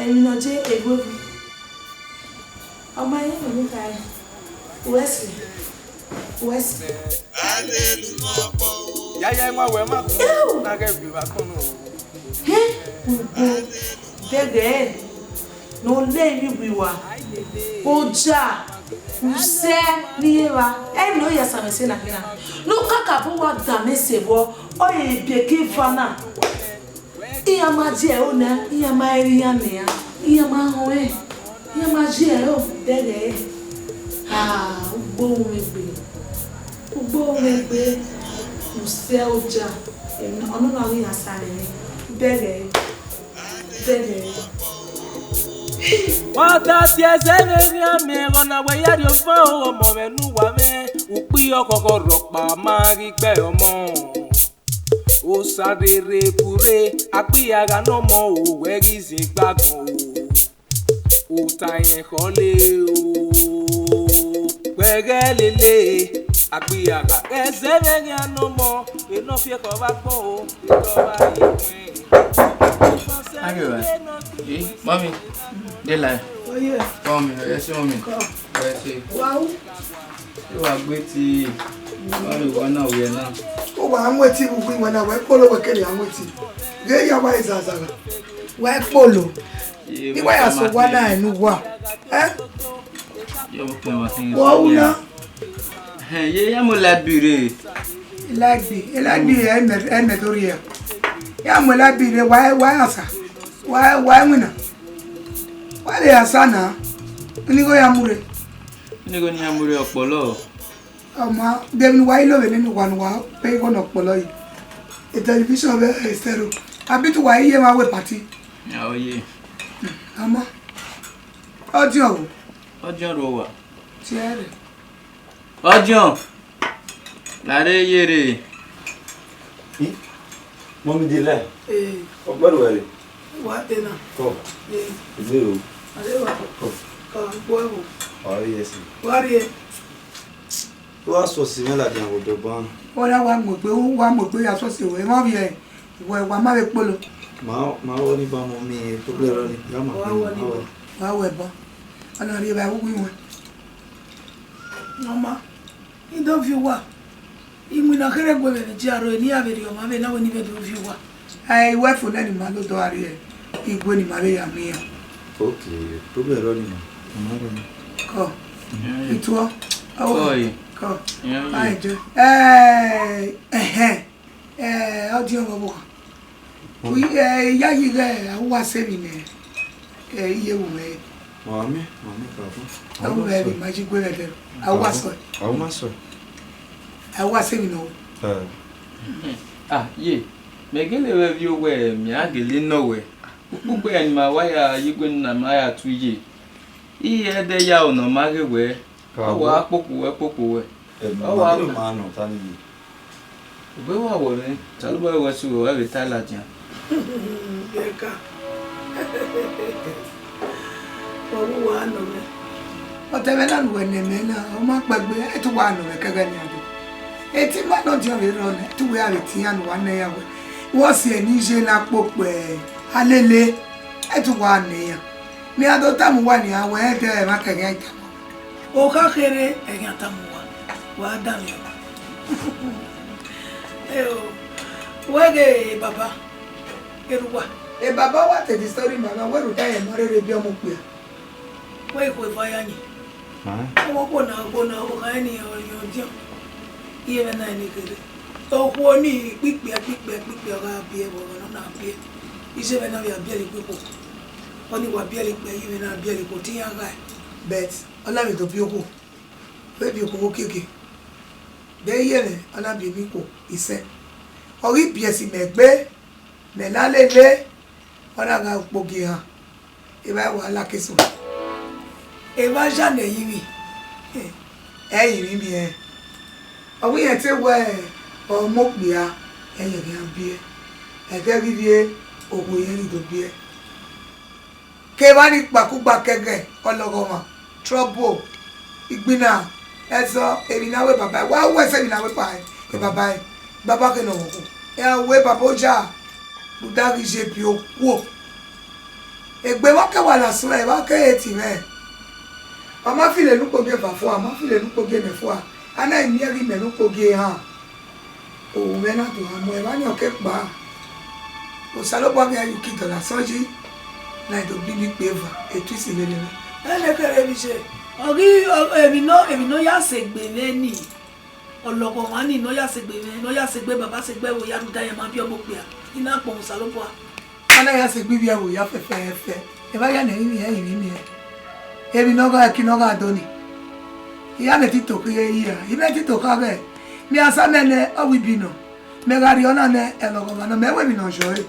emwi ne ọ je erhuevbu. Ọ ma rẹn ne ọ kha ẹe. Uwẹ si, uwẹ si. Yaya, ima wẹ ma kọ. Ew! Na ghẹ vbe evba kọn nọ. Hẹ? Ugbo. Dẹghẹ ne ọ le emwi wiwa. Oja. Usẹ ni evba. Ẹ ne ọ ya samẹ sẹ na khin na. Ne ọ kakabọ wa da mẹ sẹ vbọ, ọ re biẹ ke eva na. Iran ma die ẹro na, iran ma rẹn iran nian, iran ma họn ẹn, iran ma ye ẹro dẹghẹ. Ah, ugbo mwẹ egbe, ugbo mwẹ egbe, usẹ oja, ọnọna ghi ya sa rẹ dẹghẹ, dẹghẹ. Wa da si ẹzẹ vbe erriọ mẹ, ẹghẹ na wẹ ya rhie ọmọ mwẹ ne uwa mwẹ, ukpi ọkhọkhọ rhọkpa ma ghi gbe ọmọ. Osa rere bure, akpia gha ne ọmọ o, wẹ ghi zin gbagbọn o. Uta yẹn khọle o, wẹ ghẹ lele, akpia gha ghẹ zẹ vbe ghian ne ọmọ, enọ fi ekhọ vbe agbọn o, enọ vbe aye wẹn. Ayo, eh, mommy, they lie. Oh, yeah. Mommy, yes, mommy. Come. Yes, eh. Wow. Ẹ wa gbe eti, ọ rẹ wa na wẹ na. Ọ wa mu eti vbe uwu iwẹn na, wẹ kpolo wẹ kere a mu eti. Ghe ya wa zazara. Wẹ kpolo. Iwa ya so wa na enu wa. Eh? Wọ u na. Hẹn, ye ya mu lagbi rre. Lagbi, lagbi rre, ẹ mẹ, ẹ mẹ do rhie. Ya mu lagbi rre, wa, wa asa. Wa, wa winna. Wa le asa na. Ni go ya mu rre. Ni go ni ya mu rre ọkpọlọ. Ọ ma, de emwi ne uwa i lo vbe nene uwa ne uwa pe igho ne ọkpọlọ yi. E television vbe estero. Abi te uwa i ye emwa wẹ party. Ya, ọ ye. Ama. Ọdiọn o. Ọdiọn rre uwa. Tiẹre. Ọdiọn. Lare ye rre. Mummy dey lie. Eh. Ọgbẹn ruẹ re. Wa te na. Kọ. Eh. Ebe o. Ade wa. Kọ. Kọ, gbo ẹvbo. Wa re yes. Wa rrie. Wa sọ si mwẹ ladian vbe odọ ban. Ọ na wa mu egbe, wa mu egbe ya sọ si ruẹ, emwa vbiẹ, wẹ wa ma vbe kpolo. Ma, ma wọ ni ban mummy, problem rọ ni, ya ma. Wa wọ ni ban. Wa wọ ẹbọ. Ọ na rhie vbe uwu iwẹn. Ọ ma, I do viọ uwa. Iwinna kherhe gu mwẹ vbe aro, eni a vbe rhie ọmwa vbe na wẹ ne I vbe do viọ uwa. Ẹ, I wẹ fo nẹ ne ima do dọ a rrie igue ne ima vbe ya miẹn. Okay, problem rọ ni ma. Ima rọ ni. Kọ. Ituọ. Kọ ye. Kọ. Ai je. Ẹ, ẹhẹn. Ẹ, ọdiọn vbe ọvbokhan. Ui, ẹ, I yayi ighẹ a wa sẹ emwi ne, ẹ, iye ru mwẹ. Wa mẹ, wa mẹ ka bọ. Ọ ru mwẹ vbe ima ji gue vbe ẹdẹ. A wa sọ. A wa sọ. A wa sẹ emwi nọ. Ẹ. Ah, ye. Mẹ gele vbe viọ wẹ mẹ a gele nọ wẹ. Ukpukpe ne ima wa ya ye igue na ma ya tu iye. Iye ẹdẹ ya ro ne ọ ma ghe wẹ. Ọ wa kpokpo wẹ, kpokpo wẹ. Ọ wa ma nọ ta ni ye. Ugbe wa wọ mwẹ, Osanobua wẹ sẹ uwẹ, wẹ vbe ta ladian. Eka. Wa wu wa nọ mwẹ. Ọtẹn mwẹ na ne uwẹ nẹ mẹ na, ọ ma kpẹgbe, ẹ te uwa nọ mwẹ kẹghẹ nian do. Eti ma nọ diọn vbe rrọọ nẹ, ẹ te uwẹ a vbe te iran ne uwa nẹ iran wẹ. Wẹ ọ si ẹre ne iye na kpokpo alele, ẹ te uwa nẹ iran. Ne iran do tama uwa nian wẹ, ẹ dẹ ẹmwata ẹghẹ iran tama. Okha kherhe ẹghẹ iran tama uwa, wa danmwẹ. Eo, wẹ ghe baba, erha uwa. E baba wa te the story ma na, wẹ rhunmwuda ẹmwẹ rere biẹ ọmọ okpia. Wẹ ikhuo eva ya yin. Ọmọ okhuo na, okhuo na, okhuo kha ni ọ yan ọdiọn. Iye mwẹ na ni kherhe. Okhuo ni kpikpia, kpikpia, kpikpia ọ gha biẹ, vbe ọghọ ne ọ na biẹ. Iye mwẹ na vbe a biẹlẹ ikpikpo. Ọ ni wa biẹlẹ ikpẹ, iye mwẹ na biẹlẹ ikpo, te iran ghae. But ọ na vbe do biẹ okhuo. Vbe biẹ okhuo vbe okiekie. Vbe iye mwẹ, ọ na biẹ emwi ikhuo isẹ. Ọ ghi biẹ si mẹ egbe, mẹ na lele, ọ na gha ukpogiẹ han. Evba wa la keso. Evba ya nẹ ẹrinmwi. Ẹ i rinmwi miẹn. Ọ wẹ irẹn te wẹ ọmọ okpia, ẹyẹn khian biẹ. Ẹghẹ ghi rhie okhuo irẹn ghi do biẹ. Ke evba ni kpakugba kẹghẹ, ọlọghọmwa, trouble, igbinna, ẹzọ, emwi ne a wẹ baba, wa wẹ sẹ emwi ne a wẹ pa e baba, baba ke nọ vbe okhuo. Ẹ wẹ baba oja, rhunmwuda ghi ye biẹ okhuo. Egbe vbe ọ ke wa la suẹn, evba ọ ke hate mwẹ. Ọ ma file ne ukpogie eva fua, ọ ma file ne ukpogie ne fua, a na miẹn ghi mẹ ne ukpogie ehan. Ohu mwẹ na do gha mu ẹmwẹ ni ọ ke kpa. Osanobua ghi a ye uki dọlọ asọn yi, na do bi ne ikpe eva, etu isi vberriọ. Ẹnẹ kẹrẹ vbe iye, ọ ghi, emwi nọ, emwi ne ọ ya sẹ egbe mwẹ ni, ọlọghọmwa ni ne ọ ya sẹ egbe mwẹ, ne ọ ya sẹ egbe baba, sẹ egbe ẹvbo ya rhunmwuda iran ma biẹ ọmọ okpia, I na kpọnmwẹ Osanobua. A na ya sẹ egbe ivbi ẹvbo ya fẹfẹfẹ, evba ya ne ẹrinmwi ẹrinmwi miẹn. Emwi ne ọ gha ẹki ne ọ gha do ni. I ya mẹ te tokha ighe yi ra, I mẹ te tokha ghẹ, mẹ a sa mẹ nẹ, ọ wẹ ibi nọ. Mẹ gha rrie ọna nẹ, ẹlọghọmwa nọ, mẹ wẹ emwi ne ọ yọ ẹre.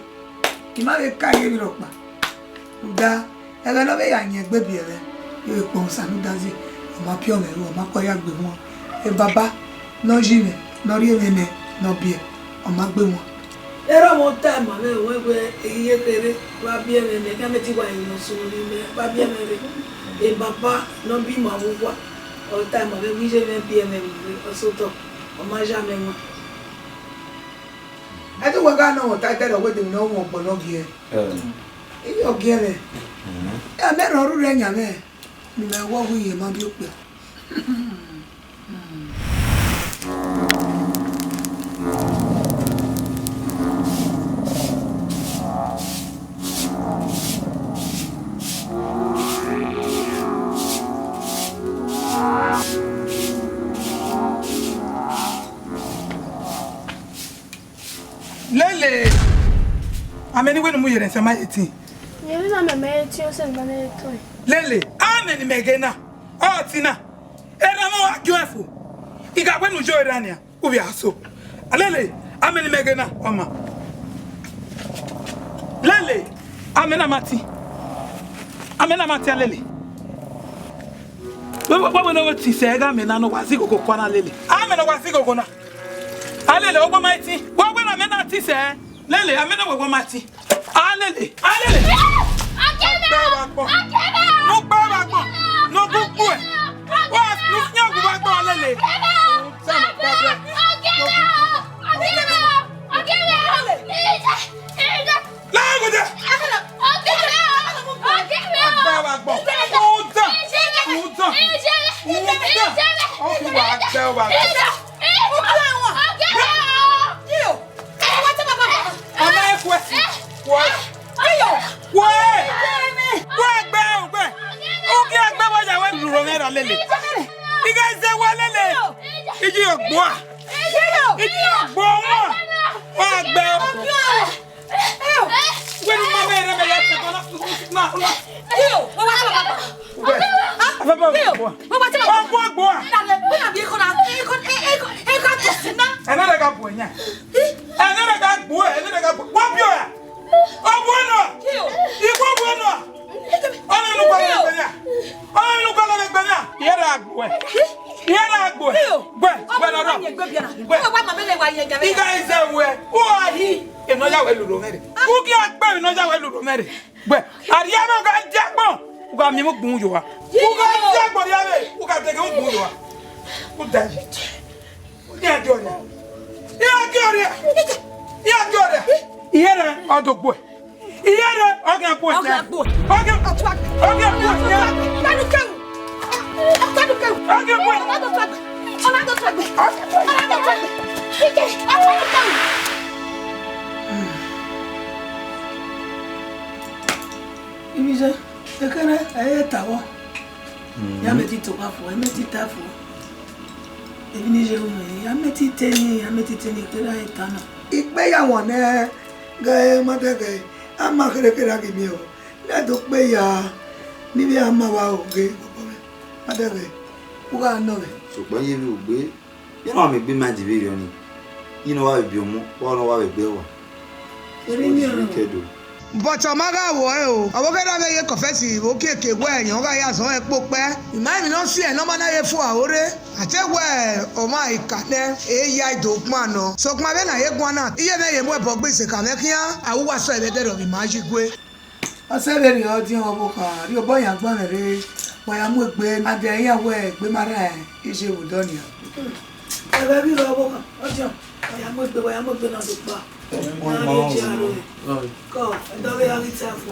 I ma vbe ka ighe emwi rhọkpa. Rhunmwuda, ẹghẹ ne ọ vbe ya yin egbe biẹ mwẹ, I vbe kpọnmwẹ Osanudazi, ọ ma piọ mwẹ ru, ọ ma kọ ya gbe mwẹ. E baba ne ọ yi mwẹ, ne ọ rhie mwẹ nẹ, ne ọ biẹ, ọ ma gbe mwẹ. Erha mwẹ ọ ta ma mwẹ wẹẹ, wẹẹ, I ye kherhe, wa biẹ mwẹ nẹ, iran mẹ te wa yin ne ọ sunu ne imẹ, wa biẹ mwẹ rre. E baba ne ọ bi ma vbe uwa, ọ ta ma mwẹ wẹẹ, iye mwẹ biẹ mwẹ rre, ọ sẹ otọ, ọ ma ya mwẹ wan. Ẹdẹ uwa gha nọ mwẹ ọta, ẹdẹ rẹ wẹẹ, de emwi ne ọ wọn ọgbọ ne ọ giẹ. Iye ọ giẹ mwẹ. Amẹ rhọ rhurhu ẹyan mwẹ, ne imẹ wẹ ọghe iyẹn ma biẹ okpia. Lele, amẹ ne I wẹ ne u mu ye rẹn sẹ ma ye tin. Yevbe na mẹ mẹ ye tin, ọ sẹ ne ma nẹ ye tọn. Lele, amẹ ne imẹ ghe na, ọ tin na. Erha mwẹ wa gie ọẹn fo. I gha wẹ ne u yo erha nian, u vbe a so. A Lele, amẹ ne imẹ ghe na, ọ ma. Lele, amẹ na ma tin. Amẹ na ma tin, a Lele. Wẹ, wẹ, wẹ, wẹ ne ọ tin sẹ, gha amẹ na ne ọ wa zẹ ighogho kua na, Lele. Amẹ ne ọ wa zẹ ighogho na. A Lele, ọ wa ma tin. Wẹ, wẹ ne amẹ na tin sẹ. Lele, amẹ na wẹ wa ma tin. A Lele, a Lele. Ọkẹmẹ! Ọkẹmẹ! Mo gba wa gbọn. No bu gbuẹ. Wa nu fian gu wa gbọn, a Lele. Lagode. Ọkẹmẹ! Ọkẹmẹ! Gba wa gbọn. Udan. Udan. Udan. Ọkẹmẹ! Ọkẹmẹ! Ọkẹmẹ! Ọmọ ẹ kú ẹ. Kú ẹ. Kú ẹ. Kú ẹ gbẹ, o gbẹ. U ghi a gbẹ, wa ya wẹ luro mwẹ ra, Lele. I gha zẹ wẹ, Lele. Iji yo gbua. Iji yo gbua wa. Wa gbẹ. Wẹ ne ma mẹ rẹ mẹ ya tẹ na, na, na. Wẹ. Afẹ bọ gbua. Wa gbua gbua. Ẹnẹ rẹ gha bu ẹyan. Ẹnẹ rẹ gha bu ẹ, ẹnẹ rẹ gha bu. Wa bi ọra. Ọ bu ẹnọ. Igbo bu ẹnọ. Ọnẹ nu kọlọ egbe nia. Ọnẹ nu kọlọ egbe nia. Iye ra gbuẹ. Iye ra gbuẹ. Gbẹ, gbẹ lọdọ. Gbẹ. Iga ize wẹ. U a hi. Enọ ya wẹ luro mẹ rre. U ghi a gbe enọ ya wẹ luro mẹ rre. Gbẹ. Ariẹ no ga dia gbọn. U ga mi mu gbun yo wa. U ga dia gbọn ria re. U ga dege mu gbun yo wa. U da yi. Iran gie ọrria. Iran gie ọrria. Iran gie ọrria. Iran ọdọ gbuẹ. Iran ọghe gbuẹ. Ọghe gbuẹ. Ọghe gbuẹ. Ọghe gbuẹ. Ọghe gbuẹ. Ibi iye, ekẹrẹ, ẹ i re ta vbọ. Ya mẹ ti to gha fo, ẹ mẹ ti ta fo. Emwi ne I ye ru mwẹ, ya mẹ ti te ni, ya mẹ ti te ni, ekẹrẹ ẹ i ta na. Ikpe ya wan nẹ, ghẹ ma dẹghẹ, a ma kherhe kherhe a ghi miẹn o. Ne do kpe ya, ne I vbe a ma vba o ghe, bọbọ mwẹ, ma dẹghẹ, u gha nọ mwẹ. Sokpan ye vbe ugbe, Iran mẹ egbe ma di vberriọ ni, yi ne ọ wa vbe biẹ ọmọ, wa ne ọ wa vbe gbe ẹwa. Erha emiẹn ọnrẹn. But ọ ma gha wọẹ o, ọ vbe ghe na vbe ye confess vbe okieke wẹ rẹn ọ gha ya zọn ẹn kpokpẹ. I ma emwi ne ọ si ẹn ne ọ ma na ye fua ore, a te wẹ ọmwa ika nẹ, e ya do gban nọ. Sokpan vbene a ye guan na, iye mwẹ ye mu ẹbọ gbe isekha mwẹ khian, a ru uwa sẹ vbe ẹdẹrriọ vbe ima yi gue. Ọ sẹ vberriọ ọdiọn ọvbokhan, rhie obọ yan gbanmwẹ rre, wa ya mu egbe, a dia iran wẹ egbe ma rran iye vbe odọ nian. Ẹghẹ vbe rre ọvbokhan, ọdiọn, wa ya mu egbe, wa ya mu egbe na do kpa. Na rhie iye aro rẹ. Kọ, ẹdẹ ọ vbe ya ghi ta fo.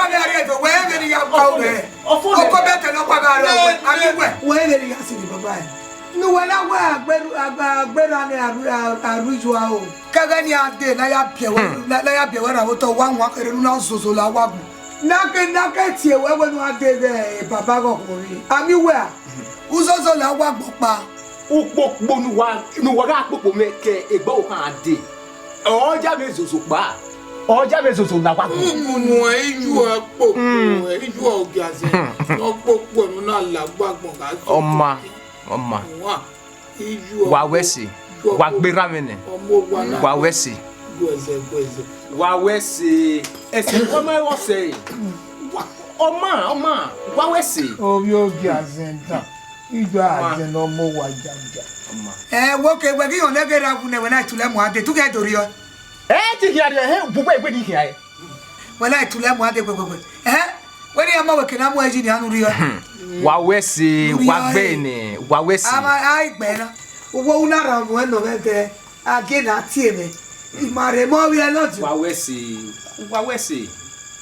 Ọgbẹrọ ne a rhie do, wẹ vbene I ya gba ruẹ. Ọfo nẹ. Oko bẹtẹ ne ọ kpa gha rre, a ghi wẹ. Wẹ vbene I ya siri baba ẹre. Ne uwẹ na wẹ agberra ne a ru, a ru iyua o. Kẹghẹ ne a dee, ne a ya biẹ wẹ, ne a ya biẹ wẹ ra vbe otọ, wa wan kherhe ne u na zozo la wa gun. Ne a ke, ne a ke tie wẹ wẹ ne u gha dee vbe baba ghọghọ re. A miẹn uwẹ a? U zozo la wa gbọkpa. Ukpokpo ne uwa, ne uwa gha kpokpo mwẹ ke egbe ọvbokhan dee. Ọ ya mwẹ zozo kpa. Ọ ya mwẹ zozo la wa gun. Ugbunu ẹ i yu ẹ kpokpo, ẹ i yu ẹ ogiazẹ. Ne ọ kpokpo ne u na la gbagbọn gha zozo. Ọ ma, ọ ma. Wa, i yu ẹ. Wa wẹ ẹse. Wa gberra mwẹ nẹ. Ọmọ owa na. Wa wẹ ẹse. Guẹzẹ, guẹzẹ. Wa wẹ ẹse. Ẹse, ọma ẹghẹ ọse. Wa, ọma, ọma, wa wẹ ẹse. Ovbi ogie azẹn dan. Ijo azẹn ne ọmọ owa jaja. Ọma. Ẹ, wo ke wẹ ghi họn nẹghe ra wu nẹ, wẹ na tulẹ mu ade, tu ghẹ do rriọ. Ẹ, te khian rriọ, ẹ, bu wẹ, wẹ ni khian ẹ. Wẹ na tulẹ mu ade gbẹgbẹgbẹ. Ẹ, wẹ ni ọmọ wẹ ke na mu ẹyi ni anu rriọ. Wa wẹ ẹse, wa gbe nẹ, wa wẹ ẹse. Ama, a i gbe na. Uwu na ra mu ẹn nọ mwẹ dẹ. A gie na tie mwẹ, I ma rhe mọ vbiẹ nọdiọn. Wa wẹ ẹse, wa wẹ ẹse.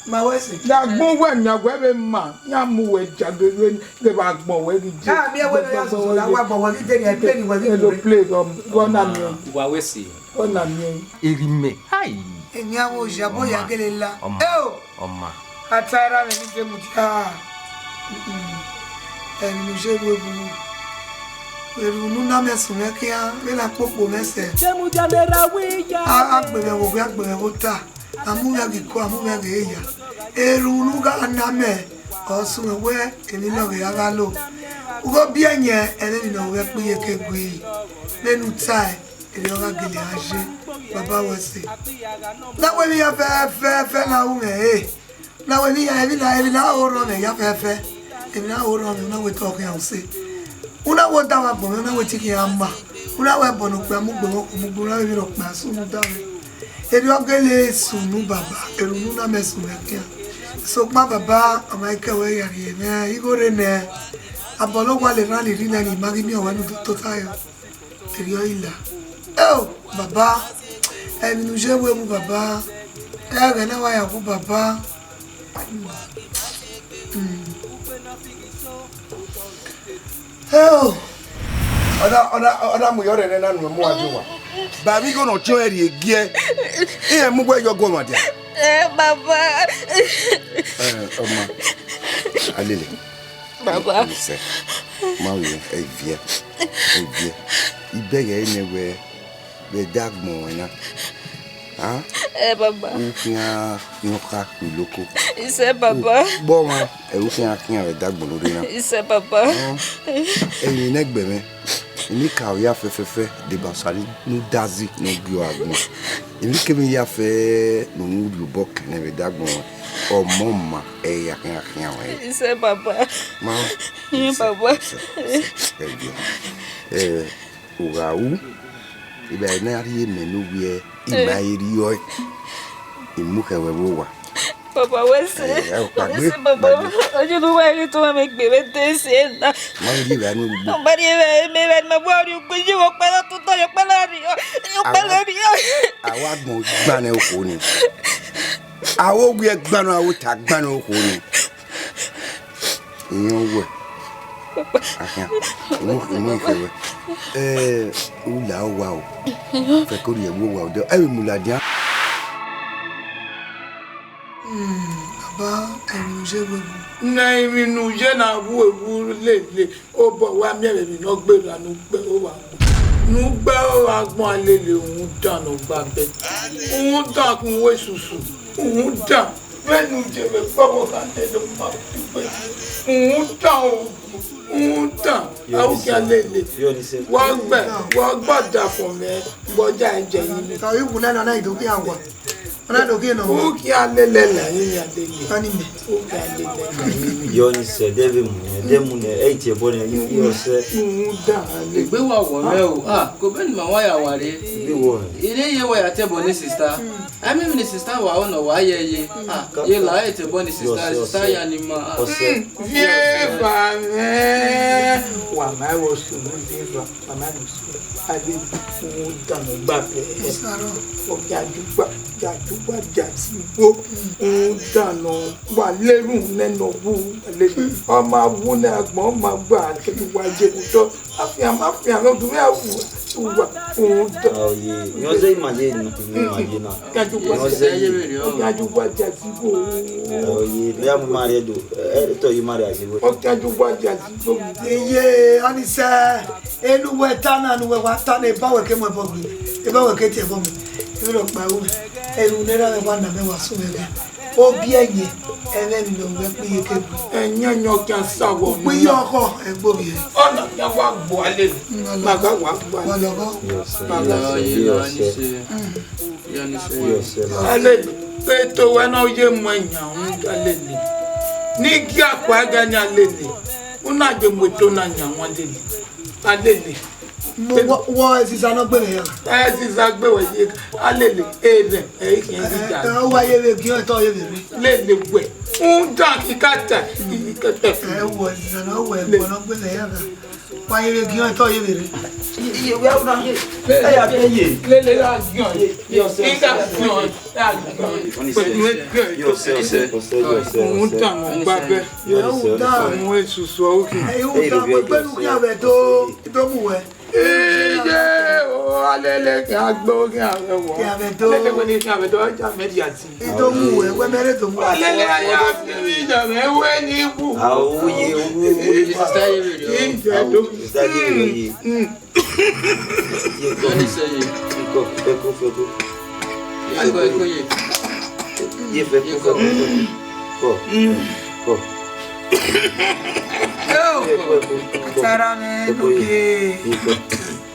Ma wẹ ẹse. Ne agbọn wẹ miẹn wẹ vbe ma, iran mu wẹ jagbe vbe vbe vbe agbọn wẹ ghi je. A miẹn wẹ ne ọ ya soso la, wa agbọn wẹ ghi de ni, plane wẹ ghi de. Aeroplane, ọ na miẹn. Wa wẹ ẹse. Ọ na miẹn. Erriọ mẹ. Hai. Eni avbe oya, bo ya gele la. Ọma. Eo. Ọma. A ta erha mwẹ ni de mudia. Ẹmwẹ ne u ye ru evbu. Erhunmwu ne u na mẹ sunu khian, vbene a kpokpo mwẹ sẹ. Demudia ne erha wẹ iya. A, a gbe mwẹ vbe oghi, a gbe mwẹ vbe ota. A mu mwẹ ghe iko, a mu mwẹ ghe eya. Erhunmwu ne u gha na mẹ, ọ sunu wẹ, emwi nọ ghe a gha lo. U gha biẹ yẹn, ẹmwẹ emwi ne ọ ghẹ kpe iyeke gui. Vbene u tae, erriọ gha gele a ye, baba wẹ ẹse. Na wẹ emwi hia fẹfẹfẹ na ru mwẹ re. Na wẹ emwi hia, emwi na, emwi na ho rrọọ mwẹ hia fẹfẹ. Emwi na ho rrọọ mwẹ, u na wẹ te ọ khian use. U na wẹ odaro agbọn mwẹ, u na wẹ te I khian ma. U na wẹ ẹbọ ne okpia mu gbe mwẹ, okhuo mu gbe, u na wẹ emwi ne okpia sunu da mwẹ. Erriọ gele sunu baba, erhunmwu na mẹ sunu khian. Sokpan baba, ọ ma i ke wẹ ya rhie mwẹ igho rre nẹ. Abọ ne owa le erhan ni rhie nẹ, ne I ma ghi miẹn ọwẹ ne u do tota yọ. Erriọ i la. Eo, baba, emwi ne u ye ru evbu baba, ẹghẹ ne a wa ya wu baba. Mm. Eo. Ọ na, ọ na, ọ na mu yọ rẹn na nu mu a di owa. Ba vbe igho ne ọ tiọn ẹre rhie giẹ. Iran mu wẹ yọ guọmwa dia. Eh, baba. Eh, ọma. Alele. Baba. Sẹ, ma wẹ, ẹ viẹ, ẹ viẹ. I bẹghe nẹ wẹ, vbe ẹdẹ agbọn ruẹ na. Ah? Eh, baba. U khian khian ọkha kpiloko. Isẹ, baba. U kpọ ọmwa, ẹ, u khian khian vbe ẹdẹ agbọn ne u rre na. Isẹ, baba. Ah. Emwi ne ẹgbẹ mwẹ, emwi ka ya fẹfẹfẹ, deba Osa ni ne u dazi ne ọ gie ua agbọn. Emwi kemwi ya fẹ ne unu rhie obọ kẹ nẹ vbe ẹdẹ agbọn ruẹ, ọmọ ma, ẹ ya khian khian ruẹ. Isẹ, baba. Ma, Iye, baba. Ẹ, ẹ, ẹ, ẹ, u gha ru, I vbe ne a rhie mẹ ne uwẹ, I ma i rriọ ẹe, I mu khẹ wẹ vbe owa. Baba, wẹ sẹ. Ẹ, ẹ, ọkpa gbe, wẹ sẹ, baba. Ọkpa gbe. Ojú ló wá rí tó wá mi gbé mi dé sí ẹ náà. Ma rhie vbe anu gbogbo. Baba, rhie vbe, mẹ vbe, ma bọ rí ukpe, yí wọ pẹ́ lọ, tó tọ́, yọ pẹ́ lọ rí ọ, yọ pẹ́ lọ rí ọ. Àwa gbọn gbanẹ okhuo ni. Àwa owiẹ gbanọ, àwa ota gbanọ okhuo ni. Iran wẹ. Ahian. Imu, imu ikhe wẹ. Eh, u la owa o. Fẹ ko rhie ẹvbo owa odẹ. Ẹ vbe mu ladian. Hmm, baba, emwi ne u ye vbe wu. Ne emwi ne u ye na wu ewu lele. Obọ wa miẹn vbe emwi ne ọ gberra ne u gbe owa agbọn. Ne u gbe owa agbọn a lele uhunmwu dan ne ọ gba bẹ. Uhunmwu dan kun uwu esusu. Uhunmwu dan. Vbene u je vbe kpọvbokhan ne ọ ma fi gbe. Uhunmwu dan o. Uhunmwu dan. Yọ ni sẹ. Awukia lele. Yọ ni sẹ. Wa gbe, wa gbe ọdafọn mwẹ, vbe ọ ya ẹjẹ yi. Ka iwu na na na i do khian wa. Ọ na do khian nọ. Ukia lele la, iran lele. Ọni mẹ. Ukia lele la. Yọ ni sẹ, de vbe mu nẹ, de mu nẹ, ẹ i tie ẹbọ nẹ, i fi ọsẹ. Uhunmwu dan lele. Egbe wa wọ mwẹ o. Ah, ko be ni ma wa ya wa re. Bi wọ. Ire ye wa ya te ẹbọ ne sister. A mi ni sister wa, ọ nọ wa ye ye. Ah, ye la e te ẹbọ ne sister, sister ya ni ma. Ọsẹ. Viẹ eva mwẹ. Wa ma ẹvbo sunu viẹ eva. Mama ni sunu. A ghi mu dan ne ọ gba bẹ. Ọ ghi a jugba, ya jugba, ya si igbo. Mu dan ne ọ wa lele unu nẹ ne ọ wu, lele. Ọ ma wu nẹ agbọn, ọ ma gba, ke wa ye vbe otọ. Afian, afian, ne ọ dun mwẹ a wu, wa, mu dan. Ọ ye, yọ zẹ ima ye, ima ye na. Ọ ghi a jugba, ọ ghi a jugba, ya si igbo. Ọ ye, ne a mu ima rhie do, ẹ, tọ ye ima rhie a ye wẹ. Ọ ghi a jugba, ya si igbo. Iye, Anisẹ. Enu wẹ ta na, enu wẹ wa ta na, eba wẹ ke mu ẹbọ gbe, eba wẹ ke tie ẹbọ mẹ, ebe rhọkpa ru mwẹ, eru ne erha mwẹ wa na mẹ, wa sunu mwẹ gha. Obiẹyẹ, ẹmwẹ emwi ne ọ mwẹ kpe iye ke bu. Ẹyẹnyẹn ọkian sa wọ. Ukpo iye ọkhọ, ẹgbe ovbi ẹre. Ọna ya wa gbualele. Mm, ọlọghọ. Ma gha wa gbualele. Ọlọghọ. Yes, sir. Yes, sir. Yes, sir. Mm. Yes, sir. Alele, ke to wẹ ne ọ ye mu ẹyan rhunmwuda alele. Ne I gie akpa ẹghẹ ne alele. U na je mu eto na yan wan alele. Alele. Mo wọ, wọ ẹziza ne ọ gbe mwẹ ya. Ẹziza gbe wẹ ye. Alele, erhẹn, ẹ i khian ẹziza. Ẹ, ẹ, ọ wa ye vbe giẹn, ẹtọ ye vbe rre. Lele wẹ. Rhunmwuda kikata, kikata. Ẹ, wọ ẹziza ne ọ wẹ, ẹgbọn ne ọ gbe mwẹ ya gha. Wa ye vbe giẹn, ẹtọ ye vbe rre. Iye, iye, wẹ, una ye. Ẹ ya te ye. Lele, la giẹn. Ye, ye, ọsẹ, ọsẹ. Iga giẹn, la giẹn. Pẹ̀lú ẹgbẹ́. Ye, ọsẹ, ọsẹ. Ọsẹ, ye, ọsẹ, ọsẹ. Rhunmwuda mọ gba bẹ. Ye, ọsẹ, ọsẹ. Rhunmwuda mọ esusu ọghe. Ẹ, rhunmwuda mọ gbe nu khian vbe do, do mu wẹ. Iye, o, alele khian gbe, o khian vbe wọ. Khian vbe do. Alele wẹ ne khian vbe do, ọ ja mẹ dia ti. I do mu wẹ, wẹ mẹ re do mu wẹ. Alele aya fi mi jọ mẹ wẹ ni bu. A, o ye, o, o, o, Sister Yemi, yo. Ije do. Sister Yemi, yo, ye. Mm. Ye ko. Ye ko, ye ko, ye ko. Ye ko, ye ko, ye. Ye fe ko, ye ko, fe ko, fe ko. Ko. Mm. Ko. Yo. Ye ko, ye ko, ko. Sara me, ye ko, ye. Nuke.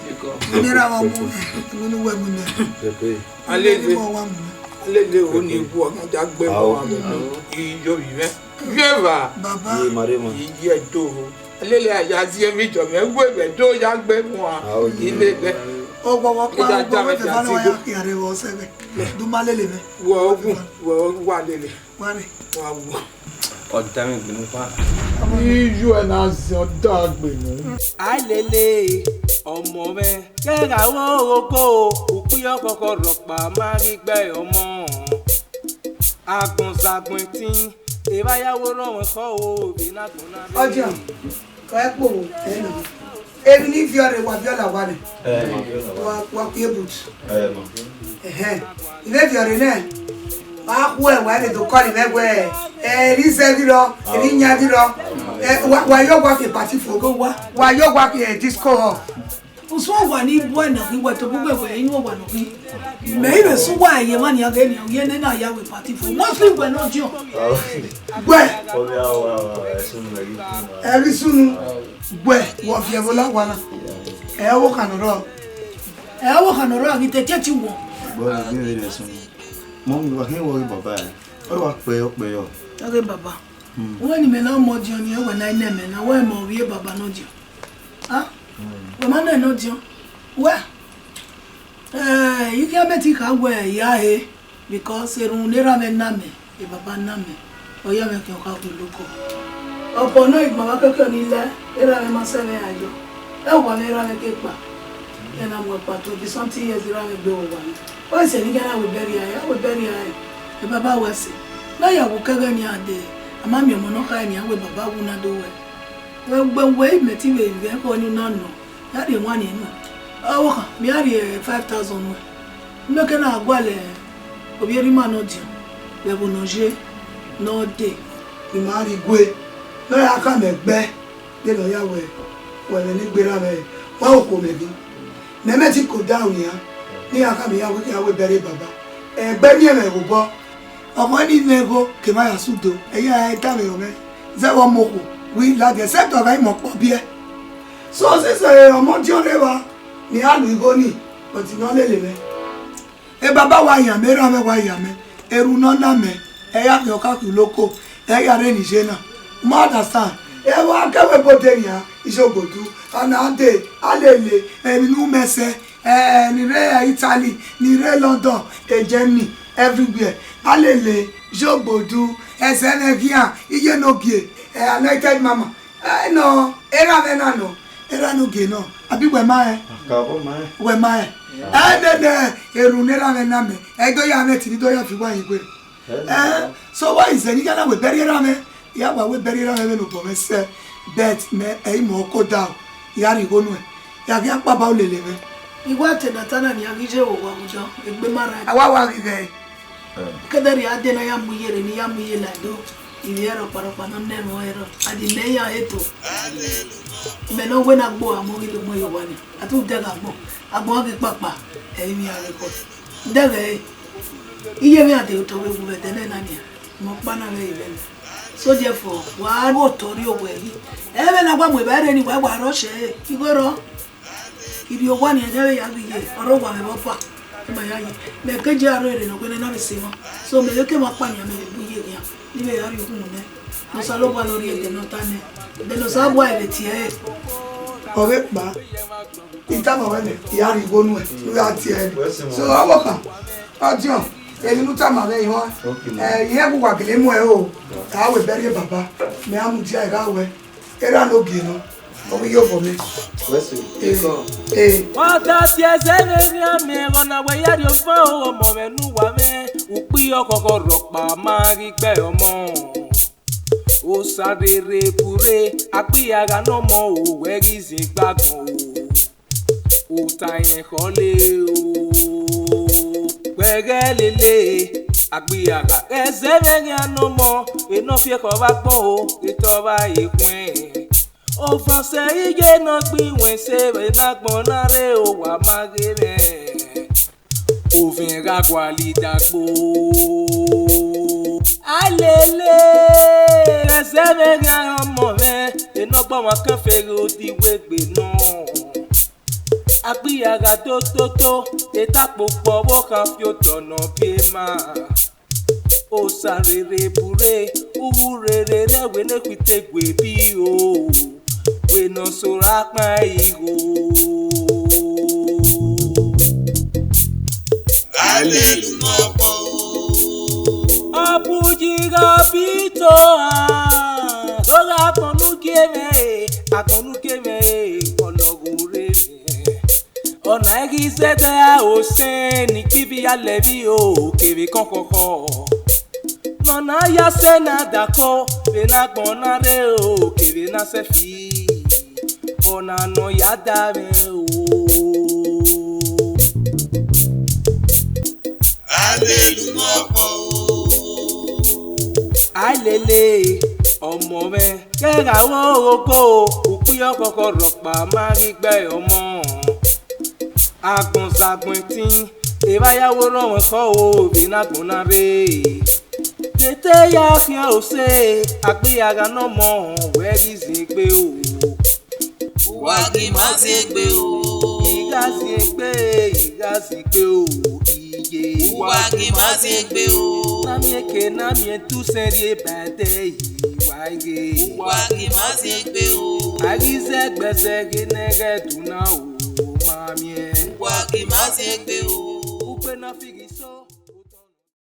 Ye ko. Nera wa mu, nunu wa mu na. Ye ko. Alele, alele, o ni wu ọmọ da gbe mu amọ. Iyo ivẹ. Vieva. Baba. Ye mare ma. Iye do. Alele, a ya zi emwi jọ mẹ, wẹ vbe do ya gbe mu a. Ile bẹ. O gbọgbọ pa, o gbọgbọ te fa ne wa ya khian rre vbe ọsẹ vbe. Du ma lele mẹ. Wẹ ogun, wẹ ogun wa lele. Wa rre. Wa wo. Ọ da mwẹ gbenu kpa. Iye na zẹ, ọ da gbenu. Alele, ọmọ mwẹ, kẹgha wo oko, ukpiyọ kọkọ rhọkpa ma ghi gbe ọmọ. Agbọn zagbọn ẹtin, evba ya wo rọmwẹ khọ o, vbe na gbọn na. Ọdiọn, ọ ẹ kpo wo, ẹ nọ. Emwi ne I viọ rre, wa viọ la owa nẹ. Ẹ, ma viọ la owa. Wa, wa khuẹ boot. Ẹ, ma. Ẹhẹn. I vbe viọ rre nẹ, ma khuẹ, wa vbe do call mwẹ wẹẹ, ẹ, erha izẹ ghi rrọọ, erha iyan ghi rrọọ. Ẹ, wa, wa ye owa fi party fo. Wa ye owa fi, ẹ, disco hall. Usun owa ni bu ẹna ghi wẹ tobọ ugbẹn wẹ inu owa nọ ghi. Mẹ i vbe sẹ uwa ye emwa nian ghe nian, u ye ne na ya wẹ party fo. Mostly wẹ ne ọdiọn. Wẹ. Ọ vbe a wa, wa, wa, ẹsunu mẹ ghi tun. Ẹ ghi sunu. Wẹ, wọ viẹ vbe ola owa na. Ẹ ọvbokhan ne ọ rrọọ. Ẹ ọvbokhan ne ọ rrọọ, a ghi te tietie wọ. Wẹ, wẹ, wẹ, wẹ, ẹsunu. Mummy, wa khian wẹ ọghe baba ẹre. Ọ wa kpẹ, ọ kpẹ yọ. Ọghe baba. Hmm. Wẹ ne imẹ na mu ọdiọn ni, wẹ na i nẹ mẹ na, wẹ mẹ ovbi e baba ne ọdiọn. Ah? Hmm. Wẹ ma nọ nọ ọdiọn. Wẹ, eh, I khian mẹ te I kha wẹ I ya he, because erhunmwu ne erha mwẹ na mẹ, e baba na mẹ, ọ ya mwẹ khian ọkha khulo oko. Ọkpọ nọ igbọn vbe akẹkẹ ni lẹ, erha mwẹ ma sẹ mwẹ ya yọ. Ẹ wa mwẹ erha mwẹ ke kpa. Ẹ na mu ẹkpa to be something years erha mwẹ gbe vbe owa mwẹ. Ọ sẹ ne I khian na wẹ bẹrriẹ ẹre, a wẹ bẹrriẹ ẹre. E baba wẹ sẹ. Ne a ya wu kẹghẹ nian dee, a ma miẹn ọmọ ne ọ kha nian wẹ baba wu na do wẹ. Wẹ, wẹ, wẹ, imẹ te I vbe vẹ ẹkhọ ni na nọ, ya rhie wan nian nọ. Ọvbokhan, mẹ ya rhie five thousand nuẹn. Mẹ ke na gualọ ovbi erha ima ne ọdiọn, vbe ẹvbo ne ọ ye, ne ọ dee. I ma rhie igue, ne ọ ya khama ẹgbẹ, de ne ọ ya wẹ, wẹ vbe ne egbe erha mwẹ, wa okhuo mẹ ghi. Mẹ mẹ te I ke odaro nian, ne iran khama iran wẹ iran wẹ bẹrriẹ baba. Ẹgbẹ miẹn mwẹ vbe obọ. Ọmọ ni mwẹ igho ke ma ya sẹ udo, ẹi ya ẹre danmwehọ mwẹ, zẹ vbe ọmọ okhuo, wẹ I ladian, except ọ gha ima ọkpọ biẹ. So, since, eh, ọmọ ọdiọn rre evba, ne I ya lu igho nii, but ne ọ lele mwẹ. E baba wa yan mẹ, erha mwẹ wa yan mẹ, erhunmwu ne ọ na mẹ, ẹ ya khian ọkha khian uloko, ẹ ya rre ne iye na. U ma understand? Ẹ wa kẹ wẹ bode nian, Iye Ogbodu, ọna dee, alele, emwi ne u mẹ sẹ, eh, ni rre Italy, ni rre London, eh, Germany, everywhere. Alele, Iye Ogbodu, ẹsẹ mwẹ khian, iye ne ogie, eh, anointed mama. Eh, nọ, erha mwẹ na nọ, erha ne ogie nọ, abi wẹ ma rẹn? Aka, ọ ma rẹn. Wẹ ma rẹn? Yeah. Eh, nene, erhunmwu ne erha mwẹ na mẹ, ẹ i do ya mwẹ ẹtin, ne I do ya fi uwa yin igue. Eh, so why is there? I ya na wẹ bẹrriẹ erha mwẹ, I ya wa wẹ bẹrriẹ erha mwẹ vbene obọ mwẹ sẹ, but mẹ, ẹ i mu ọkọ odaro, I ya rhie igho nuẹn, I ya ghi kpa ba lele mwẹ. I wa te na ta na nian ghi ye vbe owa vbe odọ, egbe ma rran. A wa wa ghi ghẹ. Eh. Kẹdẹ rhie a de ne a ya mu iye rre, ne I ya mu iye la do, I vbe ẹrọ kparokpa ne ọ nẹ ẹmwẹ ẹrọ, a di mẹ iran eto. Mẹ ne ọ wẹ ne a gbe owa mu ghi do mu ẹre ye owa ni, a tu dẹghe agbọn, agbọn ghi kpakpa, ẹ i vbe iran record. Dẹghe ẹre, iye mwẹ a de otọ vbe wu vbe ẹdẹ nẹ na nian. Mẹ ọkpa na vbe re vbene. So therefore, wa ru otọ rrie owẹ yi. Ẹmwẹ ne a gba mu evbare ni wa wa rọ ọshẹ ẹre, igho rrọọ. Irri owa ni ẹdẹ vbe ya ghi ye, ọre owa mwẹ vbe ọfa, ima ya ye. Mẹ ke je aro ere ne ọ wẹ ne na vbe sẹ emwa. So mẹ vbe ke emwa ọkpa nian, mẹ vbe bu ye khian, ne I vbe ya rhie ukhunmwu nẹ. Ne Osanobua ne ọ rhie ẹdẹ ne ọ ta nẹ, ẹdẹ ne Osanobua vbe tie ẹre. Ọ vbe kpa, I tama wẹ nẹ, I ya rhie igho nuẹn, ne u ya tie ẹre. So, ọvbokhan, ọdiọn, emwi ne u tama mwẹ, I huan. Eh, I rẹn gu wa gele mu ẹre o, a wẹ bẹrriẹ baba, mẹ a mudia ẹre gha wẹ. Erha ne ogie nọ, ọ ghi ye obọ mwẹ. Wẹ sẹ, Eh, ekọ. Eh. Wa da si ẹzẹ vbe rhian mẹ, ẹghẹ na wẹ ya rhie ọfan o, ọmọ mwẹ ne uwa mwẹ, ukpi ọkhọkhọ rhọkpa ma ghi gbe ọmọ. Osa rere burre, akpia gha ne ọmọ o, wẹ ghi zin gbe agbọn o. Ota rẹn khọle o, wẹ ghẹ lele, akpia gha ẹzẹ mwẹ khian ne ọmọ, enọ fi ekhọe vbe agbọn o, etọ vbe aye khuẹn. Ofanse iye ne ọ gbe iwẹn se vbe ne agbọn na rre o, wa ma ghe mwẹ. Ovẹn gha gualọ idagbo. Alele, ẹzẹ mwẹ gha rẹn ọmọ mwẹ, enọ gbe ọmwa kẹfẹ ghe odibo egbe nọ. Akpia gha do toto, eta kpokpo ọvbokhan fi otọ nọ biẹ ma. Osa rere burre, uwu rere rẹ wẹ ne khuite gue bi o, wẹ ne ọ so ra kpan igho. Alelu mọ ọkpọ o. Ọ bu yi gha bi to a, do gha agbọn ne u gie mwẹ, agbọn ne u gie mwẹ, ọlọghọ rre mwẹ. Ọna i ghi zẹdẹ a osẹn ni kpivi ya lẹ vbi o kevbe kọkhọkhọ. Ne ọna ya sẹ na dakọ vbe ne agbọn na rre o kevbe na sẹfi. Ọna ne ọ ya da mwẹ o. Alelu mọ ọkpọ o. Alele, ọmọ mwẹ, kẹ gha ru oghogho, ukpia ọkhọkhọ rhọkpa ma ghi gbe ọmọ. Agbọn zagbọn ẹtin, evba ya wo rọnmwẹ khọ o, vbe ne agbọn na rre. Tete ya khian ose, akpia gha ne ọmọ, wẹ ghi zin egbe o. Uwa ghi ma zin egbe o. I gha zin egbe, I gha zin egbe o, iye. Uwa ghi ma zin egbe o. Na miẹn eke, na miẹn tusẹn rhie ba ẹdẹ, I wa ghe. Uwa ghi ma zin egbe o. A ghi zẹ ẹgbẹzẹ ghe ne ẹghẹ duna o, ma miẹn. Uwa ghi ma zin egbe o. Ukpe na fighi so.